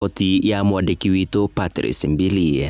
Riboti ya mwandĩki witũ Patrice Mbili.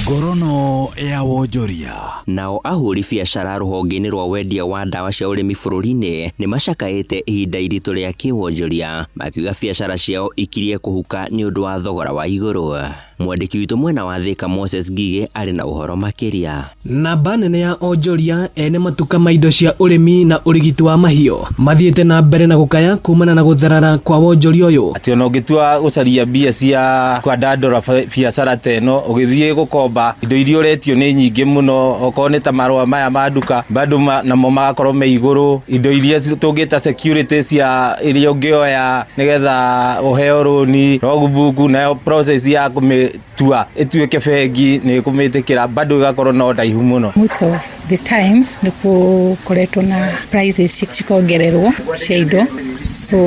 Ngorono ya wonjoria. Nao ahũri biacara rũhonge-inĩ rwa wendia wa ndawa cia ũrĩmi bũrũri-inĩ nĩ macakaĩte ihinda iritũ rĩa kĩwonjoria, makiuga biacara ciao ikirie kũhuka nĩ ũndũ wa thogora wa igũrũ. Mwandĩki witũ mwena wa Thika Moses Ngigĩ arĩ na ũhoro makĩria. Namba nene ya onjoria ene matuka ma indo cia ũrĩmi na ũrigiti wa mahiũ mathiĩte na mbere na gũkaya kumana na gũtherara kwa wonjoria ũyũ. Atĩ ona ũngĩtua gũcaria mbia cia kwandandũra biacara ta ĩno, ũgĩthiĩ gũkomba indo iria ũretio nĩ nyingĩ mũno, okorwo nĩ ta marũa maya ma nduka bado namo magakorwo me igũrũ, indo iria tũngĩta security cia iria ũngĩoya nĩgetha ũheo rũni, logbook, nayo process ya kũmĩtua ĩtuĩke bengi nĩ ĩkũmĩtĩkĩra bado ĩgakorwo no ndaihu mũno. Most of the times nĩ gũkoretwo na prices cikongererwo cia indo, so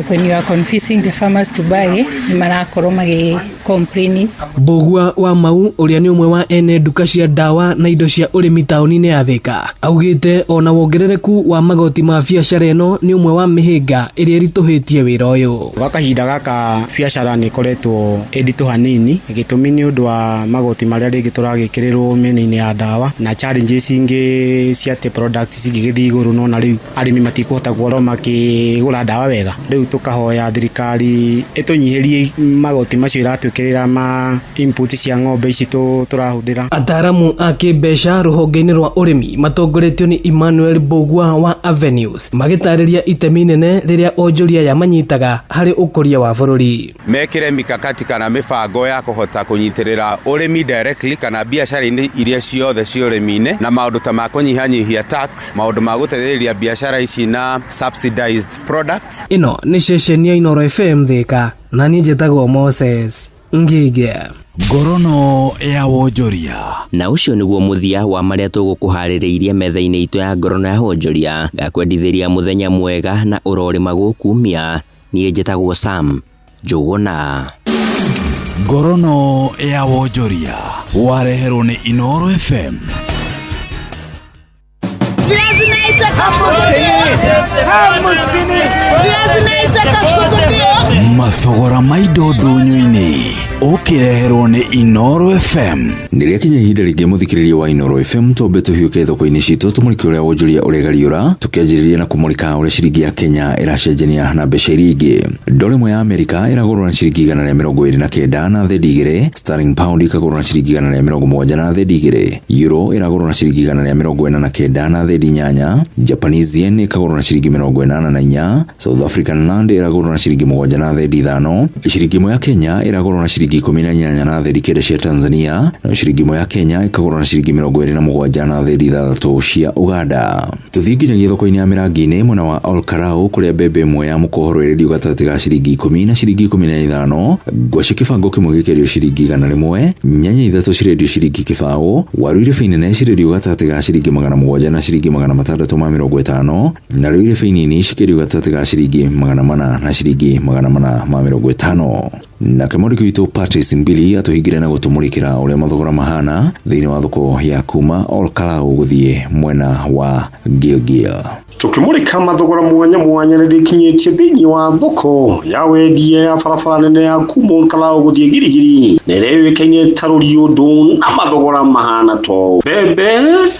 when you are confusing the farmers to buy, nĩ marakorwo magĩ complain. Mbũgua wa Mau ũrĩa nĩ ũmwe wa ene nduka cia ndawa na indo cia ũrĩmi taũni-inĩ ya Thika augĩte ona wongerereku wa magoti ma biacara ĩno nĩ ũmwe wa mĩhĩnga ĩrĩa ĩritũhĩtie wĩra ũyũ. Gwa kahinda gaka biacara nĩ ĩkoretwo ĩ nditũ hanini, gĩtũmi nĩ ũndũ wa magoti marĩa rĩngĩ tũragĩkĩrĩrwo mĩena-inĩ ya ndawa na challenges ingĩ cia atĩ products cingĩgĩthiĩ igũrũ, nona rĩu arĩmi matikũhota gũkorwo makĩgũra ndawa wega. Rĩu tũkahoya thirikari ĩtũnyihĩrie magoti macio ĩratwĩkĩrĩra ma input cia ng'ombe ici tũrahũthĩra. Ataaramu a kĩmbeca rũhonge-inĩ rwa ũrĩmi matongoretio nĩ Emmanuel Mbũgua wa Avenues magĩtarĩria itemi inene rĩrĩa onjoria aya manyitaga harĩ ũkũria wa bũrũri. Mekĩre mikakati kana mĩbango ya kũhota kũnyitĩrĩra ũrĩmi directly kana biacara-inĩ iria ciothe cia ũrĩmi-inĩ, na maũndũ ta ma kũnyihanyihia tax, maũndũ ma gũteithĩrĩria biacara ici na subsidized products. Ĩno nĩ ceceni ya Inooro FM Thika, na niĩ njĩtagwo Moses Ngige. Ngorono ya wonjoria. Na ũcio nĩguo mũthia wa marĩa tũgũkũharĩrĩirie metha-inĩ itũ ya Ngorono ya wonjoria. Ngakwendithĩria mũthenya mwega na ũrorĩma gũkumia. Niĩ njĩtagwo Sam Njũgũna. Ngorono ya wonjoria wareherwo nĩ Inooro FM. Mathogora ma indo ndũnyũ-inĩ ũkĩreherwo nĩ Inooro FM. Nĩ rĩakinya ihinda rĩngĩ mũthikĩrĩria wa Inooro FM, twambe tũhiũke thoko-inĩ citũ tũmũrĩke ũrĩa wonjoria ũregariũra, tũkĩanjĩrĩria na kũmũrĩka ũrĩa ciringi ya Kenya ĩracenjania na mbeca iria ingĩ. Ndora ĩmwe ya Amerika ĩragũrwo na ciringi 129 na thendi 2, sterling pound ĩkagũrwo na ciringi 170 na thendi 2, euro ĩragũrwo na ciringi 149 na thendi 8, Japanese yen ĩkagũrwo na ciringi 84, South African rand ĩragũrwo na ciringi 7 na thendi 5, ciringi ĩmwe ya Kenya ĩragũrwo na ciringi 18 na thendi 9 cia Tanzania, nayo ciringi ĩmwe ya Kenya ĩkagũrwo na ciringi 27 na thendi 6 cia Uganda. Tũthiĩ nginyagia thoko-inĩ ya Mĩrangi-inĩ mwena wa Olkarau kũrĩa mbembe ĩmwe ya mũkohoro ĩrendio gatagatĩ ga ciringi 10 na ciringi 15, ngwacĩ kĩbango kĩmwe gĩkendio ciringi 100, nyanya 3 cirendio ciringi 0, waru irebe inene cirendio gatagatĩ ga ciringi 700 na ciringi 650, narĩo irebe nini cikĩendio gatagatĩ ga ciringi 400 na ciringi 450. Nake mwandĩki witũ Patrice Mbili atũhingire na gũtũmũrĩkĩra ũrĩa mathogora mahana thĩinĩ wa thoko ya kuma Olkarau gũthiĩ mwena wa Gilgil. Tukimurika mathogora mwanya mwanya nĩndĩkinyĩtie thĩinĩ wa thoko ya wendie ya barabara nene ya kuma Olkarau gũthiĩ Girigiri, na ĩrĩa yũĩkaine ta Rũriũndũ, na mathogora mahana to mbembe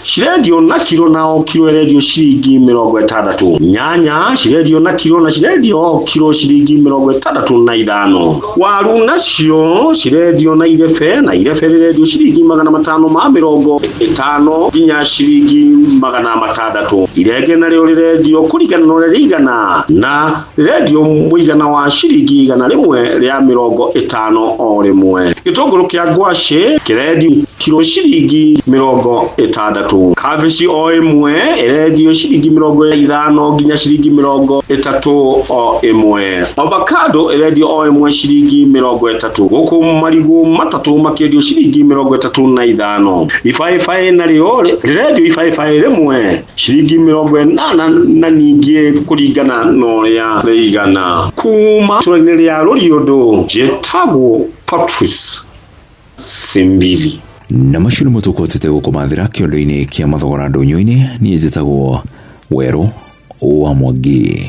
cirendio na kiro, na o kiro ĩrendio ciringi 60, nyanya cirendio na kiro na cirendio o kiro ciringi 65, waru nacio cirendio na irebe, na irebe rĩrendio ciringi 550 nginya ciringi 600, irenge narĩo rĩrendio kũringana na ũrĩa rĩigana, na rĩrendio mũigana wa ciringi 150 o rĩmwe. Gĩtũngũrũ kĩa ngwacĩ kĩrendio kiro ciringi 60, kabici o ĩmwe ĩrendio ciringi 50 nginya ciringi 30 o ĩmwe, avocado ĩrendio o ĩmwe ciringi 30, gũkũ marigũ matatũ makĩendio ciringi 35, ibaĩbaĩ narĩo rĩrendio ibaĩbaĩ rĩmwe ciringi 80 na ningĩ kũringana na ũrĩa rĩigana. Kuma itũũra-inĩ rĩa Rũriũndũ, njĩtagwo Patrice Simbili. Na macio nĩmo tũkũhotete gũkũmathĩra kĩondo-inĩ kĩa mathogora ndũnyũ-inĩ. Niĩ njĩtagwo Werũ wa Mwangi.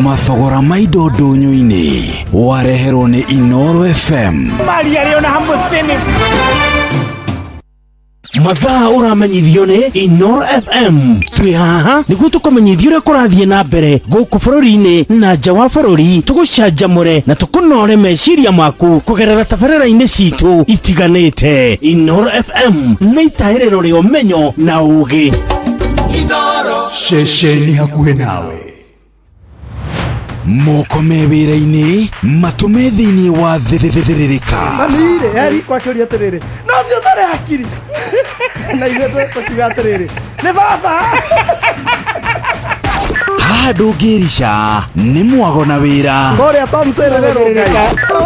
Mathogora ma indo ndũnyũ-inĩ wareherwo nĩ Inoro FM. Maria rĩ ona hamũcini. Mathaa ũramenyithio nĩ Inoro FM. Twĩ haha nĩguo tũkũmenyithia ũrĩa kũrathiĩ na mbere gũkũ bũrũri-inĩ na nja wa bũrũri, tũgũcanjamũre na tũkũnore meciria maku kũgerera tabarĩra-inĩ citũ itiganĩte. Inoro FM nĩ itahĩrĩro rĩa ũmenyo na ũgĩ. Ceceni hakuhĩ nawe. Moko me wĩra-inĩ, matũ me thĩinĩ wa thĩrĩrĩka. Mami-rĩ, eri kwakĩũria atĩrĩrĩ, no ũcio ũtarĩ hakiri. Na ithuĩ tũkiuga atĩrĩrĩ, nĩ baba. Haha ndũngĩrica nĩ mwago na wĩra. Kũrĩa Tom Sererero Ngai.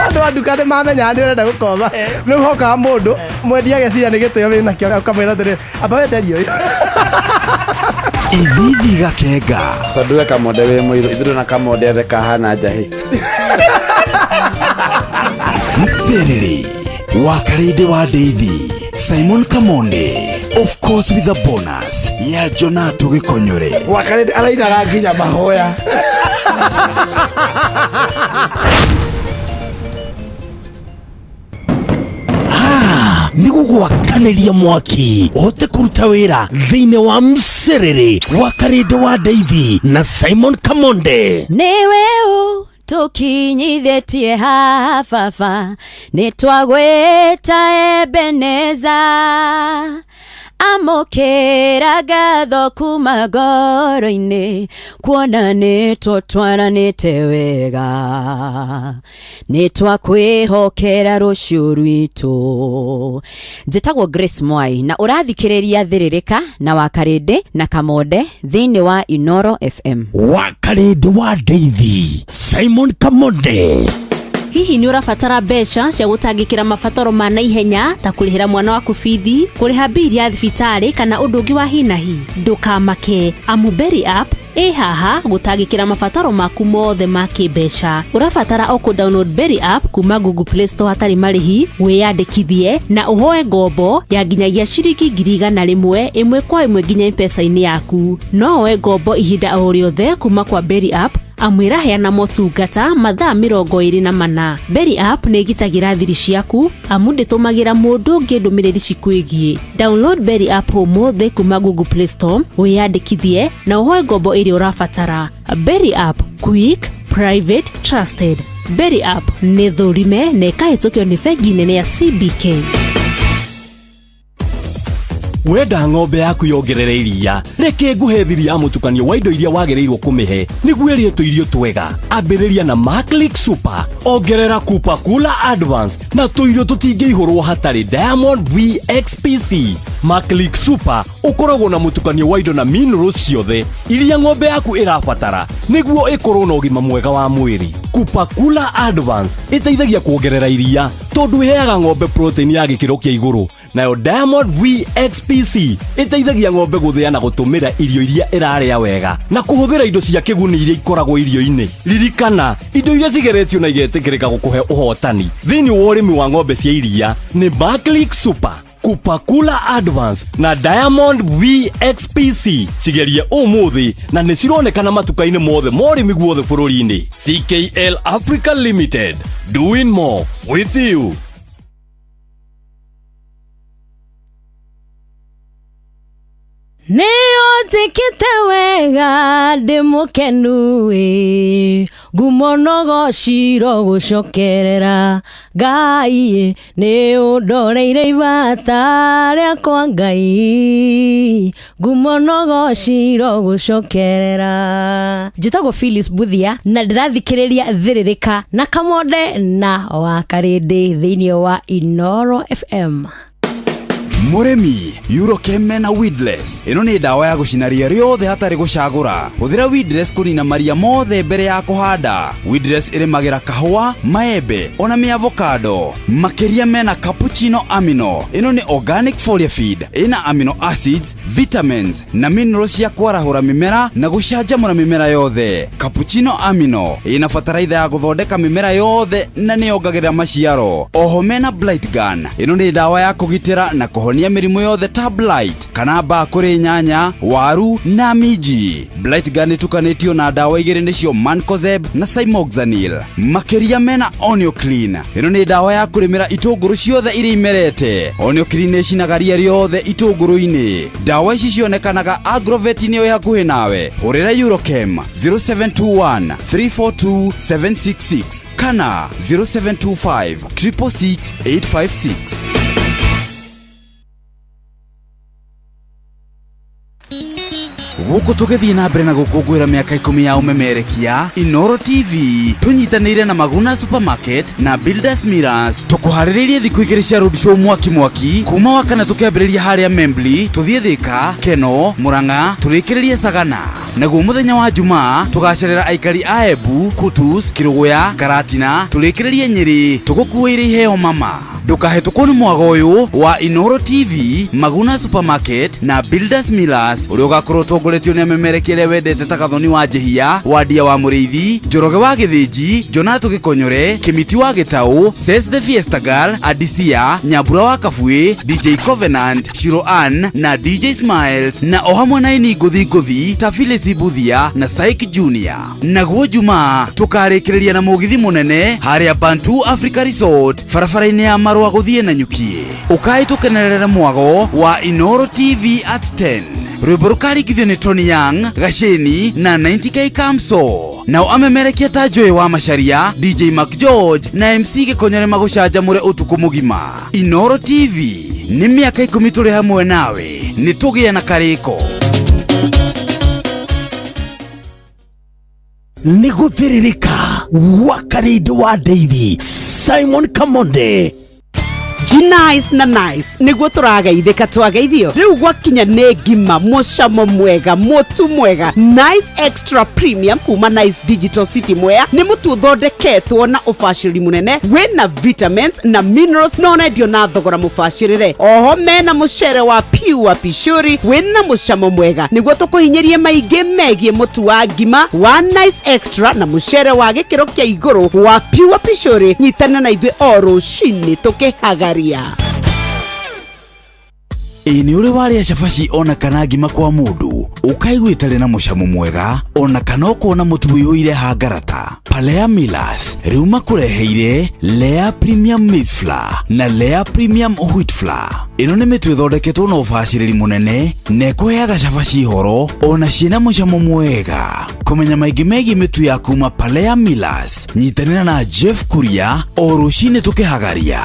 Andũ a nduka nĩ mamenyaga nĩ ũrenda gũkomba. Rĩu hokaga mũndũ mwendia ageciria nĩ gĩtĩo wĩnakĩo ũkamwĩra atĩrĩrĩ, amba wenderie ũyũ. Ithithi gakenga. Tondũ we Kamonde wĩ mũirũ, ithuĩ na Kamonde othe kahana njahĩ. Mserere wa Karĩndĩ wa Ndeithi, Simon Kamonde, of course with a bonus ya Jonato Gĩkonyore. Wakarĩndĩ arainaga nginya mahoya. Nĩ gũgwakanĩria mwaki ũhote kũruta wĩra thĩinĩ wa mserere wa Karĩndĩ wa Ndeithi na Simon Kamonde. Nĩwe ũ tũkinyithĩtie haha baba, nĩ twagwĩta Ebeneza. Amũkĩra ngatho kuma ngoro-inĩ, kuona nĩ tũtwaranĩte wega, nĩ twakwĩhokera rũciũ rwitũ. Njĩtagwo Grace Mwai na ũrathikĩrĩria Thĩrĩrĩka na Wakarĩndĩ na Kamonde thĩinĩ wa Inoro FM. Wa Karĩndĩ wa Ndeithi, Simon Kamonde. Hihi nĩ ũrabatara mbeca cia gũtangĩkĩra mabataro ma naihenya ta kũrĩhĩra mwana waku bithi, kũrĩha mbili ya thibitarĩ kana ũndũ ũngĩ wa hi na hi? Ndũkamake, amu Berry App ĩ haha gũtangĩkĩra mabataro maku mothe ma kĩmbeca. Ũrabatara o kũ download Berry App kuma Google Play Store hatarĩ marĩhi, wĩyandĩkithie na ũhoe ngombo ya nginyagia ciringi 100,000 ĩmwe kwa ĩmwe nginya M-Pesa-inĩ yaku. No woe ngombo ihinda o rĩothe kuma kwa Berry App, amu ĩraheana motungata mathaa 24. Berry App nĩ ĩgitagĩra thiri ciaku amu ndĩtũmagĩra mũndũ ũngĩ ndũmĩrĩri cikwĩgiĩ. Download Berry App ũmũthĩ kuma Google Play Store, wĩyandĩkithie na ũhoe ngombo ĩrĩa ũrabatara. Berry App, quick, private, trusted. Berry App nĩ thũrime na ĩkahĩtũkio nĩ bengi nene ya CBK. Wenda ng'ombe yaku yongerere iria, reke nguhe thiri ya mũtukanio wa indo iria wagĩrĩirwo kũmĩhe nĩguo ĩrĩe tũirio twega. Ambĩrĩria na Maclick Super, ongerera Cooper Cooler Advance na tũirio tũtingĩihũrwo hatarĩ Diamond VXPC. Maclick Super ũkoragwo na mũtukanio wa indo na minerals ciothe iria ng'ombe yaku ĩrabatara nĩguo ĩkorwo na ũgima mwega wa mwĩrĩ. Cooper Cooler Advance ĩteithagia kuongerera iria tondũ ĩheaga ng'ombe protein ya gĩkĩro kĩa igũrũ. Nayo Diamond VXPC ĩteithagia ng'ombe gũthĩa na gũtũmĩra irio iria ĩrarĩa wega na kũhũthĩra indo cia kĩguni iria ikoragwo irio-inĩ. Ririkana, indo iria cigeretio na igetĩkĩrĩka gũkũhe ũhotani thĩinĩ wa ũrĩmi wa ng'ombe cia iria nĩ Maclick Super, Kupakula Advance na Diamond VXPC. Cigerie ũmũthĩ na nĩ cironekana matuka-inĩ mothe ma ũrĩmi guothe bũrũri-inĩ. CKL Africa Limited, doing more with you. Nĩ ũnjĩkĩte wega ndĩ mũkenu ĩ, ngumo no gociro gũcokerera Ngai, nĩ ũndoreire ibata rĩakwa Ngai, ngumo no gociro gũcokerera. Njĩtagwo Phyllis Buthia na ndĩrathikĩrĩria Thĩrĩrĩka na Kamonde na Wakarĩndĩ thĩinĩ wa Inoro FM. Mũrĩmi, Eurochem mena weedless. Ĩno nĩ ndawa ya gũcina ria rĩothe hatarĩ gũcagũra. Hũthĩra weedless kũnina maria mothe mbere ya kũhanda. Weedless ĩrĩmagĩra kahũa, maembe ona mĩavocado. Makĩria mena cappuccino amino. Ĩno nĩ organic foliar feed. Ĩna amino acids, vitamins na minerals cia kwarahũra mĩmera na gũcanjamũra mĩmera yothe. Cappuccino amino ĩna bataraitha ya gũthondeka mĩmera yothe na nĩyongagĩrĩra maciaro. Oho mena blight gun. Ĩno nĩ ndawa ya kũgitĩra na kũhonia Kũhonia mĩrimũ yothe ta blight kana mbaa kũrĩ nyanya, waru na minji. Blight Gun ĩtukanĩtio na ndawa igĩrĩ nĩcio Mancozeb na Cymoxanil. Makĩria mena Onioclean. Ĩno nĩ ndawa ya kũrĩmĩra itũngũrũ ciothe iria imerete. Onioclean ĩcinaga ria rĩothe itũngũrũ-inĩ. Ndawa ici cionekanaga agrovet-inĩ ĩ hakuhĩ nawe. Hũrĩra Eurochem 0721 342 766 kana 0725 666 856. Gũkũ tũgĩthiĩ na mbere na gũkũngũĩra mĩaka 10 ya ũmemerekia Inoro TV tũnyitanĩire na Maguna Supermarket na Builders Mirrors, tũkũharĩrĩirie thikũ 2 cia road show mwaki mwaki kuma Wakana tũkĩambĩrĩria harĩa Membli, tũthiĩ Thĩka, Keno, Murang'a, tũrĩkĩrĩrie Sagana. Naguo mũthenya wa Jumaa tũgacerera aikari a Embu, Kutus, Kĩrũgũya, Karatina, tũrĩkĩrĩrie Nyĩrĩ, tũgũkuĩire iheo mama. Ndũkahĩtũkwo nĩ mwago ũyũ wa Inoro TV, Maguna Supermarket na Builders Millers, ũrĩa ũgakorwo ũtongoretio nĩ amemerekia arĩa wendete ta Gathoni wa Njĩhia, Wandia wa Mũrĩithi, Njoroge wa Gĩthĩnji, Jonathan Gĩkonyore, Kĩmiti wa Gĩtaũ, Ses the Fiesta Girl, Adisia, Nyambura wa Kabuĩ, DJ Covenant, Shiro Ann na DJ Smiles, na o hamwe na aini ngũthi ngũthi ta Phyllis Mbuthia na Syke Junior. Naguo Jumaa tũkarĩkĩrĩria na mũgithi mũnene harĩa Bantu Africa Resort, barabara-inĩ ya Marũa gũthiĩ na Nyukie. Ũkai tũkenerere mwago wa Inoro TV at 10. Rwĩmbo rũkaringithio nĩ Tony Young, Gaceni na 90K Kamso. Nao amemerekia ta Joy wa Macharia, DJ Mark George na MC Gĩkonyore magũcanjamũre ũtukũ mũgima. Inoro TV nĩ mĩaka 10 tũrĩ hamwe nawe, nĩ tũgĩe na karĩko. Nĩ gũthĩrĩrĩka wa Karĩndĩ wa Ndeithi Simon Kamonde. Nice na nice niguo tũrageithĩka twageithio rĩu gwakinya nĩ ngima mũcamo mwega mũtu mwega Nice Extra Premium kuma Nice Digital City Mwea nĩ mũtu ũthondeketwo na ũbacĩrĩri mũnene wĩna vitamins na minerals na ũrendio na thogora mũbacĩrĩre. Oho mena mũcere wa pure pishuri wĩna mũcamo mwega nĩguo tũkũhinyĩrie maingĩ megiĩ mũtu wa ngima wa Nice Extra na mũcere wa gĩkĩro kĩa igũrũ wa pure pishuri. Nyitana na ithuĩ o rũcinĩ tũkĩhagaria. Ĩ nĩ ũrĩ warĩa cabaci ona kana ngima kwa mũndũ ũkaigua ĩtarĩ na mũcamo mwega ona kana ũkona mũtu ũiyũire hangarata? Palea Millers rĩu makũreheire Lea Premium Maize Flour na Lea Premium Wheat Flour. Ĩno nĩ mĩtu ĩthondeketwo na ũbacĩrĩri mũnene na ĩkũheaga cabaci horo ona ciĩna mũcamo mwega. Kũmenya maingĩ megiĩ mĩtu ya kuma Palea Millers, nyitanĩra na Jeff Kuria o rũcinĩ tũkĩhagaria.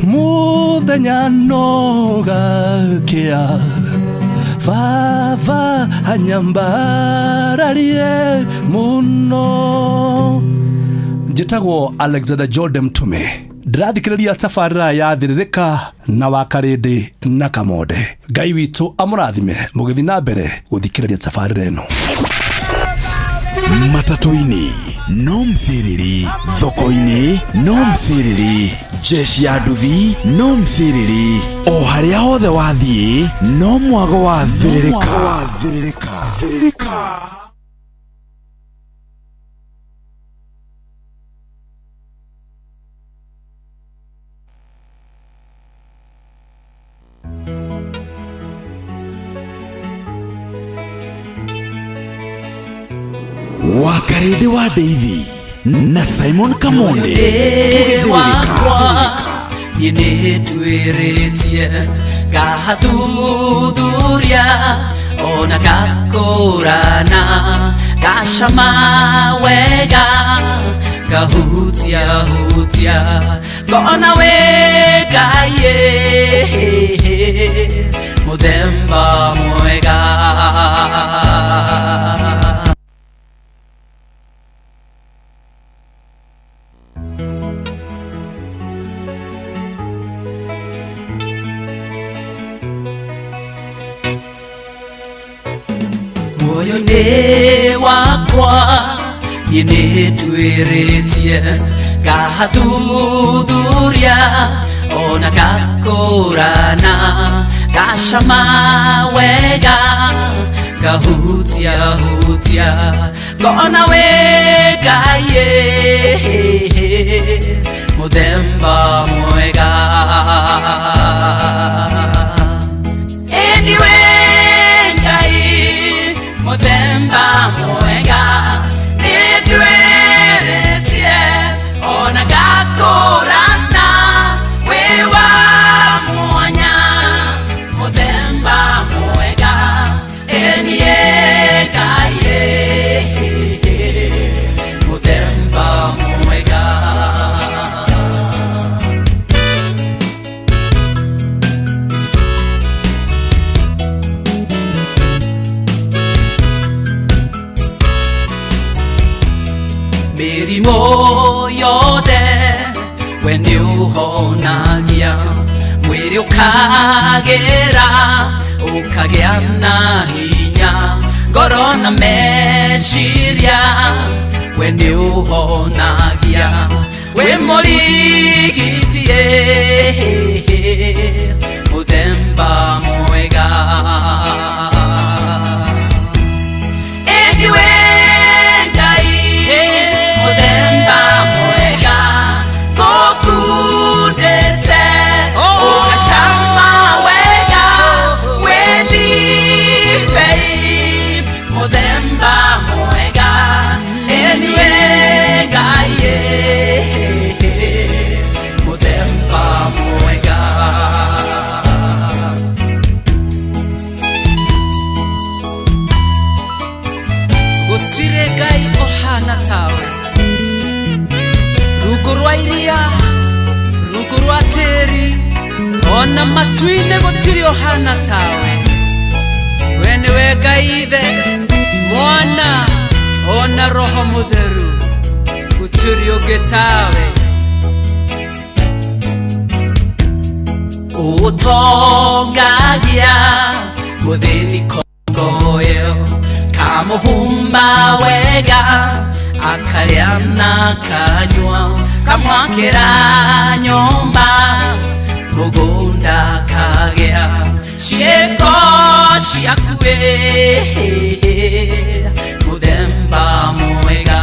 Muthenya no gakĩa baba anyambararie mũno. Njĩtagwo Alexander Jordan Mtume, ndĩrathikĩrĩria tabarĩra ya Thĩrĩrĩka na wa Karĩndĩ na Kamonde. Ngai witũ amũrathime mũgĩthiĩ na mbere gũthikĩrĩria tabarĩra ĩno. Matatũ-inĩ no mciriri, thoko-inĩ no mciriri, jeshi ya nduthi no mciriri, o harĩa hothe wathiĩ no mwago wa Thĩrĩrĩka. Thĩrĩrĩka. Wakarĩndĩ wa Ndeithi na Simon Kamonde tũgĩthĩrĩrĩka. Niĩ nĩ nduĩrĩtie ngathuthuria ona ngakũrana ngacama wega ngahutia hutia ngona wĩ Ngai mũthemba mwega. Muoyo-inĩ wakwa niĩ nĩ nduĩrĩtie ngathuthuria ona ngakũrana ngacama wega Ngahutia hutia ngona wĩ Ngai mũthemba mwega. Anyway, Ngai mũthemba mwega nĩndwĩrĩtie ona ngakũrana wĩ wa mwanya mũthemba mwega. Enie Ngai mũthemba mwega. Mĩrimũ yothe we nĩũhonagia mwĩrĩ ũkagĩra ũkagĩa na hinya ngoro na meciria we nĩũhonagia wĩ mũrigitie mũthemba mwega. Anyway, Ngai mũthemba mwega ngũkundĩte ũgacama wega wĩ ndibei mũthemba mwega. Anyway, Ngai mũthemba mwega. Gũtirĩ Ngai ũhana tawe rungu rwa iria rungu rwa tĩri ona matu-inĩ gũtirĩ ũhana tawe. We nĩwe Ngai Ithe Mwana ona Roho Mũtheru gũtirĩ ũngĩ tawe. Ũtongagia mũthĩni kongoyo kamuhumba wega akarĩa na kanyua kamwakĩra nyũmba mũgũnda kagĩa ciĩko ciaku mũthemba mwega.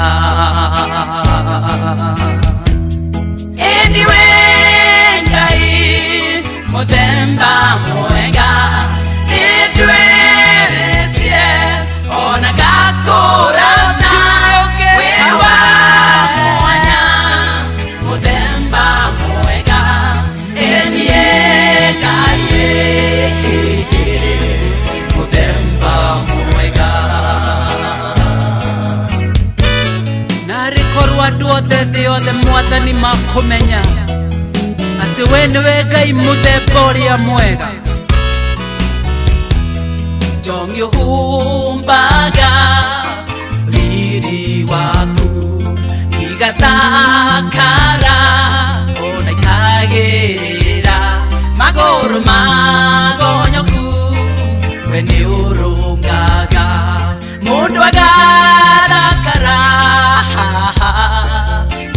Anyway, Ngai mũthemba mwega nĩndwĩrĩtie ona ngakũrana wĩ wa mwanya mũthemba mwega. Enie Ngai mũthemba mwega. Narĩ korwo andũ othe thĩ yothe Mwathani makũmenya atĩ we nĩwe Ngai mũthemba ũrĩa mwega. Njongi ũhumbaga riri waku igathakara ona ikagĩrĩra magũrũ magonyoku we nĩũrũngaga mũndũ agathakara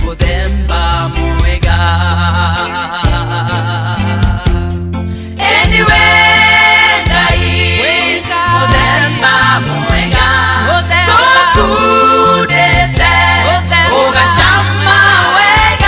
mũthemba mwega. Anyway, Ngai mũthemba mwega ngũkundĩte ũgacama wega.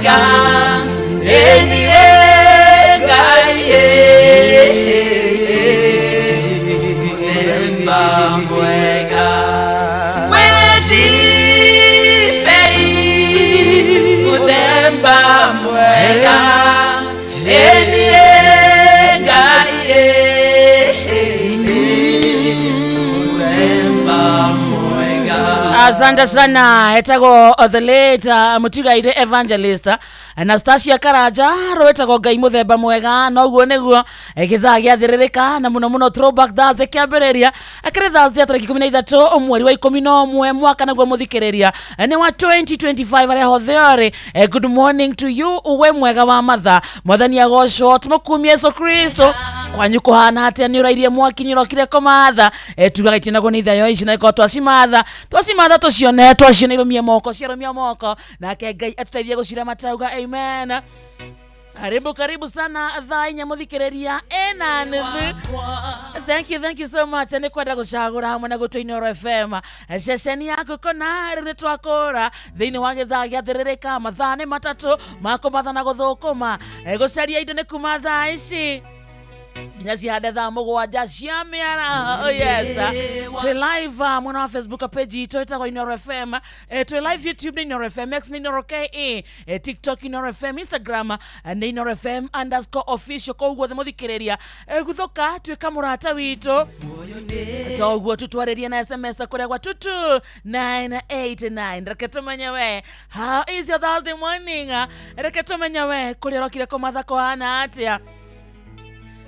mwega enie Ngai mũthemba mwega wendibei mũthemba mwega enie Ngai mũthemba mwega. Asante sana etagwo the late Mutigaire Evangelist Anastasia Karanja rwetagwo Ngai muthemba mwega noguo niguo githaa giathiririka na muno muno throwback Thursday kiambiriria akiri Thursday tariki 13 mweri wa 11 mwaka naguo muthikiriria ni wa 2025 aria hothe ori. Good morning to you uwe mwega wa matha mwathani agocwo tumukumie Yesu Kristo kwanyu kuhana atia ni urairie mwaki ni urokire kumatha tugaga itinagwo ni ithayo ici na ikorwo twacimatha twacimatha tucione twacione irumie moko ciarumia moko nake Ngai atuteithie gucirama tauga amen. Karibu karibu sana thaa inya muthikiriria ena nuthu. Thank you so much ni kwenda gucagura hamwe na gutu Inooro FM ceceni yaku kona riu ni twakura thiini wa githaa giathiririka mathaa ni matatu makumatha na guthukuma gucaria indo ni kuma thaa ici nginya cihande thaa mugwanja cia miara. Oh yes, twi live mwena wa Facebook page itũ ĩtagwo Inooro FM, twi live YouTube nĩ Inooro FM, X nĩ Inooro KE, TikTok Inooro FM, Instagram nĩ Inooro FM underscore official. Koguo muthikĩrĩria guthuka tuĩka mũrata witũ toguo tutwarĩrie na SMS kũrĩa gwa 22989. Reke tũmenye we how is your Thursday morning, reke tũmenye we kũrĩa ũrokire kũmatha kũhana atĩa.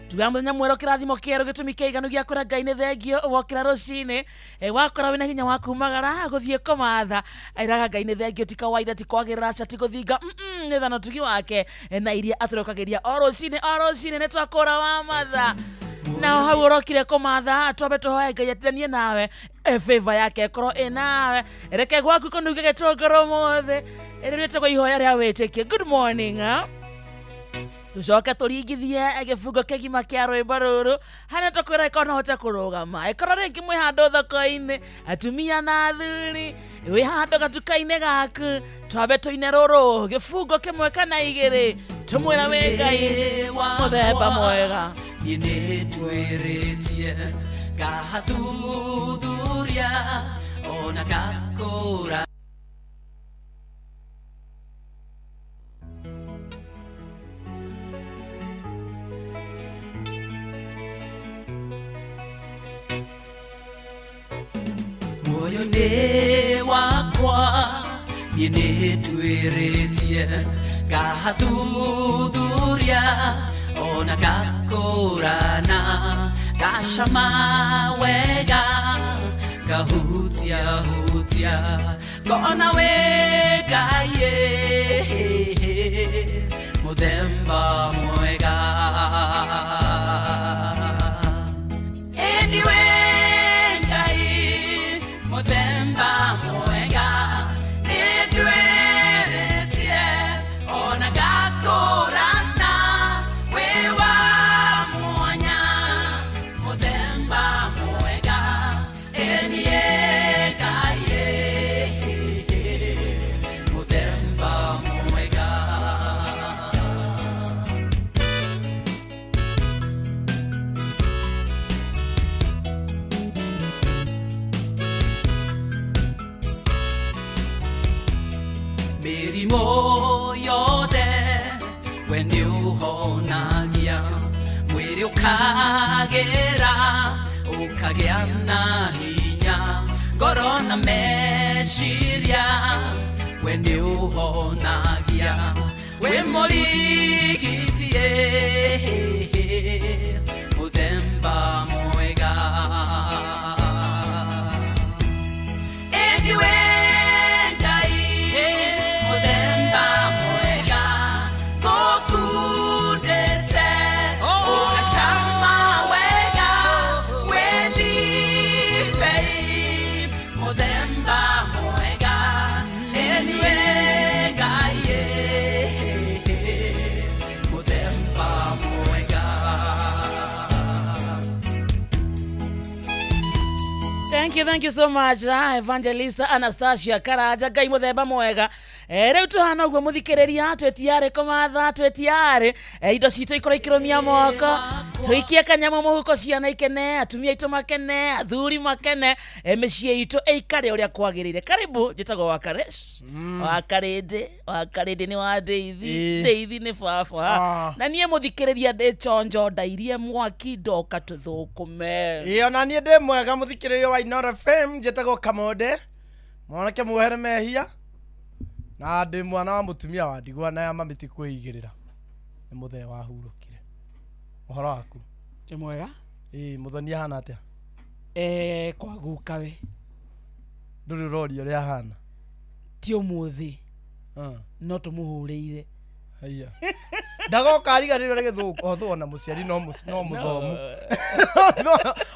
Tuga muthenya mwerũ kĩrathimo kĩerũ gĩtũmi kĩiganu gĩa kwĩra Ngai nĩ thengio wokĩra rũcinĩ wakora wĩna hinya wa kumagara gũthiĩ kũmatha ĩraga Ngai nĩ thengio ti kawaida ti kwagĩrĩra aca ti gũthinga nĩ thano tugi wake na iria atũrokagĩria o rũcinĩ nĩ twakũra wa matha na hau ũrokire kũmatha twambe tũhoe Ngai atindanie nawe favor yake ĩkorwo ĩ nawe reke gwaku kũnunge gĩtũngũrũ mũthĩ rĩu rĩtagwo ihoya rĩa wĩtĩkio. Good morning. Tucoke turingithie gĩbungo kĩgima kĩa rwĩmbo rũrũ harĩa tũkwĩra ĩkorwo no hote kũrũgama ĩkorwo rĩngĩ mwĩ handũ thoko-inĩ atumia na athuri wĩ handũ gatuka-inĩ gaku twambe tũine rũrũ gĩbungo kĩmwe kana igĩrĩ tũmwĩra wĩ Ngai mũthemba mwega. Niĩ nĩtwĩrĩtie ngathuthuria ona ngakũra muoyo nĩ wakwa niĩ nĩtwĩrĩtie ngathuthuria ona ngakũrana ngacama wega ngahutia hutia ngona wĩ Ngai mũthemba mwega. Anyway, Ngai mũthemba mwega nĩndwĩrĩtie ona ngakũrana wĩ wa mwanya mũthemba mwega enie Ngai mũthemba mwega. Mĩrimũ yothe we nĩũhonagia mwĩrĩ ũkagĩra ũkagĩa na hinya ngoro na meciria we nĩũhonagia wĩ mũrigiti mũthemba mwega. Anyway, Ngai mũthemba mwega ngũkundĩte ũgacama wega wĩ ndibei mũthemba mwega anyway Ngai mũthemba mwega. thank you so much, Evangelist Anastasia Karaja. Ngai muthemba mwega. Riu tuhana uguo muthikiriria, twetiare kumatha, twetiare indo citũ ikorwo ikirumia moko, tuikie kanyamũ mũhuko, ciana ikene, atumia aitũ makene, athuri makene, mĩciĩ itũ ĩikare ũrĩa kwagĩrĩire. Karibu, njĩtagwo Wakaresh. Wakarĩndĩ, Wakarĩndĩ nĩ wa Ndeithi, Ndeithi nĩ baba. Na niĩ mũthikĩrĩria ndĩ chonjo, ndairie mwaki ndoka tũthũkũme. Ĩ, ona niĩ ndĩ mwega mũthikĩrĩria wa Inoro FM. Njĩtagwo Kamonde, mwanake muohere mehia, na ndĩ mwana wa mũtumia wa ndigwa na ya mami ti kwĩigĩrĩra, nĩ mũthee wahurũkire. Ũhoro waku? Ndĩ mwega. Ĩ, mũthoni ahana atĩa? Kwa guka we. Ndũrĩ ũroria ũrĩa ahana? Ti ũmũthĩ, no tũmũhũrĩire. Haiya, ndagoka ariganĩrwo nĩ gĩthũngũ otho. Ona mũciari no no mũthomu,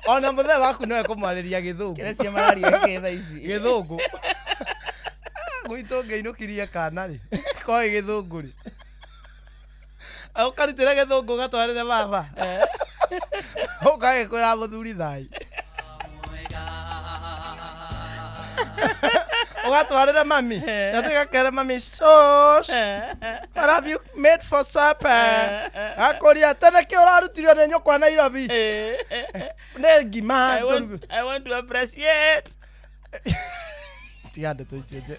ona mũthee waku no ekũmwarĩria gĩthũngũ. Kĩrĩa cia mararia kĩ thaa ici? Gĩthũngũ gwitũ ngĩinũkirie kana rĩ koĩ gĩthũngũ rĩ, ũkarutĩra gĩthũngũ ũgatwarĩre baba, ũkagĩkwĩra mũthuri thai, ũgatwarĩre mami na tũgakere mami, "Sos, what have you made for supper?" Akũria tene kĩ ũrarutirio nĩ nyũkwa Nairobi nĩ ngima. I want to appreciate. Tiga ndeto icio nje.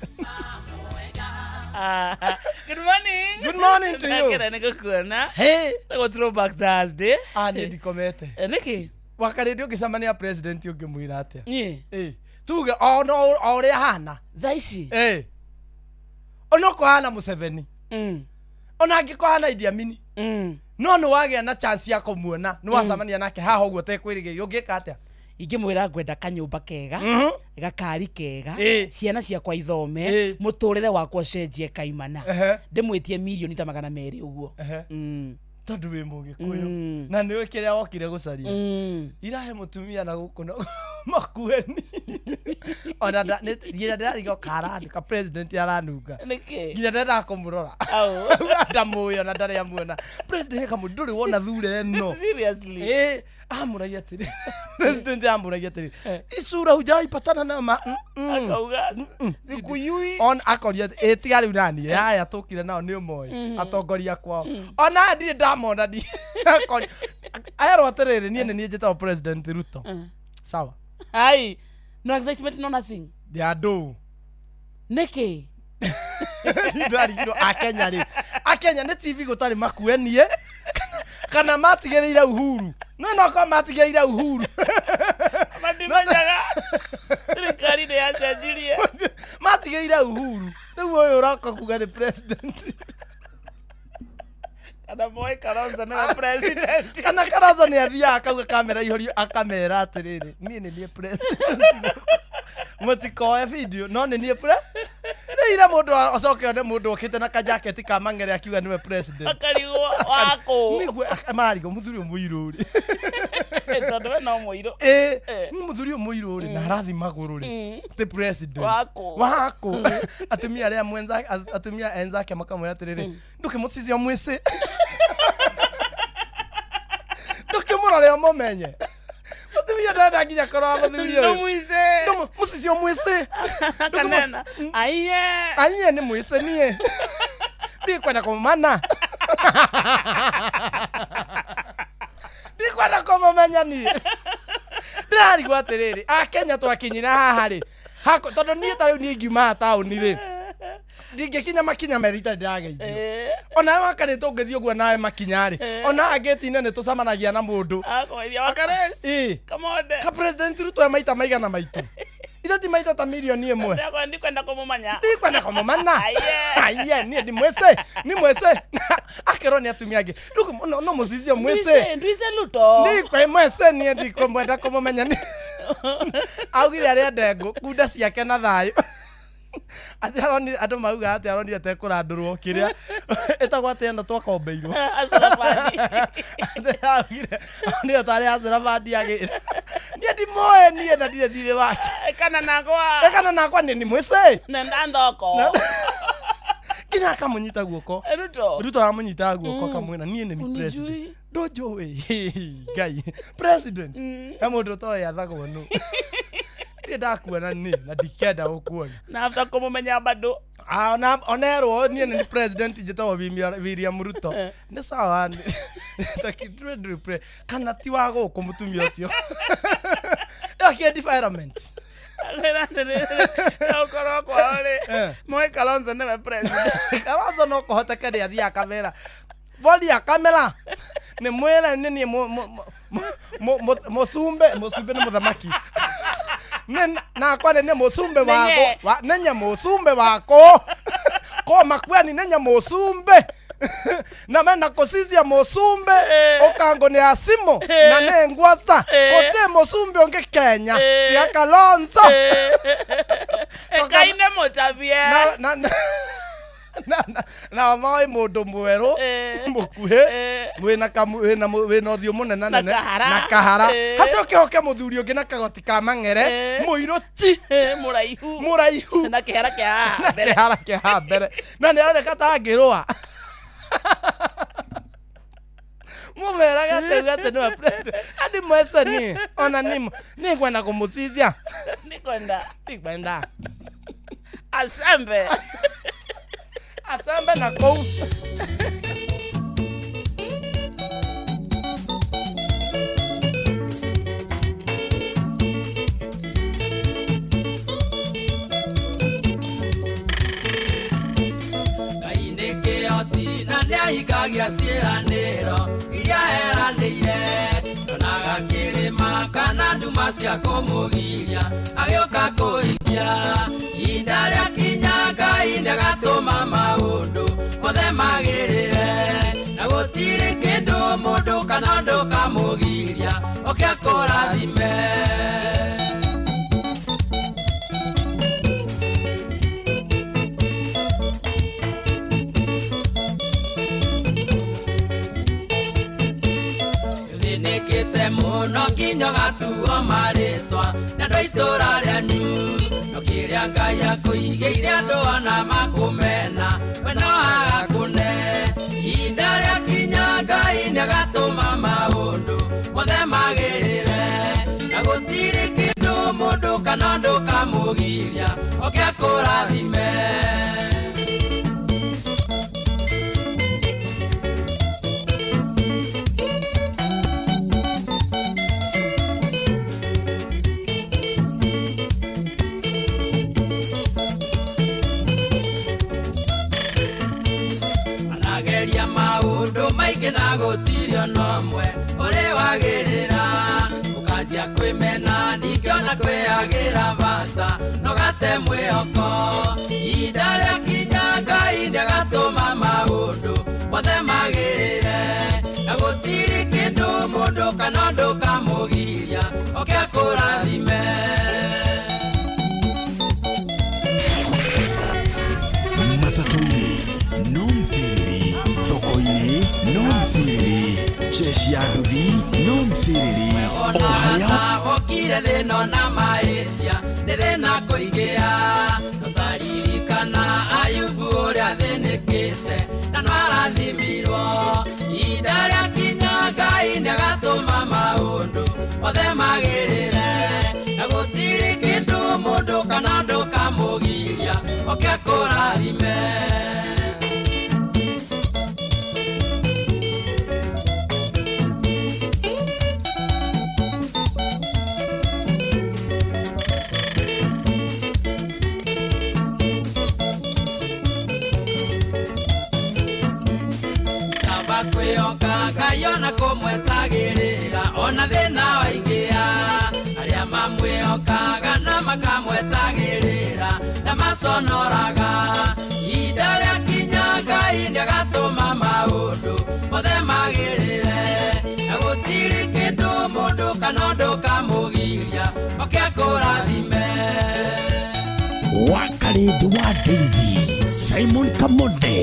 Good morning. Good morning to you. Ndakena nĩ gũkuona. Hey. Tagwo Throwback Thursday. Ah, niĩ ndikomete. Nĩkĩ? Wakarĩndĩ ũngĩcemania president ũngĩmwĩra atĩa? Niĩ? Ĩ, tuge o no o ũrĩa ahana thaa ici. Ĩ, onokorwo ahana Museveni, ona angĩkorwo ahana Idi Amin, no nĩ wagĩa na chance ya kũmuona, nĩ wacemania nake haha ũguo ũtekwĩrĩgĩrĩire, ũngĩka atĩa? Ingĩmwĩra ngwenda kanyũmba kega, gakari kega, ciana ciakwa ithome, mũtũrĩre wakwa ũcenjie kaimana. Ndĩmwĩtie mirioni ta 200 ũguo. Tondũ wĩ mũgĩkũyũ na nĩwe kĩrĩa wokire gũcaria irahe mũtumia na gũkũ no makueni ona nginya ndĩrariga karanduka president aranunga. Nĩkĩ? Nginya ndendaga kũmũrora. Au. Ndamũĩ ona ndarĩ amuona president kamũ ndũrĩ wona thura ĩno. Seriously? Ĩ, amũragia atĩrĩ, president amũragia atĩrĩ, isura hujaipatana na ma Akauga sikuyui. On akoria ĩ tiga rĩu nani aya tũkire nao nĩ ũmoĩ atongoria kwao ona aya ndirĩ ndamona ndi akoria erwo atĩrĩrĩ, niĩ nĩ niĩ njĩtagwo President Ruto, sawa? Ai, no excitement, no nothing. Ndĩ andũ. Nĩkĩ? Ndarigirwo akenya rĩ, akenya nĩ TV gũtarĩ makuenie kana matigĩrĩire Uhuru, no nokorwo matigĩrĩire Uhuru. Mandimenyaga thirikari nĩ yacenjirie. Matigĩrĩire Uhuru, rĩu ũyũ ũroka kuga nĩ president. Kana moĩ Kalonzo nĩwe president? Kana Kalonzo nĩ athiaga akauga kamera ihorio akamera atĩrĩrĩ, niĩ nĩ niĩ president, mũtikoe video, no nĩ niĩ pre rĩu ira mũndũ acoke one mũndũ okĩte na kajaketi ka mang'ere akiuga nĩwe president. Akarigwo wakũ. Nĩguo mararigwo mũthuri ũyũ mũirũ rĩ. Tondũ we no mũirũ. Ĩ, mũthuri ũyũ mũirũ rĩ na arathi magũrũ rĩ ti president. Wakũ. Wakũ. Atumia arĩa mwenza, atumia enzake makamwĩra atĩrĩrĩ, ndũkĩmũcicio mwĩcĩ, ndũkĩmũrore ũmũmenye. Mũtumia ndenda nginya kũrora mũthuri ũyũ. Ndũmwice. Mũcicio mwĩcĩ. Kanena aiye. Aiye, nĩ mwĩcĩ, niĩ ndikwenda kũmũmana, ndikwenda kũmũmenya. Niĩ ndĩrarigwo atĩrĩrĩ, akenya twakinyire haha rĩ hako, tondũ niĩ ta rĩu niĩ ingiuma taũni rĩ, ndingĩkinya makinya merĩ itarĩ ndĩrageithio. Onawe wakarĩ tũngĩthiĩ ũguo nawe makinya rĩ, ona haha ngĩti-inĩ nĩ tũcemanagia na mũndũ. Akwĩria Wakares. Ĩ. Kamonde. Ka President Ruto e maita maigana maitũ ithe ti maita ta 1,000,000. Ndakwa ndikwenda kũmũmanya. Ndikwenda kũmũmana. Aiye. Aiye, niĩ ndimwĩcĩ, ni mwĩcĩ, akerwo nĩ atumia angĩ no no mũcicio mwĩcĩ. Ndwice Luto. Ndikwe mwĩcĩ, niĩ ndikwenda kũmũmenya. Augire arĩa ndengũ kunda ciake na thayũ, atĩ aronire andũ mauga atĩ aronire tekũrandũrwo kĩrĩa ĩtagwo atĩ ĩno twakombeirwo. Acorabandi. Atĩ augire aronire tarĩ acũrabandi agĩra, niĩ ndimoĩ niĩ na ndirĩ thirĩ wake. Kana nakwa. Kana nakwa nĩ ni mwĩcĩ. Nenda thoko. Nginya akamũnyita guoko. Ruto. Ruto aramũnyita guoko akamwĩra, niĩ nĩ mi president. Unijui. Ndũnjũĩ Ngai president he mũndũ ũtoĩ athagwo nũ. Ndirĩ ndakuona nĩ na ndikenda gũkuona. Na after kũmũmenya bado. Ah, ona onerwo niĩ nĩ president njĩtagwo William Ruto. Nĩ sawa kana ti wa gũkũ mũtumia ũcio. Ĩyo kĩ environment. Ũkorwo kwao rĩ, moĩ Kalonzo nĩwe president. Kalonzo no kũhoteke nĩ athiaga kamera. Boria kamera. Nĩ mwĩre nĩ niĩ mũcumbe, mũcumbe nĩ mũthamaki. Nĩ nakwa nĩ mũcumbe Nenye. wako. Nenye mũcumbe wako. Ko makweni nenye mũcumbe. Na mena kũcizia mũcumbe ũkango nĩ asimo na nĩ ngwata kũtĩ mũcumbe ũngĩ Kenya tia Kalonzo. Ngai nĩ mũtabie. Na moĩ mũndũ mwerũ mũkuhĩ wĩna wĩna wĩna ũthiũ mũnene Na nene kahara. na kahara hacoke hoke mũthuri ũngĩ na kagoti ka mang'ere mũirũ ti mũraihu mũraihu na kĩhara kĩa haha na mbere. kĩhara kĩa haha mbere na nĩ aroneka ta angĩrũa. Mũmeraga atĩ uge atĩ nĩwe president andi mwece niĩ ona nĩngwenda kũmũcicia. Nĩkwenda. Ndikwenda. Asembe. Asembe na kũu. Ngai nĩ kĩhoti na nĩahingagia ciĩranĩro iria eranĩire. Ndonaga kĩrĩma kana nduma cia kũmũgiria agĩũka kũhingia. Ihinda rĩakinya Ngai nĩagatũma maũndũ mothe magĩrĩre. Na gũtirĩ kĩndũ mũndũ kana ũndũ kamũgiria oke akũrathime. Ũthĩnĩkĩte mũno nginya ũgatuo marĩtwa nĩ andũ a itũũra rĩanyu. No kĩrĩa Ngai akũigĩire andũ ona makũmena we no agakũne. Ihinda rĩakinya Ngai nĩagatũma maũndũ mothe magĩrĩre. Na gũtirĩ kĩndũ mũndũ kana ũndũ kamũgiria oke akũrathime. Anageria maũndũ maingĩ na gũtirĩ ona ũmwe ũrĩ wagĩrĩra. Ũkanjia kwĩmena ningĩ ona kwĩyagĩra bata no gate mwĩhoko. Ihinda rĩakinya Ngai nĩagatũma maũndũ mothe magĩrĩre. Na gũtirĩ kĩndũ mũndũ kana ũndũ kamũgiria oke akũrathime. Matatũ-inĩ no mciriri, thoko-inĩ no mciriri, jeshi ya nduthi no mciriri, o harĩa wokire thĩna ona mahĩtia nĩ thĩna kũigĩa. Tũtaririkana Ayubu ũrĩa athĩnĩkĩte na no arathimirwo. Ihinda rĩakinya Ngai nĩagatũma maũndũ mothe magĩrĩre. Na gũtirĩ kĩndũ mũndũ kana ũndũ kamũgiria oke akũrathime. Kaba kwĩhoka Ngai ona kũmwetagĩrĩra ona thĩna waingĩha. Arĩa mamwĩhokaga na makamwetagĩrĩra na maconoraga. Ihinda rĩakinya Ngai nĩagatũma maũndũ mothe magĩrĩre. Na gũtirĩ kĩndũ mũndũ kana ũndũ kamũgiria oke akũrathime. Wakarĩndĩ wa David Simon Kamonde.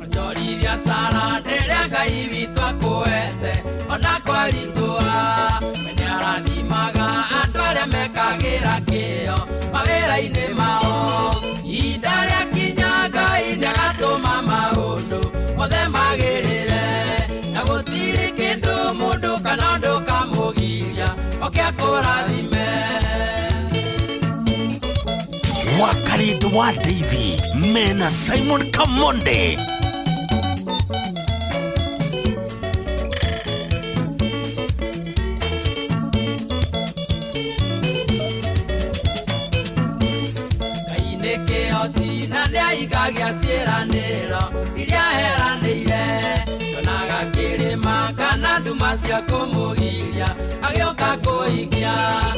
Onjorithia tara rĩrĩa Ngai witũ akũhete ona kwaritũha. We nĩarathimaga andũ arĩa mekagĩra kĩyo mawĩra-inĩ mao. Ihinda rĩakinya Ngai nĩagatũma maũndũ mothe magĩrĩre. Na akũrathime. Wakarĩndĩ wa Davy mena Simon Kamonde. Ngai nĩ kĩhoti na nĩahingagia ciĩranĩro iria eranĩire. Ndonaga kĩrĩma kana nduma cia kũmũgiria agĩũka kũhingia.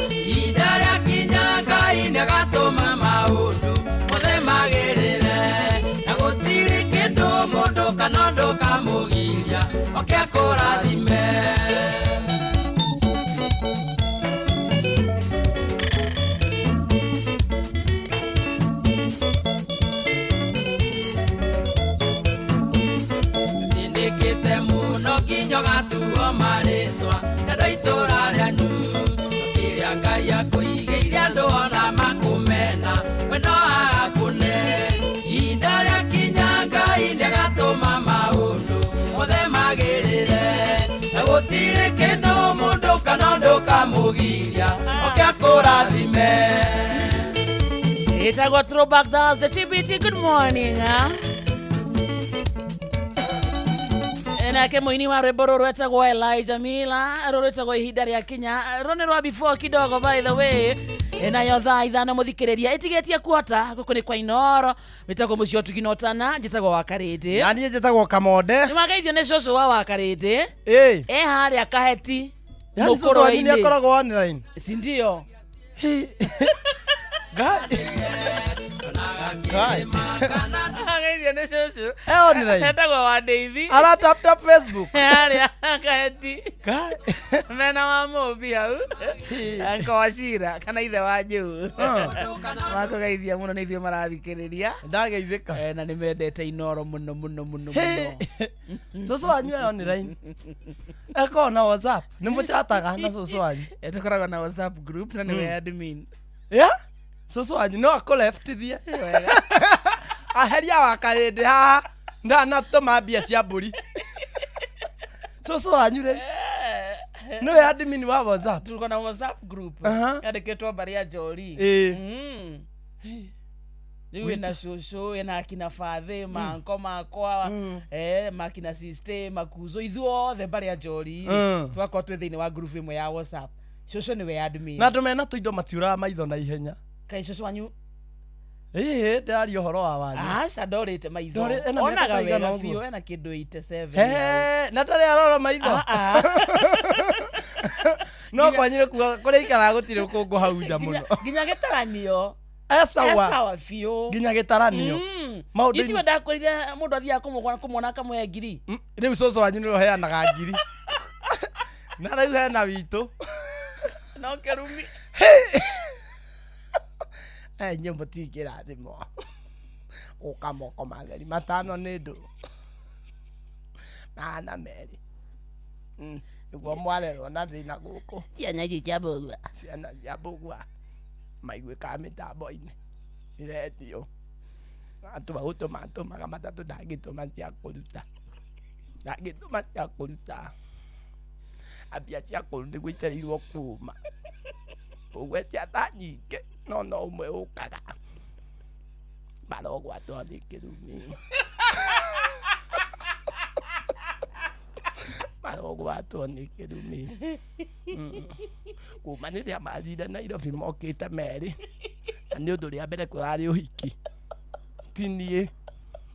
Ihinda rĩakinya Ngai nĩagatũma maũndũ mothe magĩrĩre, na gũtirĩ kĩndũ mũndũ kana ũndũ kamũgiria oke akũrathime. Nĩndĩkĩte mũno nginya ũgatuo marĩtwa nĩ andũ a itũũra rĩanyu. Kĩrĩa Ngai akũigĩire andũ ona makũmena, we no agakũne. Ihinda rĩakinya Ngai nĩagatũma maũndũ mothe magĩrĩre, na gũtirĩ kĩndũ mũndũ kana ũndũ kamũgiria oke akũrathime. Ĩtagwo Throwback Thursday TBT. Good morning, ah. Nake mũini wa rwĩmbo rũrũ etagwo Elijah Miller, rũrũ rwĩtagwo ihinda rĩa kinya, rũrũ nĩ rwa before kidogo by the way. Nayo thaa 5 mũthikĩrĩria ĩtigĩtie kuota gũkũ nĩ kwa Inoro, wĩtagwo mũciĩ ũtugi na ũtana, njĩtagwo Wakarĩndĩ. Na niĩ njĩtagwo Kamonde. Nĩ wageithio nĩ cũcũ wa Wakarĩndĩ. Ĩ. E harĩa Kaheti. Yani cũcũ wanyu nĩ akoragwo online? Si ndio? Ngai. Ageithio nĩ cũcũ. E online? Etagwo wa Ndeithi. Ara tap tap Facebook. Harĩa Kaheti. Mena wa Mũmbi hau. Uncle Wachira kana ithe wa Njũũ. Makũgeithia mũno nĩ ithuĩ marathikĩrĩria. Ndageithĩka. Na nĩ mendete Inoro mũno mũno mũno mũno. Cũcũ wanyu e online? Akoragwo na WhatsApp? Nĩ mũchataga na cũcũ wanyu? Tũkoragwo na WhatsApp group na nĩwe admin. Yeah? Cũcũ wanyu no akũleftithie. Aheria Wakarĩndĩ haha ndanatũma mbia cia mbũri. Cũcũ wanyu rĩ nĩwe admin wa WhatsApp? Tuko na WhatsApp group yandĩkĩtwo mbarĩ ya Njori. Rĩu ĩna cũcũ, ĩna akina bathĩ, manko makwa, makina sister, makuzo, ithuothe mbarĩ ya Njori twakorwo twĩ thĩinĩ wa group ĩmwe ya WhatsApp. Cũcũ nĩwe admin. Na andũ mena tũindo matiũraga maitho na ihenya. Kaĩ cũcũ wanyu? Ĩĩ, ndĩraria ũhoro wa wanyu. Aca ndorĩte maitho. Ndorĩ- ena mĩaka Onaga ta wega igana ũguo? biũ, ena kĩndũ 87. He, na ndarĩ arora maitho. No kwanyu nĩ kuga kũrĩa ikaraga gũtirĩ rũkũngũ hau nja mũno. Nginya gĩtaranio. Esawa. Esawa biũ. Nginya gĩtaranio. Maũndũ-inĩ- Itiwe ndakwĩrire mũndũ athiaga kũmwona akamũhe ngiri. Rĩu cũcũ wanyu nĩwe ũheanaga ngiri. Na rĩu hena witũ. No kĩrumi. Inyuĩ mũtingĩrathimwo. Ũka moko matheri 5 nĩ ndũrũ. 200. Nĩguo mwarerwo na thĩna gũkũ. Ciana ici cia mbũgua. Ciana cia mbũgua. Maiguĩkaga mĩtambo-inĩ. Irendio. Atũma gũtũma atũmaga matatũ ndangĩtũma cia kũruta. Ndangĩtũma cia kũruta. Ambia cia kũruta nĩguo itereirwo kuma. Ũgwetia thaa nyingĩ no no ũmwe ũkaga. Marogwatwo nĩ kĩrumi. Marogwatwo nĩ kĩrumi. Kuma rĩrĩa mathire Nairobi mokĩte merĩ. Na nĩ ũndũ rĩa mbere kũrarĩ ũhiki. Ti niĩ.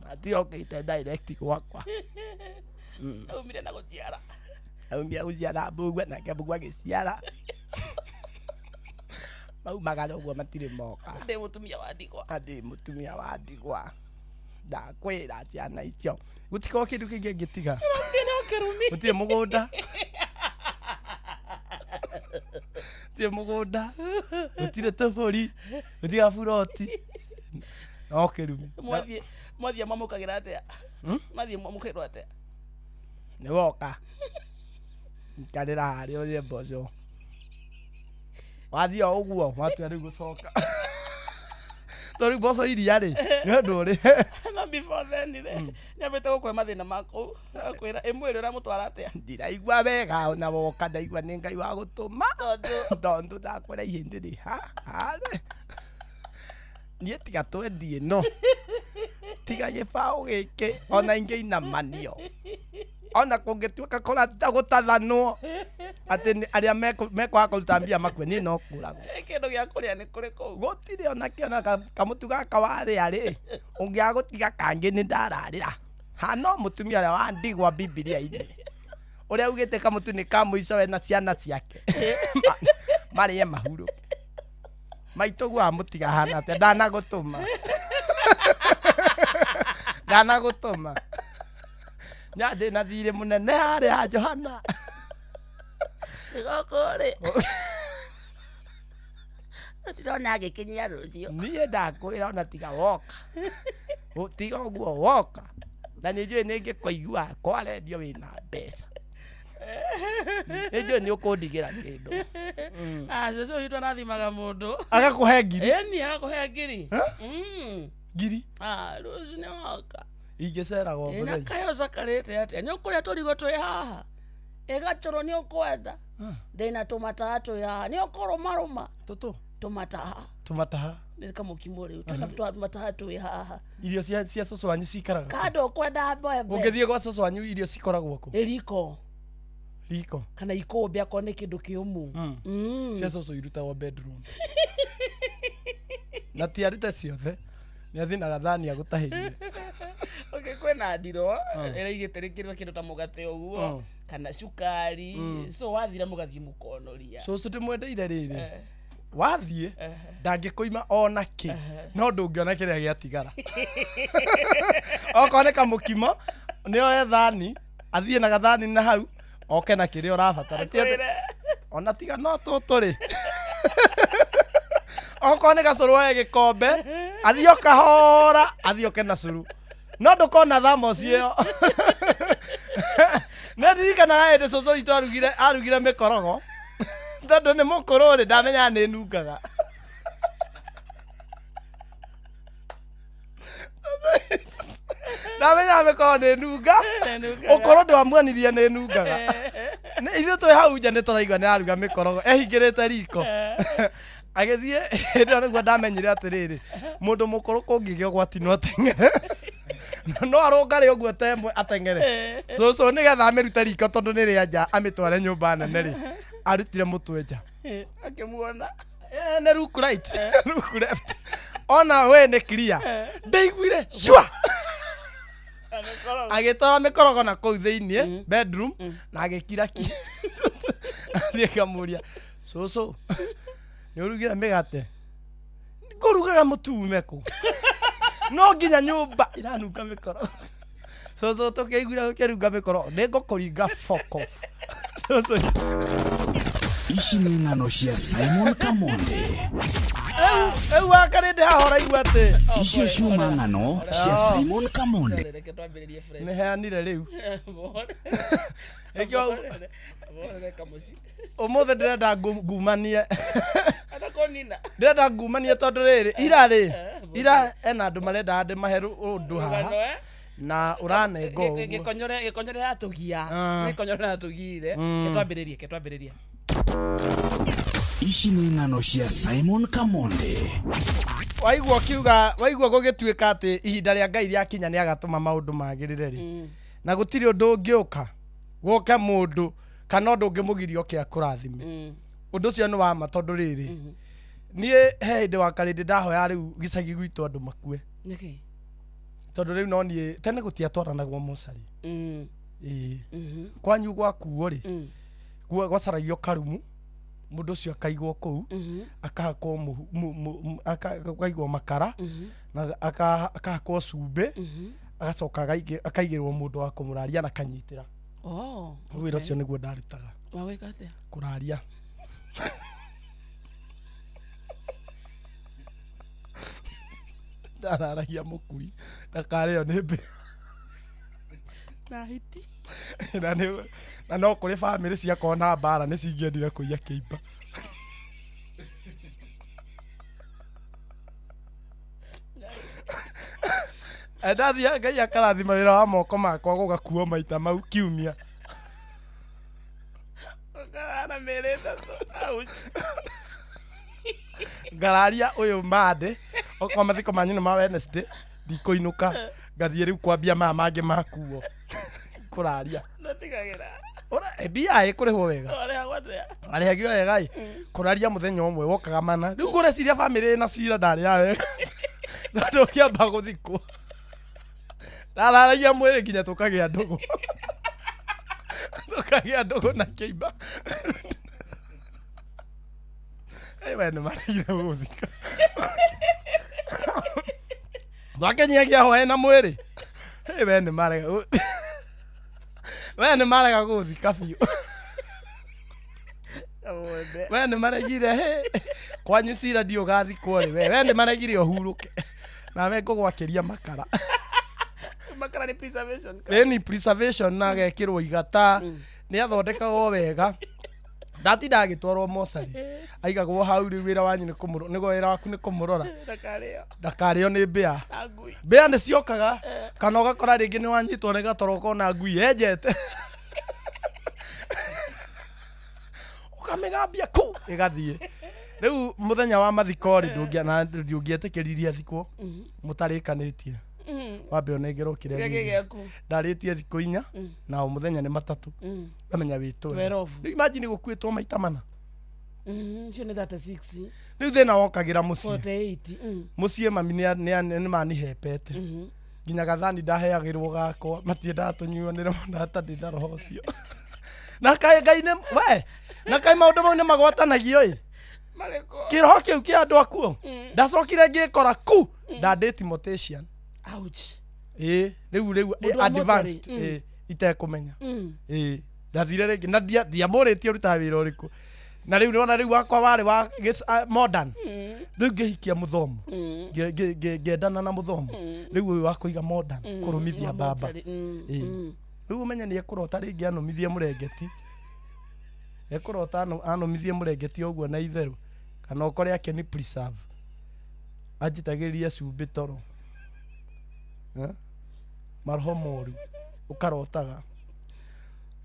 Matiokĩte direct gwakwa. Aumire na gũciara. Aumire gũciara mbũgua nake mbũgua agĩciara. Maumagara ũguo matirĩ moka. Ndĩ mũtumia wa ndigwa. Ndĩ mũtumia wa ndigwa. Ndakwĩra ciana icio. Gũtikorwo kĩndũ kĩngĩ angĩtiga. Gũtirĩ mũgũnda. Gũtirĩ mũgũnda. Gũtirĩ tũbũri. Gũtirĩ gaburoti. No kĩrumi. Mwathiĩ mwamũkagĩra atĩa? Mwathiĩ mwamũkĩrwo atĩa? Nĩ woka. Ikarĩra harĩa ũrĩe mboco. Wathiĩ o ũguo, watua rĩu gũcoka. Tondũ mboco iria rĩ nĩ ũndũ ũrĩ No before then rĩ, nĩambĩte gũkũhe mathĩna maku, akwĩra ĩmwĩrĩ ũramũtwara atĩa? Ndiraigua wega ona woka ndaigua nĩ Ngai wa gũtũma. Tondũ Tondũ ndakwĩra ihĩndĩ rĩ haha niĩ tiga twendie no tiga gĩbaũ gĩkĩ ona ingĩinamanio ona kũngĩtuĩka kũrata gũtathanwo atĩ arĩa mekwaga kũruta mbia makue niĩ no kũragwo. Kĩndũ gĩa kũrĩa nĩ kũrĩ kũu? Gũtirĩ ona kĩ ona kamũtu gaka warĩa rĩ ũngĩaga gũtiga kangĩ nĩ ndararĩra. Ha no mũtumia ũrĩa wa ndigwa Bibilia-inĩ ũrĩa augĩte kamũtu nĩ ka mũico we na ciana ciake marĩe mahurũke. Maitũ guo amũtiga hana atĩa? Ndanagũtũma. Ndanagũtũma. Nya ndĩna thirĩ mũnene harĩa ha Johana. Gũkũ rĩ ndĩrona agĩkinyia rũciũ. Niĩ ndakwĩra ona tiga woka. Tiga ũguo woka. Na nĩ njũĩ nĩ ngĩkũigua kwa rendio wĩna mbeca. Nĩ njũĩ nĩ ũkũndigĩra kĩndũ. Ah, cũcũ witũ arathimaga mũndũ. Agakũhe ngiri? Ĩni, agakũhe ngiri. Ngiri? Ah, rũciũ nĩ woka. Ingĩceraga o Ĩ, na mũthenya. kaĩ ũcakarĩte atĩa? Nĩ ũkũrĩa tũrigo twĩ haha? Ĩgacũrũ nĩ ũkwenda? Ndĩna tũmataha twĩ haha. Nĩ ũkũrũmarũma? Tũtũ? Tũmataha. Tũmataha. Nĩ kamũkimo rĩu. Twĩna tũmataha twĩ haha. Irio cia cũcũ wanyu cikaraga kũ? Kando ũkwenda mbembe. Ũngĩthiĩ gwa cũcũ wanyu irio cikoragwo kũ? Nĩ riko. Riko. Kana ikũmbĩ akorwo nĩ kĩndũ kĩũmũ. Cia cũcũ irutagwo bedroom. Na ti arute ciothe. Nĩ athinaga thani agũtahĩrie. Okay, kwĩna ndiro ĩrĩa igĩte rĩkĩrwo kĩndũ ta mũgate ũguo kana cukari. So wathira mũgathiĩ mũkonoria. Cũcũ ndĩmwendeire rĩrĩ. Wathiĩ ndangĩkũima ona kĩ no ndũngĩona kĩrĩa gĩatigara. Okorwo nĩ kamũkimo nĩ oe thani athiĩ na gathani na hau oke na kĩrĩa ũrabatara. Ti atĩ ona tiga no tũtũ rĩ. Okorwo nĩ gacũrũ oe gĩkombe athiĩ o kahora athiĩ oke na cũrũ. No ndũkona thermos ĩyo. Nĩ ndirikanaga hĩndĩ cũcũ witũ arugire mĩkorogo. Tondũ nĩ mũkũrũ rĩ ndamenyaga nĩ nungaga. Ndamenyaga mĩkorogo nĩ nunga. Ũkũrũ ndwamuonirie nĩ nungaga. Nĩ ithuĩ twĩ hau nja nĩ tũraigua nĩ aruga mĩkorogo ehingĩrĩte riko. Agĩthiĩ hĩndĩ ĩyo nĩguo ndamenyire atĩrĩrĩ mũndũ mũkũrũ kũngĩgĩa ũgwati no ateng'ere. No arũngare ũguo ta ĩmwe ateng'ere. Cũcũ nĩgetha amĩrute riko tondũ nĩ rĩa nja amĩtware nyũmba nene rĩ arutire mũtwe nja. Akĩmuona. Nĩ look right, look left. Ona we nĩ clear. Ndaiguire cua. Agĩtwara mĩkorogo na kũu thĩiniĩ bedroom na agĩkira ki. Athiĩ akamũria cũcũ nĩ ũrugire mĩgate? Ngũrugaga mũtu ume kũ? No nginya nyũmba iranunga mĩkorogo. Cũcũ tũkĩiguire ũkĩrunga mĩkorogo nĩ ngũkũringa fuck off. Cũcũ. Ici nĩ ng'ano cia Simon Kamonde. Rĩu wakarĩndĩ haha ũraigua atĩ Icio ciuma ng'ano cia Simon Kamonde. Reke twambĩrĩrie fresh. Nĩ heanire rĩu. Ĩkĩo ũmũthĩ ndĩrenda ngumanie. Ndĩrenda ngumanie tondũ rĩrĩ ira rĩ ira ena andũ marendaga ndĩmahe ũndũ haha na ũranenga ũguo. Gĩkonyore yatũgia. Gĩkonyore yatũgire. Ketwambĩrĩrie, ketwambĩrĩrie. Ici nĩ ng'ano cia Simon Kamonde. Waigua ũkiuga, waigua gũgĩtuĩka atĩ ihinda rĩa Ngai rĩakinya nĩ agatũma maũndũ magĩrĩre rĩ. Na gũtirĩ ũndũ ũngĩũka gũke mũndũ kana ũndũ ũngĩmũgiria oke akũrathime. Ũndũ ũcio nĩ wa ma tondũ rĩrĩ niĩ he hĩndĩ wa karĩndĩ ndahoya rĩu gĩcagi gwitũ andũ makue. Nĩkĩ? Tondũ rĩu no niĩ tene gũtiatwaranagwo mocarĩ. Ĩĩ. Kwanyu gwakuo rĩ, gwacaragio karumu mũndũ ũcio akaigwo kũu akahakwo mũhu, akaigwo makara na akahakwo cumbĩ agacoka akaigĩrwo mũndũ wa kũmũraria na kanyitĩra. Wĩra ũcio nĩguo ndarutaga. Wa gwĩka atĩa? Kũraria. Ndararagia mũkui ndakarĩo nĩ mbĩa. Na hiti. Na no kũrĩ bamĩrĩ ciakorwo na mbara nĩ cingĩendire kũiya kĩimba. Ndathiaga Ngai akarathima wĩra wa moko makwa gũgakuo maita mau kiumia. Ũkarara mĩeri 3. Ouch. Ngararia ũyũ Monday, okorwo mathiko manyu nĩ ma Wednesday, ndikũinũka, ngathiĩ rĩu kwambia maya mangĩ makuo. Kũraria. Ndatigagĩra. Mbia ĩkũrĩhwo wega. Warĩhagwo atĩa? Arĩhagio wega ĩ. Kũraria mũthenya ũmwe wokaga mana. Rĩu ngũreciria bamĩrĩ ĩna cira ndarĩaga wega. Tondũ ũkĩamba gũthikwo. Ndararagia mwĩrĩ nginya tũkagĩa ndũgũ. Tũkagĩa ndũgũ na kĩimba. We nĩ maregire gũthika. Twakenyiagia hwaĩ na mwĩrĩ. We nĩ marega. We nĩ marega gũthika biũ. We nĩ maregire hĩ. Kwanyu cira ndiũ ũgathikwo rĩ. We nĩ maregire ũhurũke. Nawe ngũgwakĩria makara. Makara nĩ preservation. Ĩni preservation na agekĩrwo igata. Nĩ athondekagwo wega. Ndatinda agĩtwarwo mocarĩ. Aigagwo hau rĩu wĩra wanyu nĩ kũmũrora, nĩguo wĩra waku nĩ kũmũrora. Ndakarĩo. Ndakarĩo nĩ mbĩa. Na ngui. Mbĩa nĩ ciokaga kana ũgakora rĩngĩ nĩ wanyitwo nĩ gatoro ũkona ngui yenjete. Ũkamĩgambia ku ĩgathiĩ. Rĩu mũthenya wa mathiko rĩ ndũngĩetĩkĩririe athikwo mũtarĩkanĩtie. Wambe ũnengerwo kĩrĩa Gĩkĩ gĩaku. Ndarĩtie thikũ 4 na o mũthenya nĩ 3. Ngamenya wĩtwe. Twerobu. Rĩu imagine gũkuĩtwo maita 4. Icio nĩ 36. Rĩu thĩna wokagĩra mũciĩ. 48. Mũciĩ mami nĩ manihepete. Nginya gathani ndaheagĩrwo gakwa matiendaga tũnyuanĩre mũno ata ndĩ na roho ũcio. Na kaĩ Ngai nĩ we na kaĩ maũndũ mau nĩ magwatanagio ĩ. Marĩkũ? Kĩroho kĩu kĩa andũ akuo. Ndacokire ngĩkora ku ndandĩ Timotetian. Ouch. Ĩ rĩu Mũndũ wa advanced mocarĩ. ĩ itekũmenya. Ĩ ndathire rĩngĩ na ndiamũrĩtie ũrutaga wĩra ũrĩkũ. Na rĩu nĩwona rĩu wakwa warĩ wa modern. Rĩu ngĩhikia mũthomo. Ngĩendana na mũthomo. Rĩu ũyũ wa kũiga modern kũrũmithia Wa baba. mocarĩ. Ĩ. Rĩu ũmenye nĩ ekũrota rĩngĩ anũmithie mũrengeti. Ekũrota anũmithie mũrengeti ũguo na itherũ. Kana ũkore ake nĩ preserve. Anjitagĩrĩria cumbĩ toro. Maroho moru ũkarotaga.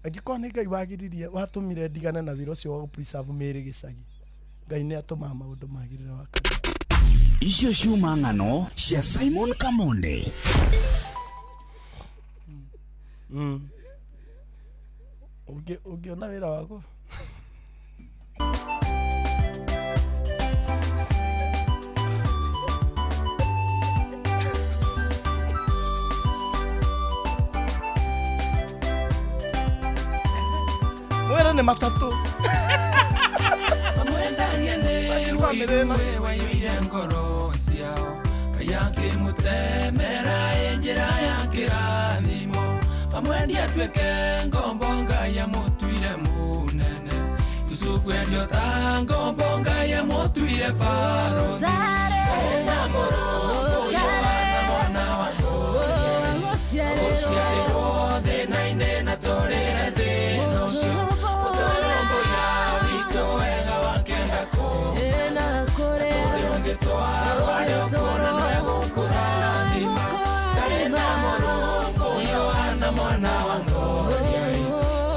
Angĩkorwo nĩ Ngai wagiririe watũmire ndigane na wĩra ũcio wa gũ-preserve mĩĩrĩ gĩcagi. Ngai nĩ atũmaga maũndũ magĩrĩre wa kanitha. Icio ciuma ng'ano cia Simon Kamonde. Ũngĩona wĩra waku. Mwĩrĩ nĩ 3. Mamwendanie nĩ ũigue waiyũire ngoro ciao. Ngai akĩmũtemera ĩ njĩra ya kĩrathimo. Mamwendia atuĩke ngombo Ngai amũtuire mũnene. Yusufu endio ta ngombo Ngai amũtuire barũthi. Ndarĩ na mũrũ Yohana mwana wa Ngũria. Gũciarĩrwo thĩna-inĩ na tũrĩre thĩna ũcio. Ũtũrũmbũiya witũ wega wakenda kũmana. Na kũrĩ ũngĩtwarwo arĩ ũkuona no egũkũrathima. Ndarĩ na mũrũ Yohana mwana wa Ngũria.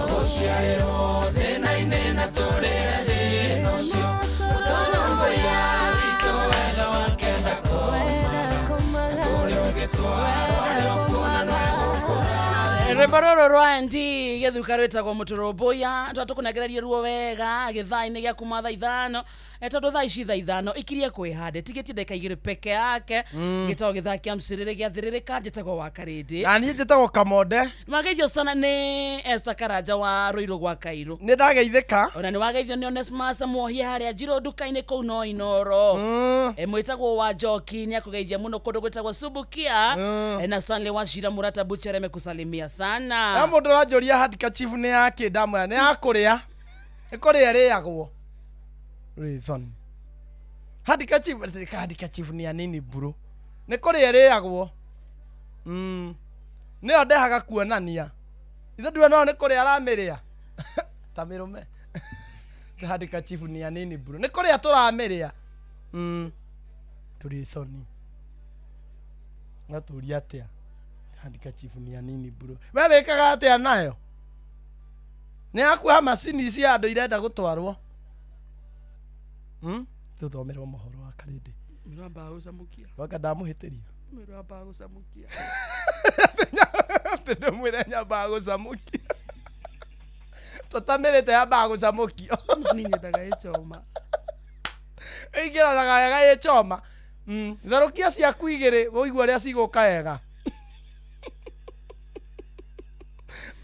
Gũciarĩrwo thĩna-inĩ na tũrĩre thĩna ũcio. Ũtũrũmbũiya witũ wega wakenda kũmana. Na kũrĩ ũngĩtwarwo arĩ ũkuona no egũkũrathima. Rwĩmbo rũrũ rwa ND gĩthuka rwĩtagwo mũtũrũmbũiya twatũkũnengereria ruo wega gĩthaa-inĩ gĩa kuma thaa 5 tondũ thaa ici thaa 5 ikirie kwĩhande tigĩtie ndagĩka 2 peke yake gĩtagwo gĩthaa kĩa mcĩrĩrĩ gĩathĩrĩrĩka njĩtagwo wa Karĩndĩ Na niĩ njĩtagwo Kamonde. Mageithio sana nĩ Esther Karanja wa Rũirũ gwa Kairũ. Nĩ ndageithĩka. Ona nĩ wageithio nĩ Onesmus Muohie harĩa Njirũ nduka-inĩ kũu no Inoro. Mwĩtagwo wa Njoki nĩ akũgeithia mũno kũndũ gwĩtagwo Subukia. Na Stanley Wachira Murata Buchere amekusalimia sana. Na mũndũ ũranjũria handkerchief nĩ yakĩ ndamwĩra nĩ ya kũrĩa. Nĩ kũrĩa ĩrĩagwo. Rĩthoni. Handkerchief, handkerchief nĩ ya nini bro. Nĩ kũrĩa ĩrĩagwo. Nĩyo ndehaga kuonania. Ithe ndiwe no nĩ kũrĩa aramĩrĩa. Ta mĩrũme. Handkerchief nĩ ya nini bro. Nĩ kũrĩa tũramĩrĩa. Tũrĩ thoni. Ngatũria atĩa? Handkerchief ni ya nini bro? We wĩkaga atĩa nayo? Nĩ yakuoha macini cia andũ irenda gũtwarwo. Tũthomerwo mohoro wa Karĩndĩ. Mĩrwambaga gũcamũkia. Wanga ndamũhĩtĩria. Mĩrwambaga gũcamũkia. Atĩ ndĩmwĩre nyambaga gũcamũkia. Tũtamĩrĩte yambaga gũcamũkio. Niĩ nyendaga ĩchoma. Ĩingĩranaga wega ĩchoma. Therũkia ciaku igĩrĩ ũigue ũrĩa cigũka wega.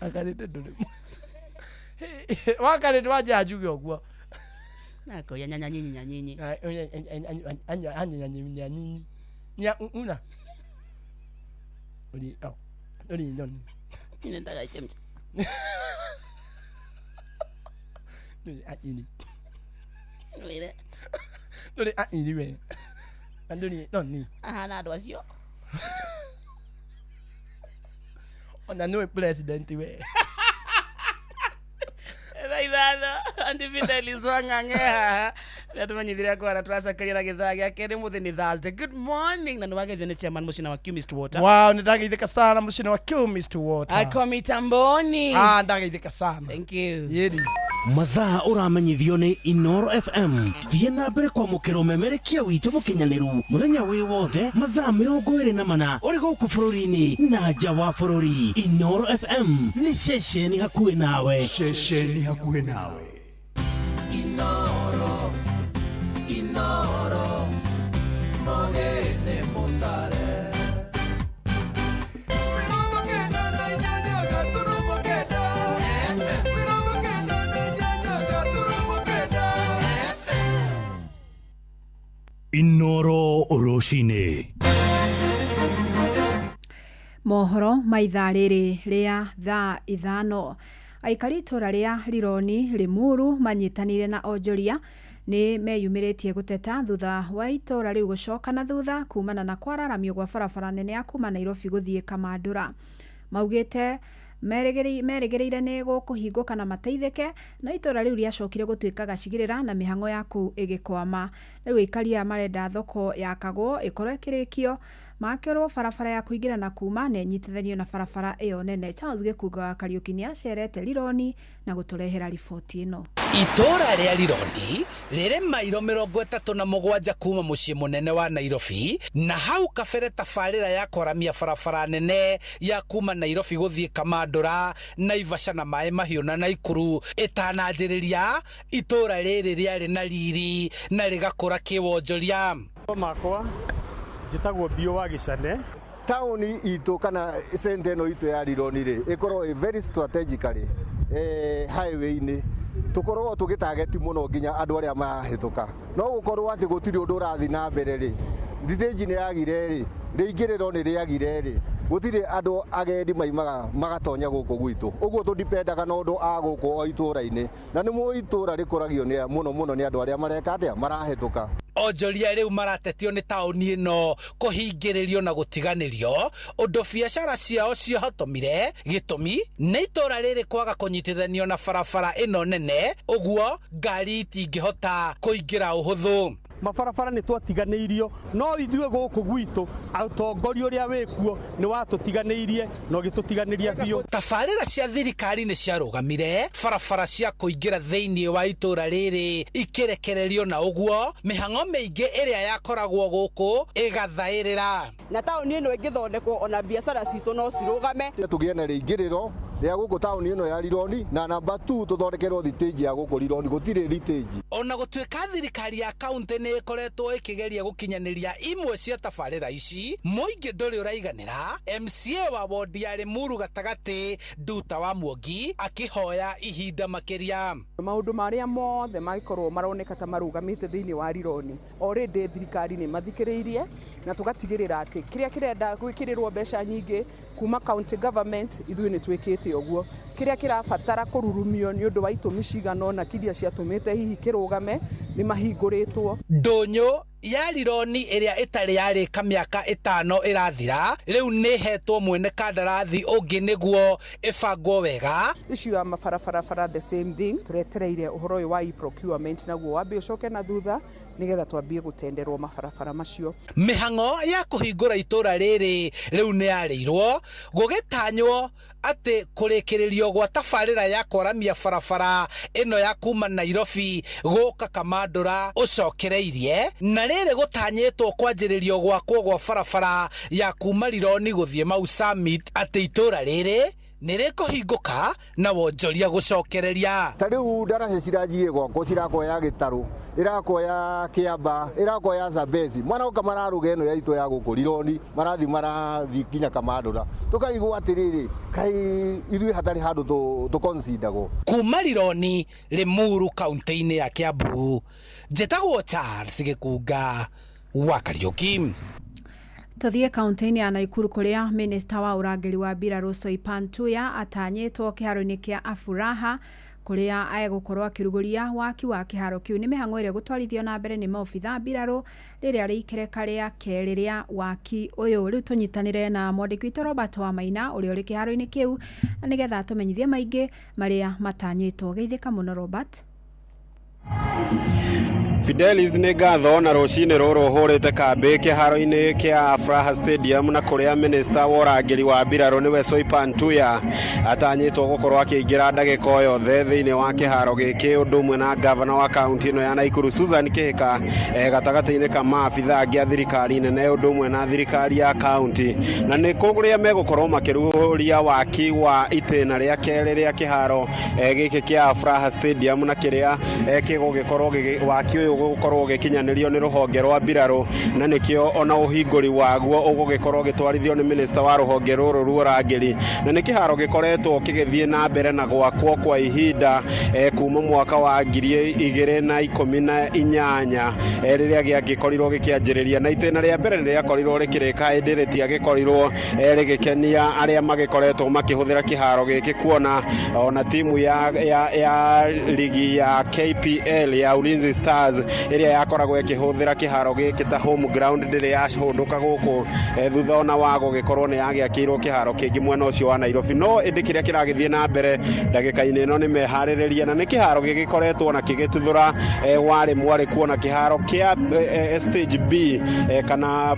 Wakarĩndĩ ndũrĩ Wakarĩndĩ wanjia njuge ũguo. Nakoya nyanya nyinyi nyanyinyi. Nyanyinyi. Nya una. Uri oh. Uri nyoni. Nyendaga ichemcha. Ndũrĩ aini. Wĩre. Ndũrĩ aini we. Na ndũrĩ noni. Ahana andũ acio. Ona nĩwe president we. Thaa ithano Aunty Fidelis Wang'ang'e haha rĩrĩa tũmenyithirie kwara tũracokeria na gĩthaa gĩa kerĩ mũthĩ nĩ Thursday. Good morning na nĩwageithio nĩ chairman mũcina wa Chemist Water. Wow, nĩndageithĩka sana mũcina wa Chemist Water. Ako mitamboni. Ah, ndageithĩka sana. Thank you. Yeri. Mathaa ũramenyithio nĩ Inoro FM. Thiĩ na mbere kwamũkĩra ũmemerekia witũ mũkinyanĩru mũthenya wĩ wothe mathaa 24 ũrĩ gũkũ bũrũri-inĩ na nja wa bũrũri. Inoro FM nĩ ceceni hakuhĩ nawe. Ceceni hakuhĩ nawe. Inoro, Inoro, mogene mutare. Inoro rũcinĩ. Mohoro ma ithaa rĩrĩ rĩa thaa 5. Aikari itũra rĩa Rironi Limuru manyitanĩire na onjoria nĩ meyumĩrĩtie gũteta thutha wa itũra rĩu gũcoka na thutha kumana na kwararamio gwa barabara nene ya kuma Nairobi gũthiĩ Kamandũra. Maugĩte merĩgĩrĩire nĩ gũkũhingũka na mateithĩke, no itũra rĩu rĩacokire gũtuĩka gacigĩrĩra na mĩhang'o ya kũu ĩgĩkwama. Rĩu aikari aya marenda thoko ya Kagwo ĩkorwo ĩkĩrĩkio, makĩrwo barabara ya kũingĩra na kuma na ĩnyitithanio na barabara ĩyo nene. Charles Gĩkunga wa Kariũki nĩ acerete Rironi na gũtũrehera riboti ĩno. Itũra rĩa Rironi rĩrĩ mairo 37 kuma mũciĩ mũnene wa Nairobi, na hau kabere tabarĩra ya kwaramia barabara nene ya kuma Nairobi gũthiĩ Kamandũra, Naivasha na Maĩ Mahiũ na Naikuru ĩtananjĩrĩria, itũra rĩrĩ rĩarĩ na riri na rĩgakũra kĩwonjoria. Makwa njĩtagwo Biũ wa Gĩcane. Taũni itũ kana center ĩno itũ ya Rironi rĩ, ĩkorwo ĩ very strategically highway-inĩ. Tũkoragwo tũgĩtageti mũno nginya andũ arĩa marahĩtũka. No gũkorwo atĩ gũtirĩ ũndũ ũrathiĩ na mbere rĩ, thitĩnji nĩ yagire rĩ, rĩingĩrĩro nĩ rĩagire rĩ, gũtirĩ andũ agendi maimaga magatonya gũkũ gwitũ. Ũguo tũdipendaga na ũndũ a gũkũ o itũra-inĩ. Na nĩ mũĩ itũra rĩkũragio nĩ mũno mũno nĩ andũ arĩa mareka atĩa, marahĩtũka. Onjoria rĩu maratetio nĩ taũni ĩno kũhingĩrĩrio na gũtiganĩrio, ũndũ biacara ciao ciohotomire. Gĩtũmi nĩ itũra rĩrĩ kwaga kũnyitithanio na barabara ĩno nene, ũguo ngari itingĩhota kũingĩra ũhũthũ. Mabarabara nĩ twatiganĩirio, no ithuĩ gũkũ gwitũ ũtongoria ũrĩa wĩkuo nĩ watũtiganĩirie na ũgĩtũtiganĩria biũ. Tabarĩra cia thirikari nĩ ciarũgamire, barabara cia kũingĩra thĩinĩ wa itũra rĩrĩ ikĩrekererio, na ũguo mĩhang'o mĩingĩ ĩrĩa yakoragwo gũkũ ĩgathaĩrĩra. Na taũni ĩno ĩngĩthondekwo ona biacara citũ no cirũgame. Tũgĩe na rĩingĩrĩro rĩa gũkũ taũni ĩno ya Rironi, na namba 2 tũthondekerwo thitĩnji ya gũkũ Rironi, gũtirĩ thitĩnji. Ona gũtuĩka thirikari ya kaũntĩ nĩ ĩkoretwo ĩkĩgeria gũkinyanĩria imwe cia tabarĩra ici, mũingĩ ndũrĩ ũraiganĩra. MCA wa wodi ya Limuru gatagatĩ Nduta wa Muongi akĩhoya ihinda makĩria. Maũndũ marĩa mothe mangĩkorwo maroneka ta marũgamĩte thĩinĩ wa Rironi, already thirikari nĩ mathikĩrĩirie na tũgatigĩrĩra atĩ kĩrĩa kĩrenda gwĩkĩrĩrwo mbeca nyingĩ kuma county government ithuĩ nĩ twĩkĩte ũguo. Kĩrĩa kĩrabatara kũrurumio nĩ ũndũ wa itũmi cigana ũna kiria ciatũmĩte hihi kĩrũgame nĩ mahingũrĩtwo. Ndũnyũ ya Rironi ĩrĩa ĩtarĩ yarĩka mĩaka 5 ĩrathira, rĩu nĩ ĩhetwo mwene kandarathi ũngĩ nĩguo ĩbangwo wega. Issue ya mabarabara the same thing, tũretereire ũhoro ũyũ wa e-procurement naguo wambe ũcoke na thutha Nĩgetha twambie gũtenderwo mabarabara macio. Mĩhang'o ya kũhingũra itũra rĩrĩ rĩu nĩ yarĩirwo gũgĩtanywo atĩ kũrĩkĩrĩrio gwa tabarĩra ya kwaramia barabara ĩno ya kuma Nairobi gũka Kamandũra ũcokereirie, na rĩrĩ gũtanyĩtwo kwanjĩrĩrio gwakwo gwa barabara ya kuma Rironi gũthiĩ Mau Summit atĩ itũra rĩrĩ nĩ rĩkũhingũka na wonjoria gũcokereria. Ta rĩu ndaraca ciranjie gwakwo, cirakwo ya Gĩtarũ, ĩrakwo ya Kĩamba, ĩrakwo ya Zambezi, maroka mararũga ĩno ya itũ ya gũkũ Rironi, marathiĩ marathiĩ nginya Kamandũra. Tũkarigwo atĩrĩrĩ, kaĩ ithuĩ hatarĩ handũ tũconsideragwo. Kuma Rironi, Limuru, kaunti-inĩ ya Kiambu, njĩtagwo Charles Gĩkunga wa Kariũki. Tũthiĩ kaunti-inĩ ya Naikuru kũrĩa minista wa ũrangĩri wa mbirarũ Soipan Tuya atanyĩtwo kĩharo-inĩ kĩa Afuraha kũrĩa egũkorwo akĩrugũria waki wa kĩharo kĩu. Nĩ mĩhang'o ĩrĩa ĩgũtwarithio na mbere nĩ maobitha mbirarũ rĩrĩa rĩ ikereka rĩa kerĩ rĩa waki ũyũ. Rĩu tũnyitanĩre na mwandĩki witũ Robert Wamaina ũrĩa ũrĩ kĩharo-inĩ kĩu na nĩgetha atũmenyithie maingĩ marĩa matanyĩtwo. Geithĩka mũno Robert. Fidelis nĩ ngatho na rũcinĩ rũrũ hũrĩte kambĩ kĩharo-inĩ kĩa Afraha Stadium na kũrĩa minista wa ũrangĩri wa mbirarũ nĩwe Soipan Tuya atanyĩtwo gũkorwo akĩingĩra ndagĩka o yothe thĩinĩ wa kĩharo gĩkĩ, ũndũ ũmwe na gavana wa kaunti ĩno ya Naikuru Susan Kihika, gatagatĩ-inĩ ka maabitha angĩ a thirikari nene ũndũ ũmwe na thirikari ya kaunti, na nĩ kũrĩa megũkorwo makĩrugũria waki wa itĩna rĩa kerĩ rĩa kĩharo gĩkĩ kĩa Afraha Stadium na kĩrĩa kĩgũgĩkorwo waki ũyũ gũkorwo ũgĩkinyanĩrio nĩ rũhonge rwa mbirarũ, na nĩkĩo ona ũhingũri waguo ũgũgĩkorwo ũgĩtwarithio nĩ minista wa rũhonge rũrũ rwa ũrangĩri, na nĩ kĩharo gĩkoretwo kĩgĩthiĩ na mbere na gwakwo kwa ihinda kuma mwaka wa 2018 rĩrĩa gĩagĩkorirwo gĩkĩanjĩrĩria, na itĩna rĩa mbere rĩrĩakorirwo rĩkĩrĩka ĩndĩ rĩtiagĩkorirwo rĩgĩkenia arĩa magĩkoretwo makĩhũthĩra kĩharo gĩkĩ, kuona ona timu ya ligi ya KPL ya Ulinzi Stars ĩrĩa yakoragwo ĩkĩhũthĩra kĩharo gĩkĩ ta home ground ndĩrĩ yahũndũka gũkũ thutha ona wa gũgĩkorwo nĩ yagĩakĩirwo kĩharo kĩngĩ mwena ũcio wa Nairobi. No ĩndĩ kĩrĩa kĩragĩthiĩ na mbere ndagĩka-inĩ ĩno nĩ meharĩrĩria, na nĩ kĩharo gĩgĩkoretwo na kĩgĩtuthũra warĩ mwarĩ kuona kĩharo kĩa stage B kana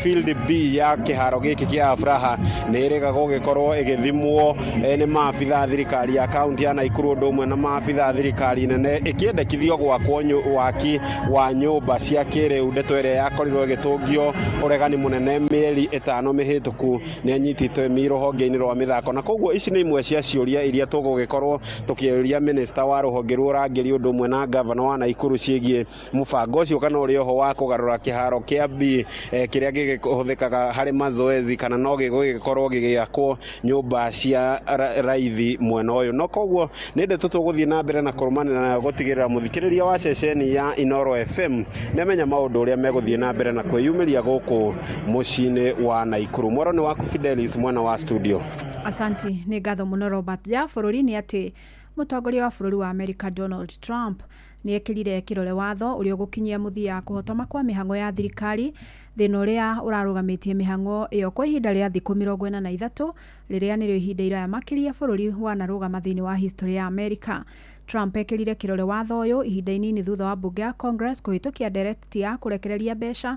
field B ya kĩharo gĩkĩ kĩa Afraha nĩ ĩrĩga gũgĩkorwo ĩgĩthimwo nĩ maabitha a thirikari ya kaunti ya Naikuru ũndũ ũmwe na maabitha a thirikari nene ĩkĩendekithio gwakwo waki wa nyũmba cia kĩrĩu, ndeto ĩrĩa yakorirwo ĩgĩtũngio ũregani mũnene mĩeri 5 mĩhĩtũku nĩ anyitĩtwe mi rũhonge-inĩ rwa mĩthako, na koguo ici nĩ imwe cia ciũria iria tũgũgĩkorwo tũkĩũria minista wa rũhonge rwa ũrangĩri ũndũ ũmwe na gavana wa Naikuru ciĩgiĩ mũbango ũcio kana ũrĩa oho wa kũgarũra kĩharo kĩa B kĩrĩa gĩgĩhũthĩkaga harĩ mazoezi kana no gĩgũgĩkorwo gĩgĩakwo nyũmba cia raithi mwena ũyũ. No koguo nĩ ndeto tũgũthiĩ na mbere na kũrũmanĩra nayo gũtigĩrĩra mũthikĩrĩria wa ceceni ya Inoro FM nĩamenya maũndũ ũrĩa megũthiĩ na mbere na kwĩyumĩria gũkũ mũciĩ-inĩ wa Naikuru. Mwaro nĩ waku Fidelis mwena wa studio. Asanti, nĩ ngatho mũno Robert. Ja bũrũri nĩ atĩ mũtongoria wa bũrũri wa America Donald Trump nĩ ekĩrire kĩrore watho ũrĩa ũgũkinyia mũthia kũhotoma kwa mĩhang'o ya thirikari thĩna ũrĩa ũrarũgamĩtie mĩhang'o ĩyo kwa ihinda rĩa thikũ 43 rĩrĩa nĩrĩo ihinda iraya makĩria bũrũri wanarũgama thĩinĩ wa history ya America. Trump ekĩrire kĩrore watho ũyũ ihinda inini thutha wa mbunge ya Congress kũhĩtũkia ndereti ya kũrekereria mbeca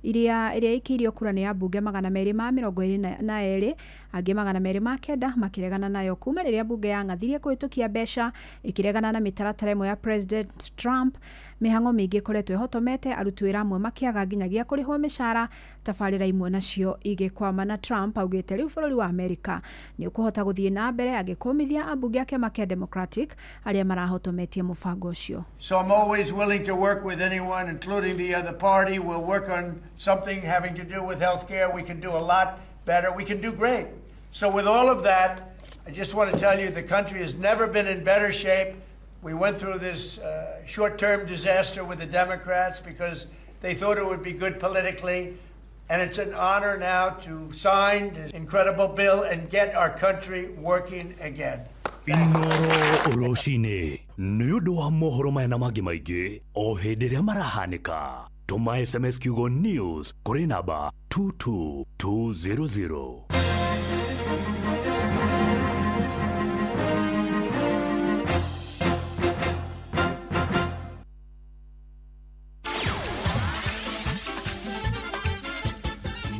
iria ĩrĩa ĩikĩirio kura nĩ ambunge 222 angĩ 209 makĩregana nayo kuma rĩrĩa mbunge yang'athirie kũhĩtũkia mbeca ĩkĩregana na mĩtaratara ĩmwe ya President Trump. Mĩhang'o mĩingĩ ĩkoretwo ĩhotomete aruti wĩra amwe makĩaga nginyagia kũrĩhwo mĩcara, tabarĩra imwe nacio igĩkwama, na Trump augĩte rĩu bũrũri wa Amerika nĩ ũkũhota gũthiĩ na mbere agĩkũmithia ambunge a kĩama kĩa Democratic arĩa marahotometie mũbango ũcio. So I'm always willing to work with anyone, including the other party. We'll work on something having to do with health care. We can do a lot better. We can do great. So with all of that, I just want to tell you the country has never been in better shape. We went through this short-term disaster with the Democrats because they thought it would be good politically. And it's an honor now to sign this incredible bill and get our country working again. Inoro rũcinĩ nĩ ũndũ wa mohoro maya na mangĩ maingĩ o hĩndĩ ĩrĩa marahanĩka, tũma SMS kiugo news kũrĩ namba 22200.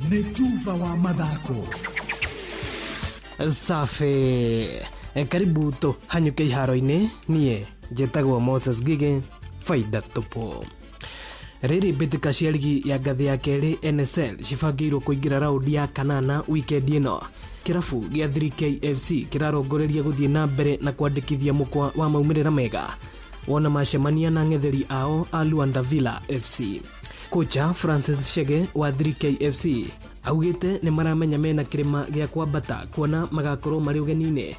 Nĩ tuba wa mathako. Safi. Karibu tũhanyũke iharo-inĩ. Niĩ njĩtagwo Moses Ngige, faida tupu. Rĩrĩ mbĩtĩka cia ligi ya ngathĩ ya kerĩ NSL cibangĩirwo kũingĩra raundi ya kanana wikendi ĩno. Kĩrabu gĩa 3KFC kĩrarongoreria gũthiĩ na mbere na kwandĩkithia mũkwa wa maumĩrĩra mega wona macemania na ng'etheri ao a Luanda Villa FC. Kocha Francis Chege wa 3KFC augĩte nĩ maramenya mena kĩrĩma gĩa kwambata kuona magakorwo marĩ ũgeni-inĩ,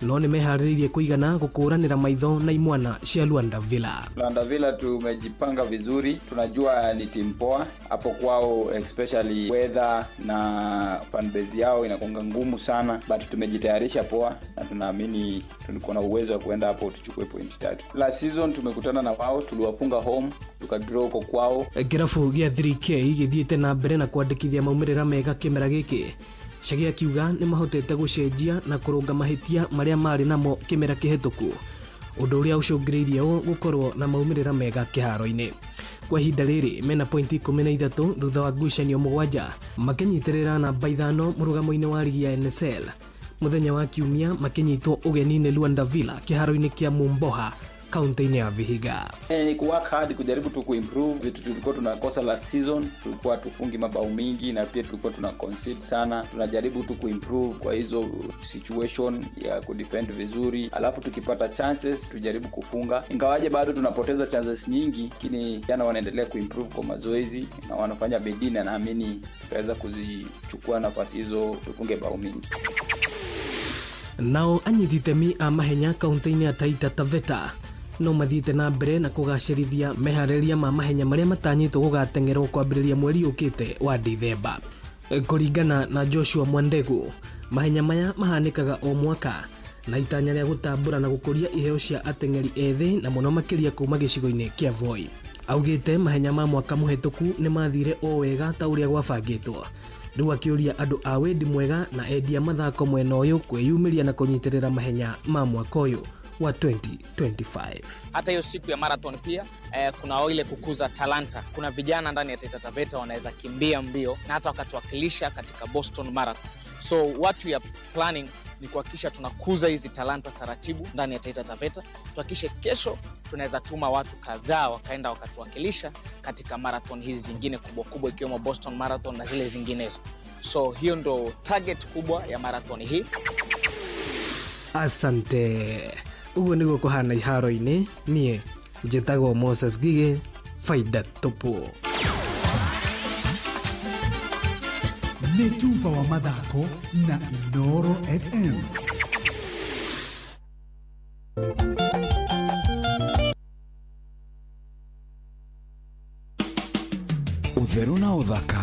no nĩ meharĩrĩirie kũigana gũkũranĩra maitho na imwana cia Luanda Villa. Luanda Villa tumejipanga vizuri, tunajua ni timu poa hapo kwao, especially weather na fanbase yao inakuanga ngumu sana, but tumejitayarisha poa na tunaamini tuko na uwezo wa kuenda hapo tuchukue pointi 3. Last season tumekutana na wao, tuliwafunga home, tukadraw huko kwao. Kĩrabu gĩa 3K gĩthiĩte na mbere na kwandĩkithia maumĩrĩra mega kĩmera gĩkĩ. Chege akiuga nĩ mahotete gũcenjia na kũrũnga mahĩtia marĩa marĩ namo kĩmera kĩhetũku, ũndũ ũrĩa ũcũngĩrĩirie ũũ gũkorwo na maumĩrĩra mega kĩharo-inĩ. Kwa ihinda rĩrĩ mena pointi 13 thutha wa ngucanio 7, makĩnyitĩrĩra namba 5 mũrũgamo-inĩ wa ligi ya NSL. Mũthenya wa kiumia makĩnyitwo ũgeni-inĩ Luanda Villa kĩharo-inĩ kĩa Mumboha kaunti-inĩ ya Vihiga. Ni kuwork hard, kujaribu tu kuimprove vitu tulikuwa tunakosa last season. Tulikuwa tufungi mabao mingi na pia tulikuwa tuna concede sana. Tunajaribu tu kuimprove kwa hizo situation ya kudefend vizuri, alafu tukipata chances tujaribu kufunga, ingawaje bado tunapoteza chances nyingi, lakini jana wanaendelea kuimprove kwa mazoezi na wanafanya bidii, na naamini tutaweza kuzichukua nafasi hizo tufunge bao mingi. Nao anyiti itemi a mahenya kaunti-inĩ ya Taita Taveta no mathiĩte na mbere na kũgacĩrithia meharĩrĩria ma mahenya marĩa matanyĩtwo gũgateng'erwo kwambĩrĩria mweri ũkĩte wa Dithemba. Kũringana na Joshua Mwandegu, mahenya maya mahanĩkaga o mwaka na itanya rĩa gũtambũra na gũkũria iheo cia ateng'eri ethĩ na mũno makĩria kuma gĩcigo-inĩ kĩa Voi. Augĩte mahenya ma mwaka mũhetũku nĩ mathire o wega ta ũrĩa gwabangĩtwo. Rĩu akĩũria andũ a wendi mwega na endia mathako mwena ũyũ kwĩyumĩria na kũnyitĩrĩra mahenya ma mwaka ũyũ wa 2025. Hata hiyo siku ya marathon pia kuna ile kukuza talanta. Kuna vijana ndani ya Taita Taveta wanaweza kimbia mbio na hata wakatuwakilisha katika Boston Marathon. So what we are planning ni kuhakikisha tunakuza hizi talanta taratibu ndani ya Taita Taveta, tuhakikishe kesho tunaweza tuma watu kadhaa wakaenda wakatuwakilisha katika marathon hizi zingine kubwa kubwa ikiwemo Boston Marathon na zile zinginezo. So hiyo ndo target kubwa ya marathon hii. Asante. Ũguo nĩguo kũhana iharo-inĩ. Niĩ njĩtagwo Moses Ngige, faida tupu. Nĩ tuba wa mathako na Inooro FM. Ũtheru na ũthaka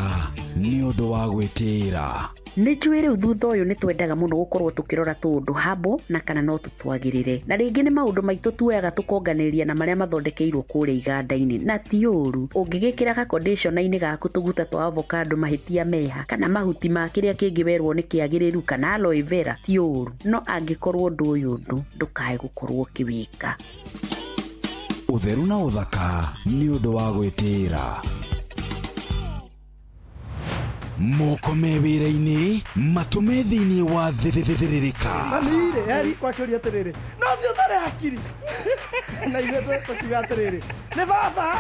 nĩ ũndũ wa gwĩtĩĩra. Nĩ njũĩ rĩu thutha ũyũ nĩ twendaga mũno gũkorwo tũkĩrora tũũndũ habo na kana no tũtwagĩrĩre, na rĩngĩ nĩ maũndũ maitũ tuoyaga tũkonganĩrĩria na marĩa mathondekeirwo kũrĩa iganda-inĩ, na ti ũru ũngĩgĩkĩra gakondĩcona-inĩ gaku tũguta twa avocado mahĩtia meha kana mahuti ma kĩrĩa kĩngĩ werwo nĩ kĩagĩrĩru kana aloe vera, ti ũru, no angĩkorwo ũndũ ũyũ ũndũ ndũkae gũkorwo ũkĩwĩka. Ũtheru na ũthaka nĩ ũndũ wa gwĩtĩĩra. Moko me wĩra-inĩ, matũme thĩinĩ wa thĩrĩrĩka. Mami-rĩ, eri kwakĩũria atĩrĩrĩ, no ũcio ũtarĩ hakiri. Na ithuĩ tũkiuga atĩrĩrĩ, nĩ baba.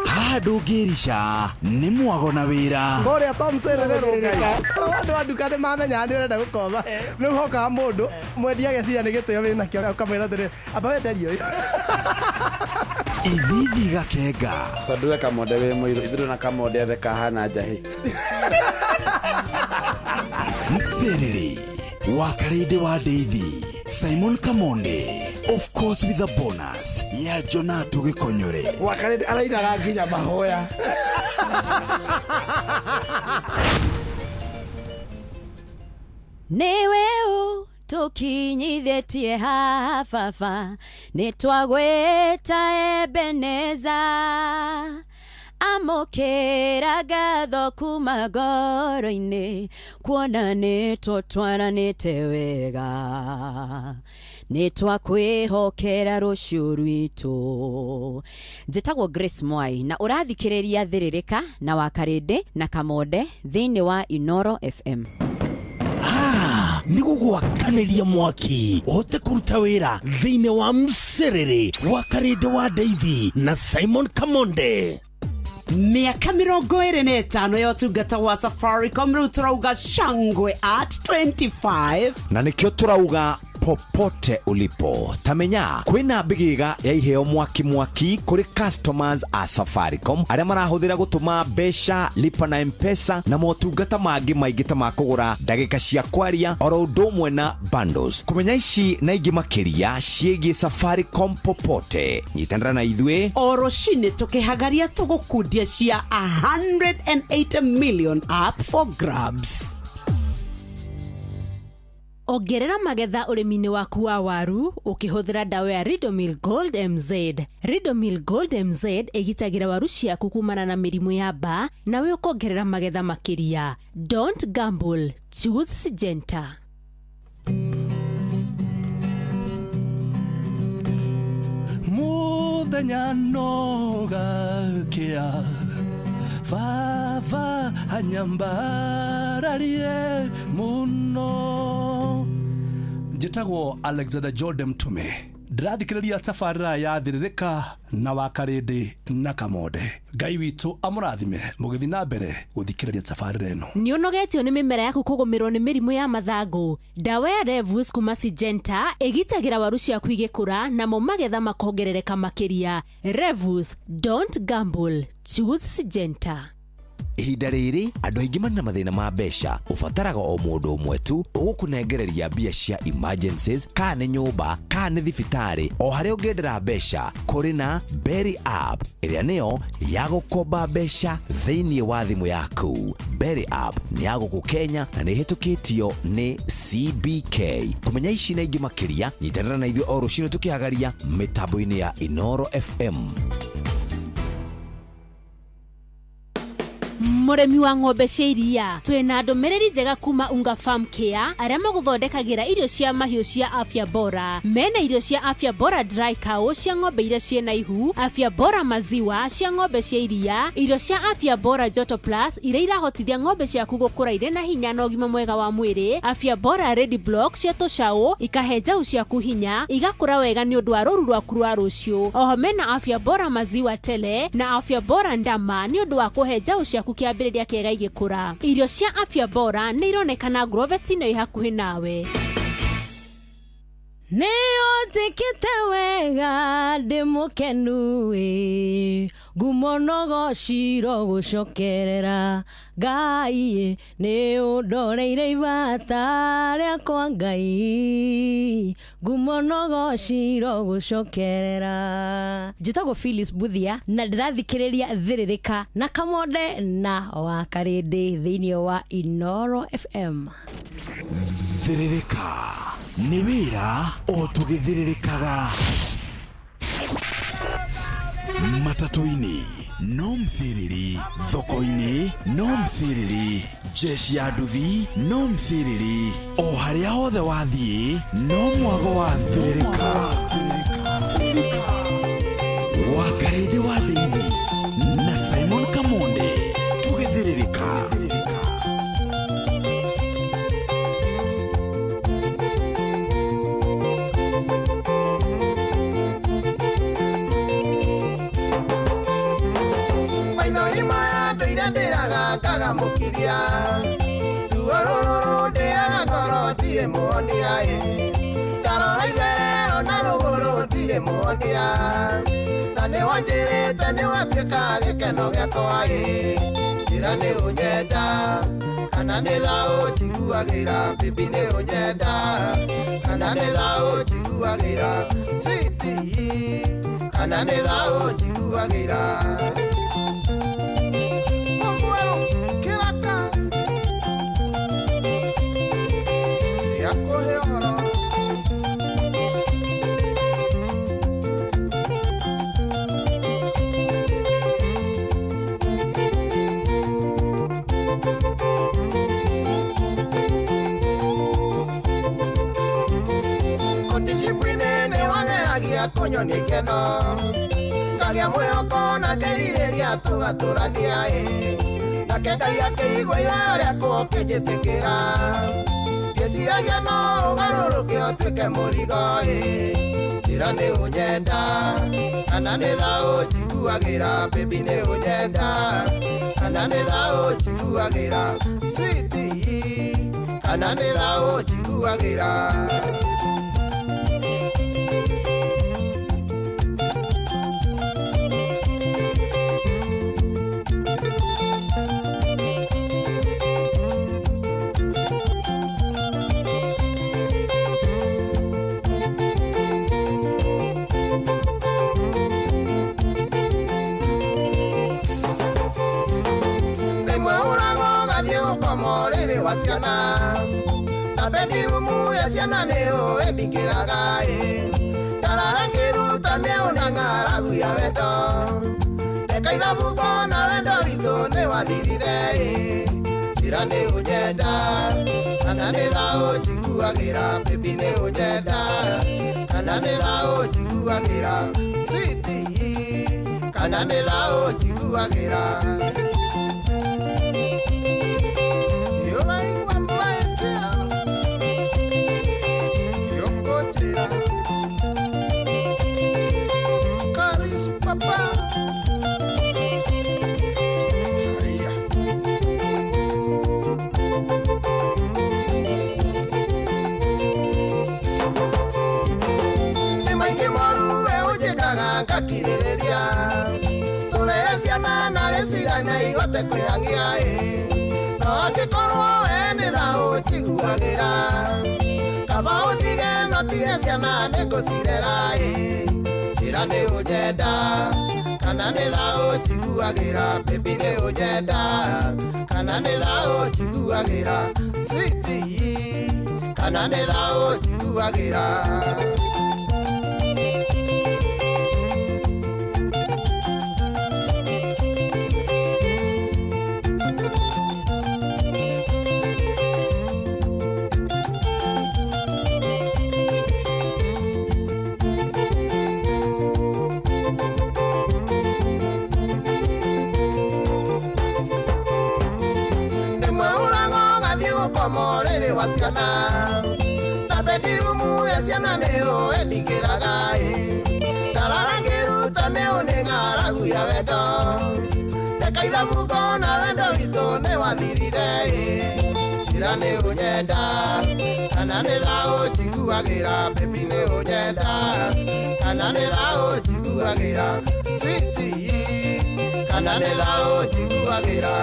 Haha ndũngĩrica, nĩ mwago na wĩra. Kũrĩa Tom Serere Ngai. Andũ a nduka nĩ mamenyaga nĩ ũrenda gũkomba. Rĩu hokaga mũndũ, mwendia ageciria nĩ gĩtĩo wĩnakĩo, ũkamwĩra atĩrĩrĩ, amba wenderie ũyũ. Ithithi gakenga. Tondũ we Kamonde wĩ mũirũ, ithuĩ na Kamonde othe kahana njahĩ. Mserere wa Karĩndĩ wa Ndeithi, Simon Kamonde, of course with a bonus ya Jonato Gĩkonyore. Wa Karĩndĩ arainaga nginya mahoya. Nĩwe ũ tũkinyithĩtie haha baba, nĩtwagwĩta Ebeneza. Amũkĩra ngatho kuma ngoro-inĩ, kuona nĩtũtwaranĩte wega. Nĩ twakwĩhokera rũciũ rwitũ. Njĩtagwo Grace Mwai na ũrathikĩrĩria Thĩrĩrĩka na Wakarĩndĩ na Kamonde thĩinĩ wa Inoro FM. Nĩ gũgwakanĩria mwaki ũhote kũruta wĩra thĩinĩ wa msĩrĩrĩ wa Karĩndĩ wa Ndeithi na Simon Kamonde. Mĩaka 25 ya ũtungata wa Safaricom, rĩu tũrauga shangwe at 25. Na nĩkĩo tũrauga popote ulipo tamenya kwĩna mbĩgĩga ya iheo mwaki mwaki kũrĩ customers a Safaricom arĩa marahũthĩra gũtũma mbeca, lipa na Mpesa na motungata mangĩ maingĩ ta ma kũgũra ndagĩka cia kwaria oro ũndũ ũmwe na bundles. Kũmenya ici na ingĩ makĩria ciĩgiĩ Safaricom popote, nyitanĩra na ithuĩ o rũcinĩ tũkĩhagaria tũgũkundia cia 180 million up for grabs. Ongerera magetha ũrĩmi-inĩ waku wa waru ũkĩhũthĩra ndawa ya Ridomil Gold MZ. Ridomil Gold MZ ĩgitagĩra waru ciaku kumana na mĩrimũ ya mbaa nawe ũkongerera magetha makĩria. Don't gamble, choose Syngenta. Muthenya no gakia baba anyambararie muno. Njĩtagwo Alexander Jordan Mtume, ndĩrathikĩrĩria tabarĩra ya Thĩrĩrĩka na Wakarĩndĩ na Kamonde. Ngai witũ amũrathime mũgĩthiĩ na mbere gũthikĩrĩria tabarĩra ĩno. Nĩ ũnogetio nĩ mĩmera yaku kũgũmĩrwo nĩ mĩrimũ ya mathangũ? Ndawa ya Revus kuma Syngenta ĩgitagĩra waru ciaku igĩkũra namo magetha makongerereka makĩria. Revus, don't gamble, choose Syngenta. Ihinda rĩrĩ andũ aingĩ marĩ na mathĩna ma mbeca, ũbataraga o mũndũ ũmwe tu ũgũkũnengereria mbia cia emergencies, kana nĩ nyũmba kana nĩ thibitarĩ, o harĩa ũngĩendera mbeca. Kũrĩ na Berry app ĩrĩa nĩyo ya gũkomba mbeca thĩinĩ wa thimũ yaku. Berry app nĩ ya gũkũ Kenya na nĩ ĩhĩtũkĩtio nĩ CBK. Kũmenya ici na ingĩ makĩria, nyitanĩra na ithuĩ o rũcinĩ tũkĩhagaria mĩtambo-inĩ ya Inoro FM. Mũrĩmi wa ng'ombe cia iria, twĩna ndũmĩrĩri njega kuma Unga Farm Care arĩa magũthondekagĩra irio cia mahiũ cia afya bora. Mena irio cia afya bora dry cow cia ng'ombe iria ciĩna ihu, afya bora maziwa cia ng'ombe cia iria, irio cia afya bora joto plus iria irahotithia ng'ombe ciaku gũkũra irĩ na hinya na ũgima mwega wa mwĩrĩ, afya bora ready block cia tũcaũ ikahe njaũ ciaku hinya igakũra wega nĩ ũndũ wa rũru rwaku rwa rũciũ. Oho mena afya bora maziwa tele na afya bora ndama nĩ ũndũ wa kũhe njaũ ciaku kĩambĩrĩria kĩega igĩkũra. Irio cia afya bora nĩ ironekana Grovet-inĩ ĩ hakuhĩ nawe. Nĩ ũnjĩkĩte wega ndĩ mũkenu ĩ, ngumo no gũcokerera Ngai, nĩ ũndoreire ibata rĩakwa Ngai, ngumo no gũcokerera. Njĩtagwo Phyllis Buthia na ndĩrathikĩrĩria Thĩrĩrĩka na Kamonde na Wakarĩndĩ thĩinĩ wa Inoro FM. Thĩrĩrĩka nĩ wĩra o tũgĩthĩrĩrĩkaga. Matatũ-inĩ no msĩrĩrĩ, thoko-inĩ no msĩrĩrĩ, jeshi ya nduthi no msĩrĩrĩ, o harĩa hothe wathiĩ no mwago wa thĩrĩrĩka. Wakarĩndĩ wa Ndeithi na Simon Kamonde tũgĩthĩrĩrĩka. Ndĩraga ruo rũrũ ndĩaga ngoro ndirĩ muonia ĩ, ndarora itherero na rũgũrũ ndirĩ muonia, na nĩwanjĩrĩte nĩwatuĩka gĩkeno gĩakwa ĩ, njĩra nĩ ũnyenda kana nĩ thaũ njiguagĩra, bibi nĩ ũnyenda kana nĩ thaũ njiguagĩra, sweetie kana nĩ thaũ njiguagĩra. Kũnyonia ikeno ngagĩa mwĩhoko na ngerirĩria tũgatũrania ĩ nake Ngai akĩigua ihoya rĩakwa ũkĩnjĩtĩkĩra ngĩciragia no ũgarũrũke ũtuĩke mũrigo ĩ njĩra nĩ ũnyenda kana nĩ thaũ njiguagĩra baby nĩ ũnyenda kana nĩ thaũ njiguagĩra sweetie kana nĩ thaũ njiguagĩra. Ciana na bedroom ya ciana nĩyo ĩndingĩraga ĩ ndarara ngĩruta mĩeũ na ng'aragu ya wendo ndeka ithabu ngona wendo witũ nĩ wathirire ĩ njĩra nĩ ũnyenda kana nĩ thaũ njiguagĩra baby nĩ ũnyenda kana nĩ thaũ njiguagĩra sweetie kana nĩ thaũ njiguagĩra. Ngakirĩrĩria tũrere ciana narĩ cigana ihote kwĩhangia ĩ no angĩkorwo we nĩ thaũ njiguagĩra kaba ũndige no tige ciana nĩngũcirera ĩ njĩra nĩ ũnyenda kana nĩ thaũ njiguagĩra baby nĩ ũnyenda kana nĩ thaũ njiguagĩra sweetie kana nĩ thaũ njiguagĩra. Wa ciana na bedroom ya ciana nĩyo ĩndingĩraga ĩ ndarara ngĩruta mĩeũ nĩ ng'aragu ya wendo ndeka ithabu ngona wendo witũ nĩ wathirire ĩ njĩra nĩ ũnyenda kana nĩ thaũ njiguagĩra baby nĩ ũnyenda kana nĩ thaũ njiguagĩra sweetie kana nĩ thaũ njiguagĩra.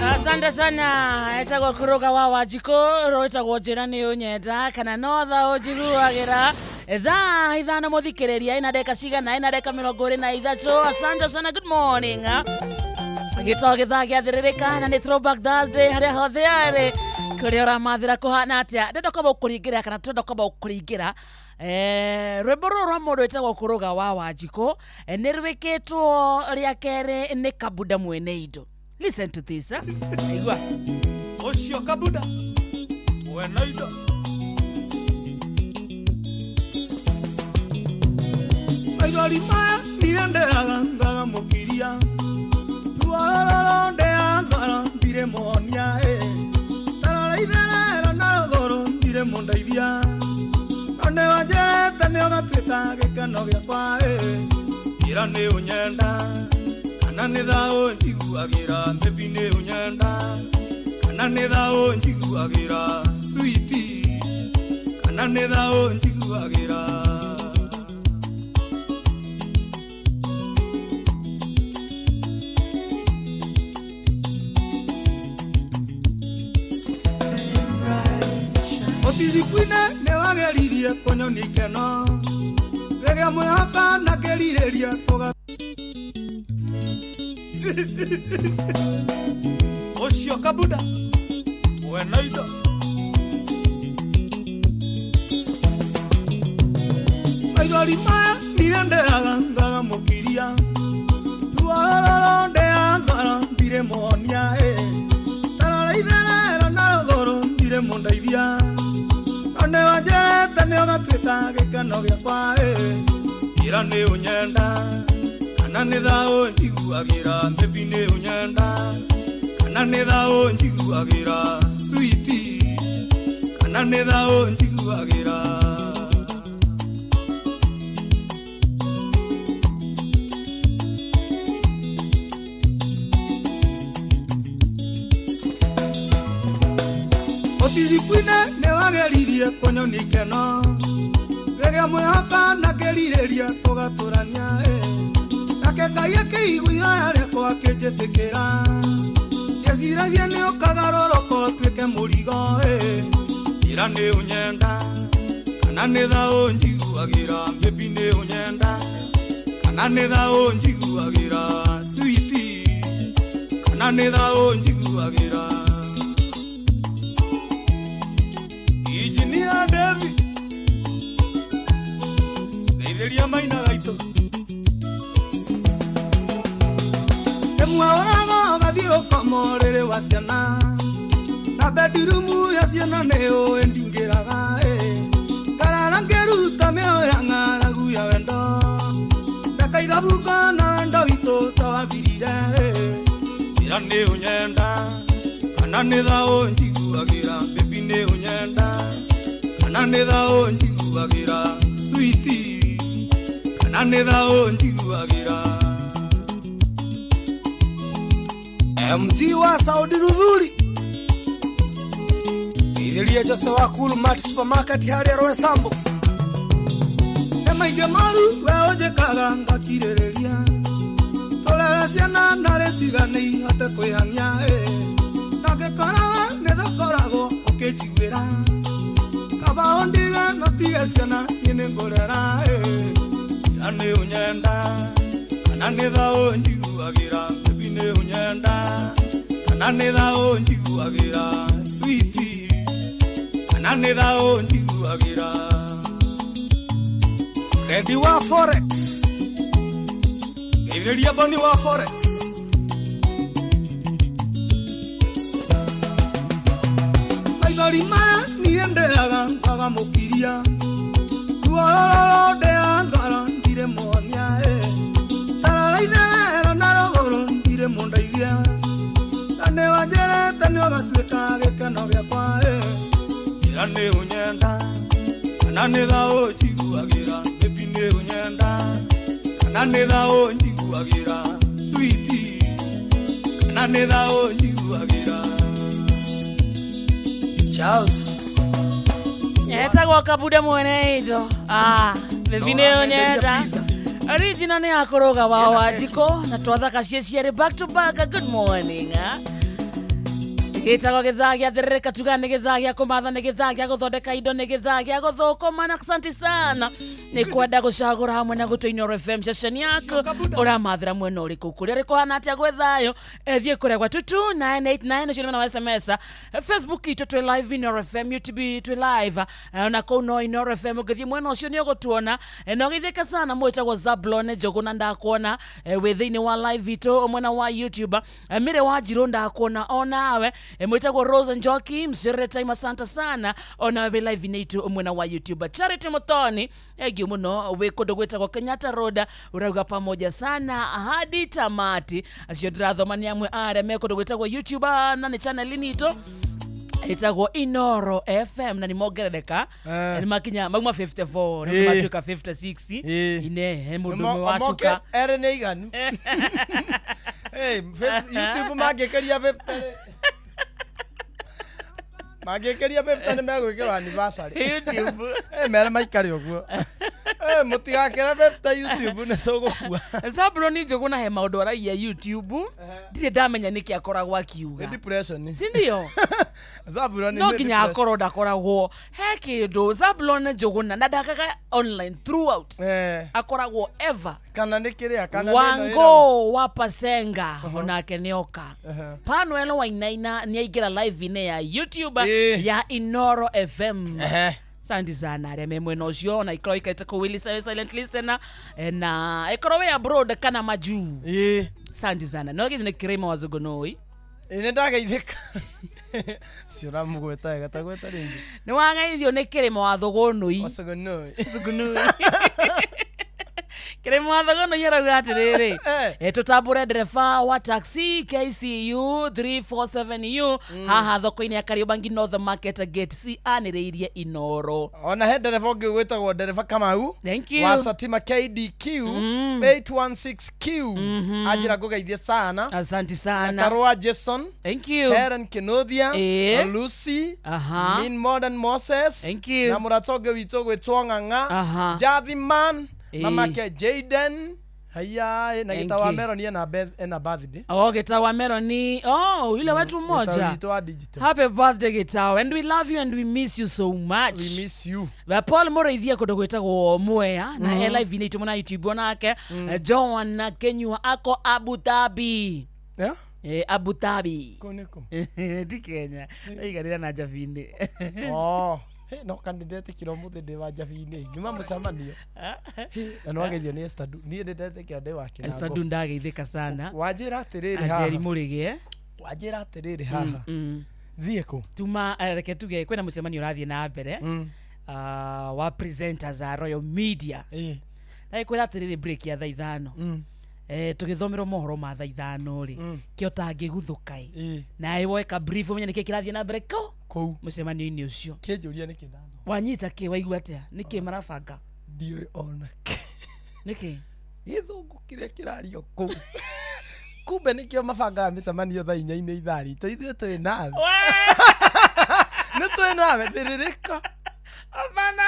Asante sana etagwo kuruga wa Wanjikũ rwĩtagwo njĩra nĩ ũnyenda kana no thaũ njiguagĩra thaa 5 mũthikĩrĩria ina ndagĩka cigana ina ndagĩka 23. Asante sana, good morning. Gĩtoo gĩthaa gĩathĩrĩrĩka na nĩ Throwback Thursday harĩa hothe arĩ kũrĩa ũramathĩra kũhana atĩa. Ndĩrenda kwamba gũkũringĩra kana tũrenda kwamba gũkũringĩra rwĩmbo rũrũ rwa mũndũ wĩtagwo Kũrũga wa Wanjikũ nĩ rwĩkĩtwo rĩa kerĩ nĩ Kabuda mwene indo. Listen to this. Aigua. Ocio Kabuda mwene indo. Maithori maya ndirenderaga ngagamũkiria ruo ndea ngoro ndirĩ muonia ĩ tarora itherero na rũgũrũ ndirĩ mũndeithia wanjĩrĩte nĩ ũgatuĩka gĩkeno gĩakwa ĩ. Ĩra nĩ ũnyenda kana nĩ thaũ njiguagĩra, baby nĩ ũnyenda kana nĩ thaũ njiguagĩra, sweetie kana nĩ thaũ njiguagĩra. Ũticikwine nĩ wageririe kũnyonia ikeno rĩrĩa mwĩhoka na kĩrirĩria tũga ũcio kabuda wena indo maithori maya ndirĩ ndĩraga ngagamũkiria ruo rũrũ ndĩa ngoro ndirĩ mũhonia ĩ tarora itherero na rũgũrũ ndirĩ mũndeithia no nĩ wanjĩrĩte nĩ ũgatuĩka gĩkeno gĩakwa ĩ. Ĩra nĩ ũnyenda kana nĩ thaũ njiguagĩra, baby nĩ ũnyenda kana nĩ thaũ njiguagĩra, sweetie kana nĩ thaũ njiguagĩra. Ũticikwine nĩ wageririe kũnyonia ikeno rĩrĩa mwĩhoka na kĩrirĩria tũgatũrania ĩ. Nake Ngai akĩigua ihoya rĩakwa akĩnjĩtĩkĩra ndeciragia nĩ ũkagarũrũka ũtuĩke mũrigo ĩ. Ĩra nĩ ũnyenda kana nĩ thaũ njiguagĩra, baby nĩ ũnyenda kana nĩ thaũ njiguagĩra, sweetie kana nĩ thaũ njiguagĩra. Engineer David ngeithĩria maina gaitũ ĩmwe ũraga ũgathiĩ ũkoma ũrĩrĩ wa ciana na bedroom ya ciana nĩ ũĩ ndingĩraga ĩ. Ngarara ngĩruta mĩoyo ya ng'aragu ya wendo ndakaithabuka na wendo witũ ta wathirire ĩ. Ĩra nĩ ũnyenda kana nĩ thaũ njiguagĩra, baby nĩ ũnyenda kana nĩ thaũ njiguagĩra, sweetie kana nĩ thaũ njiguagĩra. MG wa Saudi Ruthuri Ithĩria Jose wa Cool Mart Supermarket harĩa Roysambu nĩ maingĩ moru we ũnjĩkaga ngakirĩrĩria tũrere ciana narĩ cigane ihote kwĩhang'ia ĩ. Na ngĩkora we nĩ tũkoragwo ũkĩnjiguĩra kaba ũndige no tige ciana niĩ nĩ ngũrera ĩ. Ĩra nĩ ũnyenda kana nĩ thaũ njiguagĩra, baby nĩ ũnyenda kana nĩ thaũ njiguagĩra, sweetie kana nĩ thaũ njiguagĩra. Fredi wa Forex ngeithĩria Boni wa Forex maithori maya niĩ ndĩraga ngagamũkiria ruo rũrũ ndĩa ngoro ndirĩ mũhonia ĩ. Tarora itherero na rũgũrũ ndirĩ mũndeithia na nĩ wanjĩrĩte nĩ ũgatuĩka gĩkeno gĩakwa ĩ. Ĩra nĩ ũnyenda kana nĩ thaũ njiguagĩra, baby nĩ ũnyenda kana nĩ thaũ njiguagĩra, sweetie kana nĩ thaũ njiguagĩra. Charles Etagwo Kabuda mwene indo. Ah, baby nĩ ũnyenda. Original nĩ akũrũga wa Wanjikũ na twathaka ciĩ cierĩ back to back. Good morning. Ah. Gĩtagwo gĩthaa gĩa thĩrĩrĩka tuga nĩ gĩthaa gĩa kũmatha nĩ gĩthaa gĩa gũthondeka indo nĩ gĩthaa gĩa gũthũkũma na asante sana nĩ kwenda gũcagũra hamwe na gũtũ Inooro FM ceceni yaku ũramathĩra mwena ũrĩkũ kũrĩa rĩ kũhana atĩa gwĩ thayũ thiĩ kũrĩa gwa 22989 ũcio nĩ mwena wa SMS Facebook itũ twĩ live Inooro FM YouTube twĩ live na kũu no Inooro FM ũngĩthiĩ mwena ũcio nĩ ũgũtuona na ũgeithĩke sana mwĩtagwo Zablon Njũgũ na ndakuona wĩ thĩinĩ wa live itũ mwena wa YouTube Mire wa Njirũ ndakuona onawe mwĩtagwo Rose Njoki msirre time asante sana onawe wĩ live inĩ itũ mwena wa YouTube Charity Muthoni egio mũno wĩ kũndũ gwĩtagwo Kenyatta Road ũrauga pamoja sana hadi tamati acio ndĩrathoma nĩ amwe arĩa me kũndũ gwĩtagwo YouTube na nĩ channel-inĩ itũ Ĩtagwo Inoro FM na nĩ mongerereka. Eh. Nĩ makinya mauma 54, Eh. nĩ matuĩka 56. Ine he mũndũ ũmwe wacuka. Erĩ nĩ iganu. Hey, YouTube mangĩkĩria 50 mangĩkĩria 50 nĩ megwĩkĩrwo anniversary. YouTube. Eh, mere maikare ũguo. Eh, mũtigakĩre 50 YouTube nĩ tũgũkua. Zabuloni Njũgũna he maũndũ aragia YouTube ndirĩ ndamenya nĩkĩ akoragwo akiuga. Nĩ depression. Si ndio? Zabuloni No nĩ nginya depression. akorwo ndakoragwo he kĩndũ Zabulon Njũgũna na ndakaga online throughout. Akoragwo ever. Kana nĩ kĩrĩa kana nĩ ĩno Wango wa Pasenga onake nĩoka. Aha. Panuel Wainaina nĩaingĩra live-inĩ ya YouTube Ĩĩ. ya Inoro FM. Ehe. Asante sana arĩa me mwena ũcio ona ikorwo ikaite kũu Willy silent listener na ikorwo wĩ abroad kana majuu. Ĩĩ. Asante sana no gĩthĩ nĩ kĩrĩma wa Zũgũnũi. Ĩĩ, nĩ ndageithĩka. Cio ũramũgweta wega ta gweta rĩngĩ. Nĩ wageithio nĩ kĩrĩma wa Thũgũnũi. Thũgũnũi. Thũgũnũi. Kĩrĩma wa Thũgũnũi arauga atĩrĩrĩ tũtambũre ndereba wa taxi KCU 347U haha thoko-inĩ ya Kariobangi North Market Gate C anĩrĩirie Inoro. Ona he ndereba ũngĩ gwĩtagwo ndereba Kamau. Thank you. Wa Satima KDQ 816Q. Anjĩra ngũgeithie sana. Asante sana. Na Karũa Jason. Thank you. Helen Kĩnũthia. Ĩĩ. Lucy. Aha. Min Modern Moses. Thank you. Na mũrata ũngĩ witũ gwĩtwo Ng'ang'a. Aha. Jathiman. Ĩĩ. Mamake Jaden. Haya, na Thank gĩta wa you. Meroni ena birthday. Oh, Gĩtawa Meroni. Oh, yule wetu mmoja. Gĩtaũ witũ wa digital. Happy birthday Gĩtawa and we love you and we miss you so much. We miss you. Ba Paul Mũrĩithia kũndũ gwĩtagwo Mwea na mm. live-inĩ itũ na YouTube onake. Joan Kenyua ako Abu Dhabi. Yeah? Abu Dhabi. Kũu nĩ kũ? Ti Kenya. Aikarĩra na njabinĩ. Oh. Hey, no kandi ndetĩkĩra ũmũthĩ ndĩ wa njabinĩ ngiuma mũcemanio na nĩwageithio nĩ Esther Du. Niĩ nĩ ndetĩkĩra ndĩ wa kĩrango. Esther Du ndageithĩka sana. Wanjĩra atĩrĩrĩ Anjeri haha. Mũrĩge. Wanjĩra atĩrĩrĩ haha. Thiĩ kũ? Tuma reke tuge kwĩna mũcemanio ũrathiĩ na mbere wa presenters a Royal Media. Na kwĩra atĩrĩrĩ break ya thaa ithano. Tũgĩthomerwo mohoro ma thaa ithano rĩ kĩo tangĩguthũka ĩ nawe woeka brief ũmenye nĩkĩ kĩrathiĩ na mbere kũ kũu mũcemanio-inĩ ũcio. Kĩnjũria nĩkĩ ndathoma. Wanyita kĩ waigua atĩa nĩkĩ marabanga Ndiũĩ ona kĩ. Nĩkĩ? Gĩthũngũ kĩrĩa kĩrario kũu. Kumbe nĩkĩo mabangaga mĩcemanio thaa inya-inĩ ithaa ritũ ithuĩ twĩ nawe. Nĩ twĩ nawe thĩrĩrĩka. Hapana,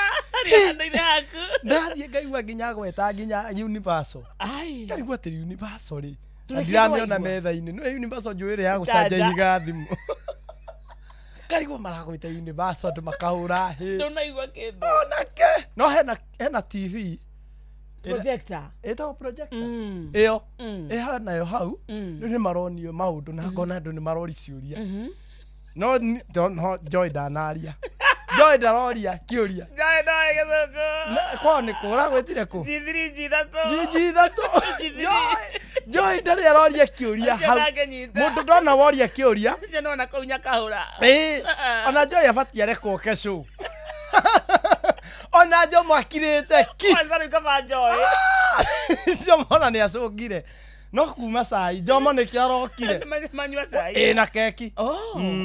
handũ-inĩ haku. Ndathiĩ ngaigua nginya gweta nginya Universal. Ai. Ngarigwo atĩ Universal rĩ. Ndũrĩ Na kĩndũ ndiramĩona waigua? metha-inĩ. Nĩwe Universal njũĩ ĩrĩa ya gũcanja Chanja. ihiga thimũ. Ngarigwo maragwĩta Universal andũ makahũra hĩ. Ndũnaigua kĩndũ. Onake. No hena TV. Projector. Ĩtagwo projector. Ĩyo. Ĩha nayo hau. Rĩu nĩ maronio maũndũ na ngona andũ nĩ marori ciũria. No no Joy ndanaria. Joy ndaroria kĩũria. Joy ndoĩ gĩthũngũ. Kwao nĩ kũ? Ũragwĩtire kũ? G3 G3. G ithatũ. Joy ndarĩ aroria kĩũria Ũcio hau. ndangĩnyita. Mũndũ ndona woria kĩũria. Ũcio nona kũu nyakahũra. Ĩĩ. Ona Joy abatiĩ arekwo oke show. Ona Jomo akirĩte ki. Kwanza rĩu kaba Joy. Jomo ona nĩ acũngire. No kuma cai Jomo nĩkĩo arokire. Manyua cai. Ĩ na keki. Oh,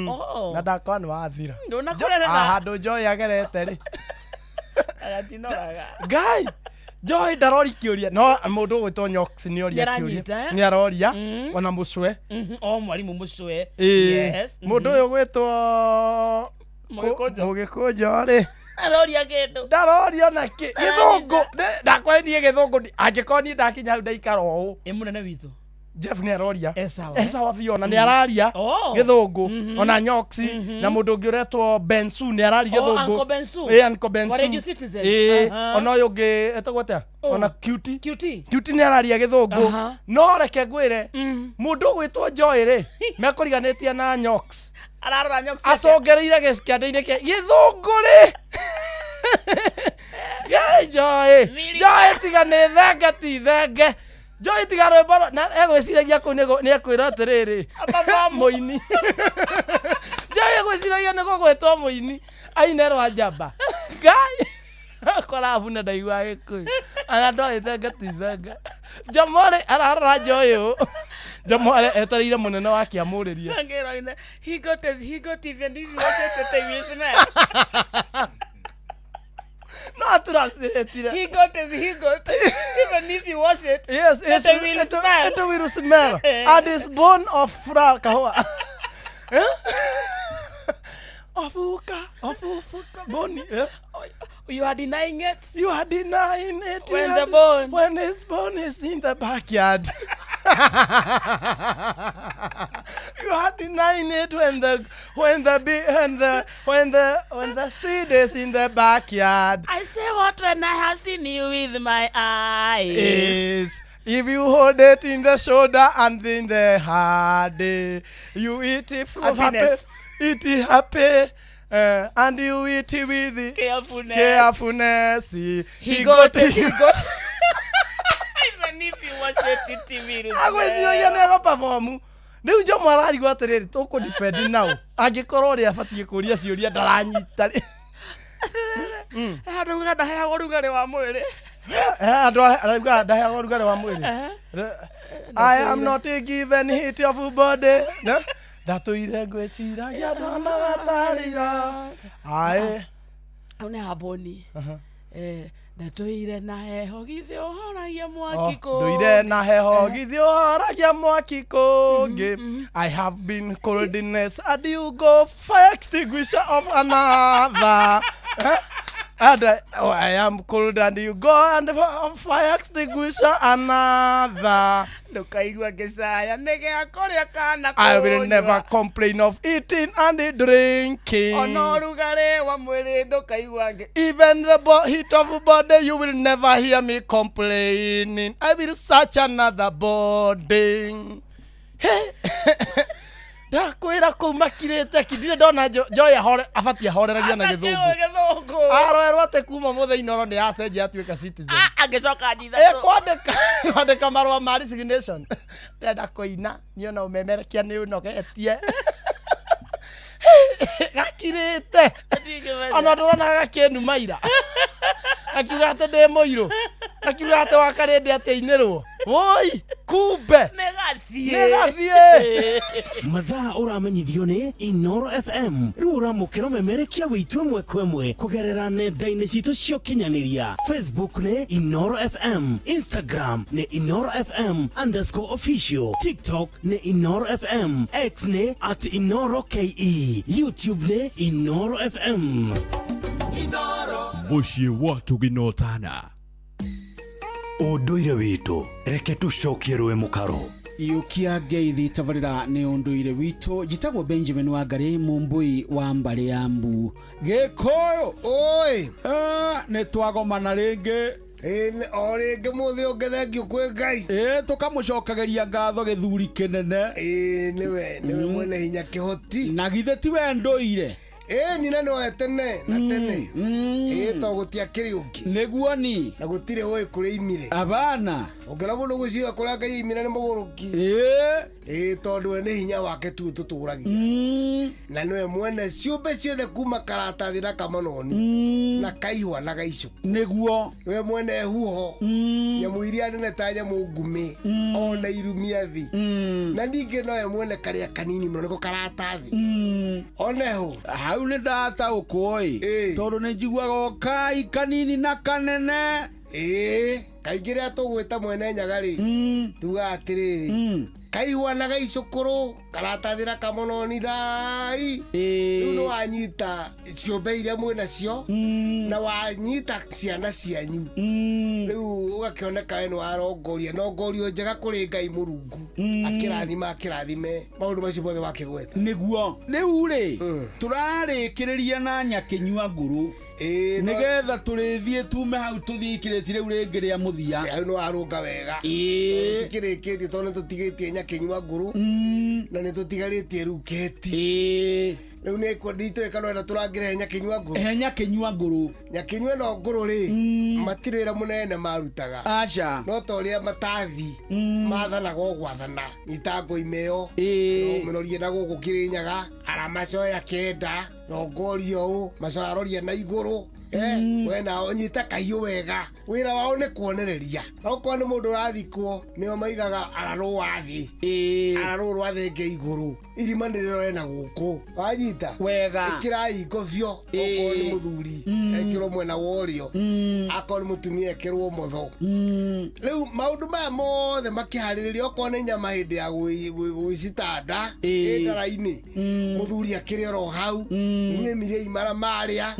oh. Na ndakwa nĩ wathira. Ndũnakũrerera. Handũ Joy agerete rĩ. Agatinoraga. Ngai Joy ndarori kĩũria no mũndũ ũgwĩtwo Nyox nĩ oria Nĩaranyita, kĩũria eh? nĩ aroria ona mũcwe O mwarimũ mũcwe. Ĩĩ. Yes. Mũndũ ũyũ ũgwĩtwo Mũgĩkũnjo. Mũgĩkũnjo rĩ Aroria kĩndũ. Ndaroria ona kĩ gĩthũngũ ndakwĩra niĩ gĩthũngũ angĩkorwo niĩ ndakinya hau ndaikara ũũ. Ĩ mũnene witũ. Jeff nĩ aroria Esawa. Esawa biũ ona nĩ araria Oh. gĩthũngũ ona Nyox na mũndũ ũngĩ ũretwo Bensu nĩ araria Oh, gĩthũngũ. Uncle Bensu. Ĩĩ Uncle Bensu. Wa Radio Citizen. Ĩĩ Aha. ona ũyũ ũngĩ etagwo atĩa? Oh. Ona Cutie. Cutie. Cutie nĩ araria gĩthũngũ. Aha. No reke ngwĩre mũndũ ũgwĩtwo Joy rĩ mekũriganĩtie na Nyox. Ararora Nyox. atĩa? Acongereire kĩande-inĩ kĩa gĩthũngũ rĩ. Yei, Joy. Joy tiga nĩ thenge ti thenge. Joy tiga rwĩmbo na egwĩciragia kũu nĩ ekwĩra atĩrĩrĩ mũini. Joy egwĩciragia nĩ gũgwĩtwo mũini aine rwa njamba. Ngai. Akwa arabuna ndaigua Gĩkũyũ. Ana ndwarĩte ngatithanga. Njamore ararora njoyũ. Njamore etereire mũnene wake amũrĩrie. Angĩroine, he got his, he got even if you wanted to take his smell. No atranslateire. He got his, he got even if you wash it. Yes, it will smell. It will smell. And it's bone of fra kahua. Eh? Ofuka, ofuka, boni. Eh? You are denying it. You are denying it. When the bone. When his bone is in the backyard. You are denying it when the when the when the when the when the seed is in the backyard. I say what when I have seen you with my eyes. Is if you hold it in the shoulder and in the heart, you eat it from happy, eat it happy, and you eat it with the carefulness. Carefulness. He got it. He got. Even if you watch it, it will smell. Agwĩciragia nĩ egũperform. Rĩu Njomo ararigwo atĩrĩrĩ, tũkũ now angĩkorwo ũrĩa abatiĩ kũria ciũria ndaranyita rĩ. Andũ auga ndaheagwo ũrugarĩ wa mwĩrĩ. Andũ arauga ndaheagwo ũrugarĩ wa mwĩrĩ. I am not given heat of body. Ndatũire ngwĩciragia andũ magatarĩra. Ae. Hau nĩ haboni. Ndatũire na heho githĩ ũhoragia mwaki kũngĩ. Ndũire na heho githĩ ũhoragia mwaki kũngĩ. I have been coldness and you go fire extinguisher of another. And I am cold and you go and fire extinguisher another. Ndũkaigua ngĩcaya nĩ gĩa kũrĩa kana I will never complain of eating and drinking. Ona ũrugarĩ wa mwĩrĩ ndũkaigua ngĩ. Even the heat of body, you will never hear me complaining. I will search another body. Hey. Ndakwĩra kũu makirĩte ki ndirĩ ndona Joy ahore abatiĩ ahoreragia na gĩthũngũ. Aroerwo atĩ kuma mũthenya Inooro nĩ yacenjia atuĩka citizen. Angĩcoka njithatũ. Kwandĩka marũa ma resignation. Ndĩrenda kũina niĩ ona ũmemerekia nĩ ũnogetie. Gakirĩte. Ona ndũrona gakĩnuma ira. Gakiuga atĩ ndĩ mũirũ. Gakiuga atĩ Wakarĩndĩ atĩ ainĩrwo. Woi, kumbe. Nĩgathiĩ. Nĩgathiĩ. Mathaa ũramenyithio nĩ Inooro FM. Rĩu ũramũkĩra ũmemerekia witũ ĩmwe kwa ĩmwe kũgerera nenda-inĩ citũ cia ũkinyanĩria. Facebook nĩ Inooro FM, Instagram nĩ Inooro FM _official, TikTok nĩ Inooro FM, X nĩ @InooroKE, YouTube nĩ Inooro FM. Mũciĩ wa tũginotana. Ũndũire witũ reke tũcokie rũĩ mũkaro. Iũkia ngeithi tabarĩra nĩ ũndũire witũ. Njĩtagwo Benjamin Wangari mũmbui wa mbarĩ ya mbu. Gĩkũyũ oi, nĩ twagomana rĩngĩ. O rĩngĩ mũthĩ ũngĩ thengiũ kwĩ Ngai. Tũkamũcokagĩria ngatho gĩthuri kĩnene. Nĩwe nĩwe mwene hinya kĩhoti. Na githĩ tiwe ndũire. Nina nĩwe tene na tene. To gũtiakĩrĩ ũngĩ. Nĩguo ni. Na gũtirĩ ũĩ kũrĩa imire. Abana. Ũngĩona mũndũ gwĩciria kũrĩa Ngai aimire nĩ mũgũrũki. Tondũ we nĩ hinya wake tu tũtũragia. Na nĩwe mwene ciũmbe ciothe kuma karatathi na kamononi. Na kaihwa na gaicũkũ. Nĩguo. Nĩwe mwene huho. Nyamũ iria nene ta nyamũ ngumĩ. Ona irumia thĩ. Na ningĩ nowe mwene karĩa kanini mũno nĩko karatathi. Oneho. Hau nĩ ndataũkwo ĩ. Tondũ nĩ njiguaga o kai kanini na kanene. Kaingĩ rĩrĩa tũgwĩta mwene nyaga rĩ, tugaga atĩrĩrĩ, kaihwa na gaicũkũrũ karatathi na kamononi thai. Rĩu nĩ wanyita ciũmbe iria mwĩ nacio na wanyita ciana cianyu. Rĩu ũgakĩoneka we nĩ warongoria nongorio njega kũrĩ Ngai Mũrungu. Akĩrathima akĩrathime maũndũ macio mothe wakĩgweta. Nĩguo. Rĩu rĩ, tũrarĩkĩrĩria na nyakĩnyua nguru. Nĩgetha tũrĩthiĩ tume hau tũthiĩ ikĩrĩti rĩu rĩngĩ rĩa mũthia. Hau nĩ warũnga wega. Tũtikĩrĩkĩtie tondũ nĩ tũtigĩtie nyakĩnyua nguru na nĩ tũtigarĩtie rĩu kĩheti. Rĩu nĩ nditũĩ kana wenda tũrangĩre he nyakĩnyua nguru. He nyakĩnyua nguru. Nyakĩnyua ĩno ngũrũ rĩ, matirĩ wĩra mũnene marutaga. Aca. No ta ũrĩa matathi mathanaga o gwathana. Nyita ngoima ĩyo, ũmĩrorie na gũkũ Kĩrĩnyaga, ara macoya kenda, rongoria ũũ, macoya aroria na igũrũ. We nao nyita kahiũ wega. Wĩra wao nĩ kuonereria. Okorwo nĩ mũndũ ũrathikwo nĩo maigaga ararũ wa thĩ. Ararũ rwa thenge igũrũ. Irima nĩ rĩrore na gũkũ. Wanyita? Wega. Ĩkĩrai ngobio okorwo nĩ mũthuri ekĩrwo mwena wa ũrĩo. Akorwo nĩ mũtumia ekĩrwo ũmotho. Rĩu maũndũ maya mothe makĩharĩrĩria okorwo nĩ nyama hĩndĩ ya gwĩcitanda ĩ ndara-inĩ. Mũthuri akĩrĩ oro hau. Inyuĩ mirĩi mara marĩa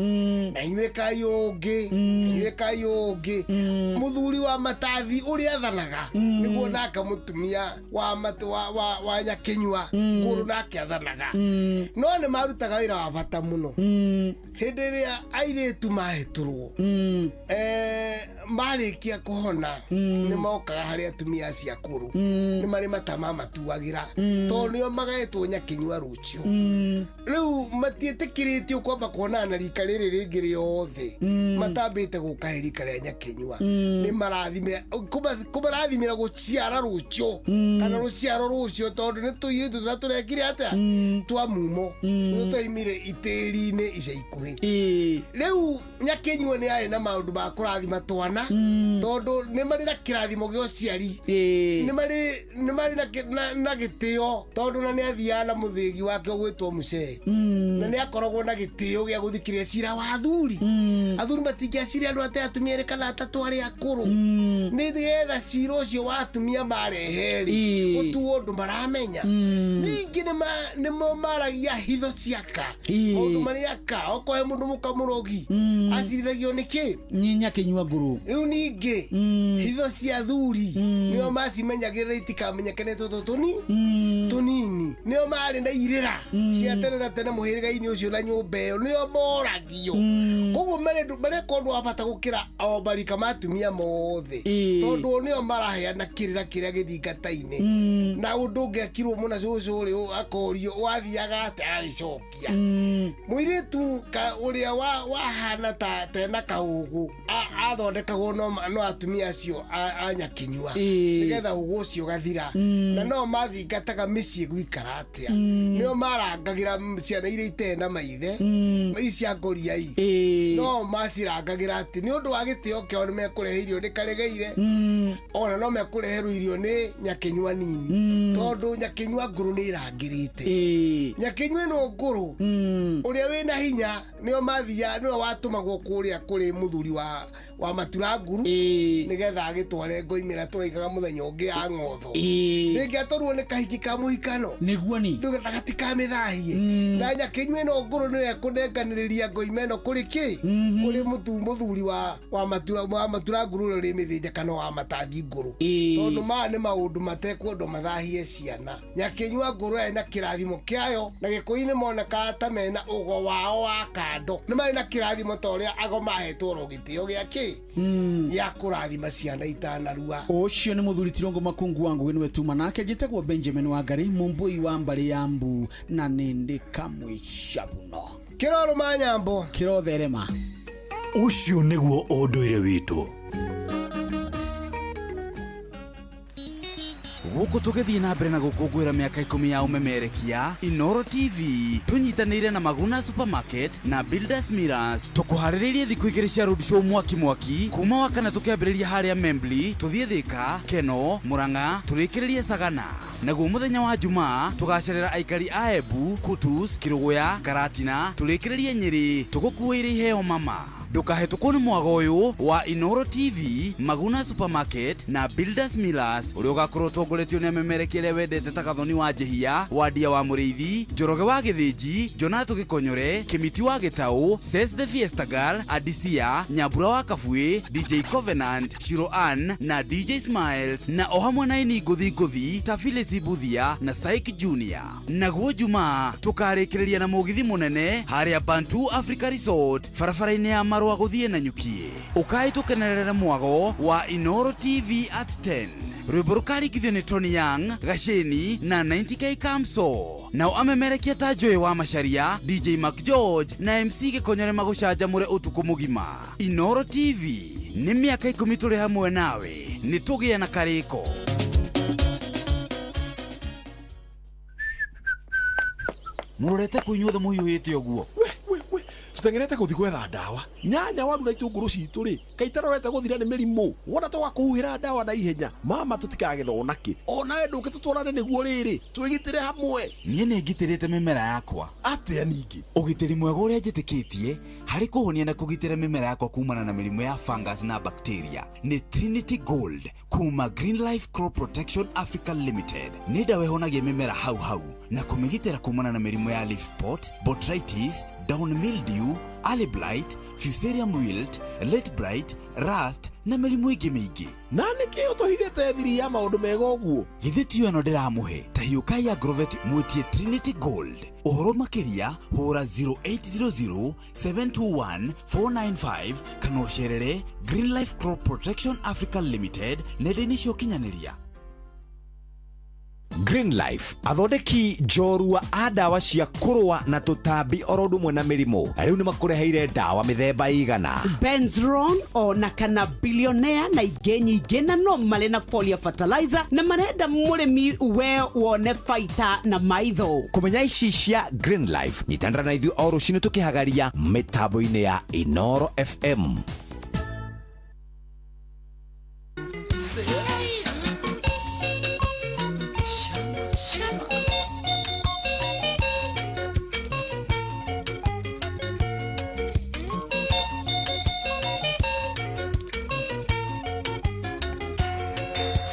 na inyuĩ kai ũngĩ inyuĩ kai ũngĩ. Mũthuri wa matathi ũrĩa athanaga nĩguo nake mũtumia wa wa nyakinyua ngũrũ nake athanaga. No nĩ marutaga wĩra wa bata mũno. Hĩndĩ ĩrĩa airĩtu mahĩtũrwo marĩkia kũhona nĩ mokaga harĩ atumia acio akũrũ. Nĩ marĩ matama matuagĩra tondũ nĩo magaĩtwo nyakinyua rũciũ. Rĩu matiĩtĩkĩrĩtio kwamba kuonana na rika rĩrĩ rĩngĩ rĩothe matambĩte gũka he rika rĩa nyakinyua. Nĩ marathimĩra kũmarathimĩra gũciara rũciũ kana rũciaro rũcio tondũ nĩ tũirĩtu tũrĩa tũrekire atĩa twa mumo nĩ twaimire itĩri-inĩ ica ikuhĩ. Rĩu nyakinyua nĩ arĩ na maũndũ ma kũrathima twana tondũ nĩ marĩ na kĩrathimo gĩa ũciari. Nĩ marĩ na gĩtĩo tondũ na nĩ athiaga na mũthĩgi wake ũgwĩtwo mũcee. Na nĩ akoragwo na gĩtĩo gĩa gũthikĩrĩria cira wa athuri. Athuri matingĩaciria andũ atĩ atumia erĩ kana atatũ arĩa akũrũ. Nĩ getha cira ũcio wa atumia marehe-rĩ gũtuo ũndũ maramenya. Ningĩ nĩmo maragia hitho ciaka maũndũ marĩa aka okorwo he mũndũ mũka mũrogi acirithagio nĩkĩ nĩ nyakinyua ngũrũ. Rĩu ningĩ hitho cia athuri nĩo macimenyagĩrĩra itikamenyeke nĩ tũtũ tũnini. Nĩo marĩ na irĩra cia tene na tene mũhĩrĩga-inĩ ũcio na nyũmba ĩyo nĩo moragio. Koguo mareka ũndũ wa bata gũkĩra o marika ma atumia mothe tondũ nĩo maraheana kĩrĩra kĩrĩa gĩthingata-inĩ. Na ũndũ ũngĩekirwo mũna cũcũ rĩ akorio wathiaga atĩa agagĩcokia. Mũirĩtu ũrĩa wahana ta tena kaũgũ athondekagwo no atumia acio a nyakinyua nĩgetha ũgũ ũcio ũgathira. Na no mathingataga mĩciĩ gũikara atĩa. Nĩo marangagĩra ciana iria itarĩ na maithe ici cia ngũriai. No macirangagĩra atĩ nĩ ũndũ wa gĩtĩo kĩao nĩ mekũrehe irio nĩ karegeire ona no mekũreherwo irio nĩ nyakinyua nini tondũ nyakinyua ngũrũ nĩ ĩrangĩrĩte. Nyakinyua ĩno ngũrũ ũrĩa wĩna hinya nĩo mathiaga nĩwe watũmagwo kũrĩa kũrĩ mũthuri wa matura nguru nĩgetha agĩtware ngoimĩra tũraigaga mũthenya ũngĩ ya ng'otho. Rĩngĩ atwarwo nĩ kahiki ka mũhikano nĩguo ni gatikamĩthahie. Na nyakinyua ĩno ngũrũ nĩyo ĩkũnenganĩrĩria ngoima ĩno kũrĩ kĩ kũrĩ mũthuri wa matura nguru ũrĩa ũrĩ mĩthĩnja kana wa matathi ngũrũ tondũ maya nĩ maũndũ matekwendwo mathahie ciana. Nyakinyua ngũrũ yarĩ na kĩrathimo kĩayo na gĩkũyũ-inĩ monekaga ta mena ũgo wao wa kando. Nĩ marĩ na kĩrathimo ta ũrĩa ago mahetwo oro gĩtĩo gĩa kĩ gĩa kũrathima ciana itanarua. Ũcio nĩ mũthuri Tirongo Makungu wa Ngũgĩ nĩwe tuma nake njĩtagwo Benjamin Wangari mũmbũi wa mbarĩ ya mbu na nĩndĩ kamwĩcabuno kĩrorũma nyambo kĩrotherema. Ũcio nĩguo ũndũire witũ. Gũkũ tũgĩthiĩ na mbere na gũkũngũĩra mĩaka 10 ya ũmemerekia Inoro TV tũnyitanĩire na Maguna Supermarket na Builders Mirrors tũkũharĩrĩirie thikũ 2 cia road show mwaki mwaki kuma wakana tũkĩambĩrĩria harĩa Membli tũthiĩ Thika Keno Murang'a tũrĩkĩrĩrie Sagana. Naguo mũthenya wa Jumaa tũgacerera aikari a Embu Kutus Kĩrũgũya Karatina tũrĩkĩrĩrie Nyĩrĩ tũgũkuĩire iheo mama. Ndũkahetũkwo nĩ mwago ũyũ wa Inoro TV Maguna Supermarket na Builders Millers ũrĩa ũgakorwo ũtongoretio nĩ amemerekia arĩa wendete ta Gathoni wa Njehia Wandia wa Mũrĩithi Njoroge wa Gĩthĩnji Jonato Gĩkonyore Kĩmiti wa Gĩtaũ Ses the Fiesta Girl Adisia Nyambura wa Kabuĩ DJ Covenant Shiro Ann na DJ Smiles na o hamwe na ini ngũthi ngũthi ta Phyllis Buthia na Syke Junior. Naguo Jumaa tũkarĩkĩrĩria na mũgithi mũnene harĩa Bantu Africa Resort barabara-inĩ ya Marua gũthiĩ na Nyukie. Ũkai tũkenerere mwago wa Inoro TV at 10. Rwĩmbo rũkaringithio nĩ Tony Young, Gaceni na 90K Kamso. Nao amemerekia ta Joy wa Macharia, DJ Mac George na MC Gĩkonyore magũcanjamũre ũtukũ mũgima. Inoro TV nĩ mĩaka 10 tũrĩ hamwe nawe, nĩ tũgĩe na karĩko. Mũrorete kũ inyuothe mũhiũhĩte ũguo? Tũteng'erete gũthiĩ gwetha ndawa. Nyanya, waru na itũngũrũ citũ rĩ, kaĩ itarorete gũthira nĩ mĩrimũ. Wona twaga kũhuhĩra ndawa na ihenya, mama, tũtikagetha onakĩ. Onawe ndũke tũtwarane nĩguo rĩrĩ twĩgitĩre hamwe. Niĩ nĩ ngitĩrĩte mĩmera yakwa. Atĩa ningĩ? Ũgitĩri mwega ũrĩa njĩtĩkĩtie harĩ kũhonia na kũgitĩra mĩmera yakwa kumana na mĩrimũ ya fungus na bacteria nĩ Trinity Gold kuma Green Life Crop Protection Africa Limited. Nĩ ndawa ĩhonagia mĩmera hau hau na kũmĩgitĩra kumana na mĩrimũ ya leaf spot, botrytis, down mildew, early blight, fusarium wilt, late blight, rust na mĩrimũ ĩngĩ mĩingĩ. Na nĩkĩ ũtũhithĩte thiri ya maũndũ mega ũguo? Githĩ tiyo ĩno ndĩramũhe? Ta hiũkai Agrovet mwĩtie Trinity Gold. Ũhoro makĩria hũra 0800 721 495 kana ũcerere Green Life Crop Protection Africa Limited nenda-inĩ cia ũkinyanĩria. Green Life, athondeki njorua a ndawa cia kũrũa na tũtambi oro ũndũ ũmwe na mĩrimũ, rĩu nĩ makũreheire ndawa mĩthemba igana. Benzron ona kana Billionaire na ingĩ nyingĩ, na no marĩ na folia fertilizer na marenda mũrĩmi we wone baita na maitho. Kũmenya ici cia Green Life, nyitanĩra na ithuĩ o rũcinĩ tũkĩhagaria mĩtambo-inĩ ya Inoro FM.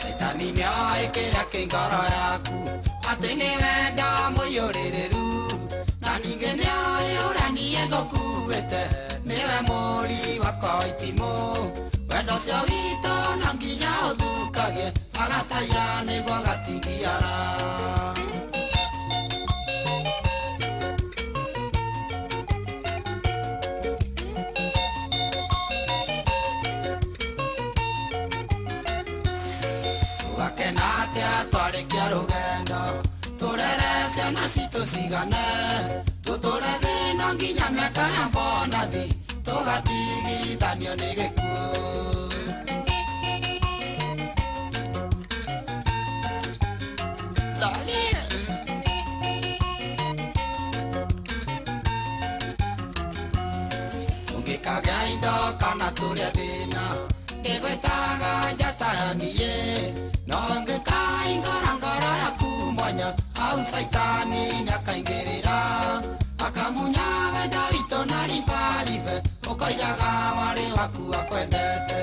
Caitani nĩoĩ kĩrĩa kĩ ngoro yaku, atĩ nĩ wendo mũiyũrĩrĩru, na ningĩ nĩoĩ ũrĩa niĩ ngũkuĩte, nĩwe mũri wakwa itimũ. Wendo ũcio witũ no nginya ũthũkagie, agataiya nĩguo gatingiara. Tũgakena atĩa twarĩkia rũgendo, tũrere ciana citũ cigane, tũtũre thĩ-ĩno nginya mĩaka ya mbonathi, tũgatigithanio nĩ gĩkuũ. Tũngĩkagĩa indo kana tũrĩe thĩna, ndĩgwĩtaga njata ya niĩ, no ngĩkaingũra ngoro yaku mwanya, hau caitani nĩakaingĩrĩra, akamunya wendo witũ na ribaribe, ũkoigaga warĩ waku akwendete.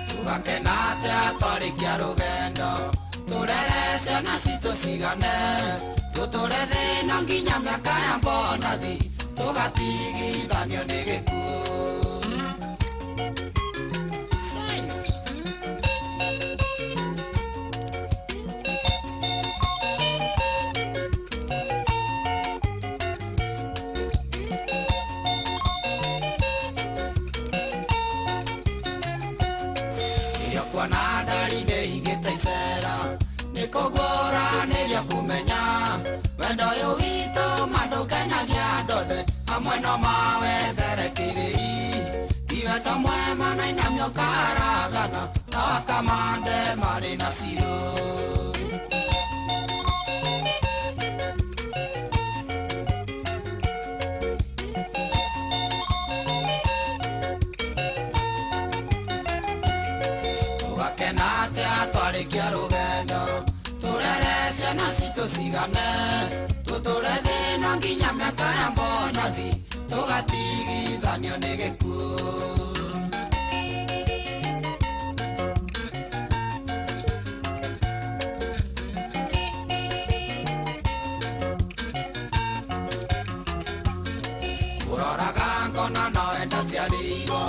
Tũgakena atĩa twarĩkia rũgendo, tũrere ciana citũ cigane, tũtũre thĩ-ĩno nginya mĩaka ya mbonathi, tũgatigithanio nĩ gĩkuũ. Rĩrĩa kuona ndari nĩ hingĩte icera, nĩ kũgũra nĩrĩo kũmenya, wendo ũyũ witũ ma ndũkenagia andũ othe, amwe no mawethere kĩrĩi. Ti wendo mwema na inamio karagana, no akamande marĩ na cirũ. Tũgakena atĩa twarĩkia rũgendo, tũrere ciana citũ cigane, tũtũre thĩ-ĩno nginya mĩaka ya mbonathi, tũgatigithanio nĩ gĩkuũ. Ũroraga ngona nowe ndaciarĩirwo,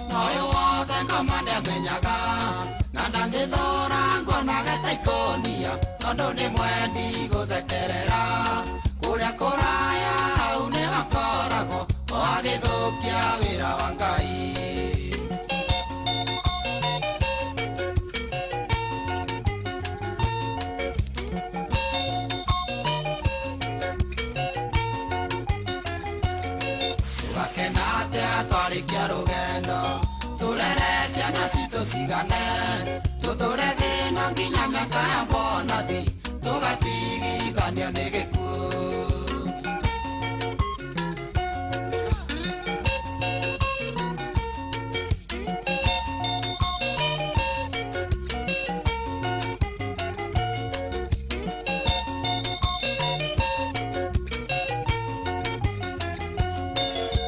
na ũyũ wothe ngoma nĩamenyaga, na ndangĩthũra nguonaga ta ikũnia, tondũ nĩ mwendi gũthekerera. Kũrĩa kũraya hau nĩho akoragwo, o agĩthũkia wĩra wa Ngai. Tũgakena atĩa twarĩkia rũgendo, tũrere nginya mĩaka ya mbonathi tũgatigithanio nĩ gĩkuũ.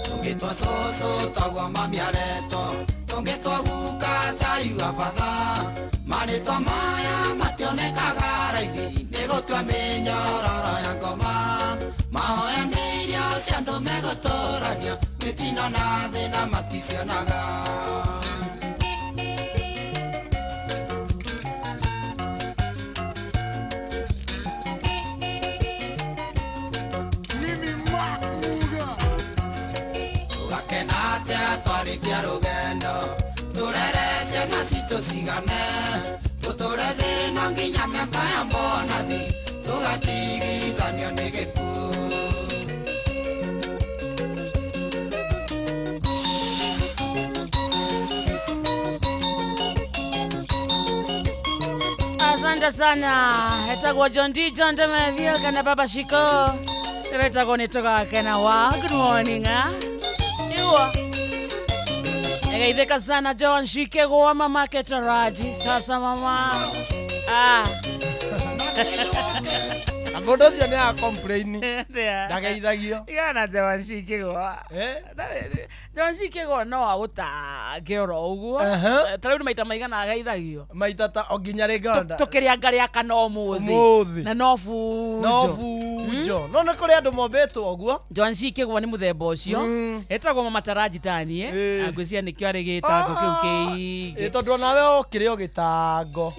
Tũngĩtwa cũcũ tagwo mami aretwo, tũngĩtwa guka taiga batha, marĩtwa maya mationekaga raithi nĩ gũtua mĩnyororo ya ngoma. Mahoya nĩ irio cia andũ megũtũrania, mĩtino na thĩna maticionaga. Tũgakena atĩa twarĩkia rũgendo, tũrere ciana citũ cigane, tũtũre thĩna nginya mĩaka ya mbonathi, tũgatigithanio nĩ gĩkuũ. Asante sana. Etagwo John D. John Demethio kana Baba Shiko. Etagwo nĩ tũgakena wa. Good morning, ah. Iwa. Egeithĩka sana John Shike gwa mama Ketaraji. Sasa mama. Ah. Na mũndũ ũcio nĩ a complain. Ndageithagio. Igana John Shike gwa. John Shike gwa no agũtange oro ũguo. Ta rĩu nĩ maita maigana ageithagio? Maita ta o nginya rĩngĩ ona. Tũkĩrĩa ngarĩa kana ũmũthĩ. Ũmũthĩ. Na no bunjo. No bunjo. No nĩ kũrĩ andũ mombĩtwo ũguo. John Shike gwa nĩ mũthemba ũcio. Etagwo mama Taraji tanie. Ngwĩciria nĩkĩo arĩ gĩtango kĩu kĩingĩ. Tondũ onawe ũkĩrĩ o gĩtango.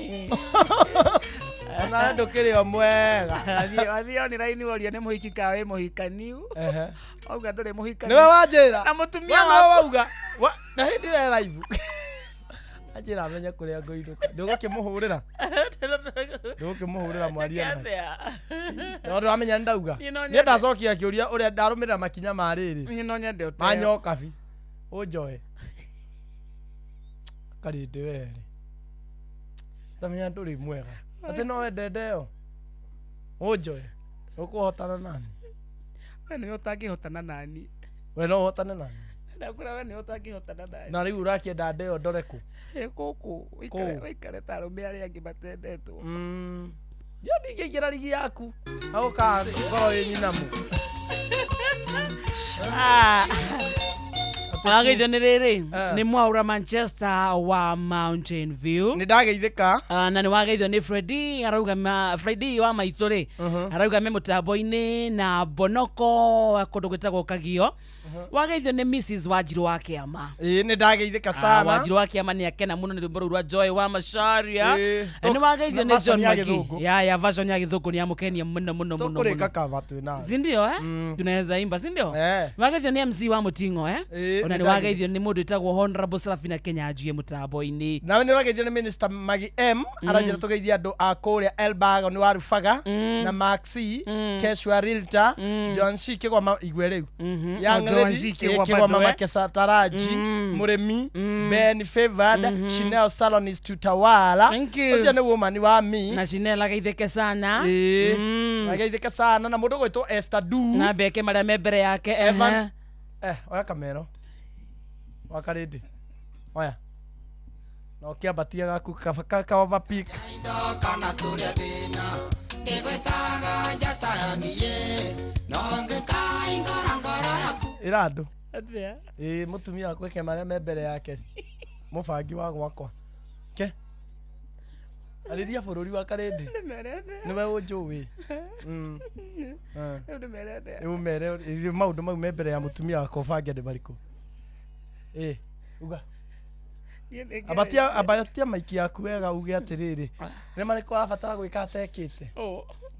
Onawe ndũkĩrĩ o mwega. Wathiĩ online worio nĩ mũhiki ka wĩ mũhikaniu. Wauga ndũrĩ mũhikaniu. Nĩwe wanjĩra. Na mũtumia We nĩwe wauga. Na hĩndĩ ĩyo e live. Anjĩra amenye kũrĩa ngũinũka. Ndũgũkĩmũhũrĩra. Ndũgũkĩmũhũrĩra mwarie nake. Tondũ amenya nĩ ndauga. Niĩ no Niĩ nyende. ndacokia kĩũria ũrĩa ndarũmĩrĩra makinya ma rĩrĩ. Niĩ no nyende ũteo. Ma nyokabi. Ũnjoe. Karĩndĩ werĩ. Ndamenya ndũrĩ mwega. Atĩ no wende ndeo. Ũnjoe. Ũkũhotana nani? We nĩwe ũtangĩhotana nani. We no ũhotane nani? Ndakwĩra we nĩwe ũtangĩhotana nani. Na rĩu ũrakĩenda ndeo ndore kũ? Ĩ gũkũ ũikare ta arũme arĩa angĩ matendetwo. Niĩ ndingĩingĩra rigi yaku. Agũka ngorwo wĩ nyinamu. Wageithio nĩ rĩrĩ nĩ mwaura Manchester wa Mountain View. Nĩ ndageithĩka. Na nĩ wageithio nĩ Freddy arauga Freddy wa maitũ rĩ arauga me mũtambo-inĩ na Bonoko wa kũndũ gwĩtagwo Kagio. Wageithio nĩ Mrs Wanjiru wa Kĩama. Ĩĩ nĩ ndageithĩka sana. Wanjiru wa Kĩama nĩ akena mũno nĩ rwĩmbo rũu rwa Joy wa Macharia. Nĩ wageithio nĩ John Magi. Ya version ya Gĩthũngũ nĩ yamũkenia mũno mũno mũno. Tũkũrĩka cover twĩ nayo. Si ndio Tunaweza imba, si ndio? Wageithio nĩ MC wa Mũting'o Ona nĩ wageithio nĩ mũndũ wĩtagwo Honorable Serafina Kenyanjui mũtambo-inĩ. Nawe nĩ ũrageithio nĩ Minister Magi M aranjĩra tũgeithie andũ a kũrĩa Elbago nĩ wa Rubaga na Maxi Keshwa Realtor John C Kĩgwama igwe rĩu. Young John Lady C Kĩgwama Kĩgwama Makesa Taraji Mũrĩmi Ben Favored Chanel Salonist Tutawala. Ũcio nĩ woman wa mi. Na Chanel ageithĩke sana. Ageithĩke sana na mũndũ ũgwĩtwo Esther Du. Na mbeke marĩa me mbere yake. Evan. Oya kamero. Wakarĩndĩ. Oya. Na ũkĩambatia gaku ka overpeak. Kana tũrĩa thĩna ndĩgwĩtaga njata ya niĩ no ngĩkaingora ngoro yaku. Ĩra andũ. Ĩĩ mũtumia wakwa eke marĩa me mbere yake. Mũbangi wa gwakwa. Ke. Arĩria bũrũri wa Karĩndĩ. Nĩwe ũnjũĩ. Rĩu ũmere maũndũ mau me mbere ya mũtumia wakwa ũbange nĩ marĩkũ. Uga. Ambatia maiki yaku wega uge atĩrĩrĩ nĩ marĩkũ arabatara gwĩka atekĩte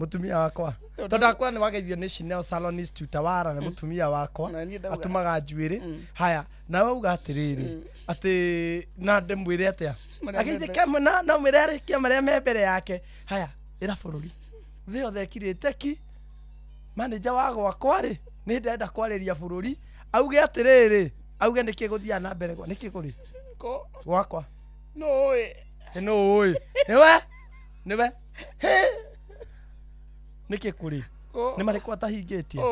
mũtumia wakwa tondũ ndakwa nĩ wageithio nĩ Chanel Salonist Tutawala nĩ mũtumia wakwa atumaga njuĩrĩ. Haya nawe uga atĩrĩrĩ atĩ na ndĩmwĩre atĩa ageithĩke na mwĩre arĩkie marĩa me mbere yake. Haya ĩra bũrũri thĩ yothe ĩkirĩte ki manager wa gwakwa rĩ nĩ ndenda kwarĩria bũrũri auge atĩrĩrĩ auge nĩkĩ gũthiaga na mbere nĩkĩ kũrĩ gwakwa Nũĩ. Nũĩ. Nĩwe? Nĩwe nĩkĩ kũrĩ? Nĩ marĩkũ atahingĩtie?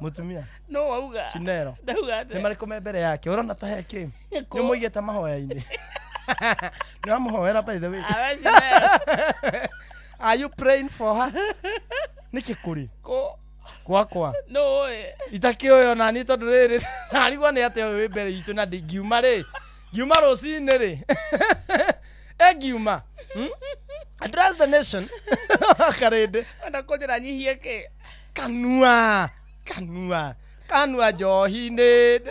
Mũtumia. No wauga. Cinero. Ndauga atĩa? Nĩ marĩkũ me mbere yake? Ũrona ta he kĩ? Nĩ ũmũigĩte mahoya-inĩ. Nĩ wamũhoera by the way. Awe Cinero. Are you praying for her? Nĩkĩ kũrĩ? Kũ? Gwakwa. No ũĩ. Itakĩũĩ ona niĩ tondũ rĩrĩ narigwo nĩ atĩa ũyũ wĩ mbere itũ na ndingiuma rĩ. Ngiuma rũcinĩ rĩ. Ngiuma. Address the nation. Karĩndĩ. Ona kũnjĩra nyihie kĩ? Kanua. Kanua. Kanua njohi-inĩ.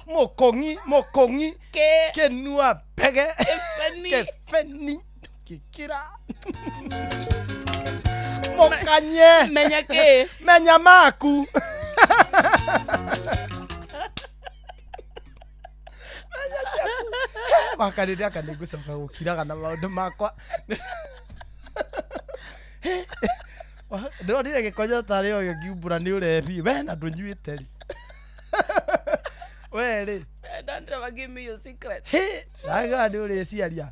Mũkũng'i. Mũkũng'i. Kĩ? Kĩnua mbege. Kĩbeni. Kĩbeni. Kĩkĩra. Mũkanye. Menya kĩ? Menya maku. Menya ciaku. Wakarĩndĩ aka nĩngũcoka gũkiraga na maũndũ makwa. Ndĩronire gĩkonyo tarĩ o gĩkiumbũra nĩ ũrebi. We na ndũnyuĩte rĩ. We rĩ. Don't ever give me your secret. Ndagĩra nĩ ũrĩciaria.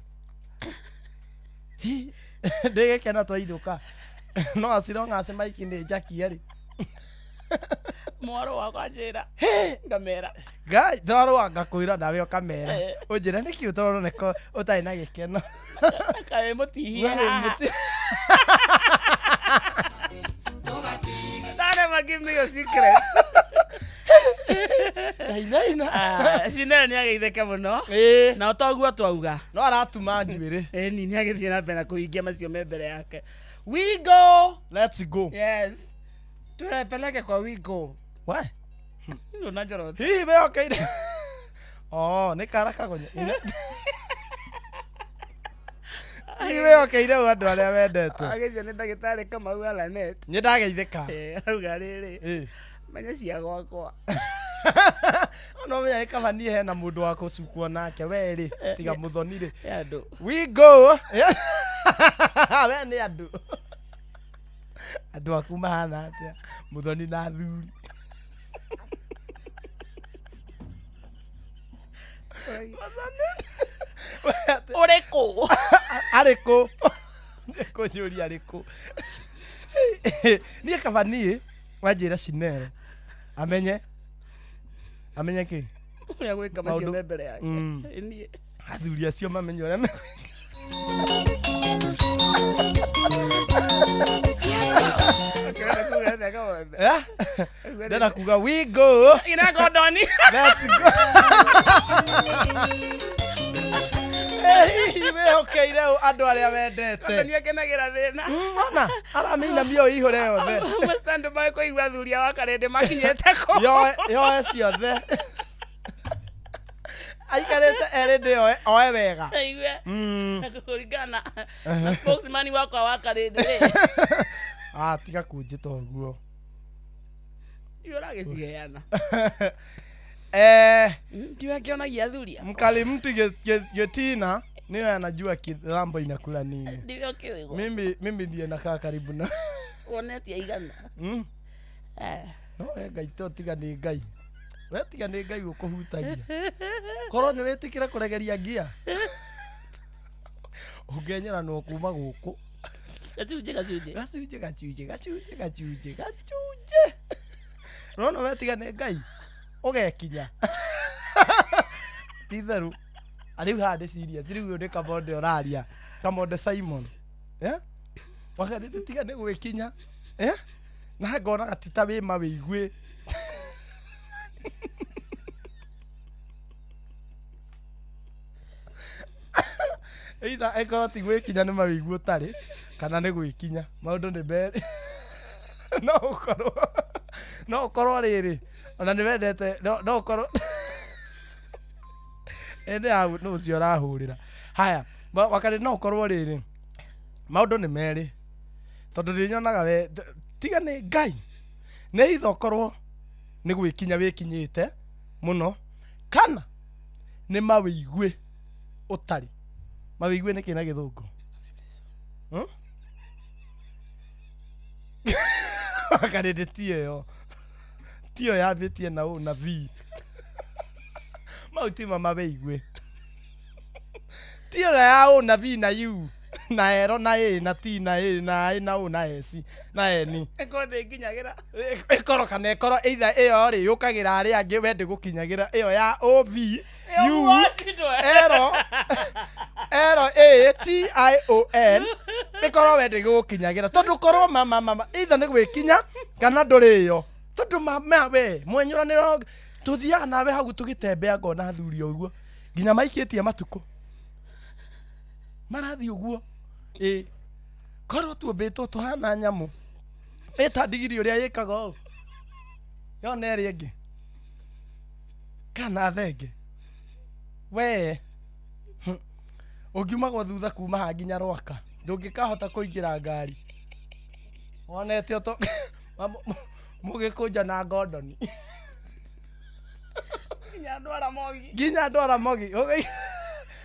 Ndĩgĩkena twainũka. No acirong'a maiki nĩ njakie rĩ. Mwarũ wakwa njĩra. Ngamera. Ngai, twarũa ngakwĩra nawe ũkamera. Ũnjĩre nĩkĩ ũtaroneka ũtarĩ na gĩkeno. Kaĩ mũtihie haha. Don't ever give me your secret. Ndainaina. Cinero nĩ ageithĩke mũno. Na toguo twauga. No aratuma njuĩrĩ. Ĩni nĩ agĩthiĩ na mbere na kũhingia macio me mbere yake. We go. Let's go. Yes. Tunapeleke kwa we go. Why? Ndona njorote. Hihi wehokeire. Oh, nĩ kara kagonyo. Hihi wehokeire ũ andũ arĩa wendete? Ageithio nĩ ndagĩtarĩ Kamau Alanet. Nĩ ndageithĩka. Arauga rĩrĩ. Menya cia gwakwa. No menya nĩ kaba niĩ hena mũndũ wa kũcukwo nake we rĩ tiga mũthoni rĩ. Andũ. We go. We nĩ andũ. Andũ aku mahana atĩa? Mũthoni na athuri. Ũrĩ kũ? Arĩ kũ? Kũnjũria arĩ kũ? Niĩ kaba niĩ wanjĩra Cinero amenye amenye kĩ? Ũrĩa gwĩka macio me mbere yake. Niĩ. Athuri acio mamenye ũrĩa me Ndĩrenda kuga we go. Ina Gordon. Let's go. Hihi wĩhokeire ũ andũ arĩa wendete? Gordon akenagĩra thĩna. Ona aramĩinamia o ihũre yothe. Stand by kũigua athuri a Wakarĩndĩ makinyĩte kũ. Yoe ciothe. Aikarĩte erĩ ndĩ oe wega. Aigue. Kũringana na spokesman wakwa Wakarĩndĩ rĩ. Ah, tiga kũnjĩta ũguo. Iwe ũragĩciheana. Tiwe akĩonagia athuri. Mkali mtu getina niwe anajua kirambo inakula nini. Ndiwe ũkĩũĩ. Mimi ndiye nakaa karibu na. Wonete aigana. No we Ngai to tiga nĩ Ngai. We tiga nĩ Ngai ũkũhutagia. Korwo nĩ wĩtĩkĩra kũregeria ngia. Ũngenyeranwo kuma gũkũ. Gacunjĩ gacunjĩ. Gacunjĩ gacunjĩ gacunjĩ gacunjĩ gacunjĩ. Nona we tiga nĩ Ngai. Ũgekinya. Ti itheru. Rĩu haha nĩ serious. Rĩu ũyũ nĩ Kamonde ũraria. Kamonde Simon. Wakarĩte tiga nĩ gwĩkinya. Na ngonaga ti ta wĩ mawĩigwĩ. Either ĩkorwo ti gwĩkinya nĩ mawĩigwi ũtarĩ kana nĩ gwĩkinya. Maũndũ nĩ merĩ. No ũkorwo rĩrĩ ona nĩ wendete no ũkorwo ĩndĩ hau nĩ ũcio ũrahũrĩra. Haya, Wakarĩ no ũkorwo rĩrĩ maũndũ nĩ merĩ tondũ ndĩnyonaga we tiga nĩ Ngai nĩ itho ũkorwo nĩ gwĩkinya wĩkinyĩte mũno kana nĩ mawĩigwi ũtarĩ. Mawĩigwi nĩ kĩ na gĩthũngũ? Wakarĩndĩ tiyo ĩyo. Tiyo yambĩtie na ũ na V. Mau ti ma mawĩigwi. Tiyo ya ũ na V na U. Na ero na ä na t na ä na ä na u na s na n. Ĩkorwo ndĩnginyagĩra. Ĩkorwo kana ĩkorwo either ĩyo rĩ yũkagĩra arĩa angĩ we ndĩgũkinyagĩra ĩyo ya o v Ĩyo U wacindwo. L L A T I O N ĩkorwo we ndĩgũkinyagĩra tondũ korwo mama mama either nĩ gwĩkinya kana ndũrĩ ĩyo tondũ mama we mwenyũranĩro tũthiaga nawe hau tũgĩtembea ngona athuri ũguo nginya maikĩtie matukũ marathiĩ ũguo ĩ korwo tuombĩtwo tũhana nyamũ ĩta ndigiri ũrĩa ĩkaga ũũ yona ĩrĩa ĩngĩ kana thenge we ũngiumagwo thutha kuma haha nginya Rwaka ndũngĩkahota kũingĩra ngari wonete ũto mũgĩkũnja na ngondoni Nginya andũ Aramogi. Nginya andũ Aramogi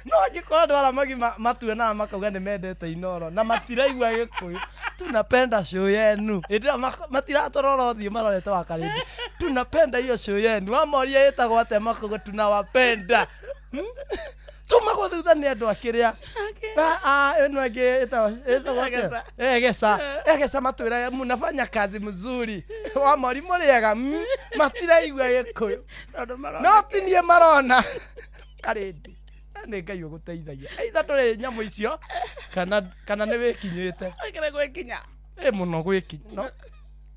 no angĩkorwo andũ Aramogi matuonaga makauga nĩ mendete Inoro na matiraigua Gĩkũyũ tunapenda show yenu hĩndĩ ĩyo matiratũrora ũthiũ marorete wa Karĩndĩ tunapenda hiyo show yenu wamoria ĩtagwo atĩa makauga tunawapenda. Tumagwo thutha nĩ andũ akĩrĩa ĩno ĩngĩ ĩtagwo atĩa? Egesa. Egesa egesa matwĩraga mnafanya kazi mzuri wamori mũrĩega matiraigua Gĩkũyũ Tondũ marona no ti niĩ marona Karĩndĩ nĩ Ngai ũgũteithagia either ndũrĩ nyamũ icio kana nĩ wĩkinyĩte. Ĩkĩrĩ gwĩkinya. Ĩ mũno gwĩkinya no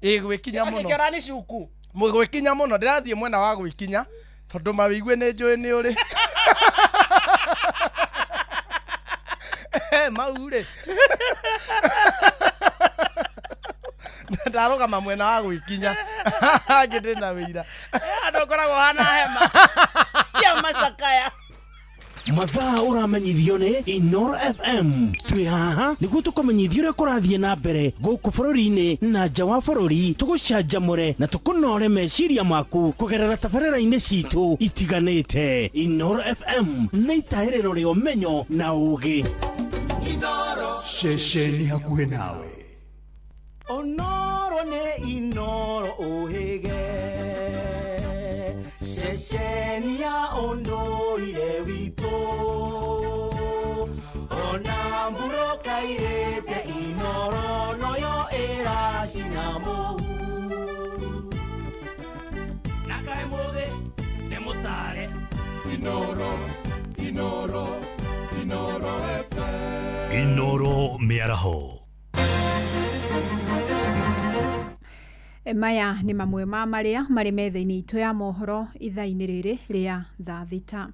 ĩ gwĩkinya mũno. Agĩkĩora nĩ cuku. Gwĩkinya mũno ndĩrathiĩ mwena wa gwĩkinya tondũ mawĩigue nĩ njũĩ nĩ ũrĩ mau rĩ ndarũgama mwena wa gwĩkinya angĩ ndĩna wĩira. Andũ ũkoragwo hana hema ya macakaya. Mathaa ũramenyithio nĩ Inoro FM twĩ haha nĩguo tũkũmenyithia ũrĩa kũrathiĩ na mbere gũkũ bũrũri-inĩ na nja wa bũrũri tũgũcanjamũre na tũkũnore meciria maku kũgerera tabarĩra-inĩ citũ itiganĩte. Inoro FM nĩ itahĩrĩro rĩa ũmenyo na ũgĩ. Ceceni hakuhĩ nawe. Onoro nĩ Inoro ũhĩge ceceni ya ũndũire witũ ona mburoka irĩte Inoro noyo ĩracina mũhu na kaĩ mũthĩ nĩ mũtare Inoro Inoro Inoro FM. Inoro mĩaraho. Maya nĩ mamwe ma marĩa marĩ metha-inĩ itũ ya mohoro ithaa-inĩ rĩrĩ rĩa thaa thita.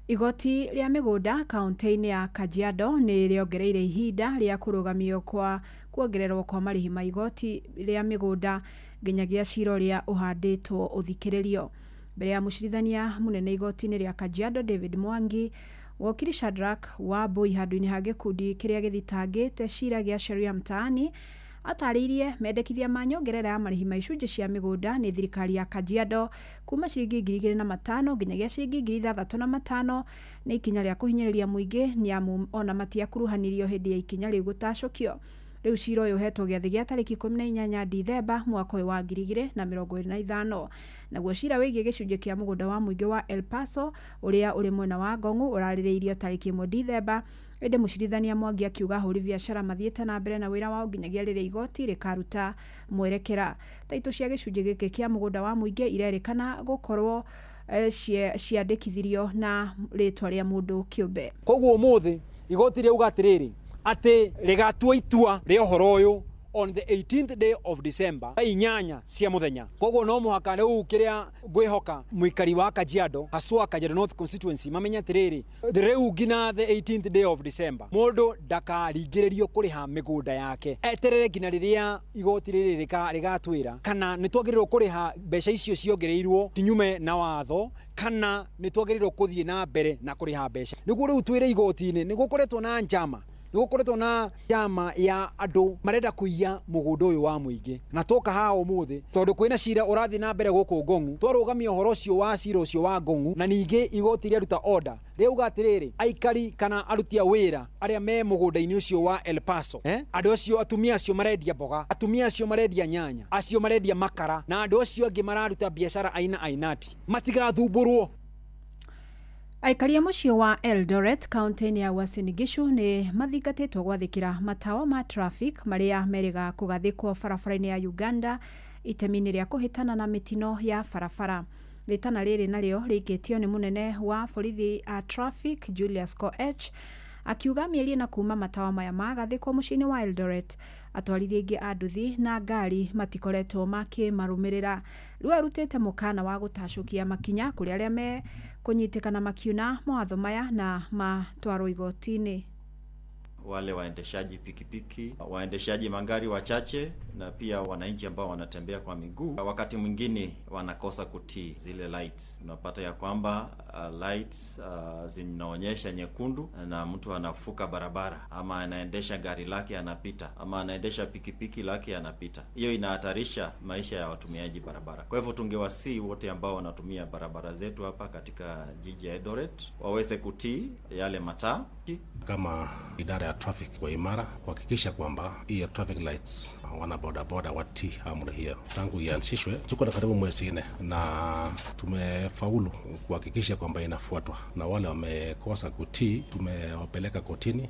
Igoti rĩa mĩgũnda kaunti-inĩ ya Kajiado nĩ rĩongereire ihinda rĩa kũrũgamio kwa kuongererwo kwa marĩhi ma igoti rĩa mĩgũnda nginyagia cira ũrĩa ũhandĩtwo ũthikĩrĩrio. Mbere ya mũcirithania mũnene igoti-inĩ rĩa Kajiado David Mwangi, Wokiri Shadrack Wambui handũ-inĩ ha gĩkundi kĩrĩa gĩthitangĩte cira gĩa Sheria Mtaani atarĩirie mendekithia ma nyongerera ya marĩhi ma icunjĩ cia mĩgũnda nĩ thirikari ya Kajiado kuma ciringi 2,500 nginyagia ciringi 6,500 nĩ ikinya rĩa kũhinyĩrĩria mũingĩ nĩamu ona matiakuruhanirio hĩndĩ ya ikinya rĩu gũtacũkio. Rĩu cira ũyũ ũhetwo gĩathĩ gĩa tarĩki 18 Dithemba mwaka ũyũ wa 2025. Naguo cira wĩgiĩ gĩcunjĩ kĩa mũgũnda wa mũingĩ wa El Paso ũrĩa ũrĩ mwena wa Ngong'u ũrarĩrĩirio tarĩki 1 Dithemba ĩndĩ mũcirithania Mwangi akiuga ahũri biacara mathiĩte na mbere na wĩra wao nginyagia rĩrĩa igoti rĩkaruta mwerekera. Taitũ cia gĩcunjĩ gĩkĩ kĩa mũgũnda wa mũingĩ irerĩkana gũkorwo ciandĩkithirio na rĩtwa rĩa mũndũ kĩũmbe. Koguo ũmũthĩ igoti rĩauga atĩrĩrĩ atĩ rĩgatua itua rĩa ũhoro ũyũ on the 18th day of December thaa 8 cia mũthenya. Koguo no mũhaka rĩu kĩrĩa ngwĩhoka mũikari wa Kajiado haswa Kajiado North constituency mamenye atĩrĩrĩ rĩu nginya the 18th day of December mũndũ ndakaringĩrĩrio kũrĩha mĩgũnda yake eterere nginya rĩrĩa igoti rĩrĩ rĩgatwĩra kana nĩ twagĩrĩirwo kũrĩha mbeca icio ciongereirwo kinyume na watho kana nĩ twagĩrĩirwo kũthiĩ na mbere na kũrĩha mbeca. Nĩguo rĩu twĩre igoti-inĩ nĩ gũkoretwo na njama nĩgũkoretwo na njama ya andũ marenda kũiya mũgũnda ũyũ wa mũingĩ na twoka haha ũmũthĩ tondũ kwĩna cira ũrathiĩ na mbere gũkũ Ngong'u twarũgamia ũhoro ũcio wa cira ũcio wa Ngong'u na ningĩ igoti rĩaruta order rĩauga atĩrĩrĩ aikari kana aruti a wĩra arĩa me mũgũnda-inĩ ũcio wa El Paso andũ acio atumia acio marendia mboga atumia acio marendia nyanya acio marendia makara na andũ acio angĩ mararuta biacara aina ainati matigathumbũrwo. Aikari a mũciĩ wa Eldoret kaunti-inĩ ya Uasin Gishu nĩ mathingatĩtwo gwathĩkĩra matawa ma traffic marĩa merĩga kũgathĩkwo barabara-inĩ ya Uganda itemi-inĩ rĩa kũhĩtana na mĩtino ya barabara. Rĩtana rĩrĩ narĩo rĩikĩtio nĩ mũnene wa borithi a traffic Julius Koech akiuga mĩeri ĩna kuma matawa maya magathĩkwo mũciĩ-inĩ wa Eldoret atwarithia aingĩ a nduthi na ngari matikoretwo makĩmarũmĩrĩra. Rĩu arutĩte mũkana wa gũtacũkia makinya kũrĩ arĩa me kũnyitĩkana makiuna mawatho maya na matwarwo igoti-inĩ. Wale waendeshaji pikipiki, waendeshaji magari wachache na pia wananchi ambao wanatembea kwa miguu, wakati mwingine wanakosa kutii zile lights. Unapata ya kwamba lights zinaonyesha nyekundu na mtu anavuka barabara ama anaendesha gari lake anapita ama anaendesha pikipiki lake anapita. Hiyo inahatarisha maisha ya watumiaji barabara. Kwa hivyo tungewasihi wote ambao wanatumia barabara zetu hapa katika jiji ya Eldoret waweze kutii yale mataa. Kama idara ya traffic kwa imara kuhakikisha kwamba hii traffic lights wana bodaboda watii amri hiyo. Tangu ianzishwe tuko na karibu mwezi 4 na tumefaulu kuhakikisha kwamba inafuatwa, na wale wamekosa kutii tumewapeleka kotini.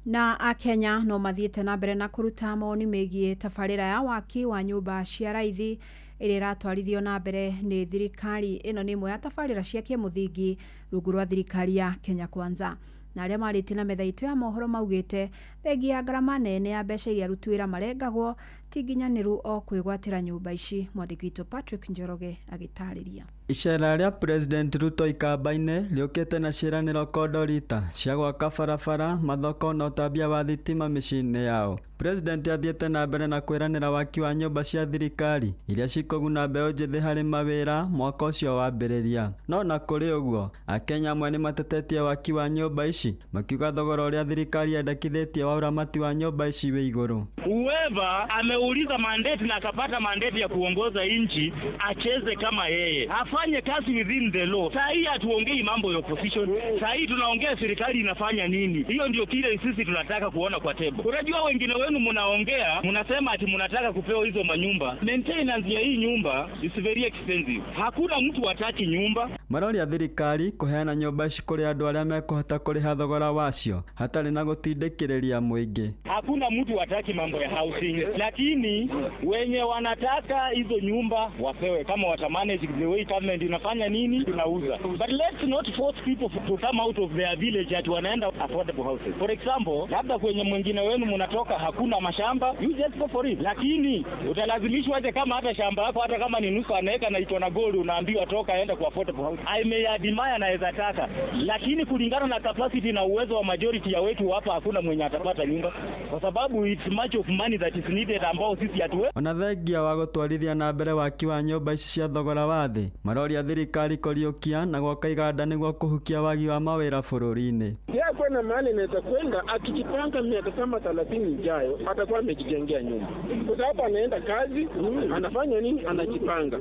Na akenya no mathiĩte na mbere na kũruta mawoni megiĩ tabarĩra ya waki wa nyũmba cia raithi ĩrĩa ĩratwarithio na mbere nĩ thirikari. Ĩno nĩ ĩmwe ya tabarĩra cia kĩmũthingi rungu rwa thirikari ya Kenya Kwanza. Na arĩa marĩtie na metha itũ ya mohoro maugĩte thengia ya ngarama nene ya mbeca iria aruti wĩra marengagwo ti nginyanĩru o kwĩgwatĩra nyũmba ici. Mwandĩki witũ Patrick Njoroge agĩtarĩria. Icera rĩa President Ruto Ikamba-inĩ rĩũkĩte na ciĩranĩro kondorita cia gwaka barabara, mathoko na ũtambia wa thitima mĩciĩ-inĩ yao. President athiĩte na mbere na kwĩranĩra waki wa nyũmba cia thirikari iria cikũguna mbeũ njĩthĩ harĩ mawĩra mwaka ũcio wambĩrĩria. No na kũrĩ ũguo, Akenya amwe nĩmatetetie waki wa nyũmba ici makiuga thogora ũrĩa thirikari yendekithĩtie wa ũramati wa nyũmba ici wĩ igũrũ. Whoever ameuliza mandate na akapata mandate ya kuongoza nchi acheze kama yeye, afanye kazi within the law. Saa hii hatuongei mambo ya opposition, saa hii tunaongea serikali inafanya nini. Hiyo ndio kile sisi tunataka kuona kwa table. Unajua wengine wenu mnaongea, mnasema ati mnataka kupewa hizo manyumba. Maintenance ya hii nyumba is very expensive. Hakuna mtu hataki nyumba. Maroria thirikari kuheana nyũmba ici kũrĩ andũ arĩa mekũhota kũrĩha thogora wacio hatarĩ na gũtindĩkĩrĩria mũingĩ. Hakuna mtu hataki mambo ya housing, lakini wenye wanataka hizo nyumba wapewe. Kama watamanage the way government inafanya nini, tunauza. But let's not force people to come out of their village ati wanaenda affordable houses. For example, labda kwenye mwingine wenu mnatoka hakuna mashamba, you just go for it. Lakini utalazimishwa aje kama hata shamba yako hata kama ni nusu anaweka na iko na gold, unaambiwa toka enda kwa affordable house. I may admire naweza taka, lakini kulingana na capacity na uwezo wa majority ya wetu hapa hakuna mwenye atapata nyumba, kwa sababu it's much of money that is needed ambao sisi hatuwe. Ona thengia wa gũtwarithia na mbere waki wa nyũmba ici cia thogora wa thĩ, maroria thirikari kũriũkia na gwaka iganda nĩguo kũhukia wagi wa mawĩra bũrũri-inĩ. Kwenda mahali anaweza kwenda, akijipanga miaka kama 30 ijayo atakuwa amejijengea nyumba, kwa sababu anaenda kazi, anafanya nini, anajipanga.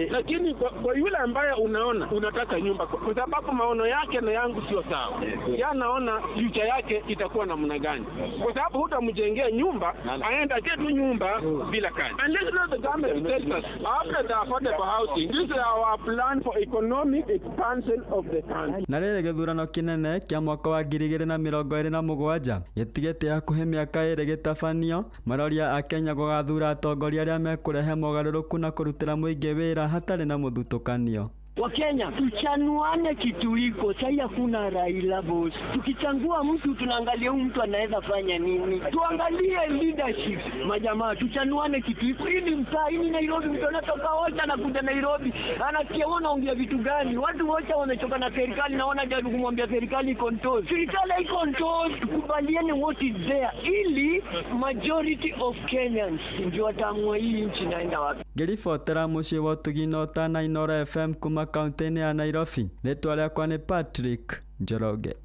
Lakini kwa yule ambaye unaona unataka nyumba, kwa sababu maono yake na yangu sio sawa, yeye anaona future yake itakuwa namna gani, kwa sababu hutamjengea nyumba aenda tu nyumba bila kazi. And this is not the government tells us after the affordable housing, this is our plan for economic expansion of the country. Na rĩrĩ gĩthurano kĩnene kĩa mwaka wa 2027 gĩtigĩte hakuhĩ mĩaka 2 gĩtabanio, maroria a Kenya gũgathura atongoria arĩa mekũrehe mogarũrũku na kũrutĩra mũingĩ wĩra hatarĩ na mũthutũkanio. Wakenya tuchanuane kitu iko sasa, hakuna Raila boss. Tukichangua mtu tunaangalia huyu mtu anaweza fanya nini, tuangalie leadership majamaa, tuchanuane kitu iko. Hii mtaa hii Nairobi, mtu anatoka wote anakuja Nairobi anasikia wewe unaongea vitu gani? Watu wote wamechoka na serikali, naona jaribu kumwambia serikali control, serikali control. Tukubaliane what is there ili majority of Kenyans ndio wataamua hii nchi inaenda wapi. Ngĩribotera mũciĩ wa ũtugi na ũtana Inooro FM kuma kaunti-inĩ ya Nairobi, rĩtwa rĩakwa nĩ Patrick Njoroge.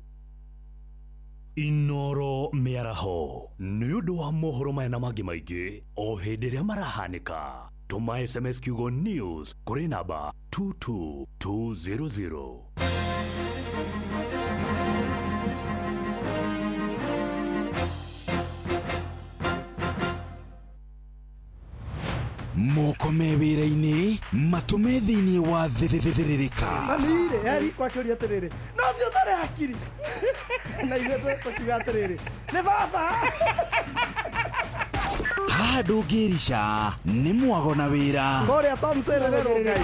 Inooro mĩaraho nĩ ũndũ wa mohoro maya na mangĩ maingĩ o hĩndĩ ĩrĩa marahanĩka. Tũma SMS kiugo news kũrĩ namba 22200. Moko me wĩra-inĩ, matũ me thĩinĩ wa thĩrĩrĩka. Mami-rĩ, yari kwakĩũria atĩrĩrĩ, no ũcio ũtarĩ hakiri. Na ithuĩ tũkiuga atĩrĩrĩ, nĩ baba. Haha ndũngĩrica nĩ mwago na wĩra. Kũrĩa Tom Serere Ngai.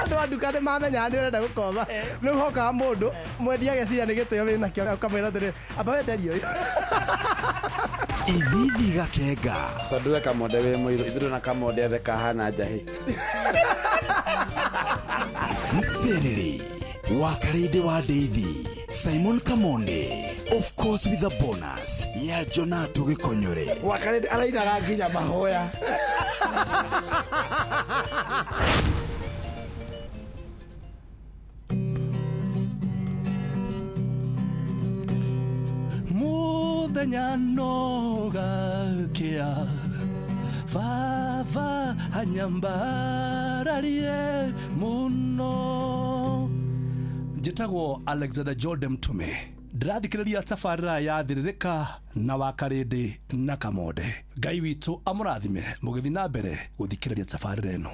Andũ a nduka nĩ mamenyaga nĩ ũrenda gũkomba. Rĩu hokaga mũndũ mwendia ageciria nĩ gĩtĩo wĩnakĩo ũkamwĩra atĩrĩrĩ, amba wenderie ũyũ. Ithithi gakenga. Tondũ we Kamonde wĩ mũirũ, ithuĩ na Kamonde othe kahana njahĩ. Mserere wa Karĩndĩ wa Ndeithi, Simon Kamonde, of course with a bonus ya Jonato Gĩkonyore. Wa Karĩndĩ arainaga nginya mahoya. Muthenya no gakia baba anyambararie muno. Njĩtagwo Alexander Jordan Mtume, ndĩrathikĩrĩria tabarĩra ya Thĩrĩrĩka na wa Karĩndĩ na Kamonde. Ngai witũ amũrathime mũgĩthiĩ na mbere gũthikĩrĩria tabarĩra ĩno.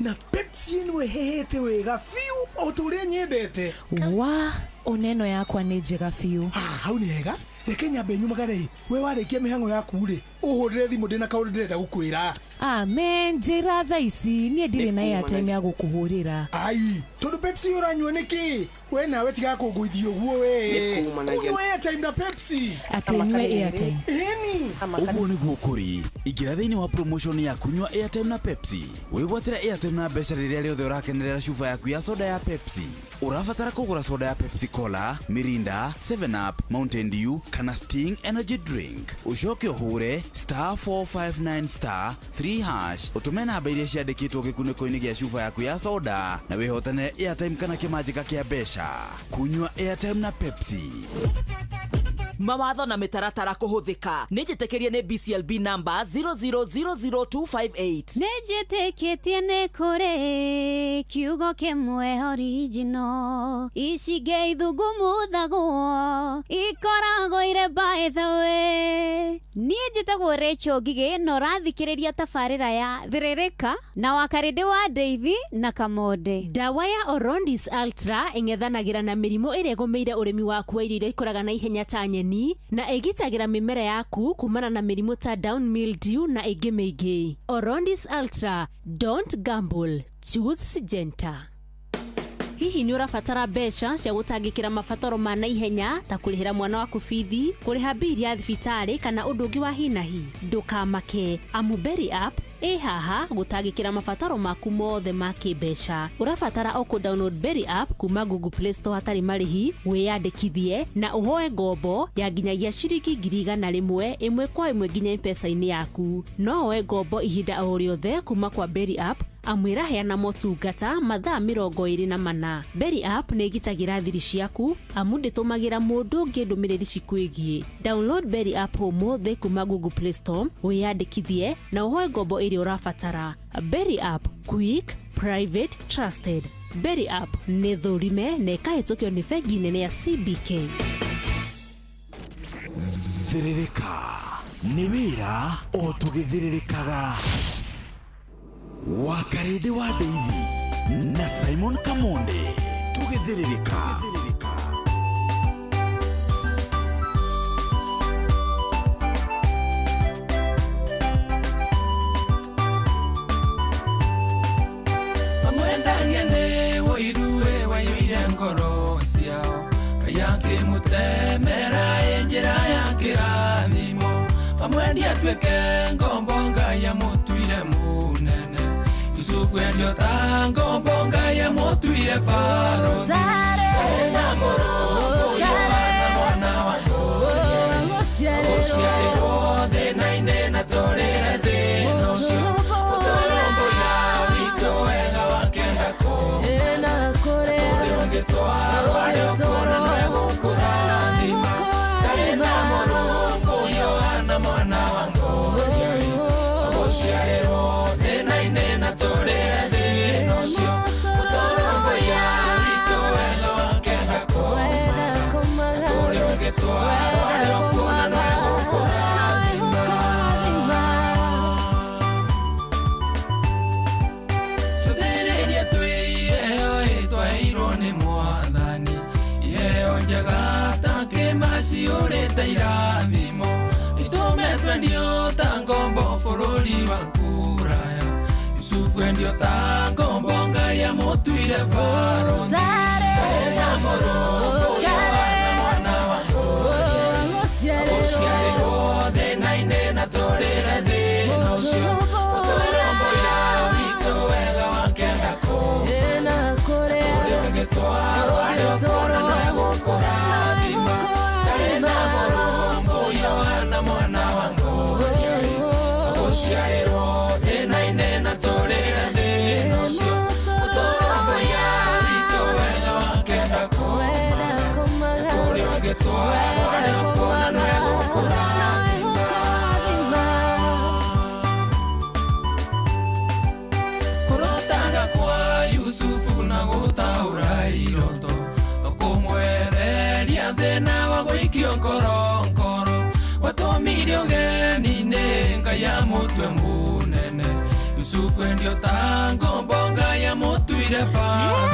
Na Pepsi ĩno ĩhehete wega biũ o ta ũrĩa nyendete. Wa oneno yakwa nĩ njega biũ. Hau nĩ hega. Reke nyambe nyumagare. We warĩkia mĩhang'o yaku rĩ, ũhũrĩre thimũ ndĩna kaũndũ ndĩrenda gũkwĩra. Amen, njĩra thaa ici niĩ ndirĩ na airtime ya gũkũhũrĩra. Ai, tondũ Pepsi ũranyua nĩkĩ? We nawe tiga kũngũithia ũguo we. Kunyua airtime na Pepsi. Atĩ nyue airtime. Ĩni. Ũguo nĩguo kũrĩ. Ingĩra thĩinĩ wa promotion ya kunyua airtime na Pepsi. Wĩgwatĩre airtime na mbeca rĩrĩa rĩothe ũrakenerera cuba yaku ya soda ya Pepsi. Ũrabatara kũgũra soda ya Pepsi Cola, Mirinda, 7 Up, Mountain Dew kana Sting Energy Drink. Ũcoke ũhũre *459 *3# ũtũme namba iria ciandĩkĩtwo gĩkunĩko-inĩ gĩa cuba yaku ya soda na wĩhotanĩre airtime kana kĩmanjĩka kĩa mbeca. Kunyua airtime na Pepsi. Mawatho na mĩtaratara kũhũthĩka. Nĩ njĩtĩkĩrie nĩ BCLB number 0000258. Nĩ njĩtĩkĩtie nĩ kũrĩ kiugo kĩmwe original. Icige ithungumuthagwo ikoragwo irĩ by the way. Niĩ njĩtagwo Rachel Ngigĩ na ũrathikĩrĩria tabarĩra ya Thĩrĩrĩka na wa Karĩndĩ wa Ndeithi na Kamonde. Ndawa ya Orondis Ultra ĩng'ethanagĩra na mĩrimũ ĩrĩa ĩgũmĩire ũrĩmi waku wa irio iria ikũraga na ihenya ta nyeni na ĩgitagĩra mĩmera yaku kumana na mĩrimũ ta down mildew na ĩngĩ mĩingĩ. Orondis Ultra, don't gamble, choose Syngenta. Hihi nĩ ũrabatara mbeca cia gũtangĩkĩra mabataro ma naihenya ta kũrĩhĩra mwana waku bithi, kũrĩha bili ya thibitarĩ kana ũndũ ũngĩ wa hi na hi? Ndũkamake, amu Berry App ĩ haha gũtangĩkĩra mabataro maku mothe ma kĩmbeca. Ũrabatara o kũ download Berry App kuma Google Play Store hatarĩ marĩhi, wĩyandĩkithie na ũhoe ngombo ya nginyagia ciringi 100,000 ĩmwe kwa ĩmwe nginya M-Pesa-inĩ yaku. No woe ngombo ihinda o rĩothe kuma kwa Berry App amu ĩraheana motungata mathaa 24. Berry App nĩ ĩgitagĩra thiri ciaku amu ndĩtũmagĩra mũndũ ũngĩ ndũmĩrĩri cikwĩgiĩ. Download Berry App ũmũthĩ kuma Google Play Store, wĩyandĩkithie na ũhoe ngombo ĩrĩa ũrabatara. Berry App, quick, private, trusted. Berry App nĩ thũrime na ĩkahĩtũkio nĩ bengi nene ya CBK. Thĩrĩrĩka nĩ wĩra o tũgĩthĩrĩrĩkaga. Wa Karĩndĩ wa Ndeithi na Simon Kamonde tũgĩthĩrĩrĩka. Amwendagia nĩ ũiruĩ waiyũire ngoro ciao, kayakĩmũtemera ĩ njĩra ya kĩrathimo. Amwendia atuĩke ngombo Ngai amũtuire mũnene. Yusufu endio ta ngombo Ngai amũtuire barũthi. Ndarĩ na mũrũ Yohana mwana wa Ngoria, ũciarĩrwo thĩna-inĩ na tũrĩre thĩna ũcio. Ũtũrũmbũiya witũ wega wakenda kũmana, kũrĩ ũngĩtwarwo arĩ ũkuona nĩwe gũkũrathima. Ndarĩ na mũrũ Yohana mwana wa Ngoria, ũciarĩrwo thĩna-inĩ na tũrĩre thĩna ũcio. Ũtũrũmbũiya witũ wega wakenda kũmana, kũrĩ ũngĩtwarwo arĩ ũkuona nĩwe gũkũrathima. iyũrĩte irathimo Itumetwe ndio ta ngombo bũrũri wa kũraya Yusufu endio ta ngombo Ngai amũtuire Farao Na mũrũngũ Yohana mwana wa Ngoria Agũciarĩrwo thĩna-inĩ na tũrĩre thĩna ũcio Ũtũrũmbũiya witũ wega wakenda kũmaga Kũrĩa ũngĩtwarwo arĩa ũkuona no egũkũrathima Ndarĩ na mũrũngũ Yohana mwana wa Ngoria Agũciarĩrwo thĩna-inĩ na tũrĩre thĩna ũcio Ũtũrũmbũiya witũ wega wakenda kũmaga Kũrĩa ũngĩtwarwo arĩa ũkuona no egũkũrathima Kũrotaga kwa Yusufu na gũtaũra iroto Tũkũmwereria thĩna wa gũikio ngorongoro Watũmire ũgeni-inĩ Ngai amũtue mũnene Yusufu endio ta ngombo Ngai amũtuire Farao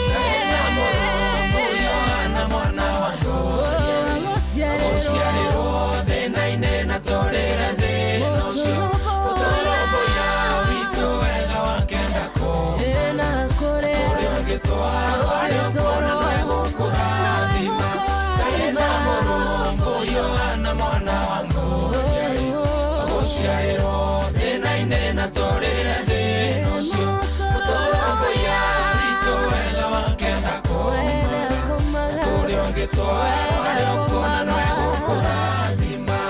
Ndarĩ na mũrũngũ Yohana mwana wa Ngoria Agũciarĩrwo thĩna-inĩ na tũrĩre thĩna ũcio Ũtũrũmbũiya witũ wega wakenda kũmaga Kũrĩa ũngĩtwarwo arĩa ũkuona no egũkũrathima Ndarĩ na mũrũngũ Yohana mwana wa Ngoria Agũciarĩrwo thĩna-inĩ na tũrĩre thĩna ũcio Ũtũrũmbũiya witũ wega wakenda kũmaga Kũrĩa ũngĩtwarwo arĩa ũkuona no egũkũrathima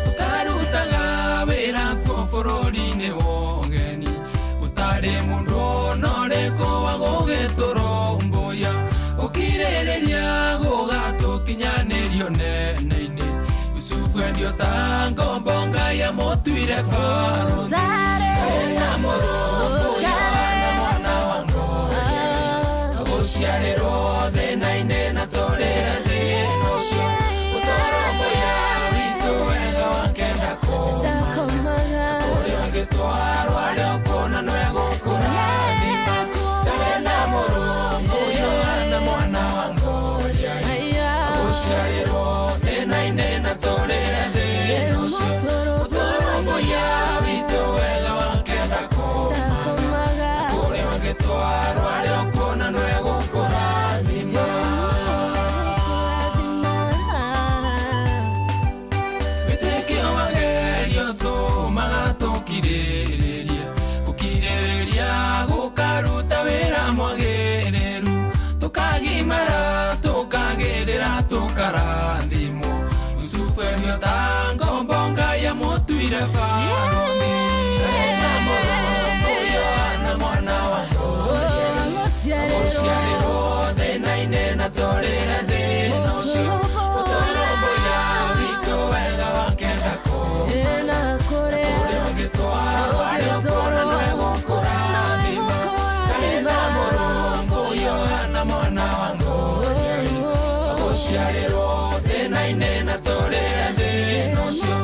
Tũkarutaga wĩra kuo bũrũri-inĩ wa ũgeni Gũtarĩ mũndũ ona ũrĩkũ wa gũgĩtũrũmbũiya Gũkirĩrĩria gũgatũkinyanĩrio nene-inĩ Yusufu endio ta ngombo Ngai amũtuire Farao Ndarĩ na mũrũngũ Yohana mwana wa Ngoria Agũciarĩrwo thĩna-inĩ na tũrĩre thĩna ũcio Ũtũrũmbũiya witũ wega wakenda kũmaga Kũrĩa ũngĩtwarwo arĩa ũkuona no egũkũrathima Ndarĩ na mũrũngũ Yohana mwana wa Ngoria Agũciarĩrwo thĩna-inĩ na tũrĩre thĩna ũcio Ũtũrũmbũiya witũ wega wakenda kũmaga Kũrĩa ũngĩtwarwo arĩa ũkuona no egũkũrathima Wĩtĩkio wagerio tũmaga tũkirĩrĩrie Gũkirĩrĩria gũkaruta wĩra mwagĩrĩru Tũkagimara tũkagĩrĩra tũkarathimwo Yusufu endio ta ngombo Ngai amũtuire Farao Ndarĩ na mũrũngũ Yohana mwana wa Ngoria Agũciarĩrwo thĩna-inĩ na tũrĩre thĩna ũcio Ũtũrũmbũiya witũ wega wakenda kũmaga Kũrĩa ũngĩtwarwo arĩa ũkuona no egũkũrathima Ndarĩ na mũrũngũ Yohana mwana wa Ngoria Agũciarĩrwo thĩna-inĩ na tũrĩre thĩna ũcio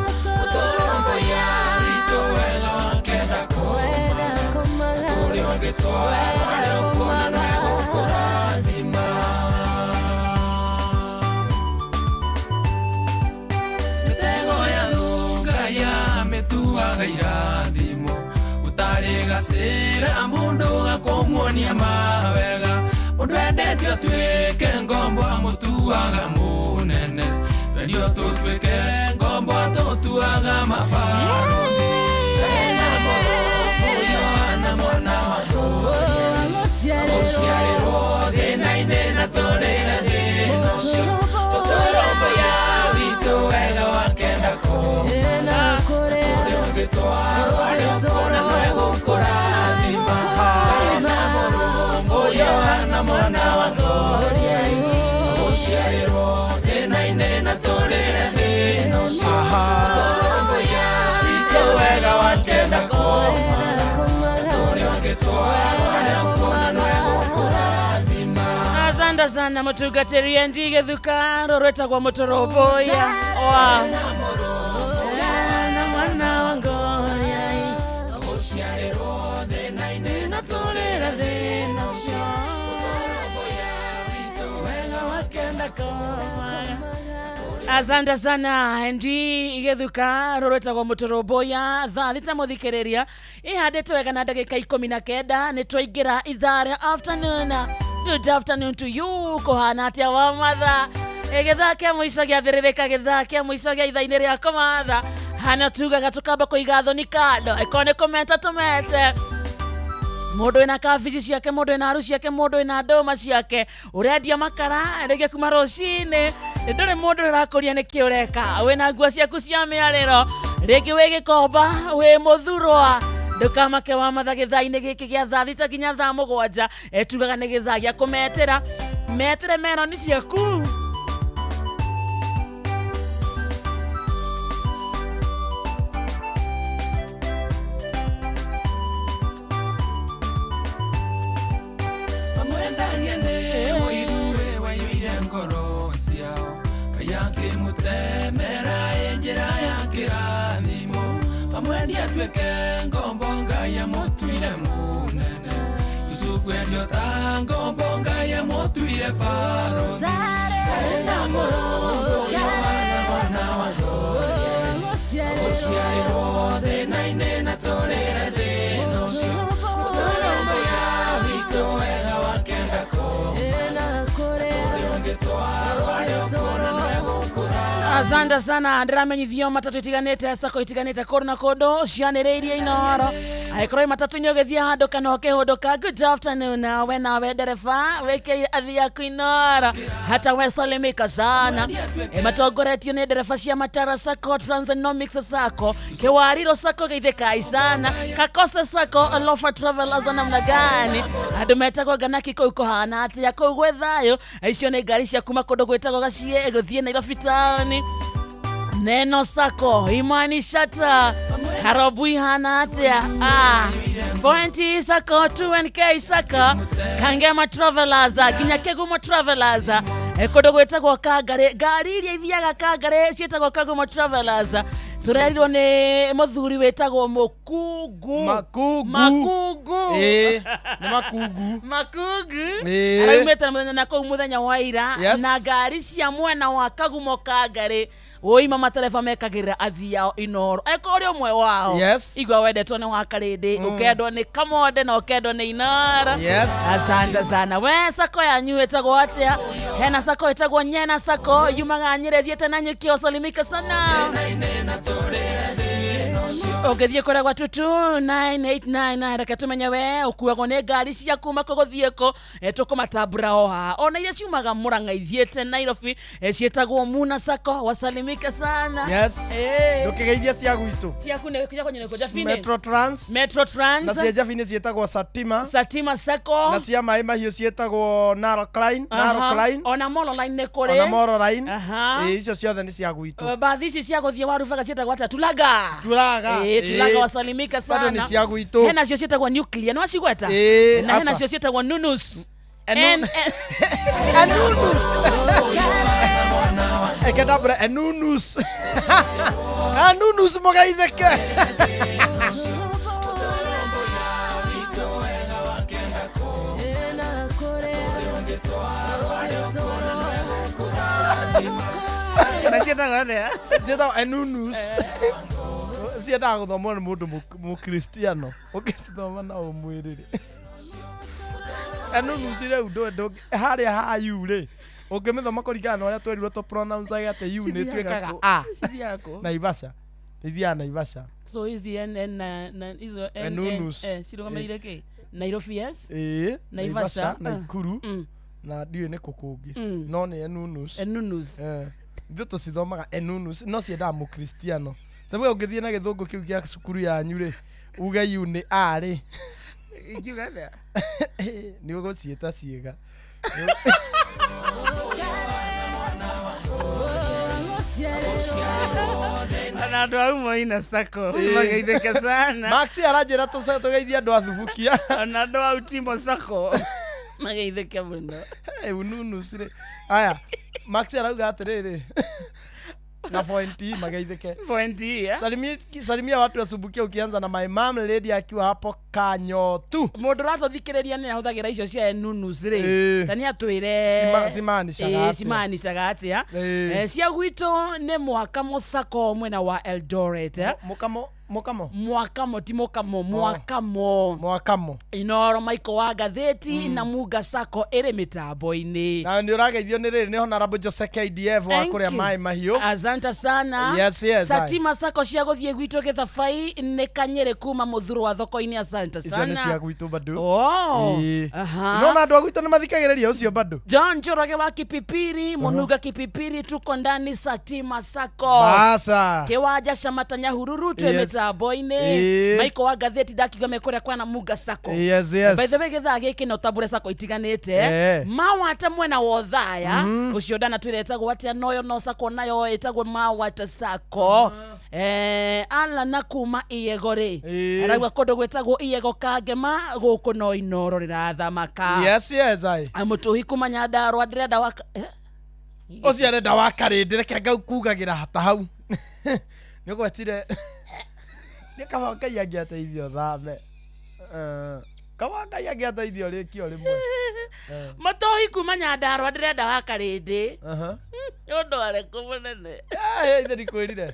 Ũtũrũmbũiya witũ wega wakenda kũmaga Kũrĩa ũngĩtwarwo arĩa ũkuona no egũkũrathima Mĩtego ya thũnga yamĩtuaga irathimo Gũtarĩ gacĩra mũndũ gakũmuonia mawega Mũndũ endetio atuĩke ngombo amũtuaga mũnene Twendio tũtuĩke ngombo atũtuaga mabarũthi Ndarĩ na mũrũngũ Yohana mwana wa Ngoria Agũciarĩrwo thĩna-inĩ na tũrĩre thĩna ũcio Ũtũrũmbũiya witũ wega wakenda kũmaga Kũrĩa ũngĩtwarwo arĩa ũkuona no egũkũrathima Ndarĩ na mũrũngũ Yohana mwana wa Ngoria Agũciarĩrwo thĩna-inĩ na tũrĩre thĩna ũcio Ũtũrũmbũiya witũ wega wakenda kũmaga Kũrĩa ũngĩtwarwo arĩa ũkuona no egũkũrathima Asante sana mutungatĩri Ndige Thuka rũrwĩtagwo mũtũrũmbũiya wa na mwana wa Ngoria Agũciarĩrwo thĩna-inĩ na tũrĩre thĩna ũcio. Ndakomaga. Asante sana ndi igethuka rorwetagwo muturumbuya thaa thita muthikiriria ihandĩtwo wega na ndagĩka 19 nĩ twaingĩra ithaa rĩa afternoon. Good afternoon to you. Kũhana atĩa wa matha gĩthaa kĩa mũico gĩathĩrĩrĩka gĩthaa kĩa mũico gĩa ithaa-inĩ rĩa kũmatha hana tugaga tũkamba kũiga thoni kando ĩkorwo nĩ kũmeta tũmete mundu wina kabici ciake mundu wina aru ciake mundu wina ndũma ciake urendia makara rĩngĩ kuma rũcinĩ ndũrĩ mũndũ ũrakũria nĩkĩ ũreka wĩna nguo ciaku cia mĩarĩro rĩngĩ wĩ gĩkomba wĩ mũthurwa ndũkamake wa matha gĩthaa-inĩ gĩkĩ gĩa thaa 6 nginya thaa 7 tugaga nĩ gĩthaa gĩa kũmetĩra metere meroni ciaku. Asante sana ndiramenyithio matatu itiganite sako itiganite kũndũ na kũndũ cianĩrĩirie inoro angĩkorwo matatu-inĩ ũgĩthiĩ handũ kana ũkĩhũndũka. Good afternoon we nawe ndereba wĩkĩrire athii aku inoro hata we salimika sana. Matongoretio nĩ ndereba cia Matara Sacco, Transonomics Sacco, Kĩwariro Sacco geithĩkai sana, Kakose Sacco, Alofa Travelers namna gani andũ metagwo Nganaki kũu kũhana atĩa kũu gwĩ thayũ. Icio nĩ ngari cia kuma kũndũ gwĩtagwo Gaciĩ gũthiĩ Nairobi town. Neno Sacco, Imani Shata, Karobui hana atia. 4NT Sacco, 2NK Sacco, Kangema Travelers, nginya Kegumo Travelers. Kũndũ gwĩtagwo Kangari, ngari iria ithiaga Kangari ciĩtagwo Kagumo Travelers. Tũrerirwo nĩ mũthuri wĩtagwo Mũkungu. Makungu. Nĩ Makungu. Makungu. Araumĩte mũthenya na kũu mũthenya wa ira na ngari cia mwena wa Kagumo Kangari woima matereba mekagĩrĩra athii ao inoro eko ũrĩ ũmwe wao. Igua wendetwo nĩ Wakarĩndĩ ũkendwo nĩ Kamonde na ũkendwo nĩ Inoro. Asante sana. We sako yanyu ĩtagwo atĩa? Hena sako ĩtagwo Nyena Sacco yumaga Nyĩrĩ thiĩte na Nyũkĩ ũsalimike sana. Ũngĩthiĩ kũrĩa gwa 22989 reke tũmenye we ũkuagwo nĩ ngari cia kuma kũ gũthiĩ kũ tũkũmatambũra o haha ona iria ciumaga Mũrang'a ithiĩte Nairobi ciĩtagwo Muna Sacco wasalimike sana. Yes. Ndũkĩgeithia cia gwitũ ciaku nĩ cia kwenye nĩ Jabini Metro Trans. Metro Trans na cia Jabini ciĩtagwo Satima. Satima Sacco na cia maĩ mahiũ ciĩtagwo Narok Line. Narok Line ona Molo Line nĩ kũrĩ ona Molo Line. Icio ciothe nĩ cia gwitũ. Bathi ici cia gũthiĩ Warubaga ciĩtagwo atĩa? Tulaga. Tulaga. Tulaga wasalimika sana. Bado ni cia gwitũ. Hena cio ciĩtagwo nuclear no wacigweta? Na hena cio ciĩtagwo nunus. Enunus. Ekedabra enunus. Enunus mũgeithĩke. Ciĩtagwo atĩa? Ciĩtagwo enunus. Ciendaga gũthomwo nĩ mũndũ mũkristiano ũngĩcithoma na ũmwĩrĩre enunus rĩu harĩa ha u rĩ ũngĩmĩthoma kũringana na ũrĩa twerirwo tũ pronounce atĩ u nĩ ĩtuĩkaga a. Naivasha ithiaga Naivasha. So hizi n n na hizo n enunus cirũgamĩrĩire kĩ? Nairobi yes. Naivasha, Naikuru na ndiũĩ nĩ kũ kũngĩ no nĩ enunus. Enunus. Ithuĩ tũcithomaga enunus no ciendaga mũkristiano. Tabuga ũngĩthiĩ na gĩthũngũ kĩu gĩa cukuru yanyu rĩ uge u nĩ a rĩ ingiuga atĩa? Nĩ ũgũciĩta ciĩga. Ona andũ a Umoina Sacco mageithĩke sana. Maxi aranjĩra tũgeithie andũ a Thubukia. Ona andũ a Utimo Sacco mageithĩke mũno. Ununus rĩ aya Maxi arauga atĩrĩrĩ Na point hii mageithike. Point hii, eh? Salimia watu wasubukia ukianza na my mom lady akiwa hapo Kanyotu. Mũndũ ũratũthikĩrĩria nĩ ahũthagĩra icio cia nunus rĩ Ĩĩ. ta nĩ atwĩre Cimanishaga Ĩĩ, atĩa. cimanishaga atĩa. Ĩĩ. Eh, cia gwitũ nĩ mwaka mũcako mwena wa Eldoret, eh. Mũkamo mũkamo mwakamo ti mũkamo mwakamo mwakamo Inoro Michael wa ngathĩti na Munga Sacco ĩrĩ mĩtambo-inĩ. Na nĩ ũrageithio nĩ rĩrĩ nĩ Honorable Jose KDF wa Thank kũrĩa you. Maĩ Mahiũ. Asante sana. Yes, yes, Satima Sacco cia gũthiĩ gwitũ gĩthabai nĩ Kanyĩrĩ kuma mũthuro wa thoko-inĩ. Asante Icio nĩ cia sana. gwitũ bado. Oh. Ĩĩ. Aha. Nona andũ a gwitũ nĩ mathikagĩrĩria ũcio bado. John Njoroge wa Kipipiri, Munuga Kipipiri, tuko ndani Satima Sacco. Basa. Kiwanja cha Matanyahururu twĩ Yes. mĩtambo-inĩ. Ĩĩ. Michael wa ngathĩti ndakiuga me kũrĩa kwana Munga Sacco. Yes, yes. By the way gĩthaa gĩkĩ no tambũre sacco itiganĩte. Eh. Mawata mwena wa Othaya ũcio ndanatwĩra ĩtagwo atĩa noyo no sacco nayo ĩtagwo Mawata Sacco. Eh, Alana kuma Iyego rĩ Ĩĩ. arauga kũndũ gwĩtagwo Iyego Kangema gũkũ no Inoro rĩrathamaka. Yes, yes, ai. Mũtũhi kuma Nyandarũa ndĩrenda wa eh? Ũcio arenda wa karĩndĩ reke ngau kugagĩra hata hau. Nĩ ũgwetire. Nĩ kaba Ngai angĩateithio thame. Eh, kaba Ngai angĩateithio rĩki o rĩmwe. Eh. Mũtũhi kuma Nyandarũa ndĩrenda wa karĩndĩ. Aha. Nĩ ũndũ arĩkũ mũnene? Eh, ithe ndikwĩrire.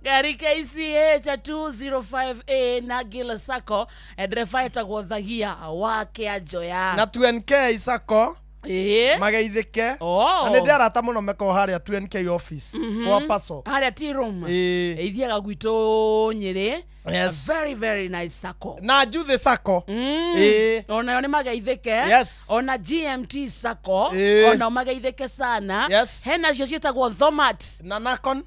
Ngari KCH 205A na Gil Sacco, ndereba etagwo Thagia wa Kĩanjoya. Na 2NK Sacco. Ĩĩ. Mageithĩke. Oh. Na nĩ ndĩ arata mũno meko harĩa 2NK office. Kwa Paso. Harĩa tea room. Ĩĩ. Ithiaga gwitũ Nyĩrĩ. Yes. A very very nice sacco. Na Juthi Sacco. Ĩĩ. Onayo nĩ mageithĩke. Yes. Ona GMT Sacco. Ĩĩ. Onao mageithĩke sana. Yes. Hena cio ciĩtagwo Thomat. Na Nakon.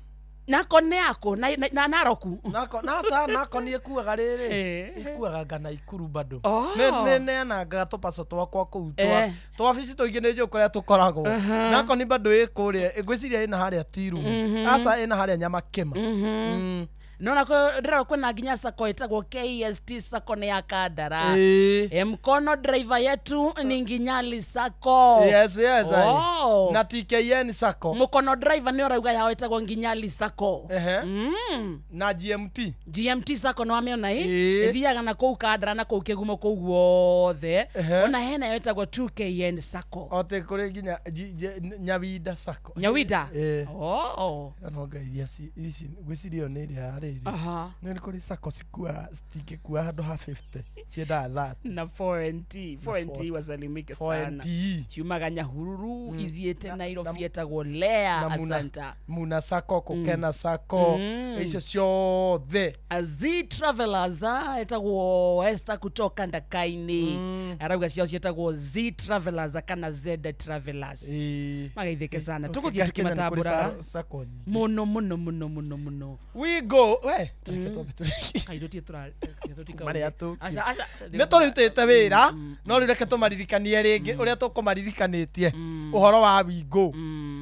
Nakon nĩ yakũ na Naroku. Nako nasa Nakon ĩkuaga rĩrĩ. Ĩĩ. Ĩkuaga ngana Ikuru bado. Oh. Nĩ neanangaga tũpaco twakwa kũu twa Eh. twa wabici tũingĩ nĩ njũĩ kũrĩa tũkoragwo. Aha. Nakon bado ĩ kũrĩa ngwĩciria ĩna harĩa tea room. Aca ĩna harĩa Nyamakĩma. Nona ndĩrona kwĩna nginya sacco ĩtagwo KST Sacco nĩ ya Kandara. Ĩĩ. E, mkono driver yetu ni Nginyali Sacco. Yes, yes, ai. Oh. Na TKN Sacco. Mũkono driver nĩ ũrauga yao ĩtagwo Nginyali Sacco. Ehe. Na GMT. GMT Sacco nĩ wamĩona ĩ? Ĩĩ. Ĩthiaga na kũu Kandara na kũu Kĩgumo kũu guothe. Ehe. Ona hena yo ĩtagwo 2KN Sacco. Ote kũrĩ nginya Nyawinda Sacco. Nyawinda? Ĩĩ. Oh. No ngai iria ici ngwĩciria ĩyo nĩ ĩrĩa ya rĩrĩ. Aha. Nĩ kũrĩ sacco cikuaga citingĩkua handũ ha 50 ciendaga 30. Na 4NT 4NT wasalimike sana. 4NT. Ciumaga Nyahururu ithiĩte Nairobi etagwo Lea. Na Muna- Asanta. Muna Sacco Kũkena Sacco icio ciothe. Z Travelers etagwo Esther kutoka Ndakaini arauga ciao ciĩtagwo Z Travelers kana Z Travelers. Magaithĩke sana tũgũthiĩ tũkĩmatambũraga Sacco nyingĩ. mũno mũno mũno mũno mũno. We go we tareke twambe tũrĩkie. Kaĩ tũtirĩ Marĩa tũkire. Aca, aca. Nĩ tũrutĩte wĩra no rĩu reke tũmaririkanie rĩngĩ ũrĩa tũkũmaririkanĩtie ũhoro wa Wingo.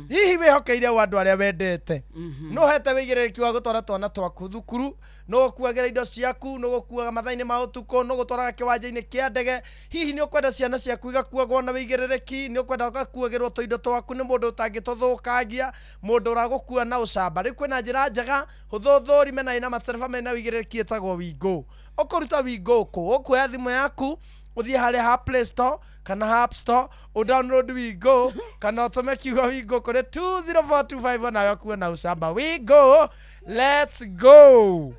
Hihi wĩhokeire ũ andũ arĩa wendete? Nũ ũhete wĩigĩrĩrĩki wa gũtwara twana twaku thukuru? Nũ ũkuagĩra indo ciaku? Nũ gũkuaga mathaa-inĩ ma ũtukũ? Nũ gũtwaraga kĩwanja-inĩ kĩa ndege? Hihi nĩ ũkwenda ciana ciaku igakuagwo na wĩigĩrĩrĩki? Nĩ ũkwenda ũgakuagĩrwo tũindo twaku nĩ mũndũ ũtangĩtũthũkangia, mũndũ ũragũkua na ũcamba? Rĩu kwĩna njĩra njega hũthũ thũrime na ĩna matereba mena wĩigĩrĩrĩki ĩtagwo Wingo. Ũkũruta Wingo kũ? Ũkuoya thimũ yaku ũthiĩ harĩa ha Play Store kana ha App Store ũdownload Wingo kana ũtũme kiugo Wingo kũrĩ 20425 nawe ũkuwe na ũcamba. Wingo, let's go.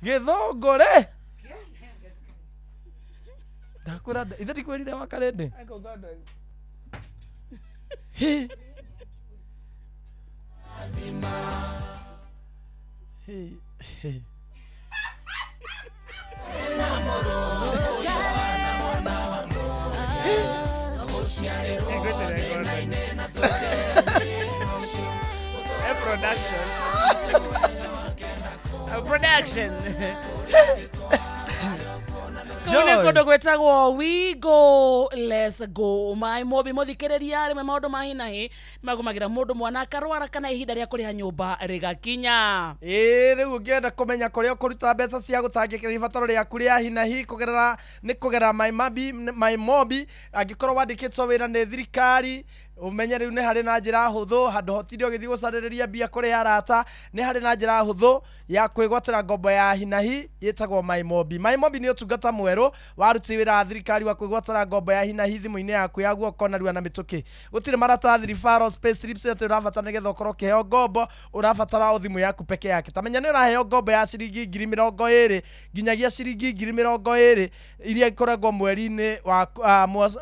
Gĩthũngũ rĩ ndakwĩra ithe ndikwĩrire wa karĩndĩ. Hi. Hi. Hi. A production. A production. Kũu nĩ kũndũ gwĩtagwo We Go Let's Go. Maĩ mobi mũthikĩrĩria rĩmwe maũndũ ma hinahi magũmagĩra mũndũ mwana akarwara kana ihinda rĩa kũrĩha nyũmba rĩgakinya. Ĩĩ rĩu ũngĩenda kũmenya kũrĩa ũkũruta mbeca cia gũtangĩkĩra ibataro rĩaku rĩa hinahi kũgerera nĩ kũgerera MyMobi angĩkorwo wandĩkĩtwo wĩra nĩ thirikari Ũmenye rĩu nĩ harĩ na njĩra hũthũ, handũ hotinde ũgĩthiĩ gũcarĩrĩria mbia kũrĩ arata, nĩ harĩ na njĩra hũthũ ya kwĩgwatĩra ngombo ya hinahi ĩtagwo MyMobi. MyMobi nĩ ũtungata mwerũ wa aruti wĩra a thirikari wa kwĩgwatĩra ngombo ya hinahi thimũ-inĩ yaku ya guoko narua na mĩtũkĩ. Gũtirĩ maratathi, referrals, payslips atĩ ũrabatara nĩgetha ũkorwo ũkĩheo ngombo, ũrabatara o thimũ yaku peke yake. Ta menya nĩ ũraheo ngombo ya ciringi 20,000 nginyagia ciringi 20,000 iria ikoragwo mweri-inĩ wa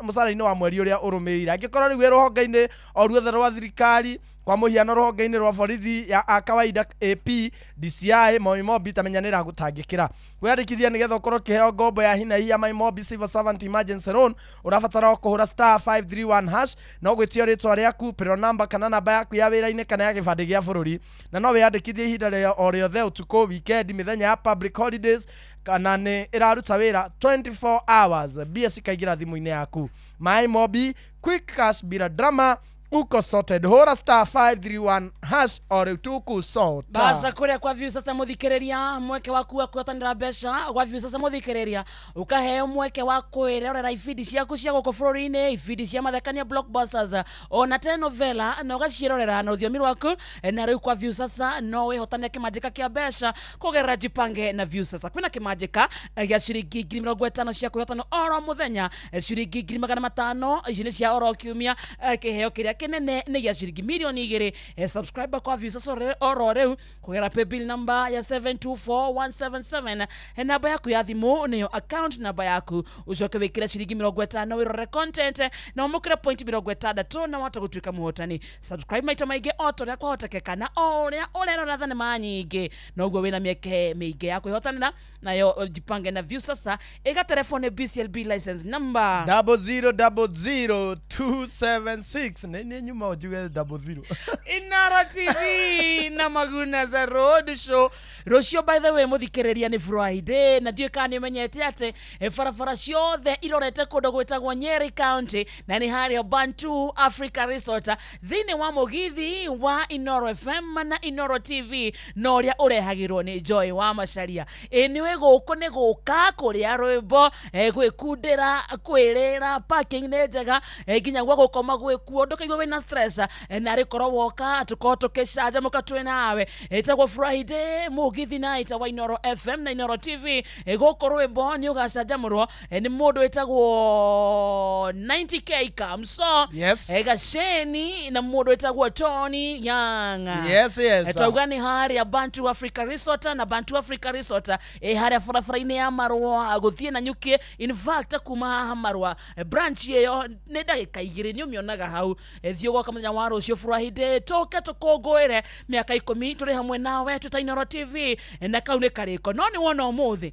mũcara-inĩ wa mweri ũrĩa ũrũmĩrĩire. Angĩkorwo rĩu wĩ rũhonge-inĩ o ruothe rwa thirikari, kwa mũhiano rũhonge-inĩ rwa borithi ya a kawaida, AP, DCI, MyMobi, ta menya nĩ ĩragũtangĩkĩra. Kwĩyandĩkithia nĩgetha ũkorwo ũkĩheo ngombo ya hinahi ya MyMobi Civil Servant Emergency Loan, ũrabatara o kũhũra *531# na ũgwĩtio rĩtwa rĩaku, payroll number kana namba yaku ya wĩra-inĩ kana ya gĩbandĩ gĩa bũrũri. Na no wĩyandĩkithie ihinda rĩa o rĩothe, ũtukũ, weekend, mĩthenya ya public holidays, kana nĩ ĩraruta wĩra 24 hours, mbia cikaingĩra thimũ-inĩ yaku. MyMobi, quick cash bila drama, uko sorted. Hũra *531# o rĩu tũkũsota. Baca kũrĩa kwa Viusasa mũthikĩrĩria, mweke waku wa kũhotanĩra mbeca gwa Viusasa mũthikĩrĩria, ũkaheo mweke wa kwĩrorera ibindi ciaku cia gũkũ bũrũri-inĩ, ibindi cia mathekania, blockbusters, ona telenovela, na ũgaciĩrorera na rũthiomi rwaku. Na rĩu kwa Viusasa no wĩhotanĩre kĩmanjĩka kĩa mbeca kũgerera Jipange na Viusasa. Kwĩna kĩmanjĩka gĩa ciringi 50,000 cia kwĩhotana oro mũthenya, ciringi 500,000 ici nĩ cia oro kiumia, kĩheo kĩrĩa kĩnene nĩ gĩa ciringi 2,000,000. Subscribe kwa Viusasa oro rĩu kũgerera paybill number ya 724177. Namba yaku ya thimũ nĩyo account namba yaku, ũcoke wĩkĩre ciringi 50 wĩrore content na ũmũkĩre point 60 na wahota gũtuĩka mũhotani. Subscribe maita maingĩ o ta ũrĩa kwahotekeka, na o ũrĩa ũrerora thenema nyingĩ noguo wĩna mĩeke mĩingĩ ya kwĩhotanĩra. Nayo Jipange na Viusasa ĩgaterebwo nĩ BCLB license number 0000276. Nĩ nyuma njuge 00. Inoro TV na Maguna za Road Show rũciũ. By the way mũthikĩrĩria, nĩ Friday na ndiũĩ kana nĩ ũmenyete atĩ barabara ciothe irorete kũndũ gwĩtagwo Nyeri County, na nĩ harĩa Bantu Africa Resort, thĩinĩ wa mũgithi wa Inoro FM na Inoro TV na ũrĩa ũrehagĩrwo nĩ Joy wa Macaria. Ĩ nĩwe gũkũ nĩ gũka kũrĩa rwĩmbo, gwĩkundĩra, kwĩrĩra, parking nĩ njega, nginya gwa gũkoma gwĩkuo, ndũkaigua wĩna stress, na rĩkorwo woka tũkorwo tũkĩcanjamũka twĩ nawe. Ĩtagwo Friday mũgithi night wa Inoro FM na Inoro TV. Gũkũ rwĩmbo nĩ ũgacanjamũrwo nĩ mũndũ wĩtagwo 90K Kamso, Gaceni, na mũndũ wĩtagwo Tony Young. Twauga nĩ harĩa Bantu Africa Resort, na Bantu Africa Resort ĩ harĩa barabara-inĩ ya Marũa gũthiĩ na Nyuki. In fact, kuma haha Marũa branch ĩyo nĩ ndagĩka 2 nĩ ũmĩonaga hau. Thiĩ ũgoka mũthenya wa rũciũ Friday, tũke tũkũngũĩre mĩaka 10 tũrĩ hamwe nawe twĩ ta Inoro TV. Na kau nĩ karĩko, no nĩ wona ũmũthĩ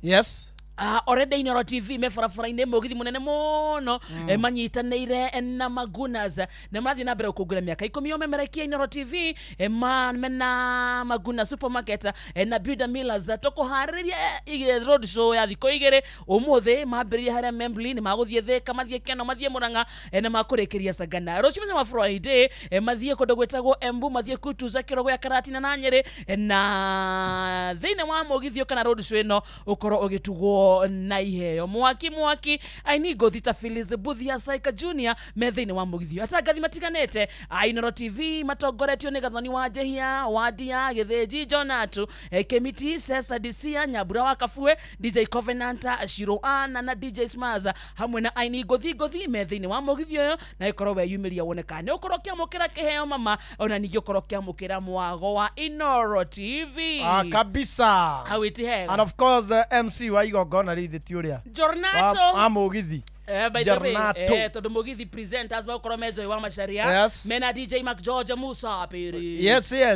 already Inoro TV me barabara-inĩ mũgithi mũnene mũno, manyitanĩire na Magunas na marathiĩ na mbere gũkũngũĩra mĩaka 10 omemerekia Inoro TV, mena Maguna Supermarket, na Builder Millers, tũkũharĩrĩria road show ya thikũ 2. Ũmũthĩ mambĩrĩria harĩa Membli, nĩ magũthiĩ Thĩka, mathiĩ Keno, mathiĩ Murang'a, na makũrĩkĩria Sagana. Rũciũ mũthenya wa Friday, mathiĩ kũndũ gwĩtagwo Embu, mathiĩ Kutuza, Kĩrogo ya Karatina na Nyĩrĩ, na thĩinĩ wa mũgithi kana road show ĩno ũkorwo ũgĩtugwo na iheo mwaki mwaki. Aini ngũthi ta Phyllis Buthia, Saika Junior me thĩinĩ wa mũgithi, atangathi matiganĩte a Inoro TV matongoretio nĩ Gathoni wa Njehia, Wadia Gĩthĩnji, Jonatu, Kemiti, Cesa Disia, Nyambura wa Kabue, DJ Covenant, Shiro Ana na DJ Smaza, hamwe na aini ngũthi ngũthi me thĩinĩ wa mũgithi ũyũ, na ĩkorwo weyumĩria wone kana nĩ ũkorwo ũkĩamũkĩra kĩheo mama, ona ningĩ ũkorwo ũkĩamũkĩra mwago wa Inoro TV. Kabisa. Hau iti hega. And of course the MC wa igongona rĩu ti ũrĩa Jornato. Wa mũgithi. By the way, Jornato. Tondũ mũgithi presenters bagũkorwo me Joy wa Macharia, mena DJ Mark George Musa Piri.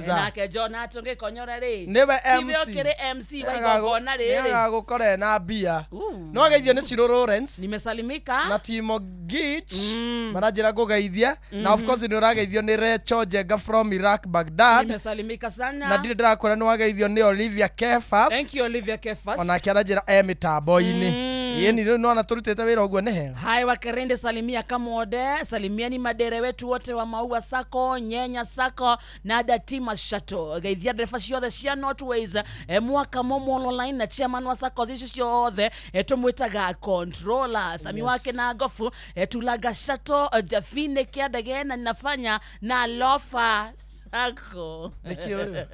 Nake Jonato ngĩkonyora rĩ, Nĩwe tiwe MC. ũkĩrĩ MC wa igongona rĩrĩ. Nĩagagũkora ena mbia. No ageithio nĩ Ciro Lawrence Nimesalimika. Na Timo Gich maranjĩra ngũgeithie, na of course nĩ ũrageithio nĩ Recho Njenga from Iraq, Baghdad. Nimesalimika sana. Na ndirĩ ndĩrakwĩra nĩ wageithio nĩ Olivia Kefas. Thank you, Olivia Kefas. Onake aranjĩra e mĩtambo-inĩ. Yeni rĩu nona tũrutĩte wĩra ũguo nĩ hega. Hai Wakerende, salimia Kamode, salimiani madere wetu wote wa Maua Sako, Nyenya Sako na Datima Shato. Geithia ndereba ciothe cia Northways, mwaka momo online na chairman wa sako ici ciothe, tumwitaga controller Sami wake na gofu, tulaga Shato, Jafine Kiadege na ninafanya na Lofa Sako. Nĩkĩ ũyũ?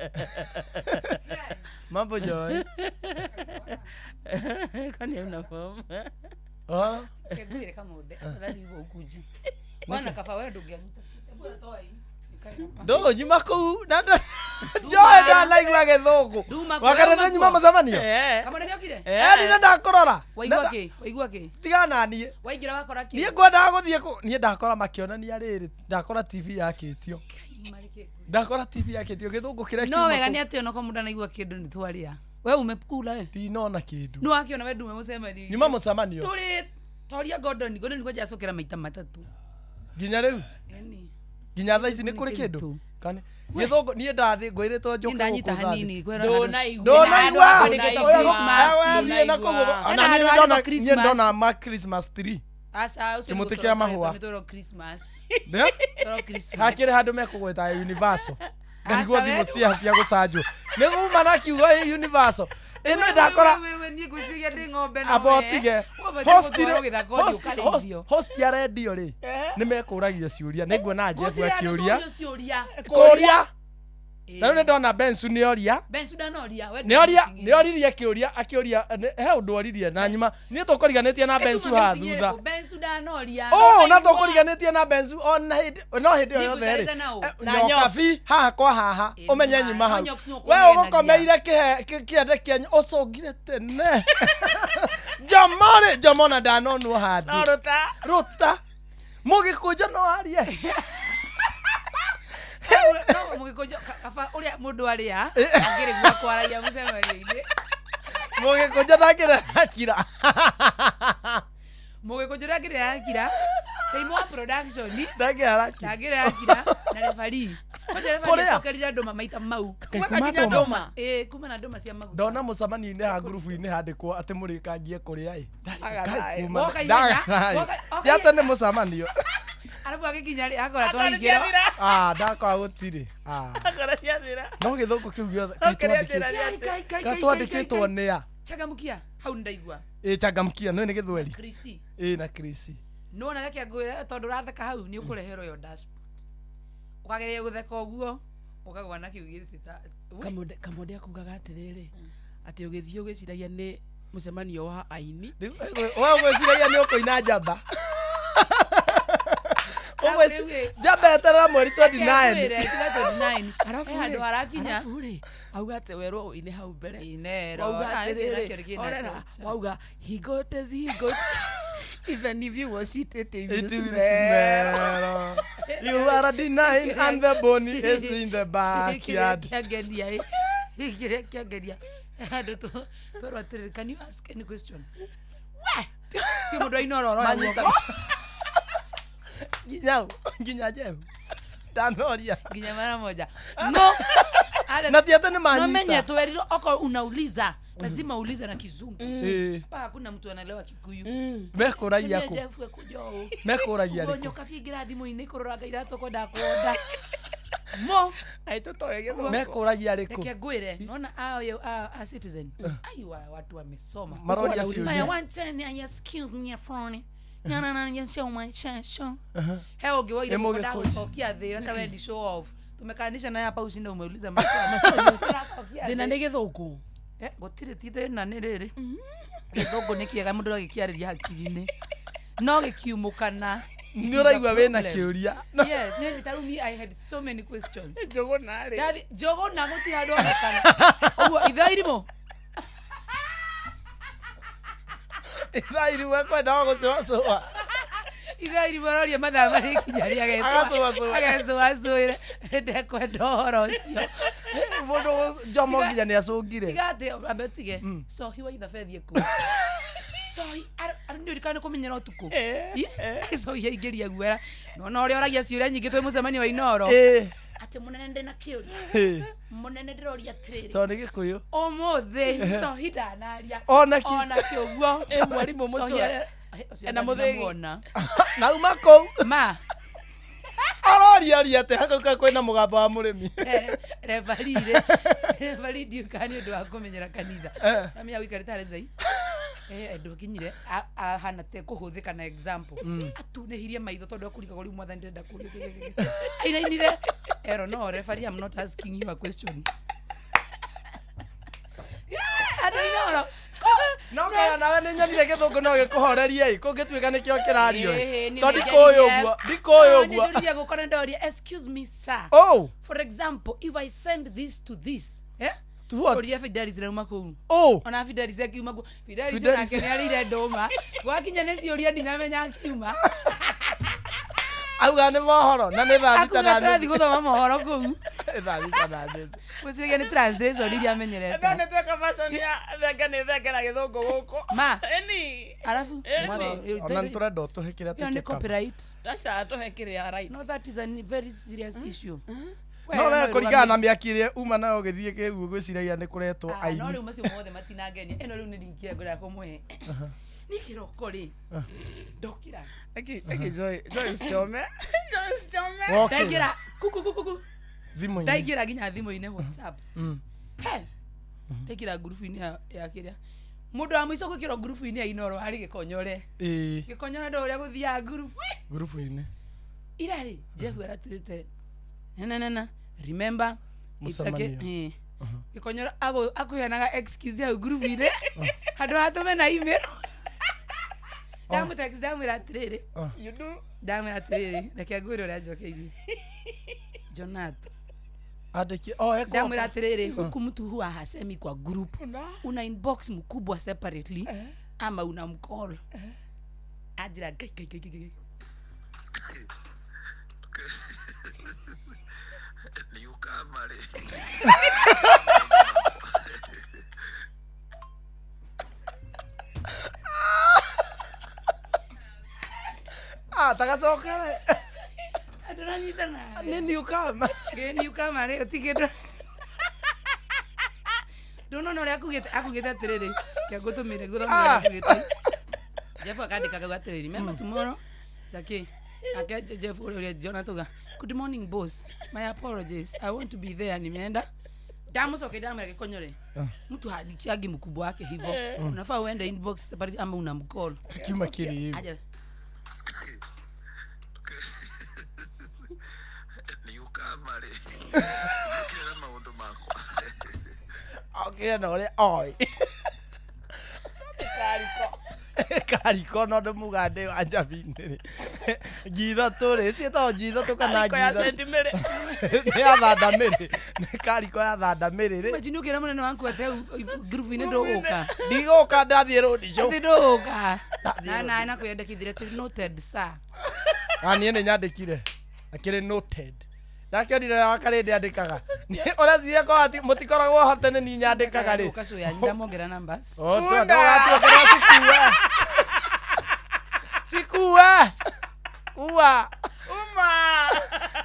Mambo Joy. Kwani mnafahamu? Ah. Kegwire Kamunde, afadhali hivyo ukuje. Bwana kafa wewe ndũngĩanyita. Hebu toa hii. Ndo nyuma kũu na Joy ndanaigua gĩthũngũ. Nduma kũu, Wakana nduma nyuma kũu. mũcemanio? Kamunde nĩokire? Nina ndakũrora. Waigua kĩ? Waigua kĩ? Tigana na niĩ. Waingĩra wakora kĩ? Niĩ ngwendaga gũthiĩ kũ niĩ ndakora makĩonania rĩrĩ ndakora TV yakĩtio. Ndakora TV yakĩtio gĩthũngũ kĩrĩa No kiuma wega kũu. nĩ atĩ onokorwo mũndũ ndanaigua kĩndũ nĩ twaria. We umekula we? Ndinona kĩndũ. Nĩ wakĩona we ndume mũcemanio. Nyuma mũcemanio. Tũrĩ toria Gordon, Gordon kwanja acokera maita matatũ. Nginya rĩu? Ĩni. Nginya thaa ici nĩ kũrĩ kĩndũ? Kana gĩthũngũ niĩ ndathĩ ngwĩrĩtwo njoke Niĩ ndanyita gũkũ thaa hanini, thita. kwĩrwo handũ- Ndũnaigua. Handũ handĩkĩtwo Christmas. Wathiĩ na kũu Ndũnaigua. ona Hena niĩ handũ ndona handĩkĩtwo niĩ Christmas. ndona ma Christmas tree. Aca, ũcio nĩ Kĩmũtĩ gũtũra kĩa mahũa. nĩ twĩrwo Christmas. Nĩ? Twĩrwo Christmas. Hakĩrĩ handũ mekũgweta Universal. Ngarigwo Aca, thimũ we- cia cia gũcanjwo. Nĩ kuma na kiugo Universal. Ĩno ndakora Wewe niĩ ngwĩciria ndĩ ng'ombe no amba we. ũtige. Wabatiĩ Host gũtwarwo rĩ- gĩthaka ũthiĩ ũkarĩithio. host ya redio rĩ nĩ mekũragia ciũria nĩ nguona Jeff Gũtirĩ handũ akĩũria tũrio ciũria. kũria na rĩu nĩ ndona Bensu nĩ oria Bensu ndanoria, we nĩ oria nĩ oririe kĩũria akĩũria he ũndũ oririe na nyuma niĩ tũkũriganĩtie na Bensu haha thutha Bensu ndanoria. Oh, na tũkũriganĩtie na Bensu ona hĩndĩ no hĩndĩ ĩyo yothe rĩ Nĩngũikarĩte na ũ? Na nyokabi haha kwa haha ũmenye nyuma hau no Nyox nĩ we ũkũnegenagia. ũgũkomeire kĩande kĩanyu ũcũngire tene Jomo rĩ Jomo ona ndanonwo handũ No ruta. ruta mũgĩkũnjo no arie No mũgĩkũnjo kaba ũrĩa mũndũ arĩa angĩrĩgua kwaragia mũcemanio-inĩ. Mũgĩkũnjo ndangĩre akira. Mũgĩkũnjo ndangĩrĩ akira. Seimo wa production ndangĩrĩ arakira. Ndangĩrĩ akira na referee. Kwanja referee Kũrĩa? acokerire ndũma maita mau. Kaĩ kuma ndũma? Ĩĩ, kuma na ndũma cia maguta. Ndona mũcemanio-inĩ ha ngurubu-inĩ handĩkwo atĩ mũrĩkangie kũrĩa ĩ. Agathayo. Kuma Woka ihenya, ndagathayo. woka Ti atĩ nĩ mũcemanio. Arabu agĩkinya rĩ akora twahingĩrwo. Ah, ndakora gũtirĩ. Ah. Akora ciathira. No gĩthũngũ kĩu gĩothe Okĩrĩa kaĩ twandĩkĩtwo njĩra Kai, kai, kai, kaĩ kai, twandĩkĩtwo kai. nĩa? Changamkia, hau nĩndaigua. Ĩ changamkia no nĩ gĩthweri. Krisi. Ĩ na Krisi. Nĩwona reke ngwĩre tondũ ũratheka hau nĩ ũkũreherwo yo dashboard. Ũkageria gũtheka ũguo ũkagwa na kĩu gĩthĩ ta Kamunde Kamunde akugaga atĩrĩrĩ atĩ ũgĩthiĩ ũgĩciragia nĩ mũcemanio wa aini. We ũgwĩciragia nĩ ũkũina njamba. Njamba eterera mweri 29. Ngwĩre, tiga 29. Arabu He handũ rĩ, harakinya. arabu rĩ, auga atĩ werwo ũine hau mbere. Inero, Wauga na atĩrĩrĩ, kĩo kĩna orera, torture. wauga hingote zihingote even if you wash it it will It will smell. smell. You are a D9 and the bone is in the backyard. Kĩrĩa kĩangeria ĩ, kĩrĩa kĩangeria handũ twerwo atĩrĩrĩ, can you ask any question? We! Ti mũndũ ainora oroya Manyita. guoko. Nginya nginya Jeff. Ndanoria. Nginya mara moja. No. Na ti atĩ nĩ manyita. Nomenye twerirwo oko unauliza lazima uulize na kizungu. Eh. Hapa hakuna mtu anaelewa Kikuyu. Mekũragia Niĩ kũ? Jeff ekuja ũũ. Mekũragia Ũguo rĩkũ? nyoka ingĩra thimũ-inĩ kũroraga iratũ kwendaga kuonda. Mo. Mekũragia rĩkũ? Reke ngwĩre nona ayo a citizen. Aiwa watu wamesoma. Maroria ciũria. Aya 110 aya excuse me phone. Nyana na nyesha umachesho. He ũngĩ woire Ĩ kwenda mũgĩkũyũ. gũcokia thĩ hata we ni show off. Tumekanisha naye hapa ushinde umeuliza maswali. Tũracokia Thĩna thĩ. nĩ gĩthũngũ. Gũtirĩ ti thĩna nĩ rĩrĩ gĩthũngũ nĩ kĩega mũndũ agĩkĩarĩria hakiri-inĩ no gĩkiumũkana it Nĩ is a ũraigua wĩna problem. kĩũria. Yes, nĩ ta rĩu niĩ I had so many questions. Njũgũna rĩ. Ndathi- Njũgũna gũtirĩ handũ onekana. Ũguo ithaa irimũ Ithaa irimũ ekwendaga gũcũacũa. ithaa irimũ aroria mathaa marĩkinya rĩ Agacũacũa. agecũacũĩre ndekwenda ũhoro ũcio Mũndũ Jomo nginya nĩ acũngire. tiga atĩ ambe tige cohi wa ithabe thiĩ kũ cohi ndirikana nĩ kũmenyera ũtukũ cohi aingĩria guera nona ũrĩa ũragia ciũria nyingĩ twĩ mũcemanio wa Inoro Atĩ mũnene ndĩ na kĩũria. Ĩ. Mũnene ndĩroria atĩrĩrĩ. Tondũ nĩ gĩkũyũ. Ũmũthĩ cohi ndanaria. Ona kĩ. Ona kĩ ũguo. Ĩ, mwarimũ Cohi mũcũe. ũcio Ena mũthĩgi. ndinamuona. Nauma kũu. Ma. Aroria aria atĩ hau kwĩna mũgambo wa mũrĩmi. Referee rĩ. Referee ndiũĩ kana nĩ ũndũ wa kũmenyera kanitha. Eh. Namenya gũikarĩte harĩ thai. Ndũkinyire ahana te kũhũthĩka na example. Atunĩhirie maitho tondũ ekũrigagwo rĩu mwathani ndĩrenda kũrio kĩ, kĩ, kĩ. Ainainire. Ero no referee I'm not asking you a question. Yeah, andũ inoro. No kaya nawe nĩ nyonire gĩthũngũ no gĩkũhorerie ĩ kũngĩtuĩka nĩkĩo kĩrario Ĩhĩ, ĩ niĩ tondũ nĩ ndikũĩ ngerire. ũguo ndikũĩ No, ũguo nĩ njũririe gũkora ndoria excuse me sir. Oh. For example, if I send this to this, eh? To what? Ũria Fidelis rauma kũu. Oh. Ona Fidelis akiuma kũu. Fidelis Fidelis. nake nĩ arĩire ndũma. Gwakinya nĩ ciũria ndinamenya akiuma. Auga nĩ mohoro na nĩ thaa thita Akuga na tũrathiĩ nuthu. gũthoma mohoro kũu. Nĩ thaa thita na nuthu. Gwĩciragia nĩ translation iria amenyerete. No nĩ tweka version ya thenge nĩ thenge na gĩthũngũ gũkũ. Ma. Ĩni. Arabu. Ĩni. Ona nĩ tũrenda ũtũhe kĩrĩa Ĩyo nĩ tũkĩkaga. copyright. Aca tũhe kĩrĩa rights. No that is a very serious issue. No we kũringana na mĩaki ĩrĩa uma nayo ũgĩthiĩ kĩguũ gwĩciragia nĩ kũretwo No aini. rĩu macio mothe matinangenia. Ĩno rĩu nĩ link ĩrĩa ngwenda kũmũhe. Niĩ kĩroko rĩ ndokĩra. Eki Joy Joyce Chome. Joyce Chome. Wokĩra. Ndaingĩra kuku kuku kuku. Thimũ-inĩ. Ndaingĩra nginya thimũ-inĩ WhatsApp. Mm. He. Ndaingĩra ngurubu-inĩ ya kĩrĩa. Mũndũ wa mũico gwĩkĩrwo ngurubu-inĩ ya Inoro arĩ Gĩkonyore. Ĩĩ. Gĩkonyore ndo ũrĩa gũthiaga ngurubu. Ngurubu-inĩ. Ira rĩ Jeff aratwĩrĩte na na na remember it's a Mũcemanio. eh. Gĩkonyore akũheanaga excuse hau ngurubu-inĩ handũ hatũme na email. Ndamũtext ndamwĩra atĩrĩrĩ. You do. Ndamwĩra atĩrĩrĩ reke ngwĩre ũrĩa njokeirie. Jonathan. Andĩki oh eko. Ndamwĩra atĩrĩrĩ huku mtu huwa hasemi kwa group. Una inbox mkubwa separately ama una mcall. Anjĩra ngai ngai ngai ngai. Ah tagacokere. Andũ ranyitana. Nĩ newcomer. Nĩ newcomer rĩ ti kĩndũ. Ndũnona ũrĩa akugĩte akugĩte atĩrĩrĩ kĩa ngũtũmĩre ngũthomere Ah. akugĩte. Jeff akandĩka akauga atĩrĩrĩ remember tomorrow Zaki ake Jeff ũrĩa Jonathan auga good morning boss my apologies I want to be there nimeenda ndamũcokeria ndamwĩra gĩkonyore mtu halikiagi mkubwa wake hivo unafaa uende inbox separate ama unamcall Kiuma kĩrĩ hivi. Aja Okire na ũrĩa oĩ. Kariko no ndĩ muga ndĩ wa njabinĩ rĩ. Ngi ithatũ rĩ ciĩtagwo ngi ithatũ kana Kariko ya ngi ithatũ. Saint Mary. Nĩ ya thandamĩrĩ. Nĩ kariko ya thandamĩrĩ rĩ. Imagine ũkĩra mũnene waku atĩ ngurubu-inĩ ndũgũka Ndigũka ndathiĩ road show. atĩ ndũgũka na na na kwĩyandĩkithĩria atĩ noted sir Ah niĩ nĩ nyandĩkire. Akĩrĩ noted. Ndakĩonire wa karĩndĩ andĩkaga. Ũreciria ko ati mũtikoragwo ho tene niĩ nyandĩkaga rĩ. Ũkacoya ndamwongera numbers Oh, ndũgatuĩke cikue. Cikue. Kua. Uma.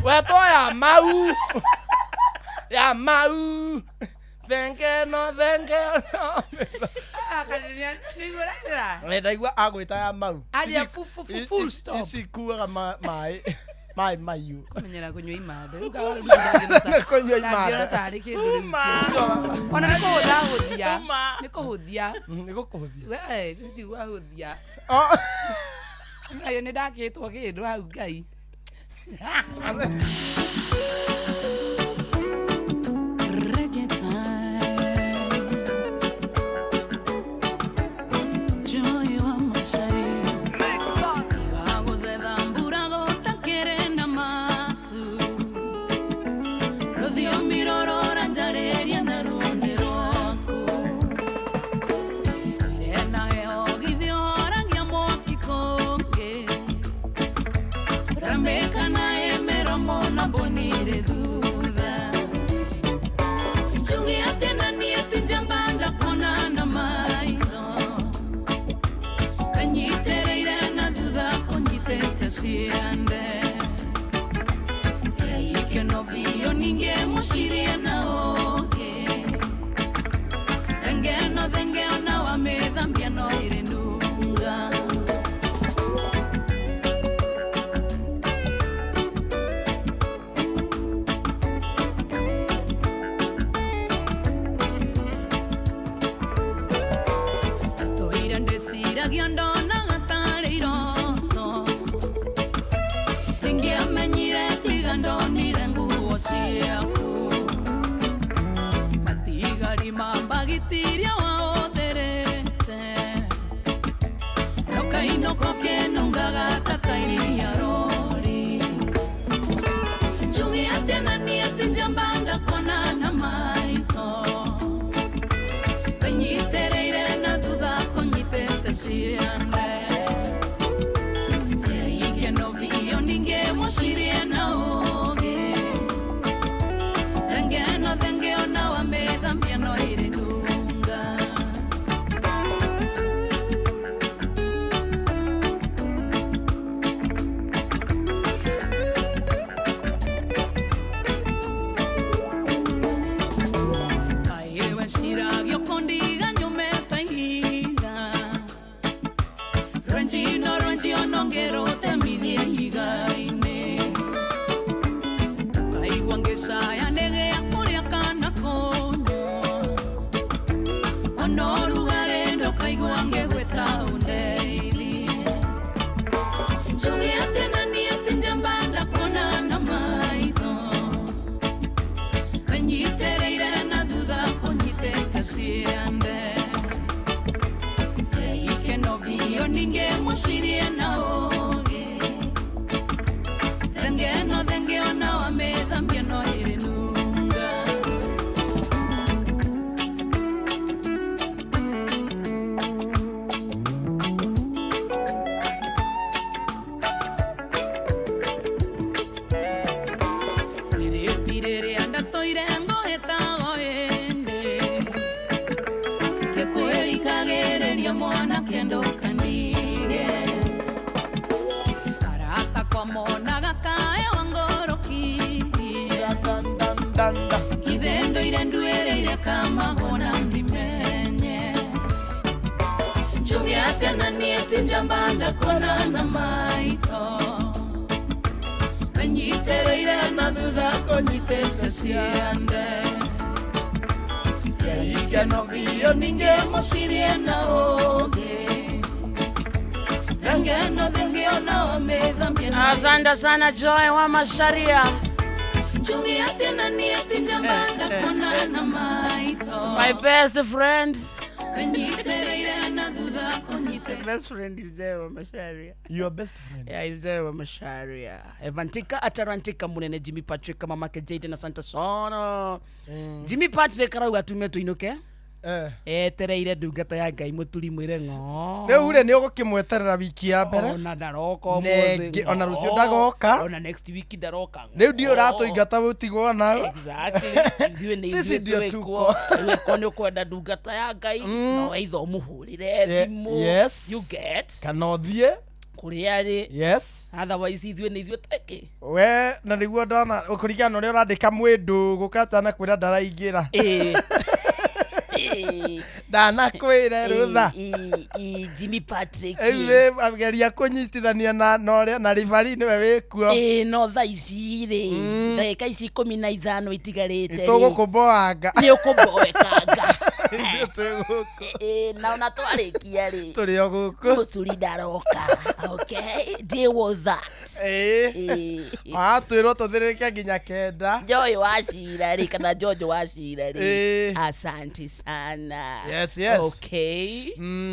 Wetwo ya mau. Ya mau. Thenge no thenge no. Ah, kana nĩ ũracĩra Nĩ ndaigua agwĩta ya mau. Aja full stop. Ici ikuaga maĩ maĩ mahiũ. Kũmenyera kũnyua imanda rĩu Nĩ kũnyua imanda. Ndangĩona tarĩ kĩndũ rĩu ona nĩ kũhũthahũthia nĩ kũhũthia Nĩ gũkũhũthia we nĩciguahũthia nayo nĩ ndakĩtwo kĩndũ hau ngai Reggae time. Joy wa macaria. Igagũthetha mbura gũtakĩrĩ na matu. Rũthiomi rũrũ njarĩria na ruo nĩ rwaku. Ire na heho githĩ ũhoragia mwaki kũngĩ. Ramĩka na ĩ mĩromo na mbũni irĩ. Ndeciragia ndonaga tarĩ iroto. Ndingĩamenyire tiga ndonire nguo ciaku. Matigari ma mbagitiria waotherete. Nokainoko kenungaga ta tairi ya rori. Njuge atĩa na niĩ atĩ njamba ndakuona na maitho. Wĩnyitĩrĩire na thutha kũnyitĩte ciande. Ikeno biũ ningĩ mũcirie na ũũgĩ. Thenge ĩno thenge ona wamĩthambia no ĩrĩ nunga. Kaĩ weciragia ũkũndiga nyũme ta ihiga. Rwenji no rwenji ona ũngĩrũtemithia ihiga-inĩ. Ũkaigua ngĩcaya nĩgĩa kũrĩa kana kũnyua. Ona ũrugarĩ ndũkaigua ngĩgwĩta ũndeithie. Njuge atĩa na niĩ atĩ njamba ndakuona na maitho. Wĩnyitĩrĩire na thutha kũnyitĩte ciande. Ikeno biũ ningĩ mũcirie na ũũgĩ. Thenge ĩno thenge ona wamĩthambia no ĩrĩ nunga. Rĩrĩpi rĩrĩa ndatũire ngũhĩtago ĩndĩ. Ngĩkwĩrikagĩrĩria mwanake ndũkandige. Arata kwa monaga kaĩ wangorokirie. Ithe ndũire nduĩrĩire kamahũna ndimenye. Njuge atĩa na niĩ atĩ njamba ndakuona na maitho. Wĩnyitĩrĩire na thutha kũnyitĩte ciande. Ikeno biũ ningĩ mũcirie na ũũgĩ. Thenge ĩno thenge ona wamĩthambia no Asante sana Joy wa Macharia. Njuge atĩa na niĩ atĩ njamba ndakuona na maitho. My best friend. Wĩnyitĩrĩire na thutha kũnyitĩte. Best friend is Joy wa Macharia. Your best friend. Yeah, is Joy wa Macharia. Evantika Atarantika Munene Jimmy Patrick mamake Jaden asante sana. Jimmy Patrick arauga tume tuinuke. Etereire ndungata ya Ngai mũturi mwĩre ng'o. Rĩu rĩ nĩ ũgũkĩmweterera wiki ya mbere. Ona ndaroka ũmũthĩ. Nengĩ ona rũciũ ndagoka. Ona next week ndaroka. Rĩu ndiũ ũratũingata ũtigwo nawe. Exactly. Ithuĩ nĩ Sisi ithuĩ ndio twĩkuo. tuko. Rĩu ĩkorwo nĩ ũkwenda ndungata ya Ngai no either ũmũhũrĩre thimũ. Yes. You get Kana ũthiĩ. kũrĩa arĩ. Yes. Otherwise ithuĩ nĩ ithuĩ twĩkĩ. We na nĩguo ndona kũringana na ũrĩa ũrandĩka mwĩndũ gũkatana kwĩra ndaraingĩra. Ndanakwĩra rũtha. Jimmy Patrick. Rĩu geria kũnyitithania na na ũrĩa na ribari nĩwe wĩkuo. Ĩĩ no thaa ici rĩ ndagĩka ici 15 itigarĩte rĩ, Tũgũkũmboanga. nĩ ũkũmboekanga. Ithuĩ twĩ gũkũ. Ĩĩ na ona twarĩkia rĩ Tũrĩ o gũkũ. mũturi ndaroka. Okay, deal with that. Ĩĩ. Watwĩrwo tũthĩrĩrĩke nginya 9. Joy wa Cira rĩ kana George wa Cira rĩ Ĩĩ. asante sana. Yes, yes. Okay.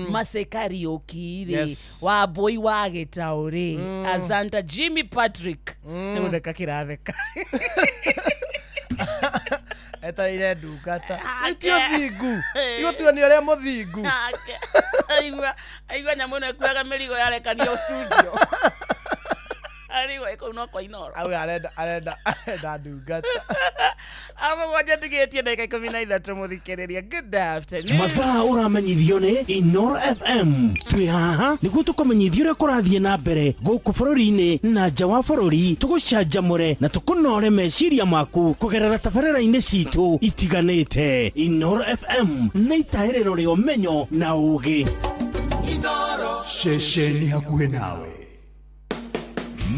Mase Kariuki rĩ Yes. wa Mbui wa Gĩtaũ rĩ asante Jimmy Patrick. Nĩ gũtheka kĩratheka. Etereire ndungata. Rĩu ti ũthingu. Ti gũtuania ũrĩa mũthingu. Aigua aigua nyamũ ĩno ĩkuaga mĩrigo yarekanio studio. Arigwo ĩkũu no kwa Inooro. Auga arenda arenda arenda ndungata. Amũgwanja tigĩtie ndagĩka 13 mũthikĩrĩria. Good afternoon. Mathaa ũramenyithio nĩ Inoro FM. Twĩ haha nĩguo tũkũmenyithia ũrĩa kũrathiĩ na mbere gũkũ bũrũri-inĩ na nja wa bũrũri, tũgũcanjamũre na tũkũnore meciria maku kũgerera tabarĩra-inĩ citũ itiganĩte. Inoro FM nĩ itahĩrĩro rĩa ũmenyo na ũũgĩ. Ceceni hakuhĩ nawe.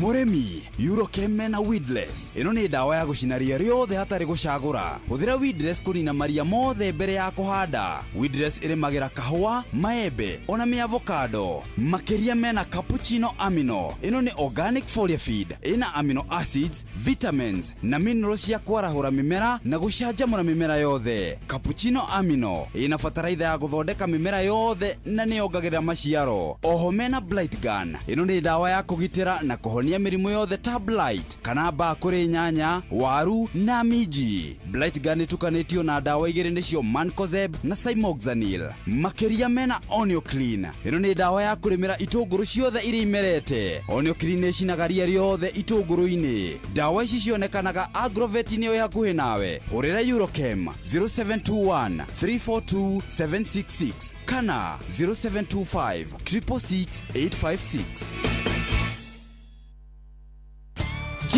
Mũrĩmi Eurochem na Weedless ĩno nĩ ndawa ya gũcina ria rĩothe hatarĩ gũcagũra. Hũthĩra Weedless kũnina maria mothe mbere ya kũhanda. Weedless ĩrĩmagĩra kahũa, maembe ona mĩavokado. Makĩria mena cappuccino amino. Ĩno nĩ organic foliar feed ĩna amino acids, vitamins na minerals cia kwarahũra mĩmera na gũcanjamũra mĩmera yothe. Cappuccino amino ĩna bataraitha ya gũthondeka mĩmera yothe na nĩyongagĩrĩra maciaro. Oho mena blight gun. Ĩno nĩ ndawa ya kũgitĩra na kũhonia mĩrimũ yothe ta blight kana mbaa kũrĩ nyanya, waru na minji. Blight gun ĩtukanĩtio na ndawa igĩrĩ nĩcio mancozeb na cymoxanil. Makĩria mena Onioclean. Ĩno nĩ ndawa ya kũrĩmĩra itũngũrũ ciothe iria imerete. Onioclean ĩcinaga ria rĩothe itũngũrũ-inĩ. Ndawa ici cionekanaga agrovet-inĩ ĩ hakuhĩ nawe. Hũrĩra Eurochem 0721 342 766 kana 0725 666 856.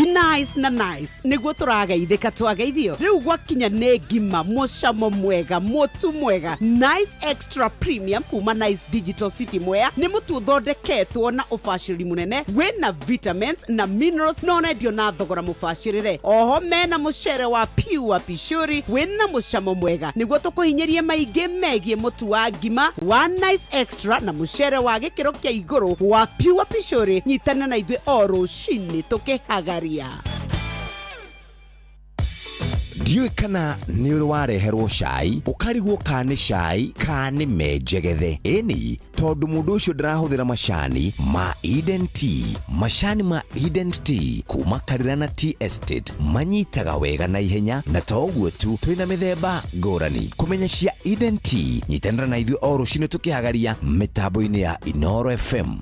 Nice na nice nĩguo tũrageithĩka twageithio rĩu gwakinya nĩ ngima mũcamo mwega mũtu mwega. Nice Extra Premium kuma Nice Digital City Mwea nĩ mũtu ũthondeketwo na ũbacĩrĩri mũnene wĩna vitamins na minerals na ũrendio na thogora mũbacĩrĩre. Oho mena mũcere wa pure pishori wĩna mũcamo mwega nĩguo tũkũhinyĩrie maingĩ megiĩ mũtu wa ngima wa Nice Extra na mũcere wa gĩkĩro kĩa igũrũ wa pure pishori. Nyitana na ithuĩ o rũcinĩ tũkĩhagaria. Ndiũĩ kana nĩ ũrĩ wareherwo cai ũkarigwo ka nĩ cai ka nĩ menjegethe. Ĩni tondũ mũndũ ũcio ndarahũthĩra macani ma Eden Tea. Macani ma Eden Tea kuma Karirana Tea Estate manyitaga wega na ihenya, na to ũguo tu, twĩna mĩthemba ngũrani. Kũmenya cia Eden Tea, nyitanĩra na ithuĩ o rũcinĩ tũkĩhagaria mĩtambo-inĩ ya Inoro FM.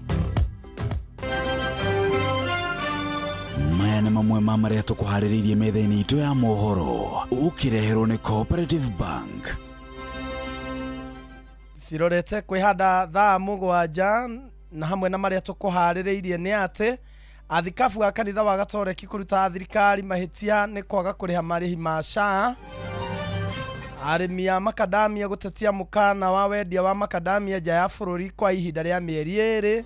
Maya nĩ mamwe ma marĩa tũkũharĩrĩirie metha-inĩ itũ ya mohoro ũkĩreherwo nĩ Cooperative Bank. Cirorete kwĩhanda thaa 7 na hamwe na marĩa tũkũharĩrĩirie nĩ atĩ athikabu a kanitha wa Gatoreki kũruta thirikari mahĩtia nĩ kwaga kũrĩha marĩhi ma SHA. Arĩmi a makadamia gũtetia mũkana wa wendia wa makadamia nja ya bũrũri kwa ihinda rĩa mĩeri 2.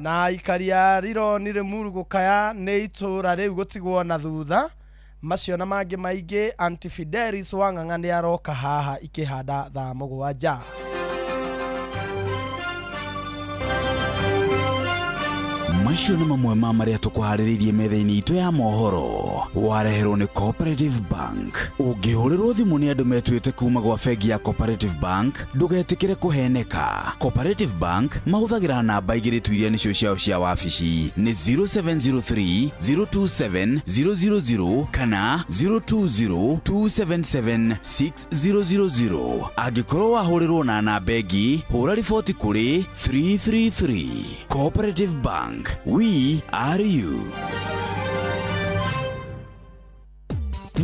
Na aikari a Rironi Limuru gũkaya nĩ itũra rĩu gũtigwo na thutha. Macio na mangĩ maingĩ, Aunty Fidelis Wang'ang'a nĩ aroka haha ikĩhanda thaa 7. Macio nĩ mamwe ma marĩa tũkũharĩrĩirie metha-inĩ itũ ya mohoro wareherwo nĩ Cooperative Bank. Ũngĩhũrĩrwo thimũ nĩ andũ metuĩte kuma gwa bengi ya Cooperative Bank, ndũgetĩkĩre kũheneka. Cooperative Bank mahũthagĩra namba igĩrĩ tu iria nĩcio ciao cia wabici, nĩ 0703 027 000 kana 020 277 6000. Angĩkorwo wahũrĩrwo na namba ĩngĩ, hũra riboti kũrĩ 333. Cooperative Bank, we are you.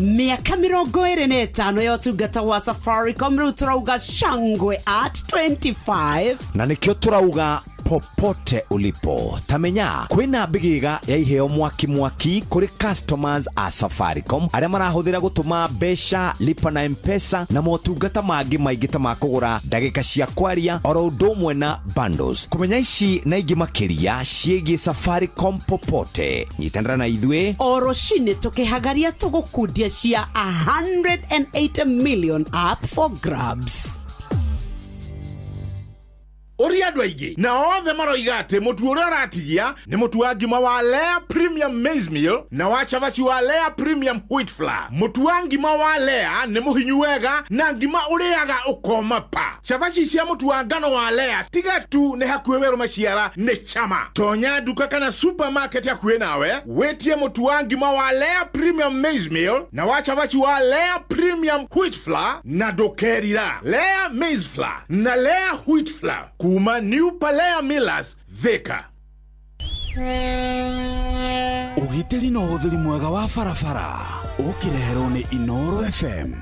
Mĩaka 25 ya ũtungata wa Safaricom rĩu tũrauga shangwe at 25. Na nĩkĩo tũrauga popote ulipo tamenya kwĩna mbĩgĩga ya iheo mwaki mwaki kũrĩ customers a Safaricom arĩa marahũthĩra gũtũma mbeca, lipa na M-Pesa na motungata mangĩ maingĩ ta ma kũgũra ndagĩka cia kwaria oro ũndũ ũmwe na bundles. Kũmenya ici na ingĩ makĩria ciĩgiĩ Safaricom popote, nyitanĩra na ithuĩ o rũcinĩ tũkĩhagaria tũgũkundia cia 180 million up for grabs. Ũria andũ aingĩ na othe maroiga atĩ mũtu ũrĩa ũratigia nĩ mũtu wa ngima wa Lea Premium Maize Meal na wa cabaci wa Lea Premium Wheat Flour. Mũtu wa ngima wa Lea nĩ mũhinyu wega na ngima ũrĩaga ũkoma pa. Cabaci cia mũtu wa ngano wa Lea tiga tu nĩ hakuhĩ werũ maciara nĩ chama. Tonya nduka kana supermarket hakuhĩ nawe wĩtie mũtu wa ngima wa Lea Premium Maize Meal na wa cabaci wa Lea Premium Wheat Flour na ndũkerira. Lea Maize Flour na Lea Wheat Flour kuma New Palea Millers, Thika. Ũgitĩri na ũhũthĩri mwega wa barabara ũkĩreherwo nĩ Inoro FM.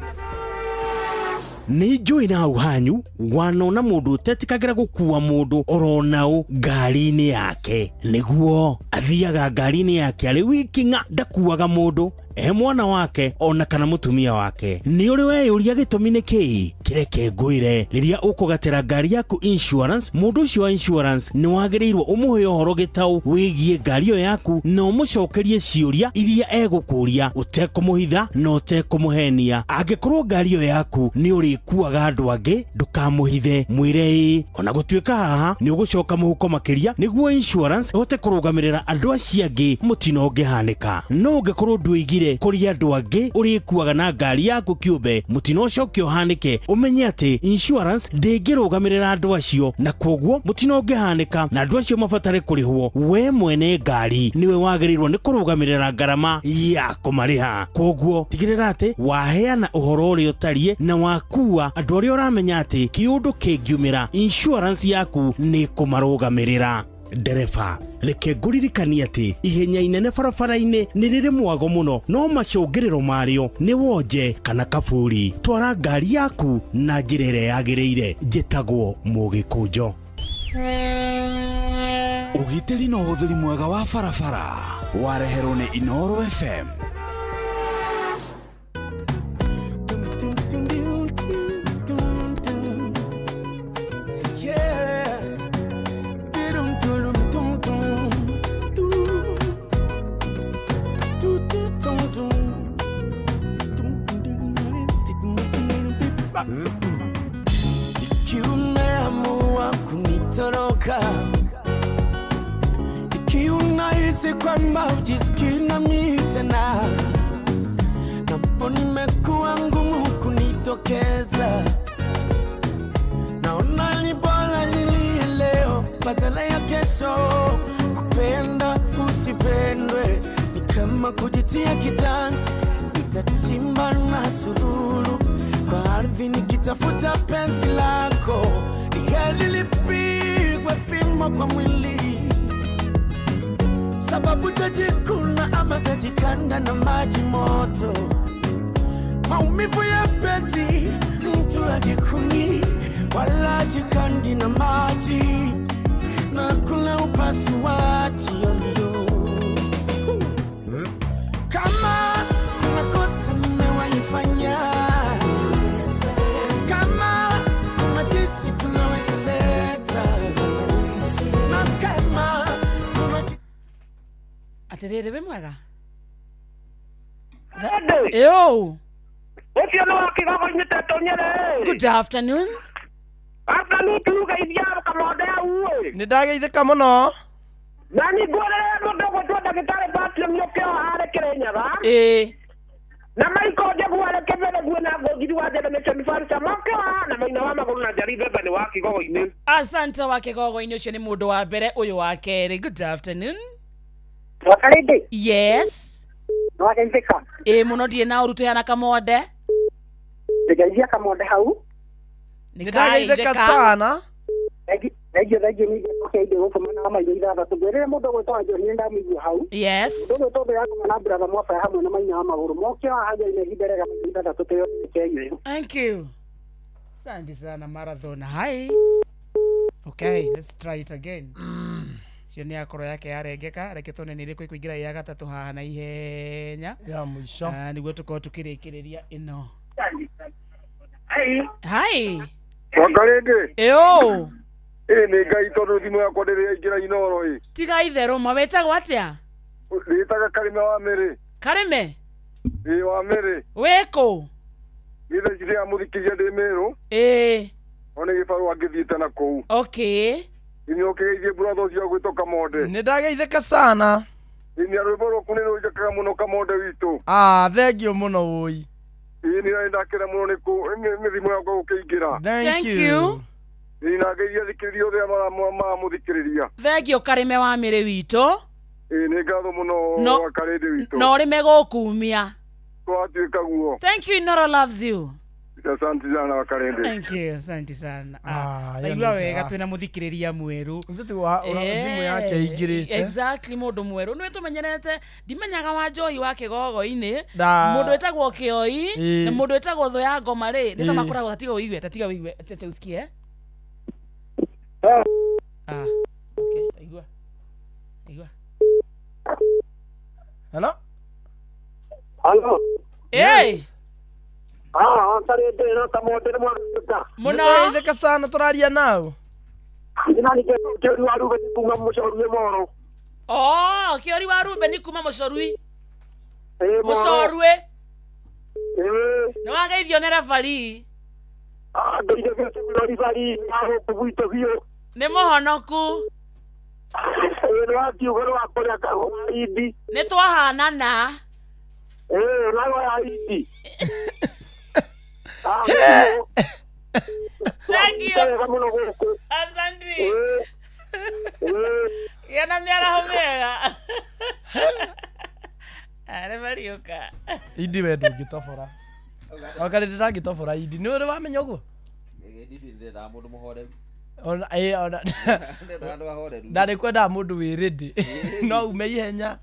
Nĩ njũĩ na hau hanyu wanona mũndũ ũtetĩkagĩra gũkua mũndũ oro nao ngari-inĩ yake, nĩguo athiaga ngari-inĩ yake arĩ wiki ng'a, ndakuaga mũndũ e mwana wake ona kana mũtumia wake. Nĩ ũrĩ weyũria gĩtũmi nĩ kĩĩ? Kĩreke ngwĩre, rĩrĩa ũkũgatĩra ngari yaku insurance, mũndũ ũcio wa insurance nĩ wagĩrĩirwo ũmũhe ũhoro gĩtaũ wĩgiĩ ngari ĩyo yaku na ũmũcokerie ciũria iria egũkũria ũtekũmũhitha na ũtekũmũhenia. Angĩkorwo ngari ĩyo yaku nĩ ũrĩkuaga andũ angĩ, ndũkamũhithe, mwĩre ĩĩ. Ona gũtuĩka haha nĩ ũgũcoka mũhuko makĩria nĩguo insurance ĩhote kũrũgamĩrĩra andũ acio angĩ mũtino ũngĩhanĩka. No ũngĩkorwo ndũigire kũrĩ andũ angĩ ũrĩkuaga na ngari yaku kĩũmbe, mũtino ũcoke ũhanĩke, ũmenye atĩ insurance ndĩngĩrũgamĩrĩra andũ acio, na kwoguo mũtino ũngĩhanĩka na andũ acio mabatare kũrĩhwo, we mwene ngari nĩwe wagĩrĩirwo nĩ kũrũgamĩrĩra ngarama ya kũmarĩha. Kwoguo tigĩrĩra atĩ waheana ũhoro ũrĩa ũtariĩ na wakua andũ arĩa ũramenya atĩ kĩũndũ kĩngiumĩra insurance yaku nĩ kũmarũgamĩrĩra. Ndereba, reke ngũririkanie atĩ ihenya inene barabara-inĩ nĩ rĩrĩ mwago mũno, no macũngĩrĩro marĩo nĩ wonje kana kaburi. Twara ngari yaku na njĩra ĩrĩa yagĩrĩire. Njĩtagwo Mũgĩkũnjo. Ũgitĩri na ũhũthĩri mwega wa barabara wareherwo nĩ Inooro FM. Yeah. Dum dum dum dum. Do. Do do dum dum. Ikiwa umeamua kunitoroka, ikiwa unahisi kwamba hujisikii nami tena, napo nimekuwa ngumu kunitokeza, naona ni bora nilie leo badala ya kesho. Kupenda usipendwe ni kama kujitia kitanzi, nitachimba na sululu kwa ardhi nikitafuta penzi lako, ni heri lipigwe fimbo kwa mwili, sababu tajikuna ama tajikanda na maji moto. Maumivu ya penzi mtu ajikuni wala jikandi na maji na kula upasuaji ovyo. Kama kuna kosa nimewaifanya, kama kuna jinsi tunaweza leta, na kama kuna Atĩrĩrĩ, wĩ mwega? Yo. Ũcio nĩ wa kĩgogo-inĩ tetũnyere. Good afternoon. Afternoon tugeithia kamonde au ĩ. Nĩ ndageithĩka mũno. Na nĩ ngwĩrĩre mũndũ ũgwĩtwo ndagĩtarĩ Bertram Nĩũkĩo harĩ Kĩrĩnyaga. Ĩĩ. Na Michael Njagu arĩ Kĩbereguo na Ngũngiri wa Generation Furniture Mokĩo na Maina wa Magũrũ na Njeri Mbembe nĩ wa kĩgogo-inĩ. Asante wa kĩgogo-inĩ, ũcio nĩ mũndũ wa mbere, ũyũ wa kerĩ. Good afternoon. Wakarĩndĩ. Yes. Nĩwageithĩka. Ĩĩ mũno, ndirĩ na ũru, twĩhana kamonde. Ndĩgeithia kamonde hau. Nĩ Nĩndageithĩka sana. Thengiũ thengiũ ningĩ ũkĩainde gũkũ mwena wa maitho ithathatũ ngwĩrĩre mũndũ ũgwĩtwo Wanjũhi nĩ ndamũigua hau. Yes. Mũndũ ũgwĩtwo Ndĩrakoma na brother Mwabaya hamwe na Maina wa Magũrũ moke haha hagĩrĩire ihinda rĩega maitho ithathatũ twĩyonere. Thank you. Asante sana marathon. Hi. Okay, let's try it again. Cio nĩ akorwo yake yarengeka, reke tuone nĩ ĩrĩkũ ĩkũingĩra ya gatatũ haha na ihenya. Ya mũico. Ah, nĩguo tũkorwo tũkĩrĩkĩrĩria ĩno. Hi. Hi. Wakarĩndĩ. Ĩũ. Ĩ nĩ Ngai tondũ thimũ yakwa ndĩrĩ yaingĩra Inooro ĩ. Tiga itherũ ma, wĩtagwo atĩa? Ndĩtaga Karĩme wa Mĩrĩ. Karĩme? Ĩ wa Mĩrĩ. Wĩkũ? Niĩ thaa ici ndĩramũthikĩria ndĩ Mĩrũ. Ĩĩ. No nĩ gĩbarũa ngĩthiĩte na kũu. Okay. Nĩ ũkĩgeithie brother ũcio ũgwĩtwo Kamonde. Nĩ ndageithĩka sana. Ĩ nĩ rwĩmbo rwaku nĩ rũnjakaga mũno Kamonde witũ. Ah, thengiũ mũno wũi. Ĩ nĩ nĩ ndakena mũno nĩ nĩ thimũ yakwa gũkĩingĩra. Thank you. Ĩ na ngeithia thikĩrĩria othe arĩa maramũthikĩrĩria. Thengiũ Karĩme wa Mĩrĩ witũ. Ĩ nĩ ngatho mũno No- wa Karĩndĩ witũ. Na ũrĩme gũkumia. Twatuĩka guo. Thank you, Inoro loves you. Asante sana wa Karĩndĩ. Thank you, asante sana. Ah, ĩyo Ndaigua nĩ wega njega. twĩna mũthikĩrĩria mwerũ. Thimũ yake ĩingĩrĩte. Exactly, mũndũ mwerũ nĩwe tũmenyerete, ndimenyaga wa njohi wa kĩgogo-inĩ, Da- mũndũ wĩtagwo kĩoi Ĩĩ. na mũndũ wĩtagwo thũ ya ngoma rĩ, nĩ ta Ĩĩ. makoragwo tatiga ũigue, tatiga ũigue, acha usikie. Ah, okay, aigua. Aigua. Hello? Hello. Hey. Ah, karende na kamonde nĩ mwagĩka. Mũno. Nĩtwageithĩka sana tũraria nao. Nani Kĩori wa Rubeni kuma Mũcorui Moro. Oh, Kĩori wa Rubeni kuma Mũcorui. Ĩĩ, Moro. Mũcorue. Ĩĩ. Nĩ wageithio nĩ referee. Ah, ngeithio biũ referee na gũkũ gwitũ biũ. Nĩ mũhonoku. Ĩĩ, nĩ wakiuga nĩ wakũrĩa kahũa indi. Nĩ twahanana. Ĩĩ, nawe ya indi. Ah, Thank you. Wega mũno gũkũ. Asante. Gĩa na mĩaraho mĩega. Referee ũka. Indi we ndũngĩtobora. Wakarĩndĩ ndangĩtobora indi. Nĩ ũrĩ wamenya ũguo? Ndindi ndendaga mũndũ mũhoreru. Ona ĩ ona Ndendaga andũ ahoreru. ndarĩ kwendaga mũndũ wĩ ready. No ume ihenya.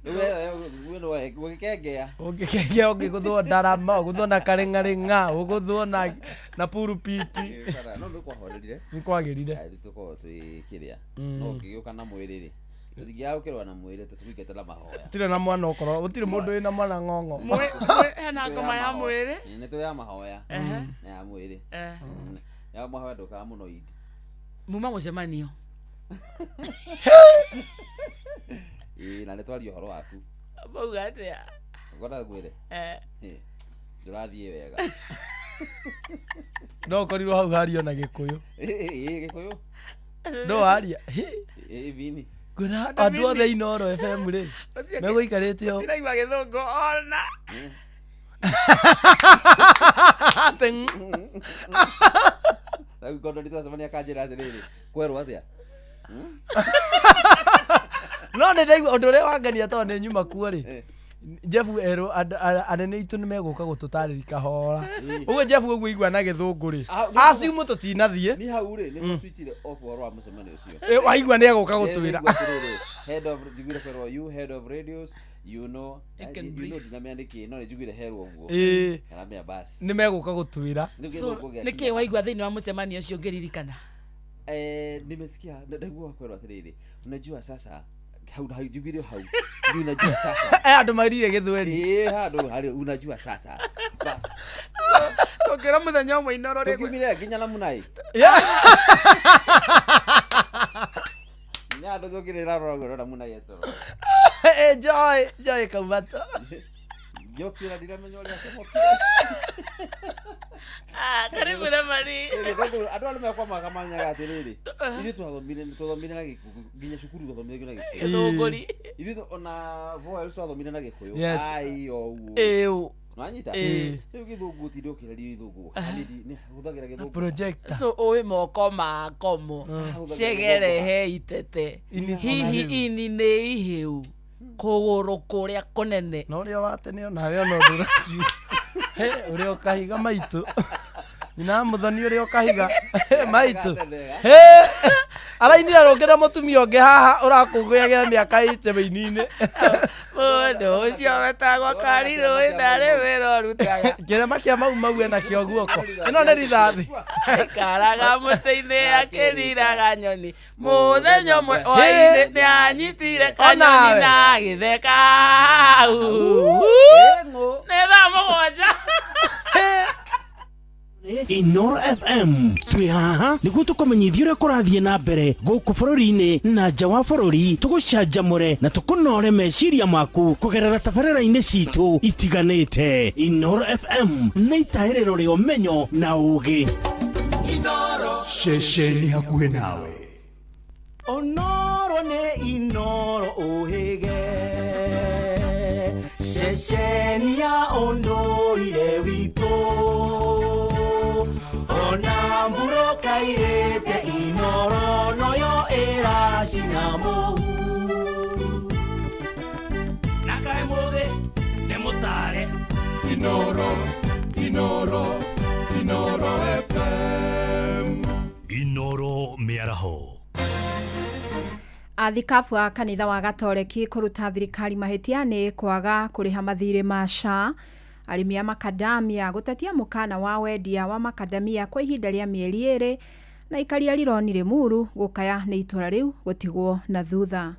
Rĩu we ũgĩkengea. Ũngĩkengea ũngĩgũthwo ndarama, ũgũthwo na karĩng'arĩng'a, ũgũthwo na purupiti. No nĩ kwahorerire. Nĩ kwagĩrire. Tũkorwo twĩ kĩrĩa. Mm. No ũngĩgĩũka na mwĩrĩ rĩ. Tũtingĩaga gũkĩrũa na mwĩrĩ tũtũingĩte na mahoya. Gũtirĩ na mwana ũkorwo, gũtirĩ mũndũ wĩna mwana ng'ong'o. Hena ngoma ya mwĩrĩ. Nĩ tũrĩ ya mahoya. Na ya mwĩrĩ. Ya mahoya ndũkaga mũno indi. Muma mũcemanio. Ĩĩ na nĩ twaria ũhoro waku. Mauga atĩa? Ngwenda ngwĩre. Ndũrathiĩ wega. No ũkorirwo hau hario na Gĩkũyũ. Ĩĩ Gĩkũyũ. No waria. Ĩĩ Vini. Ngwĩra andũ othe Inooro FM rĩ, megũikarĩte o. Ndiraigua gĩthũngũ ona. Rĩu kondo nĩ twacemania akanjĩra atĩrĩrĩ, kwerwo atĩa? No nĩ ndaigua ũndũ ũrĩa wangenia tondũ nĩ nyuma kuo rĩ. Jeff erwo anene aitũ nĩ megũka gũtũtarĩria kahora. Ũguo Jeff ũguo igua na gĩthũngũ rĩ. Assume tũtinathiĩ. Ni hau rĩ, nĩ switchire off ũhoro wa mũcemanio ũcio. Ĩ, waigua nĩ egũka gũtwĩra. Nĩngũigua atĩrĩrĩ, head of njiguire kwerwo you head of radios, you know, You can you know brief. ndinamenya nĩkĩ, no nĩ njiguire herwo ũguo. Ĩĩ. Ngaramenya basi. Nĩ megũka gũtwĩra. Rĩu So, gĩthũngũ gĩakinya. nĩkĩ waigua thĩinĩ wa mũcemanio ũcio ũngĩririkana? Nimesikia ndaigua kwerwo atĩrĩrĩ, unajua sasa hau hau njiguire hau. Ni unajua sasa. Andũ mairire gĩthweri. Ĩĩ handũ harĩ unajua sasa. Bas. Tũngĩra mũthenya ũmwe Inooro rĩ. Tũkiumire nginya na Munai. Nĩ andũ tũkĩrĩra rora rora Munai etoro. Joy, Joy kauma to. Jokes ĩra ndiramenya ũrĩa acomokire. Ah, karibu referee. Andũ arĩa mekwa makamanyaga atĩrĩrĩ, ithuĩ twathomire na Gĩkũyũ, nginya cukuru twathomire na Gĩkũyũ. Gĩthũngũri. Ithuĩ ona vowels twathomire na Gĩkũyũ. Yes. Ai o ũguo. Ĩũ. Nwanyita? Ĩĩ. Rĩu gĩthũngũ ti ndũkĩrario gĩthũngũ. Nĩ hũthagĩra gĩthũngũ. Projector. So ũĩ moko makomo cegerehe itete hihi ini nĩ ihĩu kũgũrũ kũrĩa kũnene. Na ũrĩa wa tene onawe ona ũndũ ũrakiuga. He, ũrĩa ũkahiga maitũ. Nyina wa mũthoni ũrĩa ũkahiga maitũ. He, arainire rũngĩ na mũtumia ũngĩ haha ũrakũngũyagĩra mĩaka ĩtebe-inĩ. Mũndũ ũcio wetagwo Karirũ ndarĩ wĩra ũrutaga. Kĩrema kĩa mau mau ena kĩo guoko. Ĩno nĩ rithathi. Aikaraga mũtĩ-inĩ akĩriraga nyoni. Mũthenya ũmwe hwaĩ-inĩ nĩanyitire kanyoni na agĩtheka. Nĩ thaa 7. Inooro FM twĩ haha nĩguo tũkũmenyithie ũrĩa kũrathiĩ na mbere gũkũ bũrũri-inĩ na nja wa bũrũri, tũgũcanjamũre na tũkũnore meciria maku kũgerera tabarĩra-inĩ citũ itiganĩte. Inooro FM nĩ itahĩrĩro rĩa ũmenyo na ũũgĩ. Ceceni hakuhĩ nawe. Onoro nĩ Inooro ũhĩge, ceceni ya ũndũire witũ. Ona mbura kairĩte Inooro noyo ĩracina mũhu. Na kaĩ mũthĩ nĩ mũtare. Inooro, Inooro, Inooro FM. Inooro mĩaraho. Athikabu a kanitha wa Gatoreki kũruta thirikari mahĩtia nĩ kwaga kũrĩha mathirĩ ma SHA. Arĩmi a makadamia gũtetia mũkana wa wendia wa makadamia kwa ihinda rĩa mĩeri 2 na aikaria Rironi Limuru gũkaya nĩ itũra rĩu gũtigwo na thutha.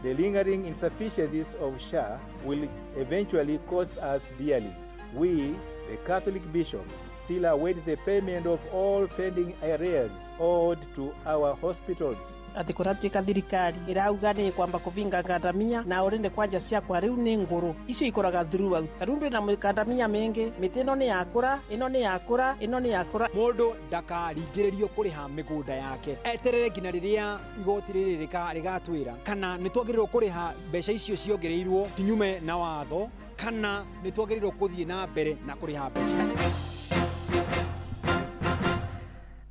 The lingering insufficiencies of SHA will eventually cost us dearly. We, the Catholic bishops, still await the payment of all pending arrears owed to our hospitals. Atä kå ratuä thirikari ä rauga nä kwamba kå vinga ngandamia na å rä kwanja ciakwa rä u nä ngå rå icio ikoraga throughout ta rä u ndä na kandamia mä ngä mä tä ä no nä yakå ra ä no nä yakå ra ä no nä yakå ra må ndå ndakaringä rä rio kå rä ha mä gå nda yake eterere nginya rä rä a igoti rä rä rä gatwä ra kana nä twagä rä rwo kå rä ha mbeca icio ciongereirwo kinyume na watho kana nä twagä rä rwo kå thiä na mbere na kå rä ha mbeca.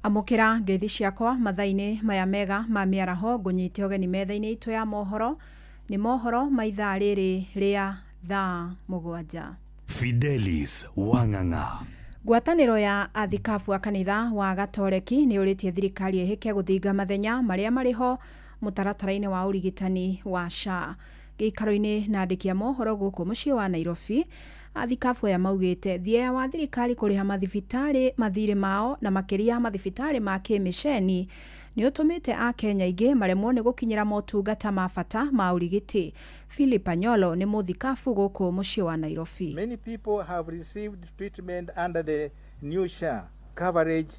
Amũkĩra ngeithi ciakwa mathaa-inĩ maya mega ma mĩaraho ngũnyite ũgeni metha-inĩ itũ ya mohoro nĩ mohoro ma ithaa rĩrĩ rĩa thaa 7. Fidelis Wang'ang'a. Ngwatanĩro ya athikabu a kanitha wa Gatoreki nĩ ũrĩtie thirikari ĩhĩke gũthinga mathenya marĩa marĩ ho mũtaratara-inĩ wa ũrigitani wa SHA. Gĩikaro-inĩ na andĩki a mohoro gũkũ mũciĩ wa Nairobi, athikabu aya maugĩte thieya wa thirikari kũrĩha mathibitarĩ mathirĩ mao na makĩria mathibitarĩ ma kĩmĩceni nĩ ũtũmĩte akenya aingĩ maremwo nĩ gũkinyĩra motungata ma bata ma ũrigiti. Philip Anyolo nĩ mũthikabu gũkũ mũciĩ wa Nairobi. Many people have received treatment under the new SHA coverage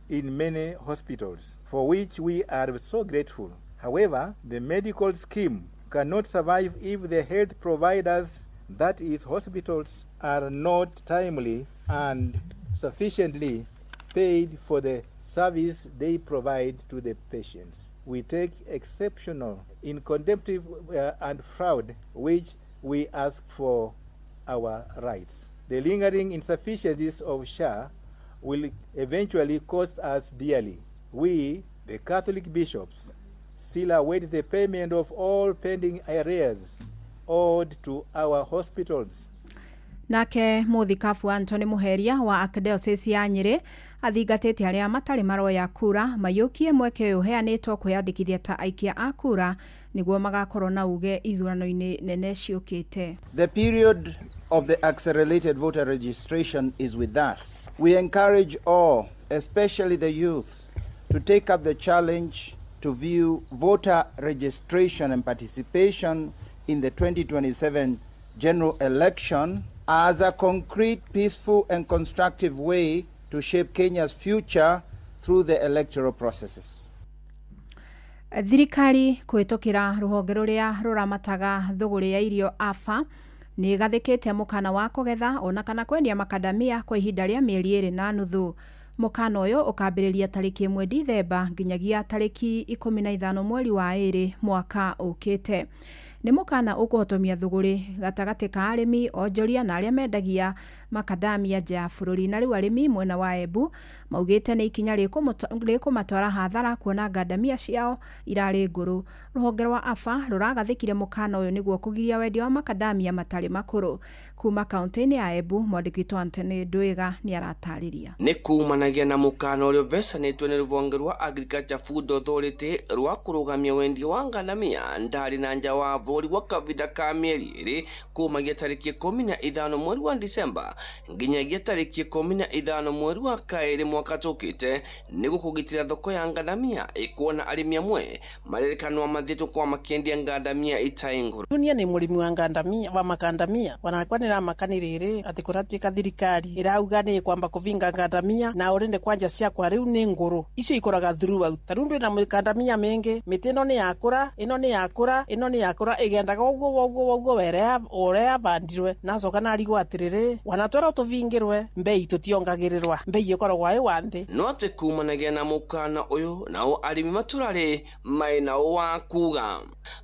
in many hospitals, for which we are so grateful. However, the medical scheme cannot survive if the health providers, that is hospitals, are not timely and sufficiently paid for the service they provide to the patients. We take exceptional in contempt and fraud, which we ask for our rights. The lingering insufficiencies of SHA will eventually cost us dearly. We, the Catholic bishops, still await the payment of all pending arrears owed to our hospitals. Nake mũthikabu Anthony Muheria wa Archdiocese ya Nyĩrĩ athingatĩte arĩa matarĩ maroya kura mayũkie mweke ũyũ ũheanĩtwo kwĩyandĩkithia ta aikia a kura nĩguo magakorwo na uge ithurano-inĩ nene ciũkĩte. The period of the accelerated voter registration is with us. We encourage all, especially the youth, to take up the challenge to view voter registration and participation in the 2027 general election as a concrete, peaceful and constructive way to shape Kenya's future through the electoral processes. Thirikari kũhĩtũkĩra rũhonge rũrĩa rũramataga thũgũrĩ ya irio AFA nĩ ĩgathĩkĩte mũkana wa kũgetha ona kana kwendia makadamia kwa ihinda rĩa mĩeri 2.5. Mũkana ũyũ ũkambĩrĩria tarĩki 1 Dithemba nginyagia tarĩki 15 mweri wa 2 mwaka ũkĩte. Nĩ mũkana ũkũhotomia thũgũrĩ gatagatĩ ka arĩmi, onjoria na arĩa mendagia makadamia nja ya bũrũri. Na rĩu arĩmi mwena wa Embu maugĩte nĩ ikinya rĩkũmatwara hathara kuona ngandamia ciao irarĩ ngũrũ. Rũhonge rwa AFA rũragathĩkire mũkana ũyũ nĩguo kũgiria wendia wa makadamia matarĩ makũrũ. Kuma kaunti-inĩ ya Embu, mwandĩki witũ Anthony Ndwiga nĩ aratarĩria. Nĩ kumanagia na mũkana ũrĩa ũbecanĩtwo nĩ rũhonge rwa Agriculture Food Authority rwa kũrũgamia wendia wa ngandamia ndarĩ na nja wa bũrũri gwa kavinda ka mĩeri 2 kumagia tarĩki 15 mweri wa Disemba nginyagia tarĩki 15 mweri wa 2 mwaka tũkĩte nĩguo kũgitĩra thoko ya ngandamia ĩkuona arĩmi amwe marĩrĩkanwa mathiĩtwo kwa makĩendia ngandamia itarĩ ngũrũ. Dunia nĩ mũrĩmi wa ngandamia wa makandamia wanakwa nĩ ramakani rĩrĩ atĩ kũratuĩka thirikari ĩrauga nĩ kwamba kũvinga ngandamia na ũrĩ kwanja ciakwa rĩu nĩ ngũrũ icio ikoraga throughout ta rĩu ndĩ na kandamia mĩngĩ mĩtĩ ĩno nĩ yakũra ĩno nĩ yakũra ĩno nĩ yakũra ĩgendaga ũguo ũguo ũguo ũrĩa yabandirwe nacoka narigwo atĩrĩrĩ wanatwara tũvingĩrwe mbei tũtiongagĩrĩrwa mbei ĩkoragwo ĩ wa nthĩ. No atĩ kumanagia na mũkana ũyũ nao arĩmi matũrarĩ maĩ nao wa kuga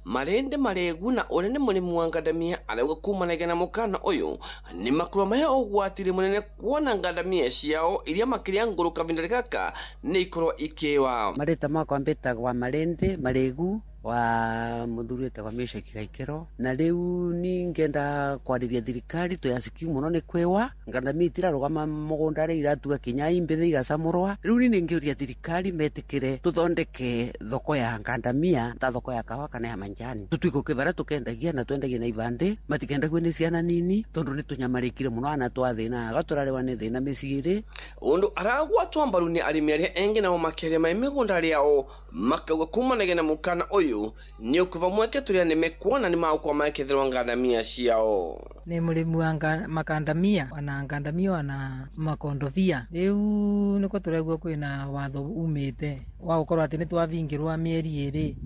marĩndĩ marĩgu na ũrĩa nĩ mũrĩmi wa ngandamia arauga kumanagia na mũkana ũyũ nĩ makorwo mahe ũgwatiri mũnene kuona ngandamia ciao iria makĩria ngũrũ kavinda gaka nĩ ikorwo ikĩwa. Marĩta makwa mbĩtagwa marĩndĩ marĩgu wa muthuri etagwa Meshaki Gaikero na riu ningenda kwariria thirikari tuyasikiu muno ni kwiwa ngandamia itirarugama mugunda ri iratua kinya imbithi igacamurwa riu ni ningiuria thirikari metikire tuthondeke thoko ya ngandamia ta thoko ya kawa kana ya manjani tutuike kivara tukendagia na twendagie na ibandi matikendagio ni ciana nini tondu ni tunyamarikire muno ana twathinaga turarewa ni thina miciiri undu aragwatwa mbaru ni arimi aria engi nao makiaria mai migunda riao makauga kumanagia na mukana uyu Uyu ni ukuva mweke turia nimekuona ni maukwa makethirwa ngandamia ciao. Ni murimi wa makandamia ona ngandamia ona makondobia. Riu niko turaigua kwina watho umite wa gukorwo ati ni twavingirwa mieri iri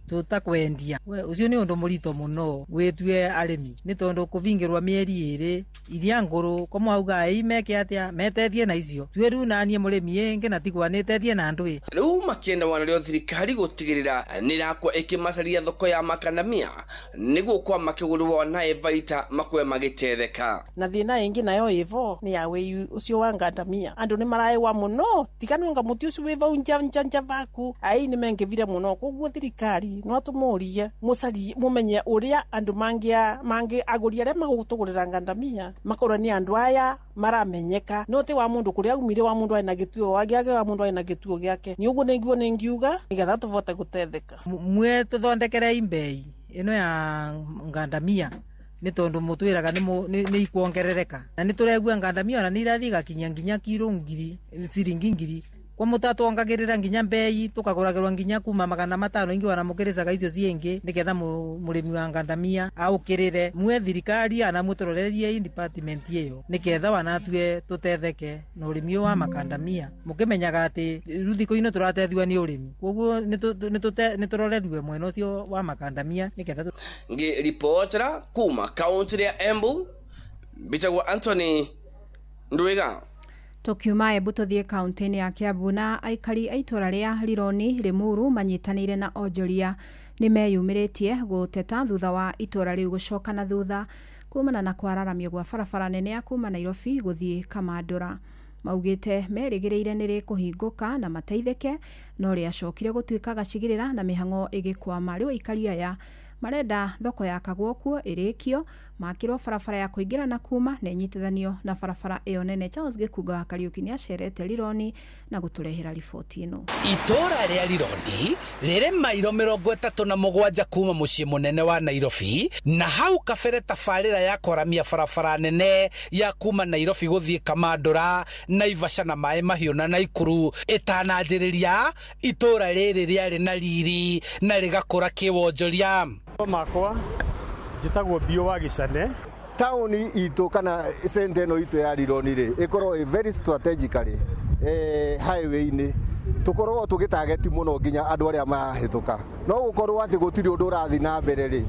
tutakwendia. We ucio ni undu murito muno witue arimi ni tondu kuvingirwa mieri iri iria nguru ko mwauga ii meke atia metethie na icio tue riu nanie murimi ingi na tigwa nitethie na andu. Riu makienda wanario thirikari gutigirira nirakwa ikimacaria thoko ya makandamia niguo kwa makigurwo na baita makwe magitetheka. Na thina ingi nayo ivo ni ya wiyu ucio wa ngandamia andu ni maraewa muno tikanwanga muti ucio wi vau nja nja nja vaku ai ni mengivire muno koguo thirikari no tumurie mucari mumenye uria andu mangi aguri aria magutugurira ngandamia makorwo ni andu aya maramenyeka no ti wa mundu kuria aumire wa mundu aina gituo wagiage wa mundu aina gituo giake ni uguo niguo ningiuga nigetha tuvote gutetheka. Mwe tuthondekere imbei ino ya ngandamia ni tondu mutwiraga ni ikuongerereka na ni turegua ngandamia ona ni irathi igakinya nginya kiro ngiri ciringi ngiri kwa mutatwongagirira nginya mbei tukaguragirwa nginya kuma 500 ingi wana mukiricaga icio ciingi nigetha murimi wa ngandamia aukirire mwe thirikari ana muturorerie department iyo nigetha wanatue tutetheke na urimi wa makandamia mukimenyaga ati ruthiko ino turatethiwa ni urimi koguo ni turorerue mwena ucio wa makandamia nigetha ngi ripotera kuma kaunti ya Embu bitagwo Anthony Ndwiga. Tukiuma Embu tuthie kaunti-inĩ ya Kiambu na aikari a itũra rĩa Rironi Limuru manyitanĩire na onjoria nĩ meyumĩrĩtie gũteta thutha wa itũra rĩu gũcoka na thutha kumana na kwararamio gwa barabara nene ya kuma Nairobi gũthiĩ Kamandũra. Maugĩte merĩgĩrĩire nĩ rĩkũhingũka na mateithĩke no rĩacokire gũtuĩka gacigĩrĩra na mĩhang'o ĩgĩkwama. Rĩu aikari aya marenda thoko ya kagwo kuo ĩrĩkio makĩrwo barabara ya kũingĩra na kuma na ĩnyitithanio na barabara ĩyo nene. Charles Gĩkunga wa Kariũki nĩacerete Rironi na gũtũrehera riboti ĩno. Itũra rĩa Rironi rĩrĩ mairo 37 kuma mũciĩ mũnene wa Nairobi na hau kabere tabarĩra ya kwaramia barabara nene ya kuma Nairobi gũthiĩ Kamandũra, Naivasha na Maĩ Mahiũ na Naikuru ĩtananjĩrĩria. Itũra rĩrĩ rĩarĩ na riri na rĩgakũra kĩwonjoria. Makwa njĩtagwo Bio wa Gĩcane. Taũni itũ kana center ĩno itũ ya Rironi rĩ ĩkorwo ĩ very strategically highway-inĩ tũkoragwo tũgĩtageti mũno nginya andũ arĩa marahĩtũka no gũkorwo atĩ gũtirĩ ũndũ ũrathiĩ na mbere rĩ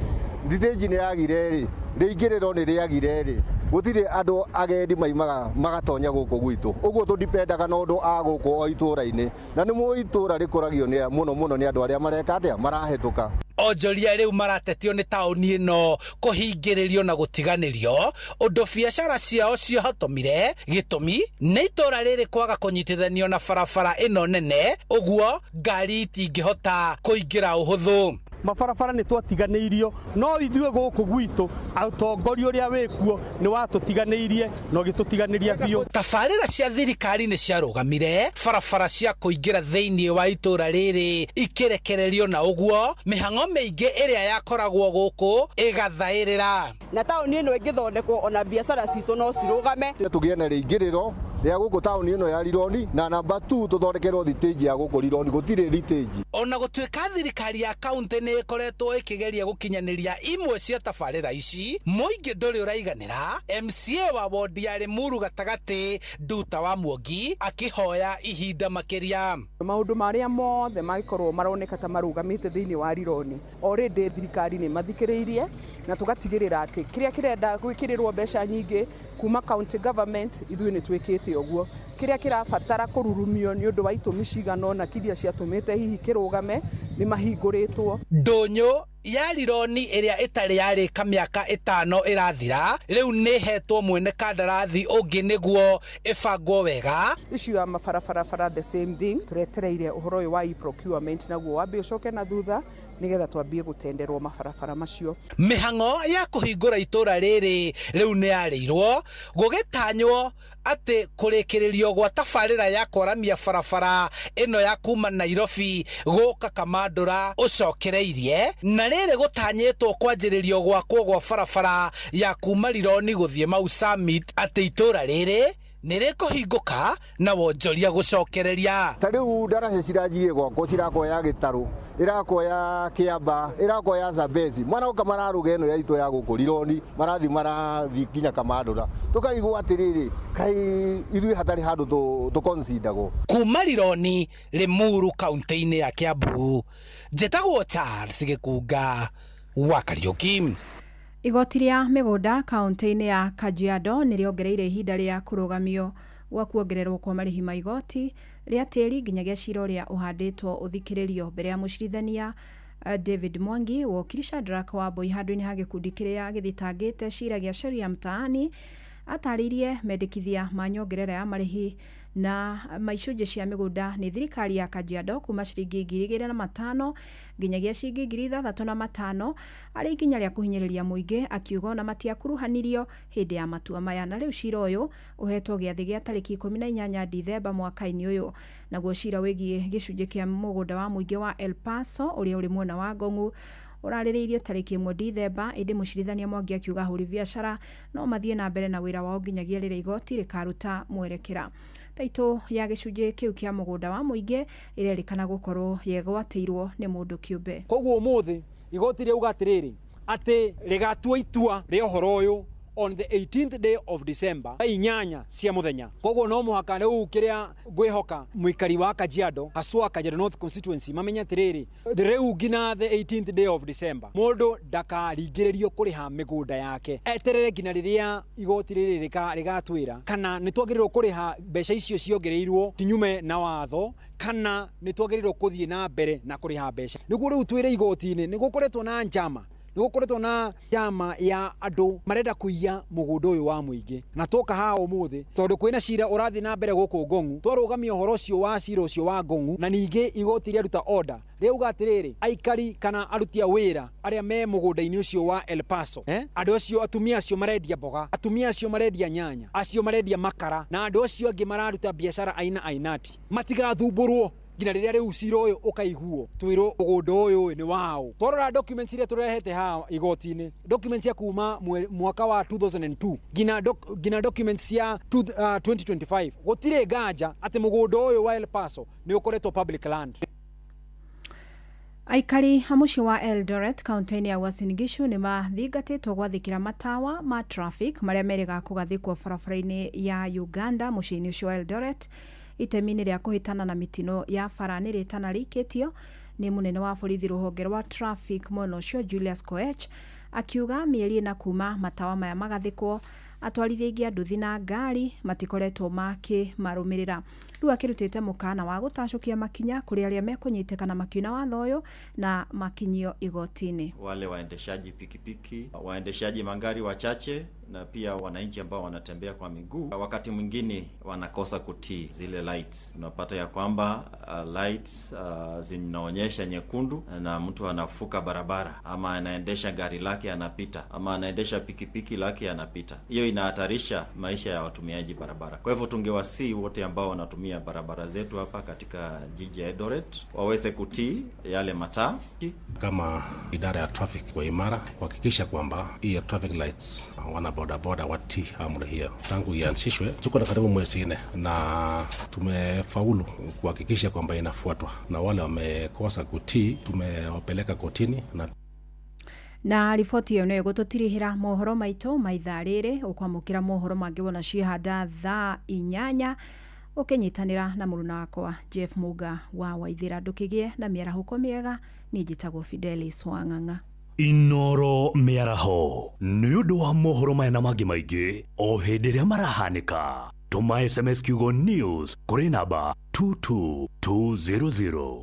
thitĩnji nĩ yagire rĩ rĩingĩrĩro nĩ rĩagire rĩ gũtirĩ andũ agendi maimaga magatonya gũkũ gwitũ ũguo tũdipendaga na ũndũ a gũkũ o itũra-inĩ na nĩ mũĩ itũra rĩkũragio nĩ mũno mũno nĩ andũ arĩa mareka atĩa marahĩtũka. Onjoria rĩu maratetio nĩ taũni ĩno kũhingĩrĩrio na gũtiganĩrio ũndũ biacara ciao ciohotomire. Gĩtũmi nĩ itũra rĩrĩ kwaga kũnyitithanio na barabara ĩno nene ũguo ngari itingĩhota kũingĩra ũhũthũ. Mabarabara nĩ twatiganĩirio no ithuĩ gũkũ gwitũ ũtongoria ũrĩa wĩkuo nĩ watũtiganĩirie na ũgĩtũtiganĩria biũ. Tabarĩra cia thirikari nĩ ciarũgamire barabara cia kũingĩra thĩinĩ wa itũra rĩrĩ ikĩrekererio na ũguo mĩhang'o mĩingĩ ĩrĩa yakoragwo gũkũ ĩgathaĩrĩra. Na taũni ĩno ĩngĩthondekwo ona biacara citũ no cirũgame. Tũgĩe na rĩingĩrĩro rĩa gũkũ taũni ĩno ya Rironi na namba 2 tũthondekerwo thitĩnji ya gũkũ Rironi gũtirĩ thitĩnji. Ona gũtuĩka thirikari ya kaunti nĩ ĩkoretwo ĩkĩgeria gũkinyanĩria imwe cia tabarĩra ici mũingĩ ndũrĩ ũraiganĩra. MCA wa wodi ya Limuru gatagatĩ Nduta wa Muongi akĩhoya ihinda makĩria. Maũndũ marĩa mothe mangĩkorwo maroneka ta marũgamĩte thĩinĩ wa Rironi already thirikari nĩ mathikĩrĩirie na tũgatigĩrĩra atĩ kĩrĩa kĩrenda gwĩkĩrĩrwo mbeca nyingĩ kuma county government ithuĩ nĩ twĩkĩte ũguo. Kĩrĩa kĩrabatara kũrurumio nĩ ũndũ wa itũmi cigana ũna kiria ciatũmĩte hihi kĩrũgame nĩ mahingũrĩtwo. Ndũnyũ ya Rironi ĩrĩa ĩtarĩ yarĩka mĩaka 5 ĩrathira rĩu nĩ hetwo mwene kandarathi ũngĩ nĩguo ĩbangwo wega. Issue ya mabarabara the same thing tũretereire ũhoro ũyũ wa e-procurement naguo wambe ũcoke na thutha nigetha twambie gũtenderwo mabarabara macio. Mĩhang'o ya kũhingũra itũra rĩrĩ rĩu nĩ yarĩirwo gũgĩtanywo atĩ kũrĩkĩrĩrio gwa tabarĩra ya kwaramia barabara ĩno ya kuma Nairobi gũka Kamandũra ũcokereirie na rĩrĩ gũtanyĩtwo kwanjĩrĩrio gwakwo gwa barabara ya kuma Rironi gũthiĩ Mau Summit atĩ itũra rĩrĩ Nĩ rĩkũhingũka na wonjoria gũcokereria. Ta rĩu ndaraca ciranjirie gwakwo, cirakoya Gĩtarũ, ĩrakoya Kĩamba, ĩrakoya Zambezi, maroka mararũga ĩno yaitũ ya gũkũ Rironi, marathiĩ marathiĩ nginya Kamandũra. Tũkarigwo atĩrĩrĩ, kaĩ ithuĩ hatarĩ handũ tũkonsindagwo. Kuma Rironi, Limuru, kaunti-inĩ ya Kiambu, njĩtagwo Charles Gĩkunga wa Kariũki. Igoti rĩa mĩgũnda kaunti-inĩ ya Kajiado nĩ rĩongereire ihinda rĩa kũrũgamio gwa kuongererwo kwa marĩhi ma igoti rĩa tĩri nginyagia cira ũrĩa ũhandĩtwo ũthikĩrĩrio mbere ya mũcirithania David Mwangi. Wokiri Shadrack Wambui handũ-inĩ ha gĩkundi kĩrĩa gĩthitangĩte cira gĩa Sheria Mtaani atarĩirie mendekithia ma nyongerera ya marĩhi na ma icunjĩ cia mĩgũnda nĩ thirikari ya Kajiado kuma ciringi 2,500 nginyagia ciringi 6,500 arĩ ikinya rĩa kũhinyĩrĩria mũingĩ, akiuga ona matiakuruhanirio hĩndĩ ya matua maya. Na rĩu cira ũyũ ũhetwo gĩathĩ gĩa tarĩki 18 Dithemba mwaka-inĩ ũyũ. Naguo cira wĩgiĩ gĩcunjĩ kĩa mũgũnda wa mũingĩ wa El Paso ũrĩa ũrĩ mwena wa Ngong'u ũrarĩrĩirio tarĩki 1 Dithemba, ĩndĩ mũcirithania Mwangi akiuga ahũri biacara no mathiĩ na mbere na wĩra wao nginyagia rĩrĩa igoti rĩkaruta mwerekera. Taitũ ya gĩcunjĩ kĩu kĩa mũgũnda wa mũingĩ ĩrerĩkana gũkorwo yegwatĩirwo nĩ mũndũ kĩũmbe. Koguo ũmũthĩ igoti rĩauga atĩrĩrĩ, atĩ rĩgatua itua rĩa ũhoro ũyũ on the 18th day of December thaa 8 cia mũthenya. Koguo no mũhaka rĩu kĩrĩa ngwĩhoka mũikari wa Kajiado, haswa Kajiado North constituency, mamenye atĩrĩrĩ, rĩu nginya the 18th day of December mũndũ ndakaringĩrĩrio kũrĩha mĩgũnda yake, eterere nginya rĩrĩa igoti rĩrĩ rĩgatwĩra kana nĩ twagĩrĩirwo kũrĩha mbeca icio ciongereirwo kinyume na watho, kana nĩ twagĩrĩirwo kũthiĩ na mbere na kũrĩha mbeca. Nĩguo rĩu twĩre igoti-inĩ nĩ gũkoretwo na njama, nĩ gũkoretwo na njama ya andũ marenda kũiya mũgũnda ũyũ wa mũingĩ. Na twoka haha ũmũthĩ tondũ kwĩna cira ũrathiĩ na mbere gũkũ Ngong'u, twarũgamia ũhoro ũcio wa cira ũcio wa Ngong'u, na ningĩ igoti rĩaruta order rĩauga atĩrĩrĩ, aikari kana aruti a wĩra arĩa me mũgũnda-inĩ ũcio wa El Paso, andũ acio, atumia acio marendia mboga, atumia acio marendia nyanya, acio marendia makara, na andũ acio angĩ mararuta biacara aina ainati, matigathumbũrwo nginya rĩrĩa rĩu cira ũyũ ũkaiguo twĩrwo mũgũnda ũyũ nĩ wao. Twarora documents iria tũrehete haha igoti-inĩ, documents cia kuma mwaka wa 2002 nginya documents cia 2025, gũtirĩ nganja atĩ mũgũnda ũyũ wa El Paso nĩ ũkoretwo public land. Aikari a mũciĩ wa Eldoret kaunti-inĩ ya Uasin Gishu nĩ mathingatĩtwo gwathĩkĩra matawa ma traffic marĩa merĩga kũgathĩkwo barabara-inĩ ya Uganda mũciĩ-inĩ ũcio wa Eldoret itemi-inĩ rĩa kũhĩtana na mĩtino ya bara. Nĩ rĩtana rĩikĩtio nĩ mũnene wa borithi rũhonge rwa traffic mwena ũcio Julius Koech, akiuga mĩeri ĩna kuma matawa maya magathĩkwo atwarithia aingĩ a nduthi na ngari matikoretwo makĩmarũmĩrĩra. Rĩu akĩrutĩte mũkana wa gũtacũkia makinya kũrĩ arĩa mekũnyitĩkana makiuna watho ũyũ na makinyio igoti-inĩ. Wale waendeshaji pikipiki, waendeshaji magari wachache na pia wananchi ambao wanatembea kwa miguu, wakati mwingine wanakosa kutii zile lights. Unapata ya kwamba lights zinaonyesha nyekundu na mtu anavuka barabara, ama anaendesha gari lake anapita, ama anaendesha pikipiki lake anapita. Hiyo inahatarisha maisha ya watumiaji barabara. Kwa hivyo tungewasihi wote ambao wanatumia barabara zetu hapa katika jiji ya Eldoret waweze kutii yale mataa. Kama idara ya traffic kwa imara kuhakikisha kwamba hii traffic lights wana bodaboda watii amri hiyo. Tangu ianzishwe tuko na karibu mwezi 4 na tumefaulu kuhakikisha kwamba inafuatwa, na wale wamekosa kutii tumewapeleka kotini. Na riboti ĩyo nĩyo ĩgũtũtirihĩra mohoro maitũ ma ithaa rĩrĩ. Ũkwamũkĩra mohoro mangĩ wona ciĩhanda thaa 8 ũkĩnyitanĩra na mũruna wakwa Jeff Muga wa Waithĩra. Ndũkĩgĩe na mĩarahũko mĩega. Niĩ njĩtagwo Fidelis Wang'ang'a. Inoro mĩaraho nĩ ũndũ wa mohoro maya na mangĩ maingĩ o hĩndĩ ĩrĩa marahanĩka. Tũma SMS kiugo news kũrĩ namba 22200.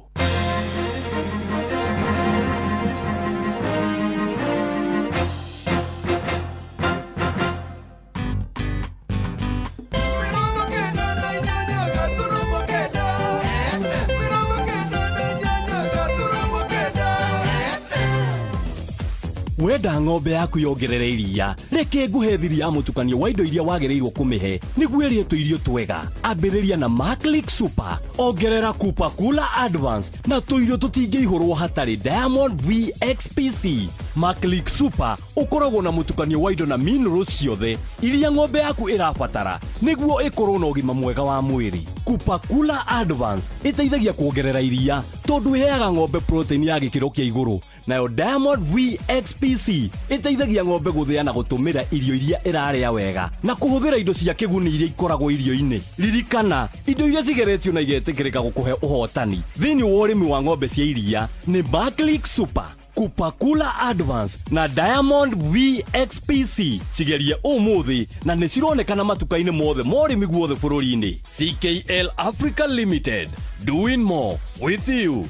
Wenda ng'ombe yaku yongerere iria, reke nguhe thiri ya mũtukanio wa indo iria wagĩrĩirwo kũmĩhe nĩguo ĩrĩe tũirio twega. Ambĩrĩria na Maclick Super, ongerera Kupa Kula Advance na tũirio tũtingĩihũrwo hatarĩ Diamond VXPC. Maclick Super ũkoragwo na mũtukanio wa indo na minerals ciothe iria ng'ombe yaku ĩrabatara nĩguo ĩkorwo na ũgima mwega wa mwĩrĩ. Kupa Kula Advance ĩteithagia kuongerera iria tondũ ĩheaga ng'ombe protein ya gĩkĩro kĩa igũrũ, nayo Diamond VXPC ĩteithagia ng'ombe gũthĩa na gũtũmĩra irio iria ĩrarĩa wega na kũhũthĩra indo cia kĩguni iria ikoragwo irio-inĩ. Ririkana, indo iria cigeretio na igetĩkĩrĩka gũkũhe ũhotani thĩinĩ wa ũrĩmi wa ng'ombe cia iria nĩ Maclick Super, Kupakula Advance na Diamond VXPC. Cigerie ũmũthĩ na nĩ cironekana matuka-inĩ mothe ma ũrĩmi guothe bũrũri-inĩ. CKL Africa Limited, doing more with you.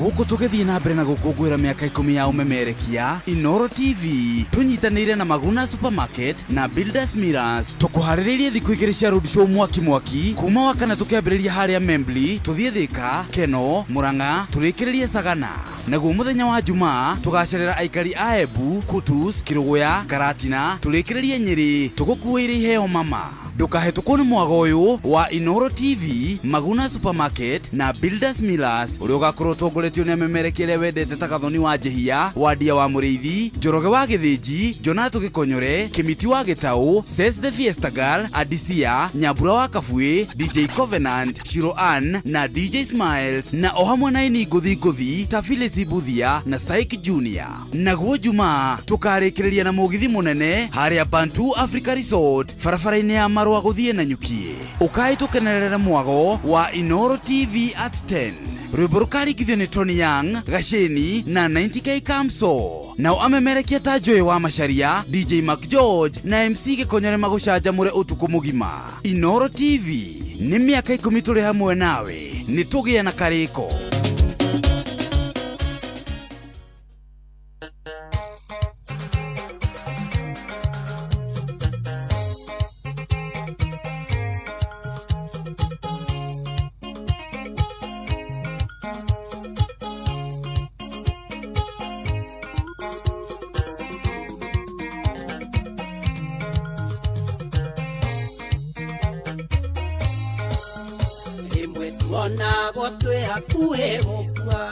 Gũkũ tũgĩthiĩ na mbere na gũkũngũĩra mĩaka 10 ya ũmemerekia Inoro TV tũnyitanĩire na Maguna Supermarket na Builders Mirrors tũkũharĩrĩirie thikũ 2 cia road show mwaki mwaki kuma wa kana tũkĩambĩrĩria harĩa Membli tũthiĩ Thika, Keno, Murang'a tũrĩkĩrĩrie Sagana. Naguo mũthenya wa Jumaa tũgacerera aikari a Embu, Kutus, Kĩrũgũya, Karatina tũrĩkĩrĩrie Nyĩrĩ tũgũkuĩire iheo mama. Ndũkahĩtũkwo nĩ mwago ũyũ wa Inoro TV, Maguna Supermarket na Builders Millers ũrĩa ũgakorwo ũtongoretio nĩ amemerekia arĩa wendete ta Gathoni wa Njehia, Wandia wa Mũrĩithi, Njoroge wa Gĩthĩnji, Jonato Gĩkonyore, Kĩmiti wa Gĩtaũ, Ses the Fiesta Girl, Adisia, Nyambura wa Kabuĩ, DJ Covenant, Shiro Ann na DJ Smiles na o hamwe na ini ngũthi ngũthi ta Phyllis Mbuthia na Syke Junior. Naguo Jumaa tũkarĩkĩrĩria na mũgithi mũnene harĩa Bantu Africa Resort barabara-inĩ ya Marũa gũthiĩ na Nyukie. Ũkai tũkenerere mwago wa Inoro TV at 10. Rwĩmbo rũkarigithio nĩ Tony Young, Gaceni na 90K Kamso. Nao amemerekia ta Joy wa Macharia, DJ Mac George na MC Gĩkonyore magũcanjamũre ũtukũ mũgima. Inoro TV nĩ mĩaka 10 tũrĩ hamwe nawe, nĩ tũgĩe na karĩko. Tuonagwo twĩ hakuhĩ gũkua,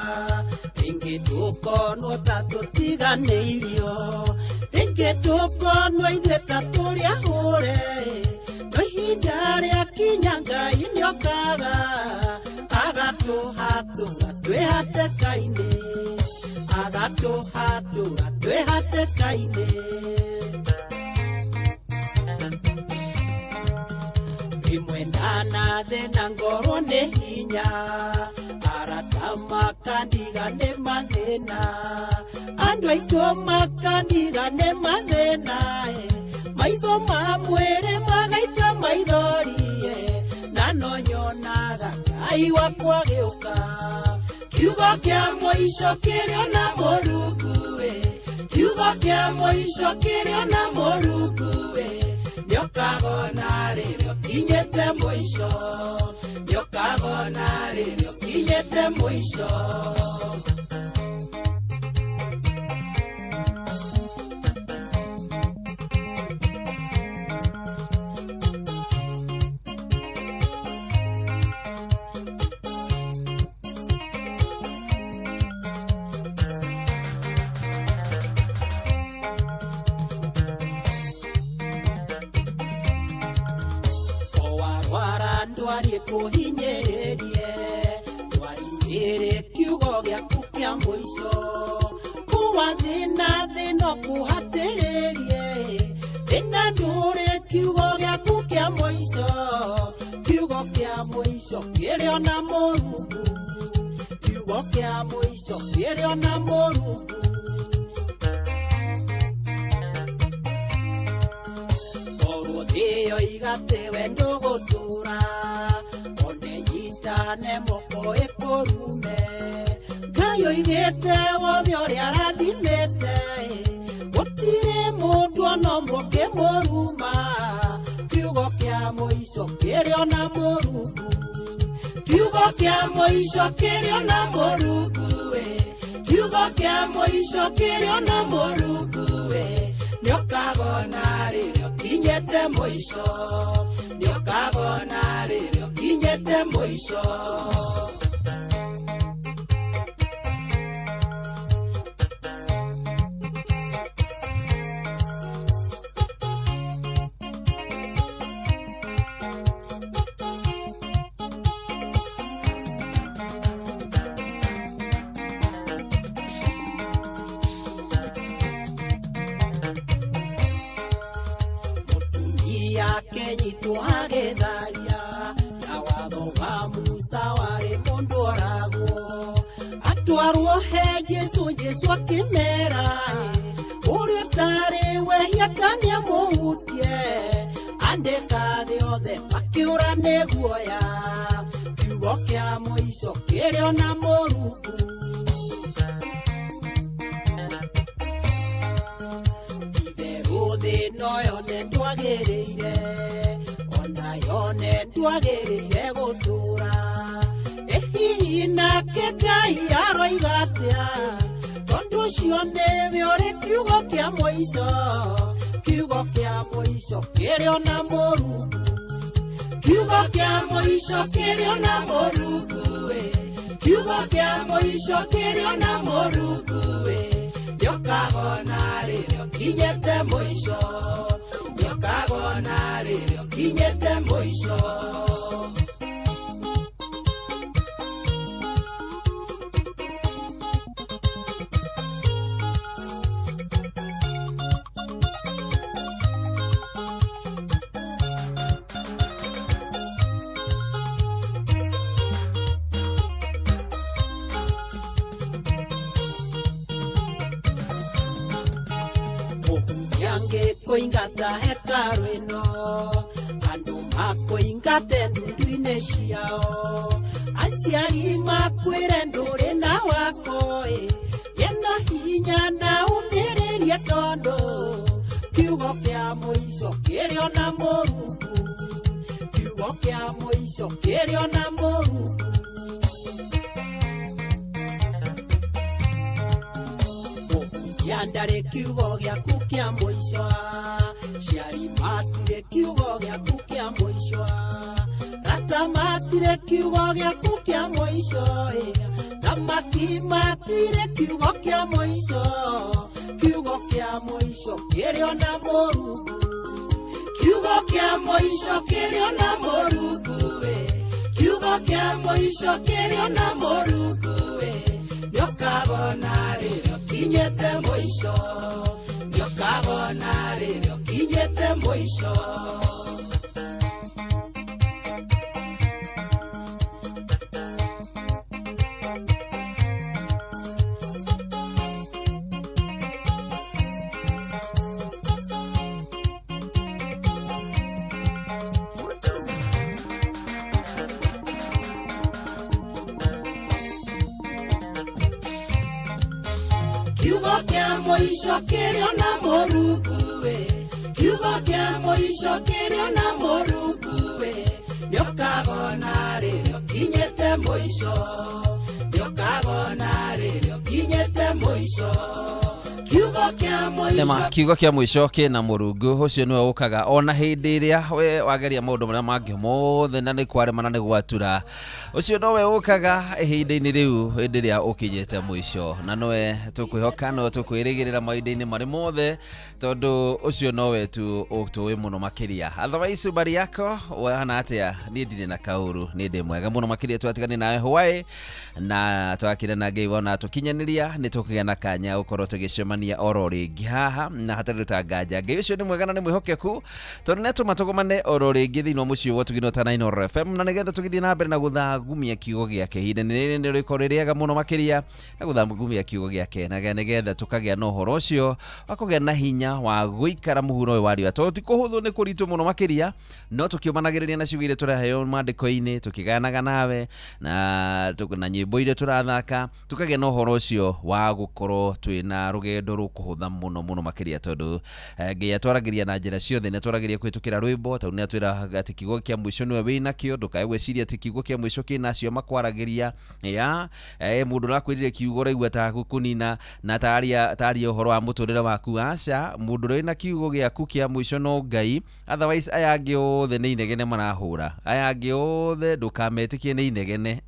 rĩngĩ tũkonwo ta tũtiganĩirio, rĩngĩ tũkonwo ithuĩ ta tũrĩ ahũre, no ihinda rĩakinya Ngai nĩokaga agatũhatũra twĩ hatĩka-inĩ, agatũhatũra twĩ hatĩka-inĩ. Rĩmwe ndanathĩna ngorwo nĩ hinya, arata makandiga nĩ mathĩna, andũ aitũ makandiga nĩ mathĩna, maitho ma mwĩrĩ magaita maithori, na no nyonaga Ngai wakwa agĩũka. Kiugo kĩa mũico kĩrĩ ona Mũrungu, kiugo kĩa mũico kĩrĩ ona Mũrungu, nĩũkagona rĩrĩa ũkinyĩte mũico, nĩũkagona rĩrĩa ũkinyĩte mũico. Ndwari kũhinyĩrĩrie, ndwari ĩrĩ kiugo gĩaku kĩa mũico, kuwa thĩna thĩna ũkũhatĩrĩrie, thĩna ndũrĩ kiugo gĩaku kĩa mũico, kiugo kĩa mũico kĩrĩ ona Mũrungu, kiugo kĩa mũico kĩrĩ ona Mũrungu. Korwo thĩ yoiga atĩ we ndũgũtũra, one nyitane moko ĩkũrume, Ngai oigĩte wothe ũrĩa arathimĩte, gũtirĩ mũndũ ona ũmwe ũngĩmũruma, kiugo kĩa mũico kĩrĩ ona Mũrungu, kiugo kĩa mũico kĩrĩ ona Mũrungu, kiugo Kiugo kĩa mũico kĩrĩ na Mũrungu we, nĩũkagona rĩrĩa ũkinyĩte mũico, nĩũkagona rĩrĩa ũkinyĩte mũico. Akenyitwo agĩtharia na watho wa Musa warĩ mũndũ oragwo, atwarwo he Jesũ, Jesũ akĩmera ũrĩa ũtarĩ wehia ta nĩamũhutie, andĩka thĩ othe makĩũra nĩ guoya, kiugo kĩa mũico kĩrĩ ona Mũrungu. Itherũ thĩ ĩno yone ndwagĩrĩire, ona yone ndwagĩrĩire gũtũũra, ĩ hihi nake Ngai aroiga atĩa, tondũ ũcio nĩwe ũrĩ kiugo kĩa mũico, kiugo kĩa mũico kĩrĩ ona Mũrungu, kiugo kĩa mũico kĩrĩ ona Mũrungu we, kiugo kĩa mũico kĩrĩ ona Mũrungu we, nĩũkagona rĩrĩa ũkinyĩte mũico, nĩũkagona rĩrĩa ũkinyĩte mũico. Kũingata hekarũ ĩno, andũ makũingate ndundu-inĩ ciao, aciari makwĩre ndũrĩ na wako ĩ, ĩna hinya na ũmĩrĩrie tondũ kiugo kĩa mũico kĩrĩ ona Mũrungu, kiugo kĩa mũico kĩrĩ ona Mũrungu. Ndarĩ kiugo gĩaku kĩa mũico, aciari matirĩ kiugo gĩaku kĩa mũico, rata matirĩ kiugo gĩaku kĩa mũico, thamaki matirĩ kiugo kĩa mũico, kiugo kĩa mũico kĩrĩ ona Mũrungu, kiugo kĩa mũico kĩrĩ ona Mũrungu we, kiugo kĩa mũico kĩrĩ ona Mũrungu we, nĩũkagona rĩrĩa ũkinyĩte mũico, nĩũkagona rĩrĩa ũkinyĩte mũico. Kiugo kĩa mũico kĩrĩ ona Mũrungu we, kiugo kĩa mũico kĩrĩ ona Mũrungu we, nĩũkagona rĩrĩa ũkinyĩte mũico, nĩũkagona rĩrĩa ũkinyĩte mũico, kiugo kĩa mũico. Nema kiugo kĩa mũico kĩna Mũrungu ũcio nĩwe ũkaga ona hĩndĩ ĩrĩa we wageria maũndũ marĩa mangĩ mothe na nĩ kwaremana nĩ gwatura, ũcio nowe ũkaga ihinda-inĩ rĩu hĩndĩ ĩrĩa ũkinyĩte mũico, na nowe tũkwĩhoka, nowe tũkwĩrĩgĩrĩra mahinda-inĩ marĩ mothe, tondũ ũcio nowe tu ũtũĩ mũno makĩria. Otherwise bari yako wahana atĩa? Niĩ ndirĩ na kaũru, niĩ ndĩ mwega mũno makĩria. Twatigane nawe hwaĩ na twakire na Ngai wona tũkinyanĩria, nĩ tũkũgĩa na kanya gũkorwo tũgĩcemania oro rĩngĩ haha na hatarĩ rũtanganja. Ngai ũcio nĩ mwega na nĩ mwĩhokeku, tondũ nĩ atũma tũgomane oro rĩngĩ thĩinĩ wa mũciĩ wa Tũgino ta 9 FM, na nĩgetha tũgĩthiĩ na mbere na gũthagumia kiugo gĩake. Ihinda rĩrĩ nĩ rĩkorwo rĩ rĩega mũno makĩria na gũthagumia kiugo gĩake, na nĩgetha tũkagĩa na ũhoro ũcio wa kũgĩa na hinya wa gũikara mũhuro ũyũ wa riũa, tondũ ti kũhũthũ, nĩ kũritũ mũno makĩria, no tũkĩũmanagĩrĩria na ciugo iria tũraheo maandĩko-inĩ, tũkĩgayanaga nawe na nyĩmbo iria tũrathaka, tũkagĩa na ũhoro ũcio wa gũkorwo twĩna rũgendo Rũgendo rũkũhũtha mũno mũno makĩria tondũ Ngai atwaragĩria na njĩra ciothe. Nĩ atwaragĩria kũhĩtũkĩra rwĩmbo, tondũ nĩ atwĩra atĩ kiugo kĩa mũico nĩwe wĩnakĩo. Ndũkae gwĩciria atĩ kiugo kĩa mũico kĩna acio makwaragĩria ya mũndũ ũrakwĩrire kiugo ũraigua ta gũkũnina na taria ũhoro wa mũtũrĩre waku. Aca, mũndũ ũrĩa wĩna kiugo gĩaku kĩa mũico no Ngai. Otherwise aya angĩ othe nĩ inegene marahũra, aya angĩ othe ndũkametĩkie nĩ inegene.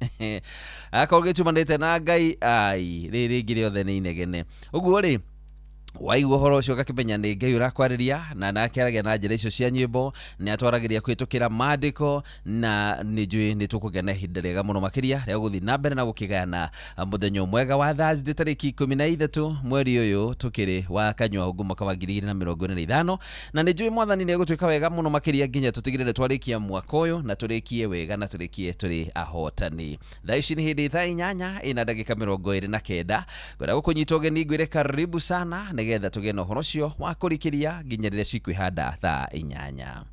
Akorwo gĩtumanĩte na Ngai, ai rĩrĩ rĩngĩ rĩothe nĩ inegene. Ũguo rĩ, waigua ũhoro ũcio ũgakĩmenya nĩ Ngai ũrakwarĩria, na nake aragia na njĩra icio cia nyĩmbo, nĩ atwaragĩria kũhĩtũkĩra maandĩko, na nĩ njũĩ nĩ tũkũgĩa na ihinda rĩega mũno makĩria rĩa gũthiĩ na mbere na gũkĩgayana mũthenya mwega wa Thursday tarĩki 13 mweri ũyũ tũkĩrĩ wa Kanyua Hũngũ mwaka wa 2025. Na nĩ njũĩ Mwathani nĩ egũtwĩka wega mũno makĩria nginya tũtigĩrĩre twarĩkia mwaka ũyũ na tũrĩkie wega na tũrĩkie tũrĩ ahotani. Thaa ici nĩ hĩndĩ thaa 8 ĩna ndagĩka 29. Ngwenda gũkũnyita ũgeni ngwĩre karibu sana nĩgetha tũgĩe na ũhoro ũcio wa kũrikĩria nginya rĩrĩa cikwĩhanda thaa 8.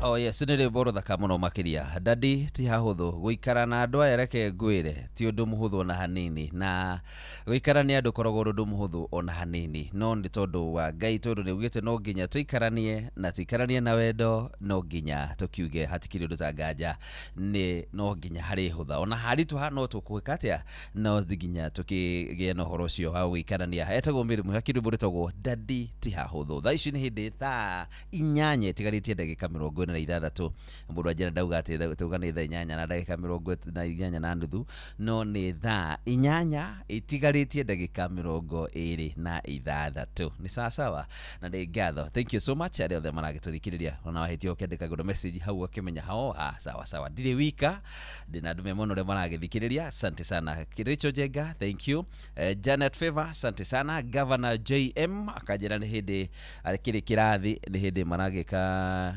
Oh yes, nĩ rwĩmbo rũthaka mũno makĩria. Dadi ti hahũthũ gũikara na andũ aya, reke ngwĩre ti ũndũ mũhũthũ ona hanini, na gũikara nĩ andũ koragwo ũrĩ ũndũ mũhũthũ ona hanini, no nĩ tondũ wa Ngai, tondũ nĩ augĩte no nginya tũikaranie na tũikaranie na wendo, no nginya tũkiuge hatikĩrĩ ũndũ ta nganja, nĩ no nginya harĩ hũtha ona haritũha, no tũkwĩka atĩa, no nginya tũkĩgĩe na ũhoro ũcio wa gũikarania. Etagwo Mary Mũhaki, rwĩmbo rwĩtagwo Dadi ti hahũthũ. Thaa ici nĩ hĩndĩ thaa 8 ĩtigarĩtie ndagĩka 46. Mũndũ anjĩra ndauga atĩ tauga nĩ thaa 8 na ndagĩka 48, no nĩ thaa 8 ĩtigarĩtie ndagĩka 26. Nĩ sawa sawa na nĩ ngatho. Thank you so much arĩa othe maragĩtũthikĩrĩria, ona wahĩtia ũkĩandĩka ngũndũ message hau ũkĩmenya hao, ah, sawa sawa, ndirĩ wika, ndĩna andũ me mũno ũrĩa maragĩthikĩrĩria. Asante sana Rachel Jenga, thank you. Janet Favor, asante sana. Governor JM akanjĩra nĩ hĩndĩ akĩrĩ kĩrathi, nĩ hĩndĩ maragĩka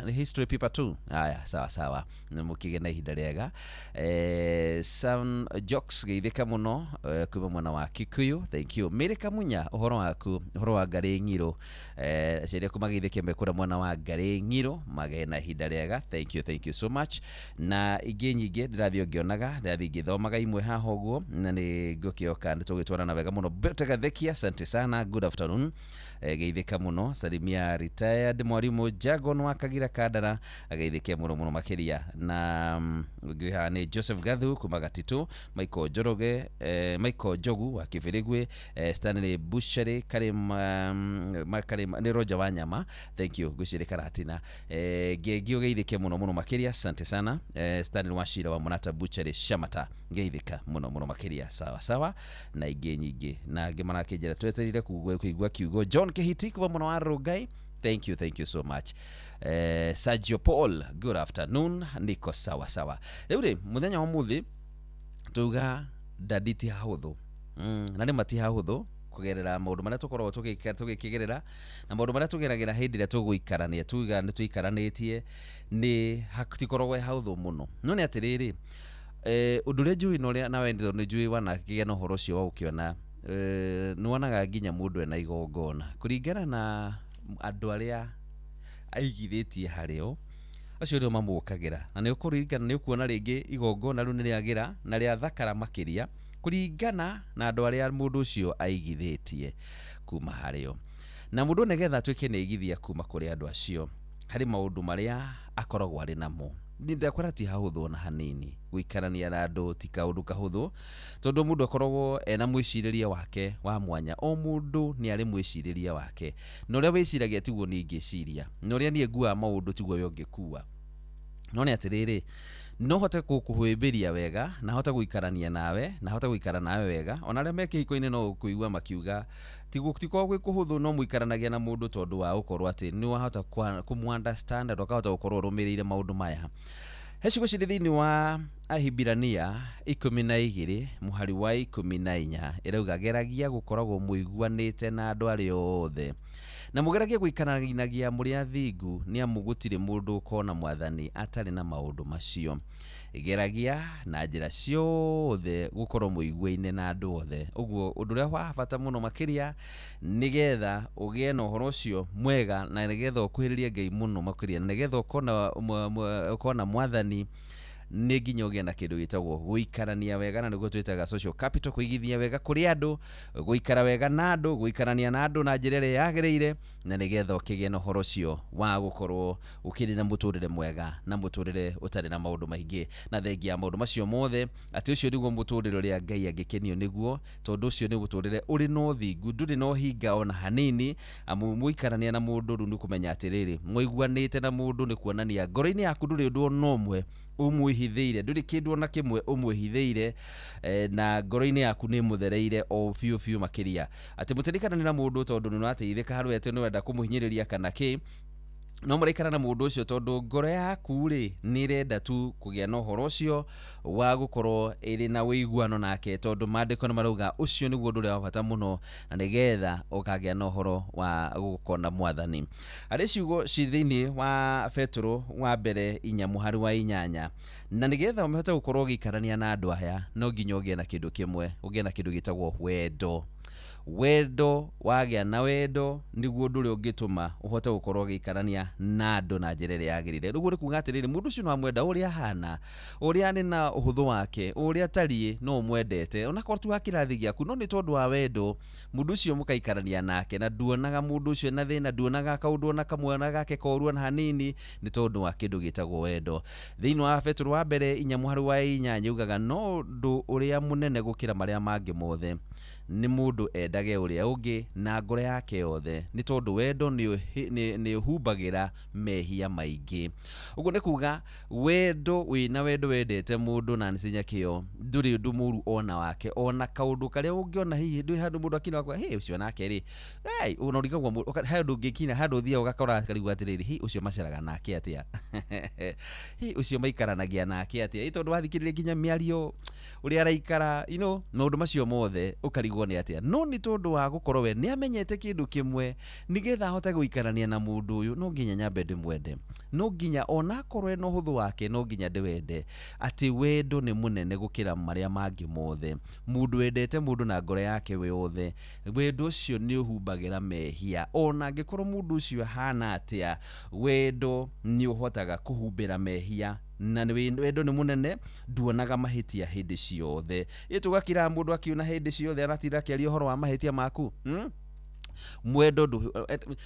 nĩ history paper 2. Haya, sawa sawa, nĩ mũkĩgĩe na ihinda rĩega. Sam Jokes, geithĩka mũno kuma mwena wa Kikuyu, thank you. Mary Kamunya, ũhoro waku, ũhoro wa Ngarĩ Ng'iro, aciari aku mageithĩke me kũrĩa mwena wa Ngarĩ Ng'iro, magĩe na ihinda rĩega. Thank you, thank you so much. Na ingĩ nyingĩ ndĩrathiĩ ngĩonaga, ndĩrathiĩ ngĩthomaga imwe haha ũguo, na nĩ ngũkĩoka nĩ tũgĩtwarana wega mũno. Gathekia, asante sana, good afternoon. Geithĩka mũno, salimia retired mwarimu Jagon wa Kagira Kandara, ageithĩke mũno mũno makĩria. Na ũngĩ haha nĩ Joseph Gathu kuma Gatitũ, Michael Njoroge, Michael Njogu wa Kĩbĩrĩgwe, Stanley Bushery Karima, Karima nĩ Roger Wanyama, thank you, ngwĩciria Karatina. Ngengi ũgeithĩke mũno mũno makĩria, asante sana. Stanley Wachira wa Mũrata Butchery Shamata, ngeithĩka mũno mũno makĩria, sawa sawa. Na ingĩ nyingĩ na angĩ marakĩnjĩra twetereire kũigua kiugo. John Kihiti kuma mũno wa Rongai, thank you, thank you so much. Sergio Paul, good afternoon, niko sawa sawa. Rĩu rĩ, mũthenya wa mũthĩ tuga dadi ti hahũthũ, na nĩ ma ti hahũthũ kũgerera maũndũ marĩa tũkoragwo tũgĩkĩgerera na maũndũ marĩa tũgeragĩra hĩndĩ ĩrĩa tũgũikarania, tuga nĩ tũikaranĩtie, nĩ hatikoragwo he hahũthũ mũno. No nĩ atĩrĩrĩ, ũndũ ũrĩa njũĩ na ũrĩa nawe nĩ njũĩ wanakĩgĩa na ũhoro ũcio wa gũkĩona, nĩ wonaga nginya mũndũ ena igongona kũringana na andũ arĩa aigithĩtie harĩo, acio nĩo mamũkagĩra, na nĩ ũkũringana nĩ ũkuona rĩngĩ igongona rĩu nĩ rĩagĩra na rĩathakara makĩria kũringana na andũ arĩa mũndũ ũcio aigithĩtie kuma harĩo. Na mũndũ nĩgetha atuĩke nĩ aigithia kuma kũrĩ andũ acio, harĩ maũndũ marĩa akoragwo arĩ namo. Ndakwĩra ti hahũthũ ona hanini, gũikarania na andũ ti kaũndũ kahũthũ, tondũ mũndũ akoragwo ena mwĩcirĩrie wake wa mwanya. O mũndũ nĩ arĩ mwĩcirĩrie wake, na ũrĩa wĩciragia tiguo niĩ ingĩciria, na ũrĩa niĩ nguaga maũndũ tiguo we ũngĩkua. No nĩ atĩrĩrĩ, no hote gũkũhĩmbĩria wega na hote gũikarania nawe na hote gũikara nawe wega. Ona arĩa me kĩhiko-inĩ no ũkũigua makiuga tikoragwo gwĩ kũhũthũ, no mũikaranagia na mũndũ tondũ wa gũkorwo atĩ nĩ wahota kũmũ understand na ũkahota gũkorwo ũrũmĩrĩire maũndũ maya. He ciugo cirĩ thĩinĩ wa Ahibirania 12 mũhari wa 14, ĩrauga geragia gũkoragwo mũiguanĩte na andũ arĩa othe na mũgeragie gũikaranagia mũrĩ athingu, nĩ amu gũtirĩ mũndũ ũkona mwathani atarĩ na maũndũ macio. Geragia na njĩra ciothe gũkorwo mũiguaine na andũ othe. Ũguo ũndũ ũrĩa wa bata mũno makĩria nĩgetha ũgĩe na ũhoro ũcio mwega na nĩgetha ũkuhĩrĩrie Ngai mũno makĩria na nĩgetha ũkona mwathani, nĩ nginya ũgĩe na kĩndũ gĩtagwo gũikarania wega, na nĩguo twĩtaga social capital, kũigithia wega kũrĩ andũ, gũikara wega na andũ, gũikarania na andũ na njĩra ĩrĩa yagĩrĩire, na nĩgetha ũkĩgĩe na ũhoro ũcio wa gũkorwo ũkĩrĩ na mũtũrĩre mwega na mũtũrĩre ũtarĩ na maũndũ maingĩ. Na thengia ya maũndũ macio mothe, atĩ ũcio nĩguo mũtũrĩre ũrĩa Ngai angĩkenio nĩguo, tondũ ũcio nĩ mũtũrĩre ũrĩ na ũthingu, ndũrĩ na ũhinga ona hanini. Amu mũikarania na mũndũ rĩu nĩ kũmenya atĩrĩrĩ, mũiguanĩte na mũndũ nĩ kuonania ngoro-inĩ yaku ndũrĩ ũndũ ona ũmwe ũmwĩhithĩire, ndũrĩ kĩndũ ona kĩmwe ũmwĩhithĩire, na ngoro-inĩ yaku nĩ mũthereire o biũ biũ makĩria, atĩ mũtirikana na mũndũ tondũ nĩ ũrateithĩka harĩ atĩ nĩ wenda kũmũhinyĩrĩria kana kĩ, no mũraikara na mũndũ ũcio tondũ ngoro yaku rĩ nĩ ĩrenda tu kũgĩa na ũhoro ũcio wa gũkorwo ĩrĩ na ũiguano nake, tondũ maandĩko nĩ marauga ũcio nĩguo ũndũ ũrĩa wa bata mũno na nĩgetha ũkagĩa na ũhoro wa gũkona mwathani. Harĩ ciugo ci thĩinĩ wa Petero wa mbere 4 mũhari wa 8, na nĩgetha ũhote gũkorwo ũgĩikarania na andũ aya no nginya ũgĩe na kĩndũ kĩmwe, ũgĩe na kĩndũ gĩtagwo wendo. Wendo wagĩa na wendo nĩguo ũndũ ũrĩa ũngĩtũma ũhote gũkorwo ũgĩikarania na andũ na njĩra ĩrĩa yagĩrĩire. Rĩu nĩ kuga atĩrĩrĩ, mũndũ ũcio no amwenda ũrĩa ahana, ũrĩa arĩ na ũhũthũ wake, ũrĩa atariĩ, no ũmwendete onakorwo ti wa kĩrathi gĩaku, no nĩ tondũ wa wendo mũndũ ũcio mũkaikarania nake, na nduonaga mũndũ ũcio na thĩna, nduonaga kaũndũ ona kamwe ona gake koru ona hanini, nĩ tondũ wa kĩndũ gĩtagwo wendo. Thĩinĩ wa Petero wa mbere 4:8 ugaga, no ũndũ ũrĩa mũnene gũkĩra marĩa mangĩ mothe nĩ mũndũ endage ũrĩa ũngĩ na ngoro yake yothe, nĩ tondũ wendo nĩ ũhumbagĩra mehia maingĩ. Ũguo nĩ kuga wendo, wĩna wendo wendete mũndũ na nĩ Nyakĩo, ndũrĩ ũndũ mũru ona wake, ona kaũndũ karĩa ũngĩona hihi ndwĩ handũ mũndũ akina wakwa, hey, ũcio nake rĩ, hey, ona ũrigagwo handũ ũngĩkinya handũ ũthiaga ũgakora karigwo atĩrĩrĩ, hi ũcio maceraga nake atĩa, hi ũcio maikaranagia nake atĩa, ĩ tondũ wathikĩrĩria nginya mĩario ũrĩa araikara, you know, maũndũ macio mothe ũkarigwo nĩ atĩa. No nĩ tondũ wa gũkorwo we nĩ amenyete kĩndũ kĩmwe, nĩgetha ahote gũikarania na mũndũ ũyũ no nginya nyambe ndĩmwende, no nginya onakorwo ena ũhũthũ wake no nginya ndĩwende, atĩ wendo nĩ mũnene gũkĩra marĩa mangĩ mothe. Mũndũ wendete mũndũ na ngoro yake yothe, wendo ũcio nĩ ũhumbagĩra mehia, ona angĩkorwo mũndũ ũcio ahana atĩa, wendo nĩ ũhotaga kũhumbĩra mehia, na wendo nĩ mũnene, nduonaga mahĩtia hĩndĩ ciothe. Ĩ tũgakira mũndũ akiona hĩndĩ ciothe aratinda akĩaria ũhoro wa mahĩtia maku, mwendo ndu,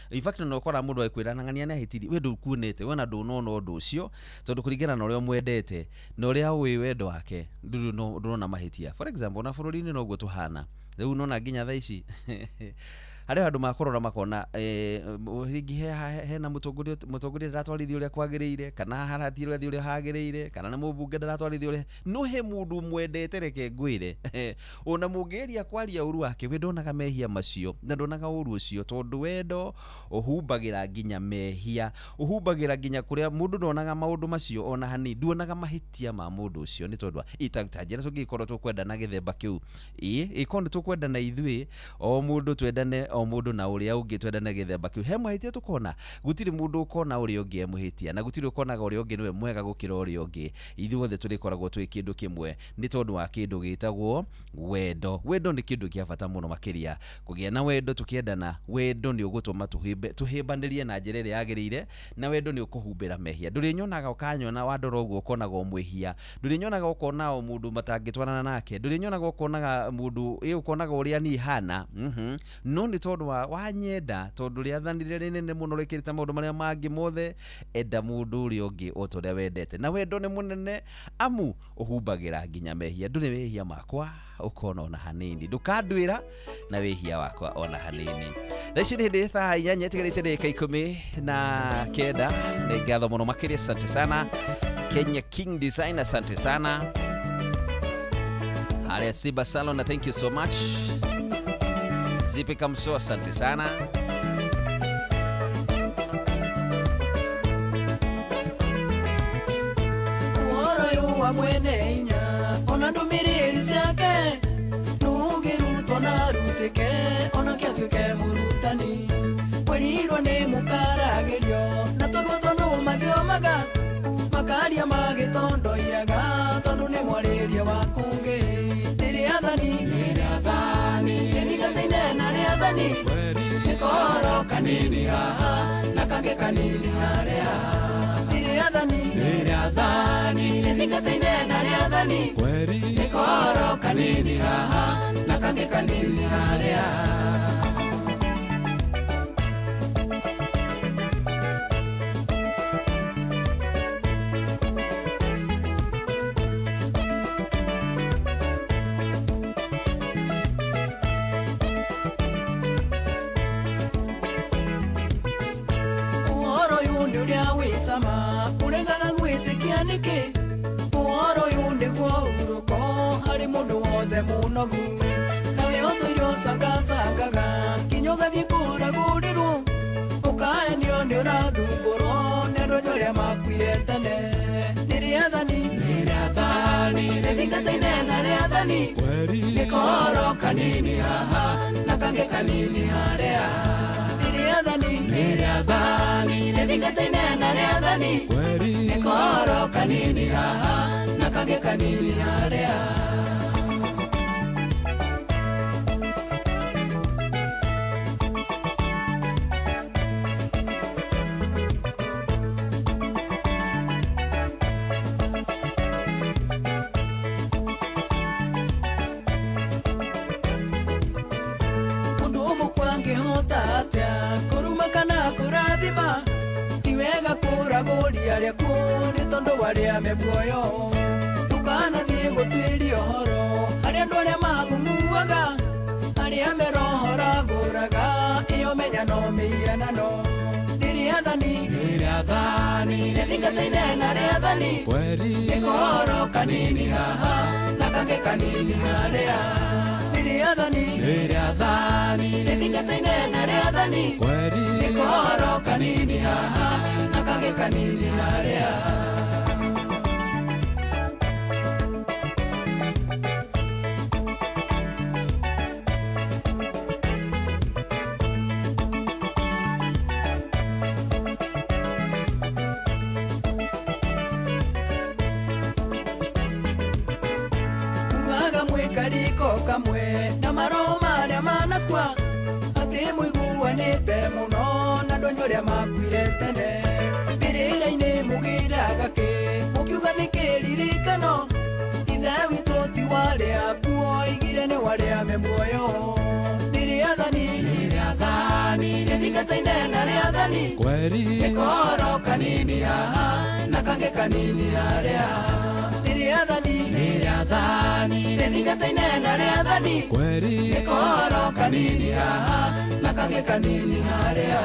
in fact no ukora mundu akwira na ng'ania nĩ ahĩtirie, we ndũkuonete, we ona ndũnona ũndũ ũcio, tondũ kũringana na ũrĩa ũmwendete na ũrĩa ũĩ wendo wake ndũrona mahĩtia. For example, na bũrũri-inĩ noguo tũhana rĩu, nona nginya thaa ici harĩ andũ makũrora makona rĩngĩ hena mũtongoria ndaratwarithia ũrĩa kwagĩrĩire, kana harathiĩ ũrĩa ũrĩa hagĩrĩire, kana nĩ mũmbunge ndaratwarithia ũrĩa, no he mũndũ mwendete, reke ngwĩre, ona mũngĩgeria kwaria ũru wake, we ndonaga mehia macio na ndonaga ũru ũcio, tondũ wendo ũhumbagĩra nginya mehia, ũhumbagĩra nginya kũrĩa mũndũ ndonaga maũndũ macio ona hanini, nduonaga mahĩtia ma mũndũ ũcio, nĩ tondũ ta njĩra tũngĩkorwo tũkwendana gĩthemba kĩu, ĩ ĩkorwo nĩ tũkwendana ithuĩ o mũndũ twendane o mũndũ na ũrĩa ũngĩ twendane gĩthemba kĩu, he mahĩtia tũkona, gũtirĩ mũndũ ũkona ũrĩa ũngĩ e mũhĩtia, na gũtirĩ ũkonaga ũrĩa ũngĩ nĩwe mwega gũkĩra ũrĩa ũngĩ. Ithuothe tũrĩkoragwo twĩ kĩndũ kĩmwe nĩ tondũ wa kĩndũ gĩtagwo wendo. Wendo nĩ kĩndũ kĩa bata mũno makĩria, kũgĩa na wendo tũkĩendana, wendo nĩ ũgũtũma tũhĩmbanĩrie na njĩra ĩrĩa yagĩrĩire, na wendo nĩ ũkũhumbĩra mehia. Ndũrĩnyonaga ũkanyona wandora ũguo ũkonaga o mwĩhia, ndũrĩnyonaga ũkona o mũndũ matangĩtwarana nake, ndũrĩnyonaga ũkonaga mũndũ ũkonaga ũrĩa niĩ hana, no nĩ tondũ wa wanyenda, tondũ rĩathani rĩrĩa rĩnene mũno rĩkĩrĩte maũndũ marĩa mangĩ mothe, enda mũndũ ũrĩa ũngĩ o ta ũrĩa wendete. Na wendo nĩ mũnene amu ũhumbagĩra nginya mehia. Ndũrĩ wĩhia makwa ũkona ona hanini, ndũkanduĩra na wĩhia wakwa ona hanini. Thaa ici nĩ hĩndĩ thaa 8 ĩtigarĩte ndagĩka 19. Nĩ ngatho mũno makĩria, asante sana Kenya King Design, asante sana Haria Siba Salon, na thank you so much Zipi Kamso, asante sana. Uhoro wa mwene inya ona ndumiriri ciake nungirutwo na rutike ona kĩatuĩke mũrutani werirwo nĩ mũkaragerio na tũnua tondũ mathiomaga makaria magĩtondoiraga tondũ nĩ mwarĩrie wa kũngĩ. Nĩ rĩathani nĩ na rĩathani nĩ kohoro kanini haha na kangĩ kanini harĩa. Nĩ rĩathani nĩ na rĩathani nĩ kohoro kanini haha na kangĩ kanini harĩa. Ũhoro ũyũ nĩguo hurũko harĩ mũndũ wothe mũnogu nawe ũtũire ũcangacangaga nginya ũgathiĩ kũragũrĩrwo ũkaenio nĩ ũrathumbũrwo nĩ andũ arĩa makuire tene. Nĩ rĩathani nĩ na rĩathani nĩ kohoro kanini haha na kangĩ kanini harĩa. Nĩ rĩathani nĩ na rĩathani nĩ kohoro kanini haha na kangĩ kanini harĩa. arĩa me muoyo ndũkanathiĩ gũtuĩria ũhoro harĩ andũ arĩa magumuaga arĩa merohoragũraga ĩyo menya no mĩhianano rĩathani rĩathani rĩthingataine na rĩathani nĩ kohoro kanini haha na kangĩ kanini harĩa rĩathani rĩathani rĩthingataine na rĩathani nĩ kohoro kanini haha na kangĩ kanini harĩa. Kamwe na maroho marĩa manakua atĩ mũiguanĩte mũno na andũ arĩa makuire tene mbĩrĩra-inĩ mũgĩraga kĩ mũkiuga nĩ kĩririkano ithe witũ ti warĩa akuo oigire nĩ warĩa me muoyo nĩ rĩathani rĩathani rĩthingataine na rĩathani nĩ kohoro kanini haha na kangĩ kanini harĩa rĩathani rĩathani rĩthingataine na rĩathani nĩ kohoro kanini haha na kangĩ kanini harĩa.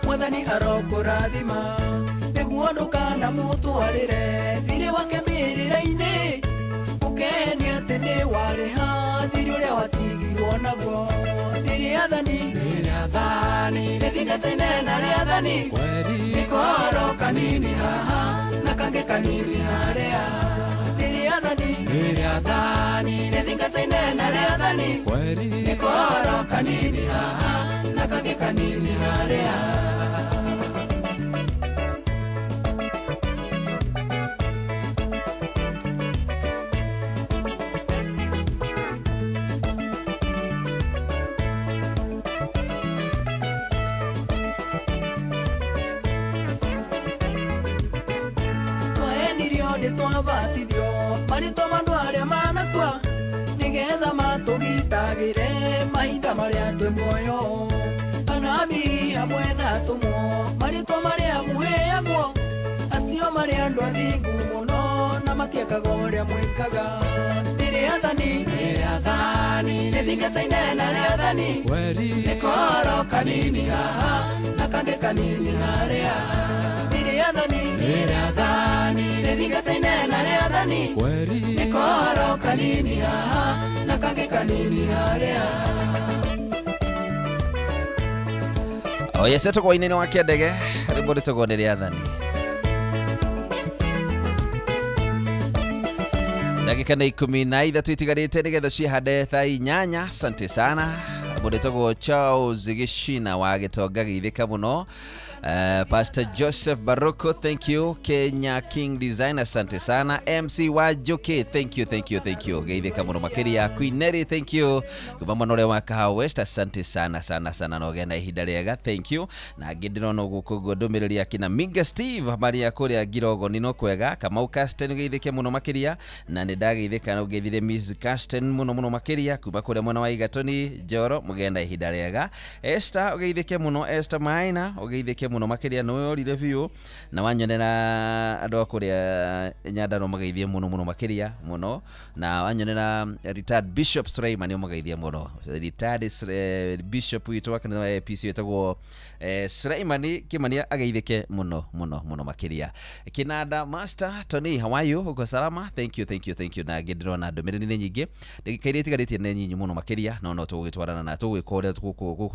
Mwathani arokũrathima nĩguo ndũkanamũtwarĩre thirĩ wake mbĩrĩra-inĩ ũkehenia atĩ nĩ warĩha thirĩ ũrĩa watigirwo naguo nĩ rĩathani rĩathani rĩthingataine na rĩathani nĩ kohoro kanini haha na kangĩ kanini harĩa nĩ rĩathani rĩathani rĩthingataine na rĩathani nĩ kohoro kanini haha na kangĩ kanini harĩa. Twabatithio marĩtwa ma andũ arĩa manakua nĩgetha matũgitagĩre mahinda marĩa twĩ muoyo anabii hamwe na atũmwo marĩtwa marĩa mũheagwo acio marĩ andũ athingu mũno na matiekaga ũrĩa mwĩkaga nĩ rĩathani rĩathani rĩthingataine na rĩathani nĩ kohoro kanini haha na kangĩ kanini harĩa nĩ rĩathani rĩathani rĩthingataine na rĩathani nĩ kohoro kanini haha na kangĩ kanini harĩa. Oye setũgwo-inĩ wa kĩendege rwĩmbo rĩtagwo nĩ rĩathani ndagĩka nĩ 13 itigarĩte nĩgetha ciĩhande thaa 8. Asante sana mũndũ wĩtagwo Charles Gĩcina wa Gĩtonga geithĩka mũno. Pastor Joseph Baroko, thank you. Kenya King Design, asante sana. MC wa Joke, thank you, thank you, thank you. Geithĩka mũno makĩria. Queen Nelly, thank you. Kuma mwena ũrĩa wa Kahawa West, asante sana sana sana na ũgĩe na ihinda rĩega, thank you. Na angĩ ndĩrona gũkũ ũguo ndũmĩrĩri ya kina Minga Steve Maria kũrĩa Ngirogoni no kwega. Kamau Casten geithĩke mũno makĩria na nĩ ndageithĩka na ũgeithire Miss Casten mũno mũno makĩria kuma kũrĩa mwena wa Igatoni Njoro, mũgĩe na ihinda rĩega. Esther ũgeithĩke mũno, Esther Maina ũgeithĩke mũno makĩria nĩ orire biũ na wanyonera andũ a kũrĩa Nyandarua mageithie mũno mũno makĩria mũno na wanyonera retired Bishop Suleiman nĩ ũmageithie mũno. Retired Bishop witũ wa kanitha wa APC wĩtagwo Suleiman Kimani ageithĩke mũno mũno mũno makĩria. Kinanda Master Tony, how are you? Uko salama? Thank you, thank you, thank you. Na angĩ ndĩrona ndũmĩrĩri nĩ nyingĩ ndagĩka iria itigarĩtie nĩ nyinyi mũno makĩria no no tũgũgĩtwarana na tũgwĩka ũrĩa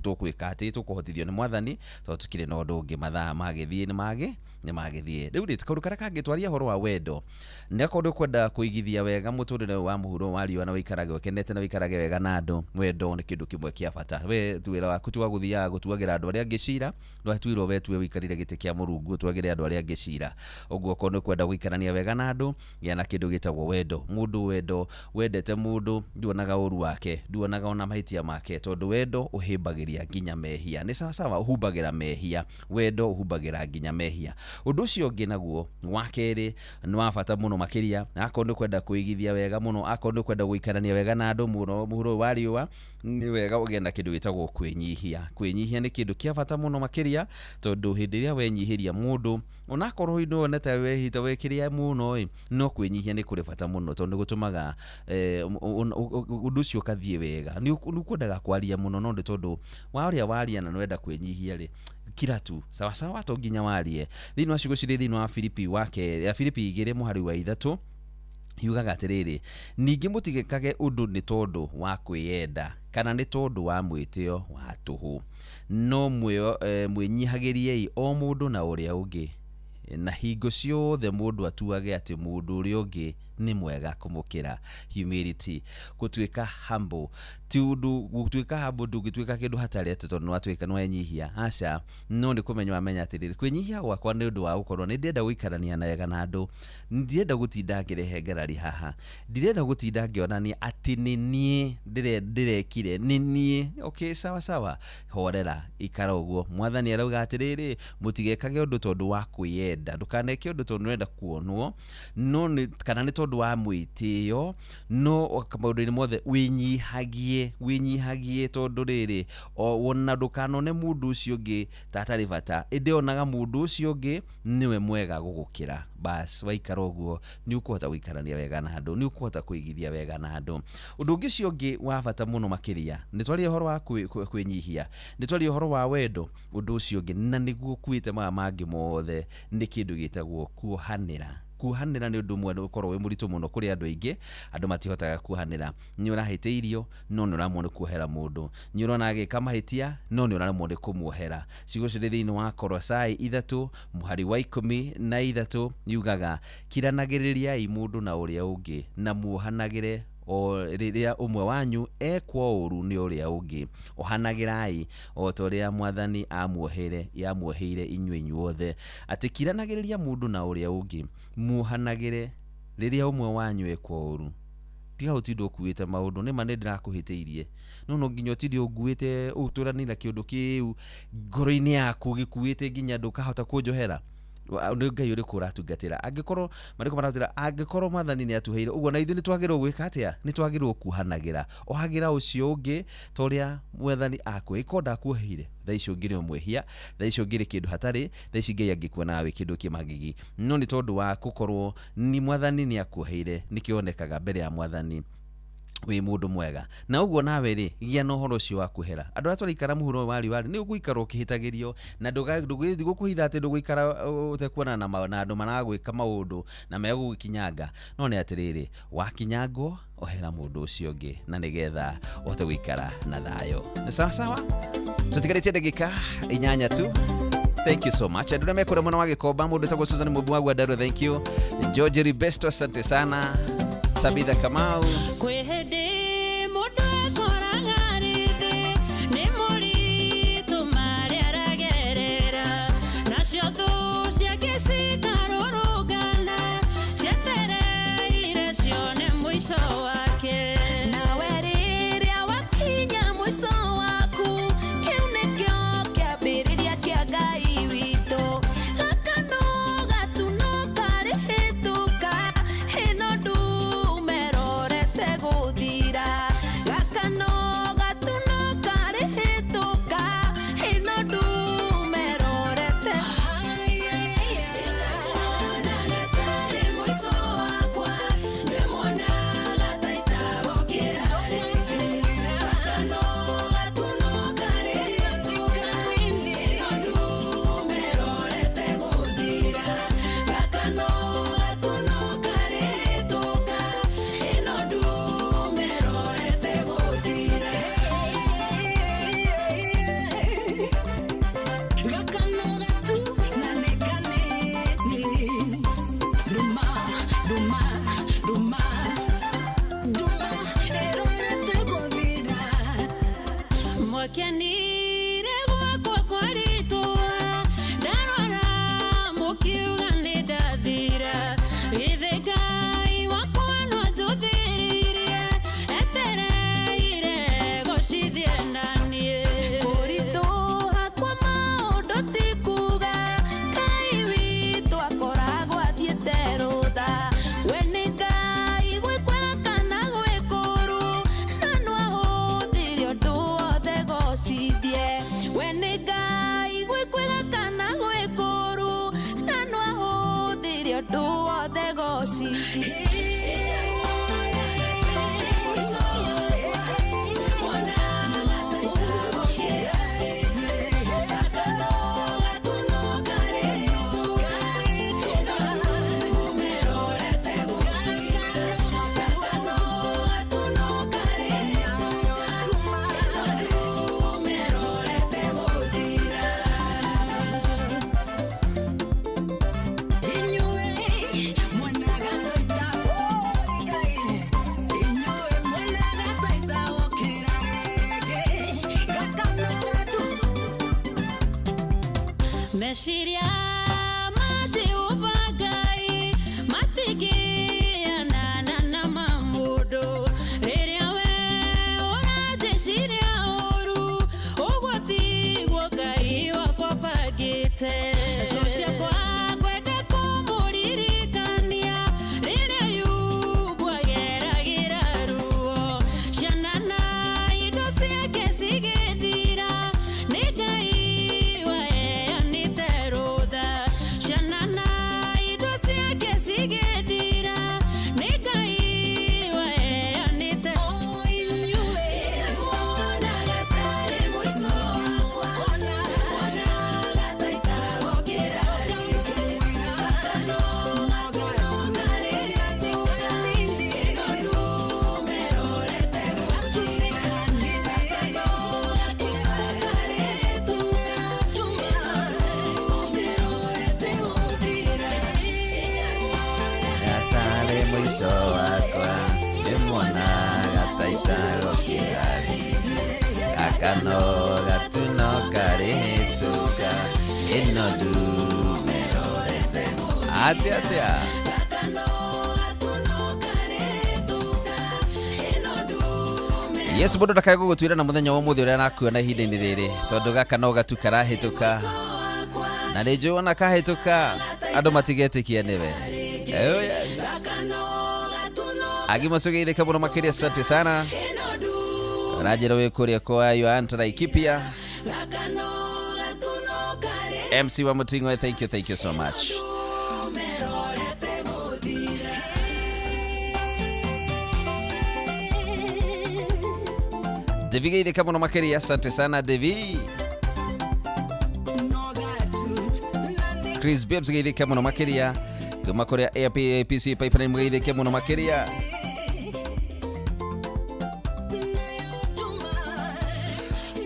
tũkwĩka atĩ tũkũhotithio nĩ mwathani tondũ tũkĩrĩ na ũndũ ũngĩ. Ũngĩ mathaa magĩthiĩ nĩ magĩ nĩ magĩthiĩ. Rĩu rĩ, kaũndũ karĩa kangĩtwaria ũhoro wa wendo nĩ akorwo ndũkwenda kũigithia wega mũtũrĩre ũyũ wa mũhuro wa riũa na wĩikarage ũkenete na wĩikarage wega na andũ, wendo nĩ kĩndũ kĩmwe kĩa bata. We tu wĩra waku ti wa gũthiaga gũtuagĩra andũ arĩa angĩ cira, ndwatuirwo we tuwe wĩikarĩre gĩtĩ kĩa Mũrungu ũtuagĩre andũ arĩa angĩ cira. Ũguo okorwo nĩ ũkwenda gũikarania wega na andũ, gĩa na kĩndũ gĩtagwo wendo. Mũndũ wendo wendete mũndũ nduonaga ũru wake, nduonaga ona mahĩtia make, tondũ wendo ũhĩmbagĩria nginya mehia. Nĩ sawasawa, ũhumbagĩra mehia, wendo ũhumbagĩra nginya mehia. Ũndũ ũcio ũngĩ naguo wa kerĩ nĩ wa bata mũno makĩria, akorwo nĩ ũkwenda kũigithia wega mũno, akorwo nĩ ũkwenda gũikarania wega na andũ mũno mũhuro ũyũ wa riũa, nĩ wega ũgĩe na kĩndũ gĩtagwo kwĩnyihia. Kwĩnyihia nĩ kĩndũ kĩa bata mũno makĩria, tondũ hĩndĩ ĩrĩa wenyihĩria mũndũ, onakorwo nĩwona ta wehĩta wekĩrĩa mũno ĩ, no kwĩnyihia nĩ kũrĩ bata mũno, tondũ nĩ gũtũmaga ũndũ ũcio ũkathiĩ wega. Nĩ ũkwendaga kwaria mũno, no nĩ tondũ wa ũrĩa waria na nĩwenda kwĩnyihia rĩ, kira tu sawasawa, to nginya warie. Thĩinĩ wa ciugo cirĩ thĩinĩ wa Filipi wa kerĩ, Filipi 2 mũhari wa 3 yugaga atĩrĩrĩ, ningĩ mũtigĩkage ũndũ nĩ tondũ wa kwĩyenda kana nĩ tondũ wa mwĩtĩo wa tũhũ, no mwĩnyihagĩriei o mũndũ na ũrĩa ũngĩ, na hingo ciothe mũndũ atuage atĩ mũndũ ũrĩa ũngĩ nĩ mwega kũmũkĩra. Humility, gũtuĩka humble, ti ũndũ gũtuĩka humble, ndũngĩtuĩka kĩndũ hatarĩ atĩ tondũ nĩwatuĩka nĩwenyihia, aca, no nĩ kũmenya wamenya atĩrĩrĩ, kwĩnyihia gwakwa nĩ ũndũ wa gũkorwo nĩ ndĩrenda gũikarania na wega na andũ, ndirenda gũtinda ngĩrehe ngarari haha, ndirenda gũtinda ngĩonania atĩ nĩ niĩ ndĩrekire, nĩ niĩ. Okay, sawa sawa, horera, ikara ũguo. Mwathani arauga atĩrĩrĩ, mũtigekage ũndũ tondũ wa kwĩyenda, ndũkaneke ũndũ tondũ nĩũrenda kuonwo, no nĩ kana nĩ tondũ wa mwĩtĩo, no maũndũ-inĩ mothe wĩnyihagie, wĩnyihagie, tondũ rĩrĩ, ona ndũkanone mũndũ ũcio ũngĩ ta atarĩ bata, ĩndĩ onaga mũndũ ũcio ũngĩ nĩwe mwega gũgũkĩra. Bas, waikara ũguo nĩ ũkũhota gũikarania wega na andũ, nĩ ũkũhota kũigithia wega na andũ. Ũndũ ũngĩ ũcio ũngĩ wa bata mũno makĩria, nĩ twaria ũhoro wa kwĩnyihia, nĩ twaria ũhoro wa wendo. Ũndũ ũcio ũngĩ na nĩguo ũkuĩte maya mangĩ mothe nĩ kĩndũ gĩtagwo kuohanĩra. Kuohanĩra nĩ ũndũ ũmwe ũkoragwo wĩ mũritũ mũno kũrĩ andũ aingĩ. Andũ matihotaga kuohanĩra. Nĩ ũrahĩtĩirio no nĩ ũramwo nĩ kuohera mũndũ, nĩ ũrona agĩka mahĩtia no nĩ ũraremwo nĩ kũmuohera. Ciugo cirĩ thĩinĩ wa Kolosai 3 mũhari wa 13 yugaga, kiranagĩrĩriai mũndũ na ũrĩa ũngĩ na muohanagĩre o rĩrĩa ũmwe wanyu ekwo ũru nĩ ũrĩa ũngĩ, ohanagĩrai o ta ũrĩa Mwathani amuoheire inyuĩ inyuothe. Atĩ kiranagĩrĩria mũndũ na ũrĩa ũngĩ, muohanagĩre rĩrĩa ũmwe wanyu ekwo ũru. Tiga ũtinde ũkuĩte maũndũ, nĩma nĩ ndĩrakũhĩtĩirie, no no nginya ũtinde ũnguĩte ũtũrani na kĩũndũ kĩu ngoro-inĩ yaku gĩkuĩte nginya ndũkahota kũnjohera. Nĩ Ngai ũrĩkũ ũratungatĩra? Angĩkorwo marĩkũ maratwĩra, angĩkorwo Mwathani nĩ atuheire ũguo, na ithuĩ nĩ twagĩrĩirwo gwĩka atĩa? Nĩ twagĩrĩirwo kuohanagĩra, ohagĩra ũcio ũngĩ ta ũrĩa Mwathani akuoheire. Korwo ndakuoheire, thaa ici ũngĩrĩ o mwĩhia, thaa ici ũngĩrĩ kĩndũ hatarĩ, thaa ici Ngai angĩkuonaga wĩ kĩndũ kĩmagigi. No nĩ tondũ wa gũkorwo ni Mwathani nĩ akuoheire, nĩkĩo onekaga mbere ya Mwathani wĩ mũndũ mwega. Na ũguo nawe rĩ, gĩa na ũhoro ũcio wa kuohera andũ arĩa tũraikara mũhuro wa riũa rĩ, nĩ ũgũikara ũkĩhĩtagĩrio, na ndigũkũhitha atĩ ndũgũikara ũtekuonana na andũ maragwĩka maũndũ na megũgũkinyanga. No nĩ atĩrĩrĩ, wakinyangwo ohera mũndũ ũcio ũngĩ na nĩgetha ũhote gũikara na thayũ. Nĩ sawa sawa, tũtigarĩtie ndagĩka 8 tu. Thank you so much. Andũ arĩa mekũrĩa mwena wa Gĩkomba, mũndũ wĩtagwo Susan Mũmbi wa Gwandarua, thank you. George Ribesto, asante sana. Tabitha Kamau. Kwĩ hĩndĩ mũndũ ekoraga rĩthĩ, nĩ moritũ marĩa aragerera, nacio thũ ciake cikarũrũngana, cietereire cione mũico wake. Nawe rĩrĩa wakinya mũico waku, kĩu nĩkĩo kĩambĩrĩria kĩa Ngai witũ. Gaka no gatuno karĩhĩtũka, ĩno ndume ĩrorete gũkũ. Mwakenire gwakwa kwaritwa ndarwara mukiuga nĩ ndathira githĩ Ngai wakwa no anjũthĩrĩirie etereire gocithie naniĩ Kũritũha kwa maũndũ ti kuuga Ngai witũ akoragwo athiĩte rũtha. We nĩ Ngai gwĩ kwega kana gwĩ kũũru, na no ahũthĩre ũndũ wothe gocithie. We nĩ Ngai gwĩ kwega kana gwĩ kũũru, na no ahũthĩre ũndũ wothe gocithie. Meciria ma Jehova Ngai matingĩanana na ma mũndũ. Rĩrĩa we ũranjĩciria ũũru, ũguo tiguo Ngai wakwa abangĩte. Thũ ciakwa ngwenda kũmũririkania rĩrĩa Ayubu ageragĩra ruo. Ciana na indo ciake cigĩthira, nĩ Ngai waheanĩte rũtha. Ciana na indo ciake cigĩthira, nĩ Ngai waheanĩte. Gatare mũico wakwa ndĩmuonaga ta itagũkĩra rĩngĩ gakano gatuno karĩhĩtũka ĩno ndumerorete atĩa atĩa. Yes, mũndũ ndakae gũgũtuĩra na mũthenya wa ũmũthĩ ũrĩa arakuona ihinda-inĩ rĩrĩ tondũ gaka no gatu karahĩtũka na nĩ njũĩ ona kahĩtũka andũ matigetĩkia nĩwe. Oh yes. Agimasugeithĩka mũno makĩria, asante sana. Ranjĩra wĩ kũrĩa kwa Yohana Laikipia MC wa Muting'oe, thank you, thank you so much. Devi geithĩka mũno makĩria, asante sana Devi. Chris Babes geithĩka mũno makĩria kuma kũrĩa APC Pipeline mũgeithĩke mũno makĩria.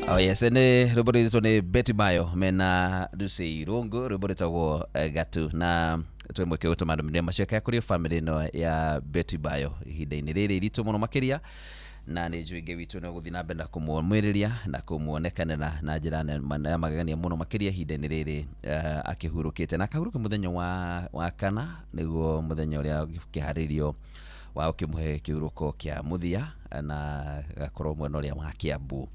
Oh yes, nĩ rwĩmbo rwĩtwo nĩ Betty Bayo mena Lucy Irungu, rwĩmbo rwĩtagwo Gatu, na twĩ mweke gũtũma ndũmĩrĩri macoka kũrĩ family ĩno ya Betty Bayo ihinda-inĩ rĩrĩ iritũ mũno makĩria, na nĩ njũĩ Ngai witũ nĩ ũgũthiĩ na mbere na kũmũmĩrĩria na kũmuonekanĩra na njĩra ya magegania mũno makĩria ihinda-inĩ rĩrĩ akĩhurũkĩte na akahurũka mũthenya wa kana nĩguo mũthenya ũrĩa kĩharĩrio wa ũkĩmũhe kĩhurũko kĩa mũthia na gakorwo mwena ũrĩa wa Kiambu.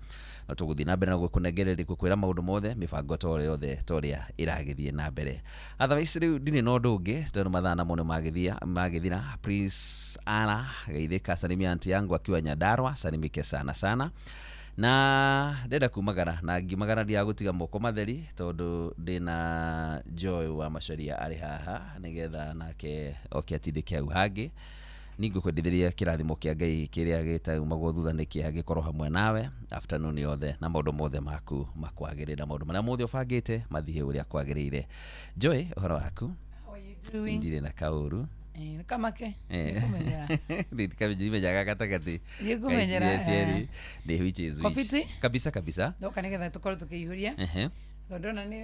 No tũgũthiĩ na mbere na gũkũnengereria gũkwĩra maũndũ mothe mĩbango ta ũrĩa yothe ta ũrĩa ĩragĩthiĩ na mbere. Otherwise rĩu ndirĩ na ũndũ ũngĩ tondũ mathaa namo nĩ magĩthira. Prince Anna geithĩka, salimia aunti yangu akiwa Nyandarua, salimike sana sana. Na ndenda kumagara na ngiumagara ndigagũtiga moko matheri tondũ ndĩna Joy wa Macharia arĩ haha nĩgetha nake oke atindĩke hau hangĩ. Ningũkwendithĩria kĩrathimo kĩa Ngai kĩrĩa gĩtaumagwo thutha nĩ kĩeha gĩkorwo hamwe nawe afternoon yothe na maũndũ mothe maku makwagĩrĩra, maũndũ marĩa mothe ũbangĩte mathiĩ ũrĩa kwagĩrĩire. Joy, ũhoro waku? Doing? Ndirĩ na kaũru. Kamake. Nĩngũmenyera. Ndimenyaga gatagatĩ. Nĩngũmenyera, Guys, yes, nĩ which is which. Kobiti? Kabisa kabisa. Ndoka nĩgetha tũkorwo tũkĩihũria. Ehe. Tondũ ndona nĩ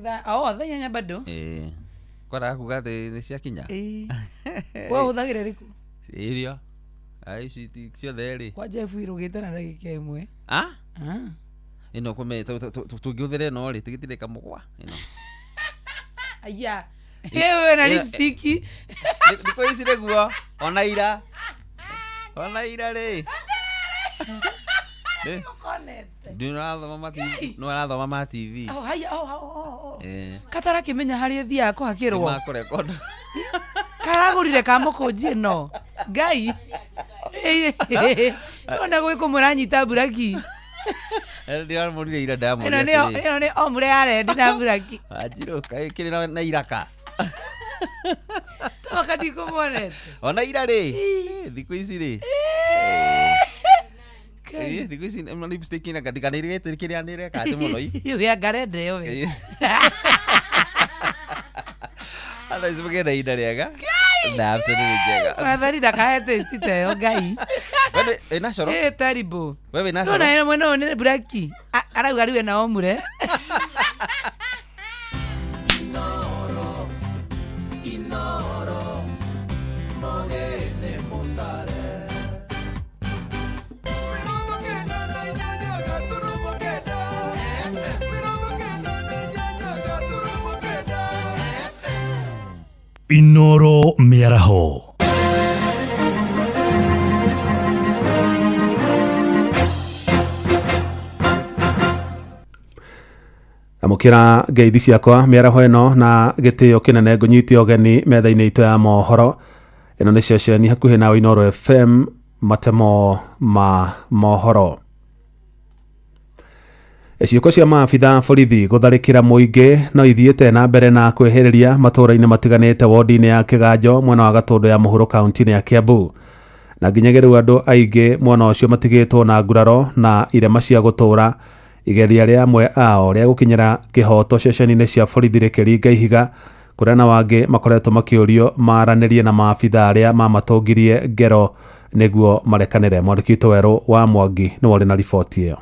thaa oh thaa 8 bado. Kwara kuga atĩ nĩ ciakinya. Ĩĩ. We ũhũthagĩra ĩrĩkũ? Irio. Ai ici ciothe rĩ. Kwa Jeff irũgĩte na ndagĩka 1. Ah? Ĩno kũme tũngĩhũthĩra ĩno rĩ tigĩtirĩ kamũgwa ĩno. Aya. Ewe na lipstick. Thikũ ici nĩguo ona ira. Ona ira rĩ. Nĩũrathoma ma TV. Oh, haya, oh. Katarakĩmenya harĩa ĩthiaga kũhakĩrwo. Nĩmakũrekoda. Karagũrire ka mũkũnji ĩno. Ngai. Ona gwĩkũ mũranyita mburaki. Ndĩramũrire ira ndamũria. Ĩno nĩ ombre ya rendi na mburaki. Wanjirũ kaĩ kĩrĩ na iraka. Toka ndikũmuonete. Ona ira rĩ. Thikũ ici rĩ. Thikũ ici lipstick ina ndikanĩrĩgĩte kĩrĩa nĩreka atĩ mũno i. We angarenda ĩyo we. Otherwise mũgĩe na ihinda rĩega. Na afternoon njega. Mwathani ndakahe taste ta ĩyo Ngai. Wewe wĩna coro? Ĩ terrible. Wewe wĩna coro? Nona mwena ũyũ nĩ mburaki. Arauga rĩu ena ombre. Inoro mĩaraho. Amũkĩra ngeithi ciakwa mĩaraho ĩno na gĩtĩo kĩnene ngũnyite ũgeni metha-inĩ itũ ya mohoro. Ĩno nĩ ceceni hakuhĩ na Inooro FM, matemo ma mohoro. Ciĩko cia maabitha borithi gũtharĩkĩra mũingĩ no ithiĩte na mbere na kwĩhĩrĩria matũũra-inĩ matiganĩte wodi-inĩ ya Kĩganjo mwena wa Gatũndũ ya mũhuro kaunti-inĩ ya Kiambu. Na nginyagia rĩu andũ aingĩ mwena ũcio matigĩtwo na nguraro na irema cia gũtũũra. Igeria rĩa amwe ao rĩa gũkinyĩra kĩhoto ceceni-inĩ cia borithi rĩkĩringa ihiga kũrĩa na wangĩ makoretwo makĩũrio maranĩrie na maabitha arĩa mamatũngirie ngero nĩguo marekanĩre. Mwandĩki witũ Werũ wa Mwangi nĩwe ũrĩ na riboti ĩyo.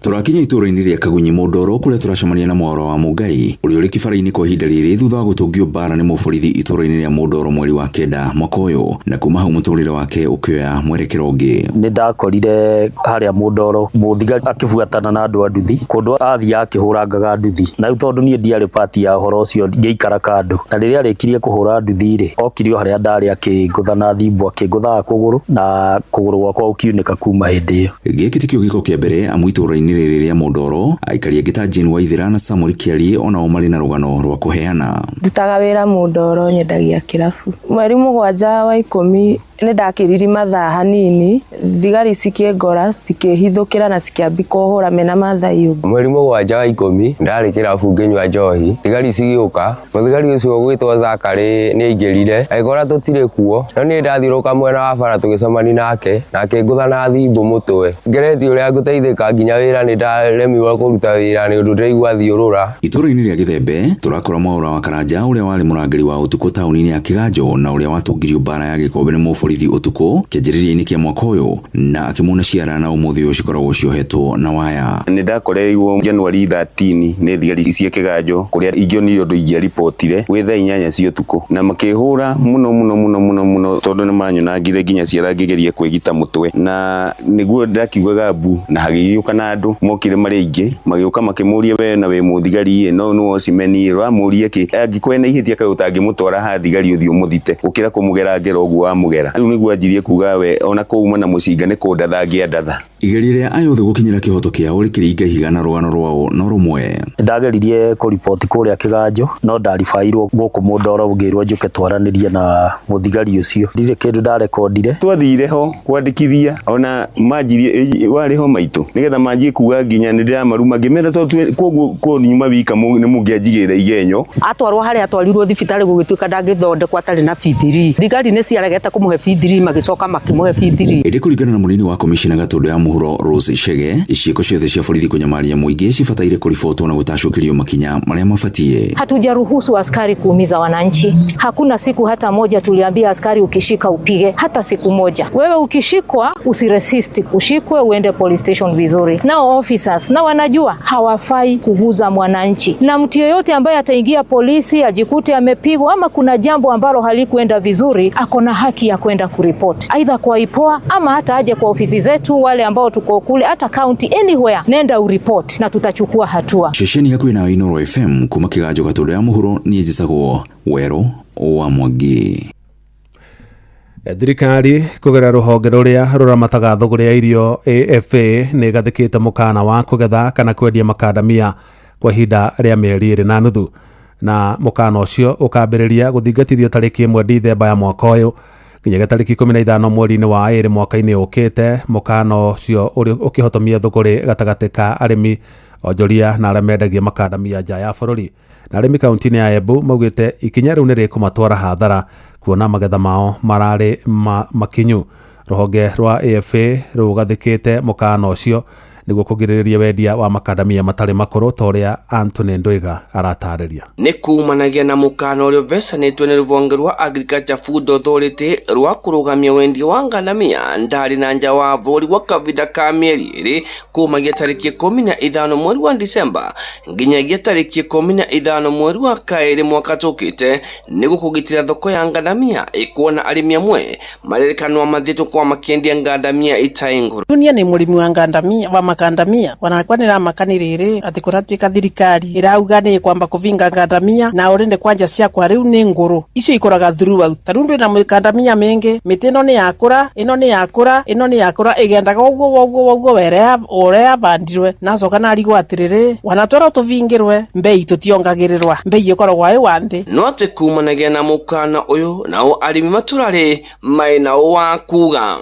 Tũrakinya itũũra-inĩ rĩa Kagunyi Mũndoro kũrĩa tũracemania na Mwaũra wa Mũngai ũrĩa ũrĩ kĩbara-inĩ kwa ihinda rĩrĩ thutha wa gũtũngio mbara nĩ mũborithi itũũra-inĩ rĩa Mũndoro mweri wa 9 mwaka ũyũ, na kuma hau mũtũrĩre wake ũkĩoya mwerekero ũngĩ. Nĩ ndakorire harĩa Mũndoro mũthigari akĩbuatana na andũ a nduthi kũndũ athiaga akĩhũrangaga nduthi, na rĩu tondũ niĩ ndiarĩ pati ya ũhoro ũcio ngĩikara kando, na rĩrĩa arĩkirie kũhũra nduthi rĩ okire o harĩa ndarĩ akĩngũtha na thimbo akĩngũthaga kũgũrũ na kũgũrũ gwakwa gũkiunĩka kuma hĩndĩ ĩyo. Gĩkĩ tikĩo gĩko kĩa mbere amu itũũra-inĩ rĩrĩ rĩa Mũndoro aikari angĩ ta Jane Waithera na Samuel Kĩarie onao marĩ na rũgano rwa kũheana. Ndutaga wĩra Mũndoro nyendagia kĩrabu. Mweri 7 wa 10 nĩ ndakĩriri mathaa hanini thigari cikĩngora cikĩhithũkĩra na cikĩambi kũhũra mena mathai. Mweri 7 wa 10 ndarĩ kĩrabu ngĩnyua njohi, thigari cigĩũka. Mũthigari ũcio ũgwĩtwo Zakary nĩ aingĩrire agĩkora tũtirĩ kuo, no niĩ ndathiũrũka mwena wa bara tũgĩcemania nake na akĩngũtha na thimbo mũtwe. Ngeretie ũrĩa ngũteithĩka nginya wĩra nĩ ndaremirwo kũruta wĩra nĩ ũndũ ndĩraigua thiũrũra. Itũũra-inĩ rĩa Gĩthembe tũrakora Mwaũra wa Karanja ũrĩa warĩ mũrangĩri wa ũtukũ taũni-inĩ ya Kĩganjo na ũrĩa watũngirio mbara ya gĩkombe nĩ mũborithi ũtukũ kĩanjĩrĩria-inĩ kĩa mwaka ũyũ na akĩmuna ciara na ũmũthĩ ũyũ cikoragwo ciohetwo na waya. Nĩ ndakoreirwo January 13 nĩ thigari cia Kĩganjo kũrĩa ingĩonire ũndũ ingĩaribotire gwĩ thaa 8 cia ũtukũ na makĩhũra mũno mũno mũno mũno mũno tondũ nĩ manyonangire nginya ciara ngĩgeria kwĩgita mũtwe na nĩguo ndakiugaga mbu na hagĩgĩũka na andũ mokire marĩ aingĩ magĩũka makĩmũria we na wĩ mũthigari no nĩ wocimeni ũramũria kĩ angĩkorwo ena ihĩtia kaĩ ũtangĩmũtwara ha thigari ũthiĩ ũmũthite gũkĩra kũmũgera ngero ũguo wamũgera. Rĩu nĩguo anjirie kuga we ona kũuma na mũcinga nĩ kũndatha ngĩandatha. Igeria rĩa ayũthĩ gũkinyĩra kĩhoto kĩao rĩkĩringa ihiga na rũgano rwao no rũmwe. Ndageririe kũriboti kũrĩa Kĩganjo no ndaribairwo gũkũ Mũndoro ngĩrwo njũke twaranĩrie na mũthigari ũcio. Ndirĩ kĩndũ ndarekondire. Twathire ho kwandĩkithia ona manjirie warĩ ho maitũ nĩgetha manjie kuga nginya nĩ ndĩramaruma ngĩmera tondũ koguo kũnyuma wika nĩ mũngĩanjigĩrĩra igenyo. Atwarwo harĩa atwarirwo thibitarĩ gũgĩtuĩka ndangĩthondekwo atarĩ na B3. Thigari nĩ ciaregete kũmũhe B3 magĩcoka makĩmũhe B3. Ĩndĩ kũringana na mũnini wa komishina Gatũndũ ya mũhuro Rose Chege, ciĩko ciothe cia borithi kũnyamaria mũingĩ cibataire kũribotwo na gũtacũkĩrio makinya marĩa mabatie. Hatujaruhusu askari kuumiza wananchi. Hakuna siku hata moja tuliambia askari ukishika upige, hata siku moja. Wewe ukishikwa usiresist, ushikwe uende police station vizuri. Nao officers na wanajua hawafai kuguza mwananchi, na mtu yeyote ambaye ataingia polisi ajikute amepigwa ama kuna jambo ambalo halikuenda vizuri, ako na haki ya kwenda kwenda kuripoti aidha kwa IPOA ama hata aje kwa ofisi zetu, wale ambao tuko kule, hata county, anywhere, nenda uripoti na tutachukua hatua. Ceceni hakuhĩ nawe Inooro FM kuma kĩganjo Gatũndũ ya mũhuro niĩ njĩtagwo Werũ wa Mwangi. Thirikari kũgerera rũhonge rũrĩa rũramataga thũgũrĩ ya irio AFA nĩ ĩgathĩkĩte mũkana wa kũgetha kana kwendia makandamia kwa ihinda rĩa mĩeri 2.5 na mũkana ũcio ũkambĩrĩria gũthingatithio tarĩki 1 Dithemba ya mwaka ũyũ nginyagia tarĩki 15 mweri-inĩ wa 2 mwaka-inĩ ũkĩte. Mũkana ũcio ũkĩhotomia thũgũrĩ gatagatĩ ka arĩmi, onjoria na arĩa mendagia makandamia nja ya bũrũri. Na arĩmi kaunti-inĩ ya Embu maugĩte ikinya rĩu nĩ rĩkũmatwara hathara kuona magetha mao mararĩ makinyu. Rũhonge rwa AFA rũgathĩkĩte mũkana ũcio nĩguo kũgirĩrĩria wendia wa makandamia matarĩ makũrũ ta ũrĩa Anthony Ndwiga aratarĩria. Nĩ kumanagia na mũkana ũrĩa ũvecanĩtwo nĩ rũhonge rwa Agriculture Food Authority rwa kũrũgamia wendia wa ngandamia ndari na nja wa bũrũri gwa kahinda ka mĩeri 2 kumagia tarĩki 15 mweri wa Disemba nginyagia tarĩki 15 mweri wa 2 mwaka tũkĩte nĩguo kũgitĩra thoko ya ngandamia ĩkuona arĩmi amwe marĩrĩkanwa mathiĩtwo kwa makĩendia ngandamia itarĩ ngũrũ. Dunia nĩ mũrĩmi wa ngandamia wa makandamia wanakwa nä ramakanä atä kå ratuä ka thirikari ä rauga nä kwamba kå vinga ngandamia na å rä ndä kwanja ciakwa rä u nä ngå rå icio ikoraga throughout ta rä u ndwä na mikandamia mä ngä mä tä ä no nä yakå ra ä no nä yakå ra ä no nä yakå ra ä gendaga å guo å guo å rä yabandirwe nacoka narigwo atä rä rä wanatwara tå vingä rwe mbei tå tiongagä rä rwa mbei ä koragwo ä wa nthä. No atä kumanagia na mũkana ũyũ nao arĩmi matũrarĩ maĩ nao wa kuga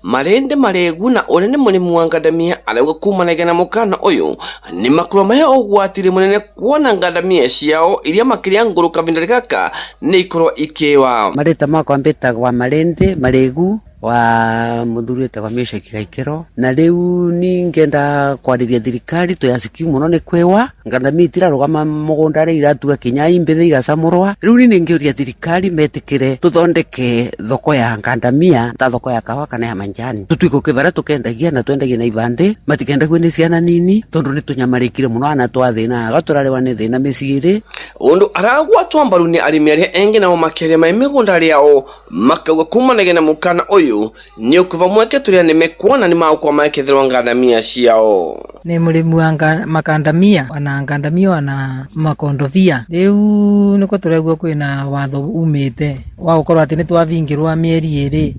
marĩndĩ marĩgu na ũrĩa nĩ mũrĩmi wa ngandamia arauga kumanagia na mũkana ũyũ nĩ makorwo mahe ũgwati mũnene kuona ngandamia ciao iria makĩria ngũrũ kahinda gaka nĩ ikorwo ikĩwa. Marĩtwa makwa mbĩtagwa Marĩndĩ Marĩgu wa muthuri wĩtagwa Meshaki Gaikero na rĩu ningenda kwarĩria thirikari tũyacikiu mũno nĩ kwĩwa ngandamia itirarũgama mũgũnda rĩ iratua kinya imbĩthĩ igacamũrwa rĩu ni ningĩũria thirikari metĩkĩre tũthondeke thoko ya ngandamia ta thoko ya kawa kana ya manjani tũtuĩke ũkĩbara tũkendagia na twendagie na ibandĩ matikendagio nĩ ciana nini tondũ nĩ tũnyamarĩkire mũno ana twathĩnaga tũrarĩwa nĩ thĩna mĩciĩ ĩrĩ. Ũndũ aragwatwo mbaru nĩ arĩmi arĩa engĩ nao makĩaria mai mĩgũnda rĩao makauga kumanagia na mũkana ũyũ nĩ ũkũva mweke tũrĩa nĩmekuona nĩ magũkorwo makĩethерwo ngandamia ciao. Nĩ mũrĩmi wa makandamia ona ngandamia ona makondobia rĩu nĩkuo tũraigua kwĩna watho umĩte wa gũkorwo atĩ nĩ twavingĩrwa mĩeri 2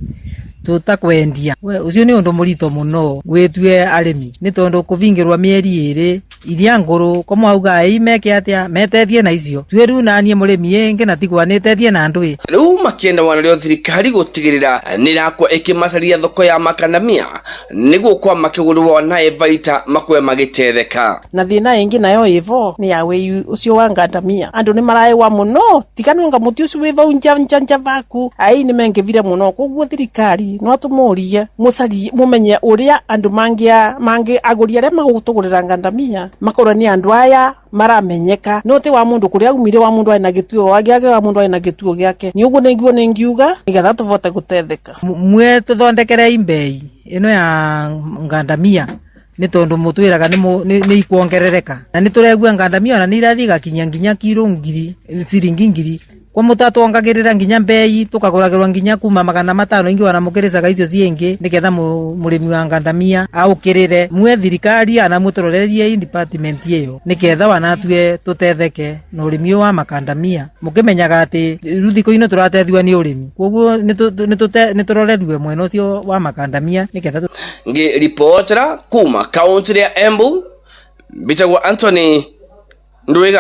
tũtakwendia. Ũcio nĩ ũndũ mũritũ mũno gwĩtue arĩmi nĩ tondũ kũvingĩrwa mĩeri 2 iria ngũrũ ko mwauga ĩ meke atĩa metethie na icio tue rĩu naniĩ mũrĩmi ĩngĩ na tigwa nĩtethie na andũ ĩ. Rĩu makĩenda wanarĩo thirikari gũtigĩrĩra nĩ ĩrakwo ĩkĩmacaria thoko ya makandamia nĩguo kwa makĩgũrwo naĩ baita makwe magĩtetheka. Na thĩna ĩngĩ nayo ĩvo nĩ ya wĩi ũcio wa ngandamia andũ nĩ maraĩwa mũno tiganwanga mũtĩ ũcio wĩ vau nja nja nja vaku ai nĩ mengĩvire mũno koguo thirikari no tũmũrie mũcarie mũmenye ũrĩa andũ mangĩ agũri arĩa magũtũgũrĩra ngandamia makorwo nĩ andũ aya maramenyeka no ti wa mundu kuria umire wa mundu aina gituo wagiage wa mundu aina gituo giake ni uguo niguo ningiuga nigetha tuvote gutetheka. Mwe tuthondekere imbei ino ya ngandamia nĩ tondũ mũtwĩraga nĩ ikuongerereka na nĩ tũregua ngandamia ona nĩ irathiĩ igakinya nginya kiro 1000 ciringi 1000 kwa mũtatwongagĩrĩra nginya mbei tũkagũragĩrwo nginya kuma 500 ingĩ wana mũkĩrĩcaga icio ciĩngĩ nĩgetha mũrĩmi wa ngandamia aũkĩrĩre mwe thirikari ana mũtũrorerie department ĩyo nĩgetha wanatue tũtetheke na ũrĩmi ũyũ wa makandamia mũkĩmenyaga atĩ rĩu thikũ ino tũratethiwa nĩ ũrĩmi koguo nĩ tũrorerue mwena ũcio wa makandamia nĩgetha ngĩribotera kuma kaunti ya Embu mbitagwo Anthony Ndwiga.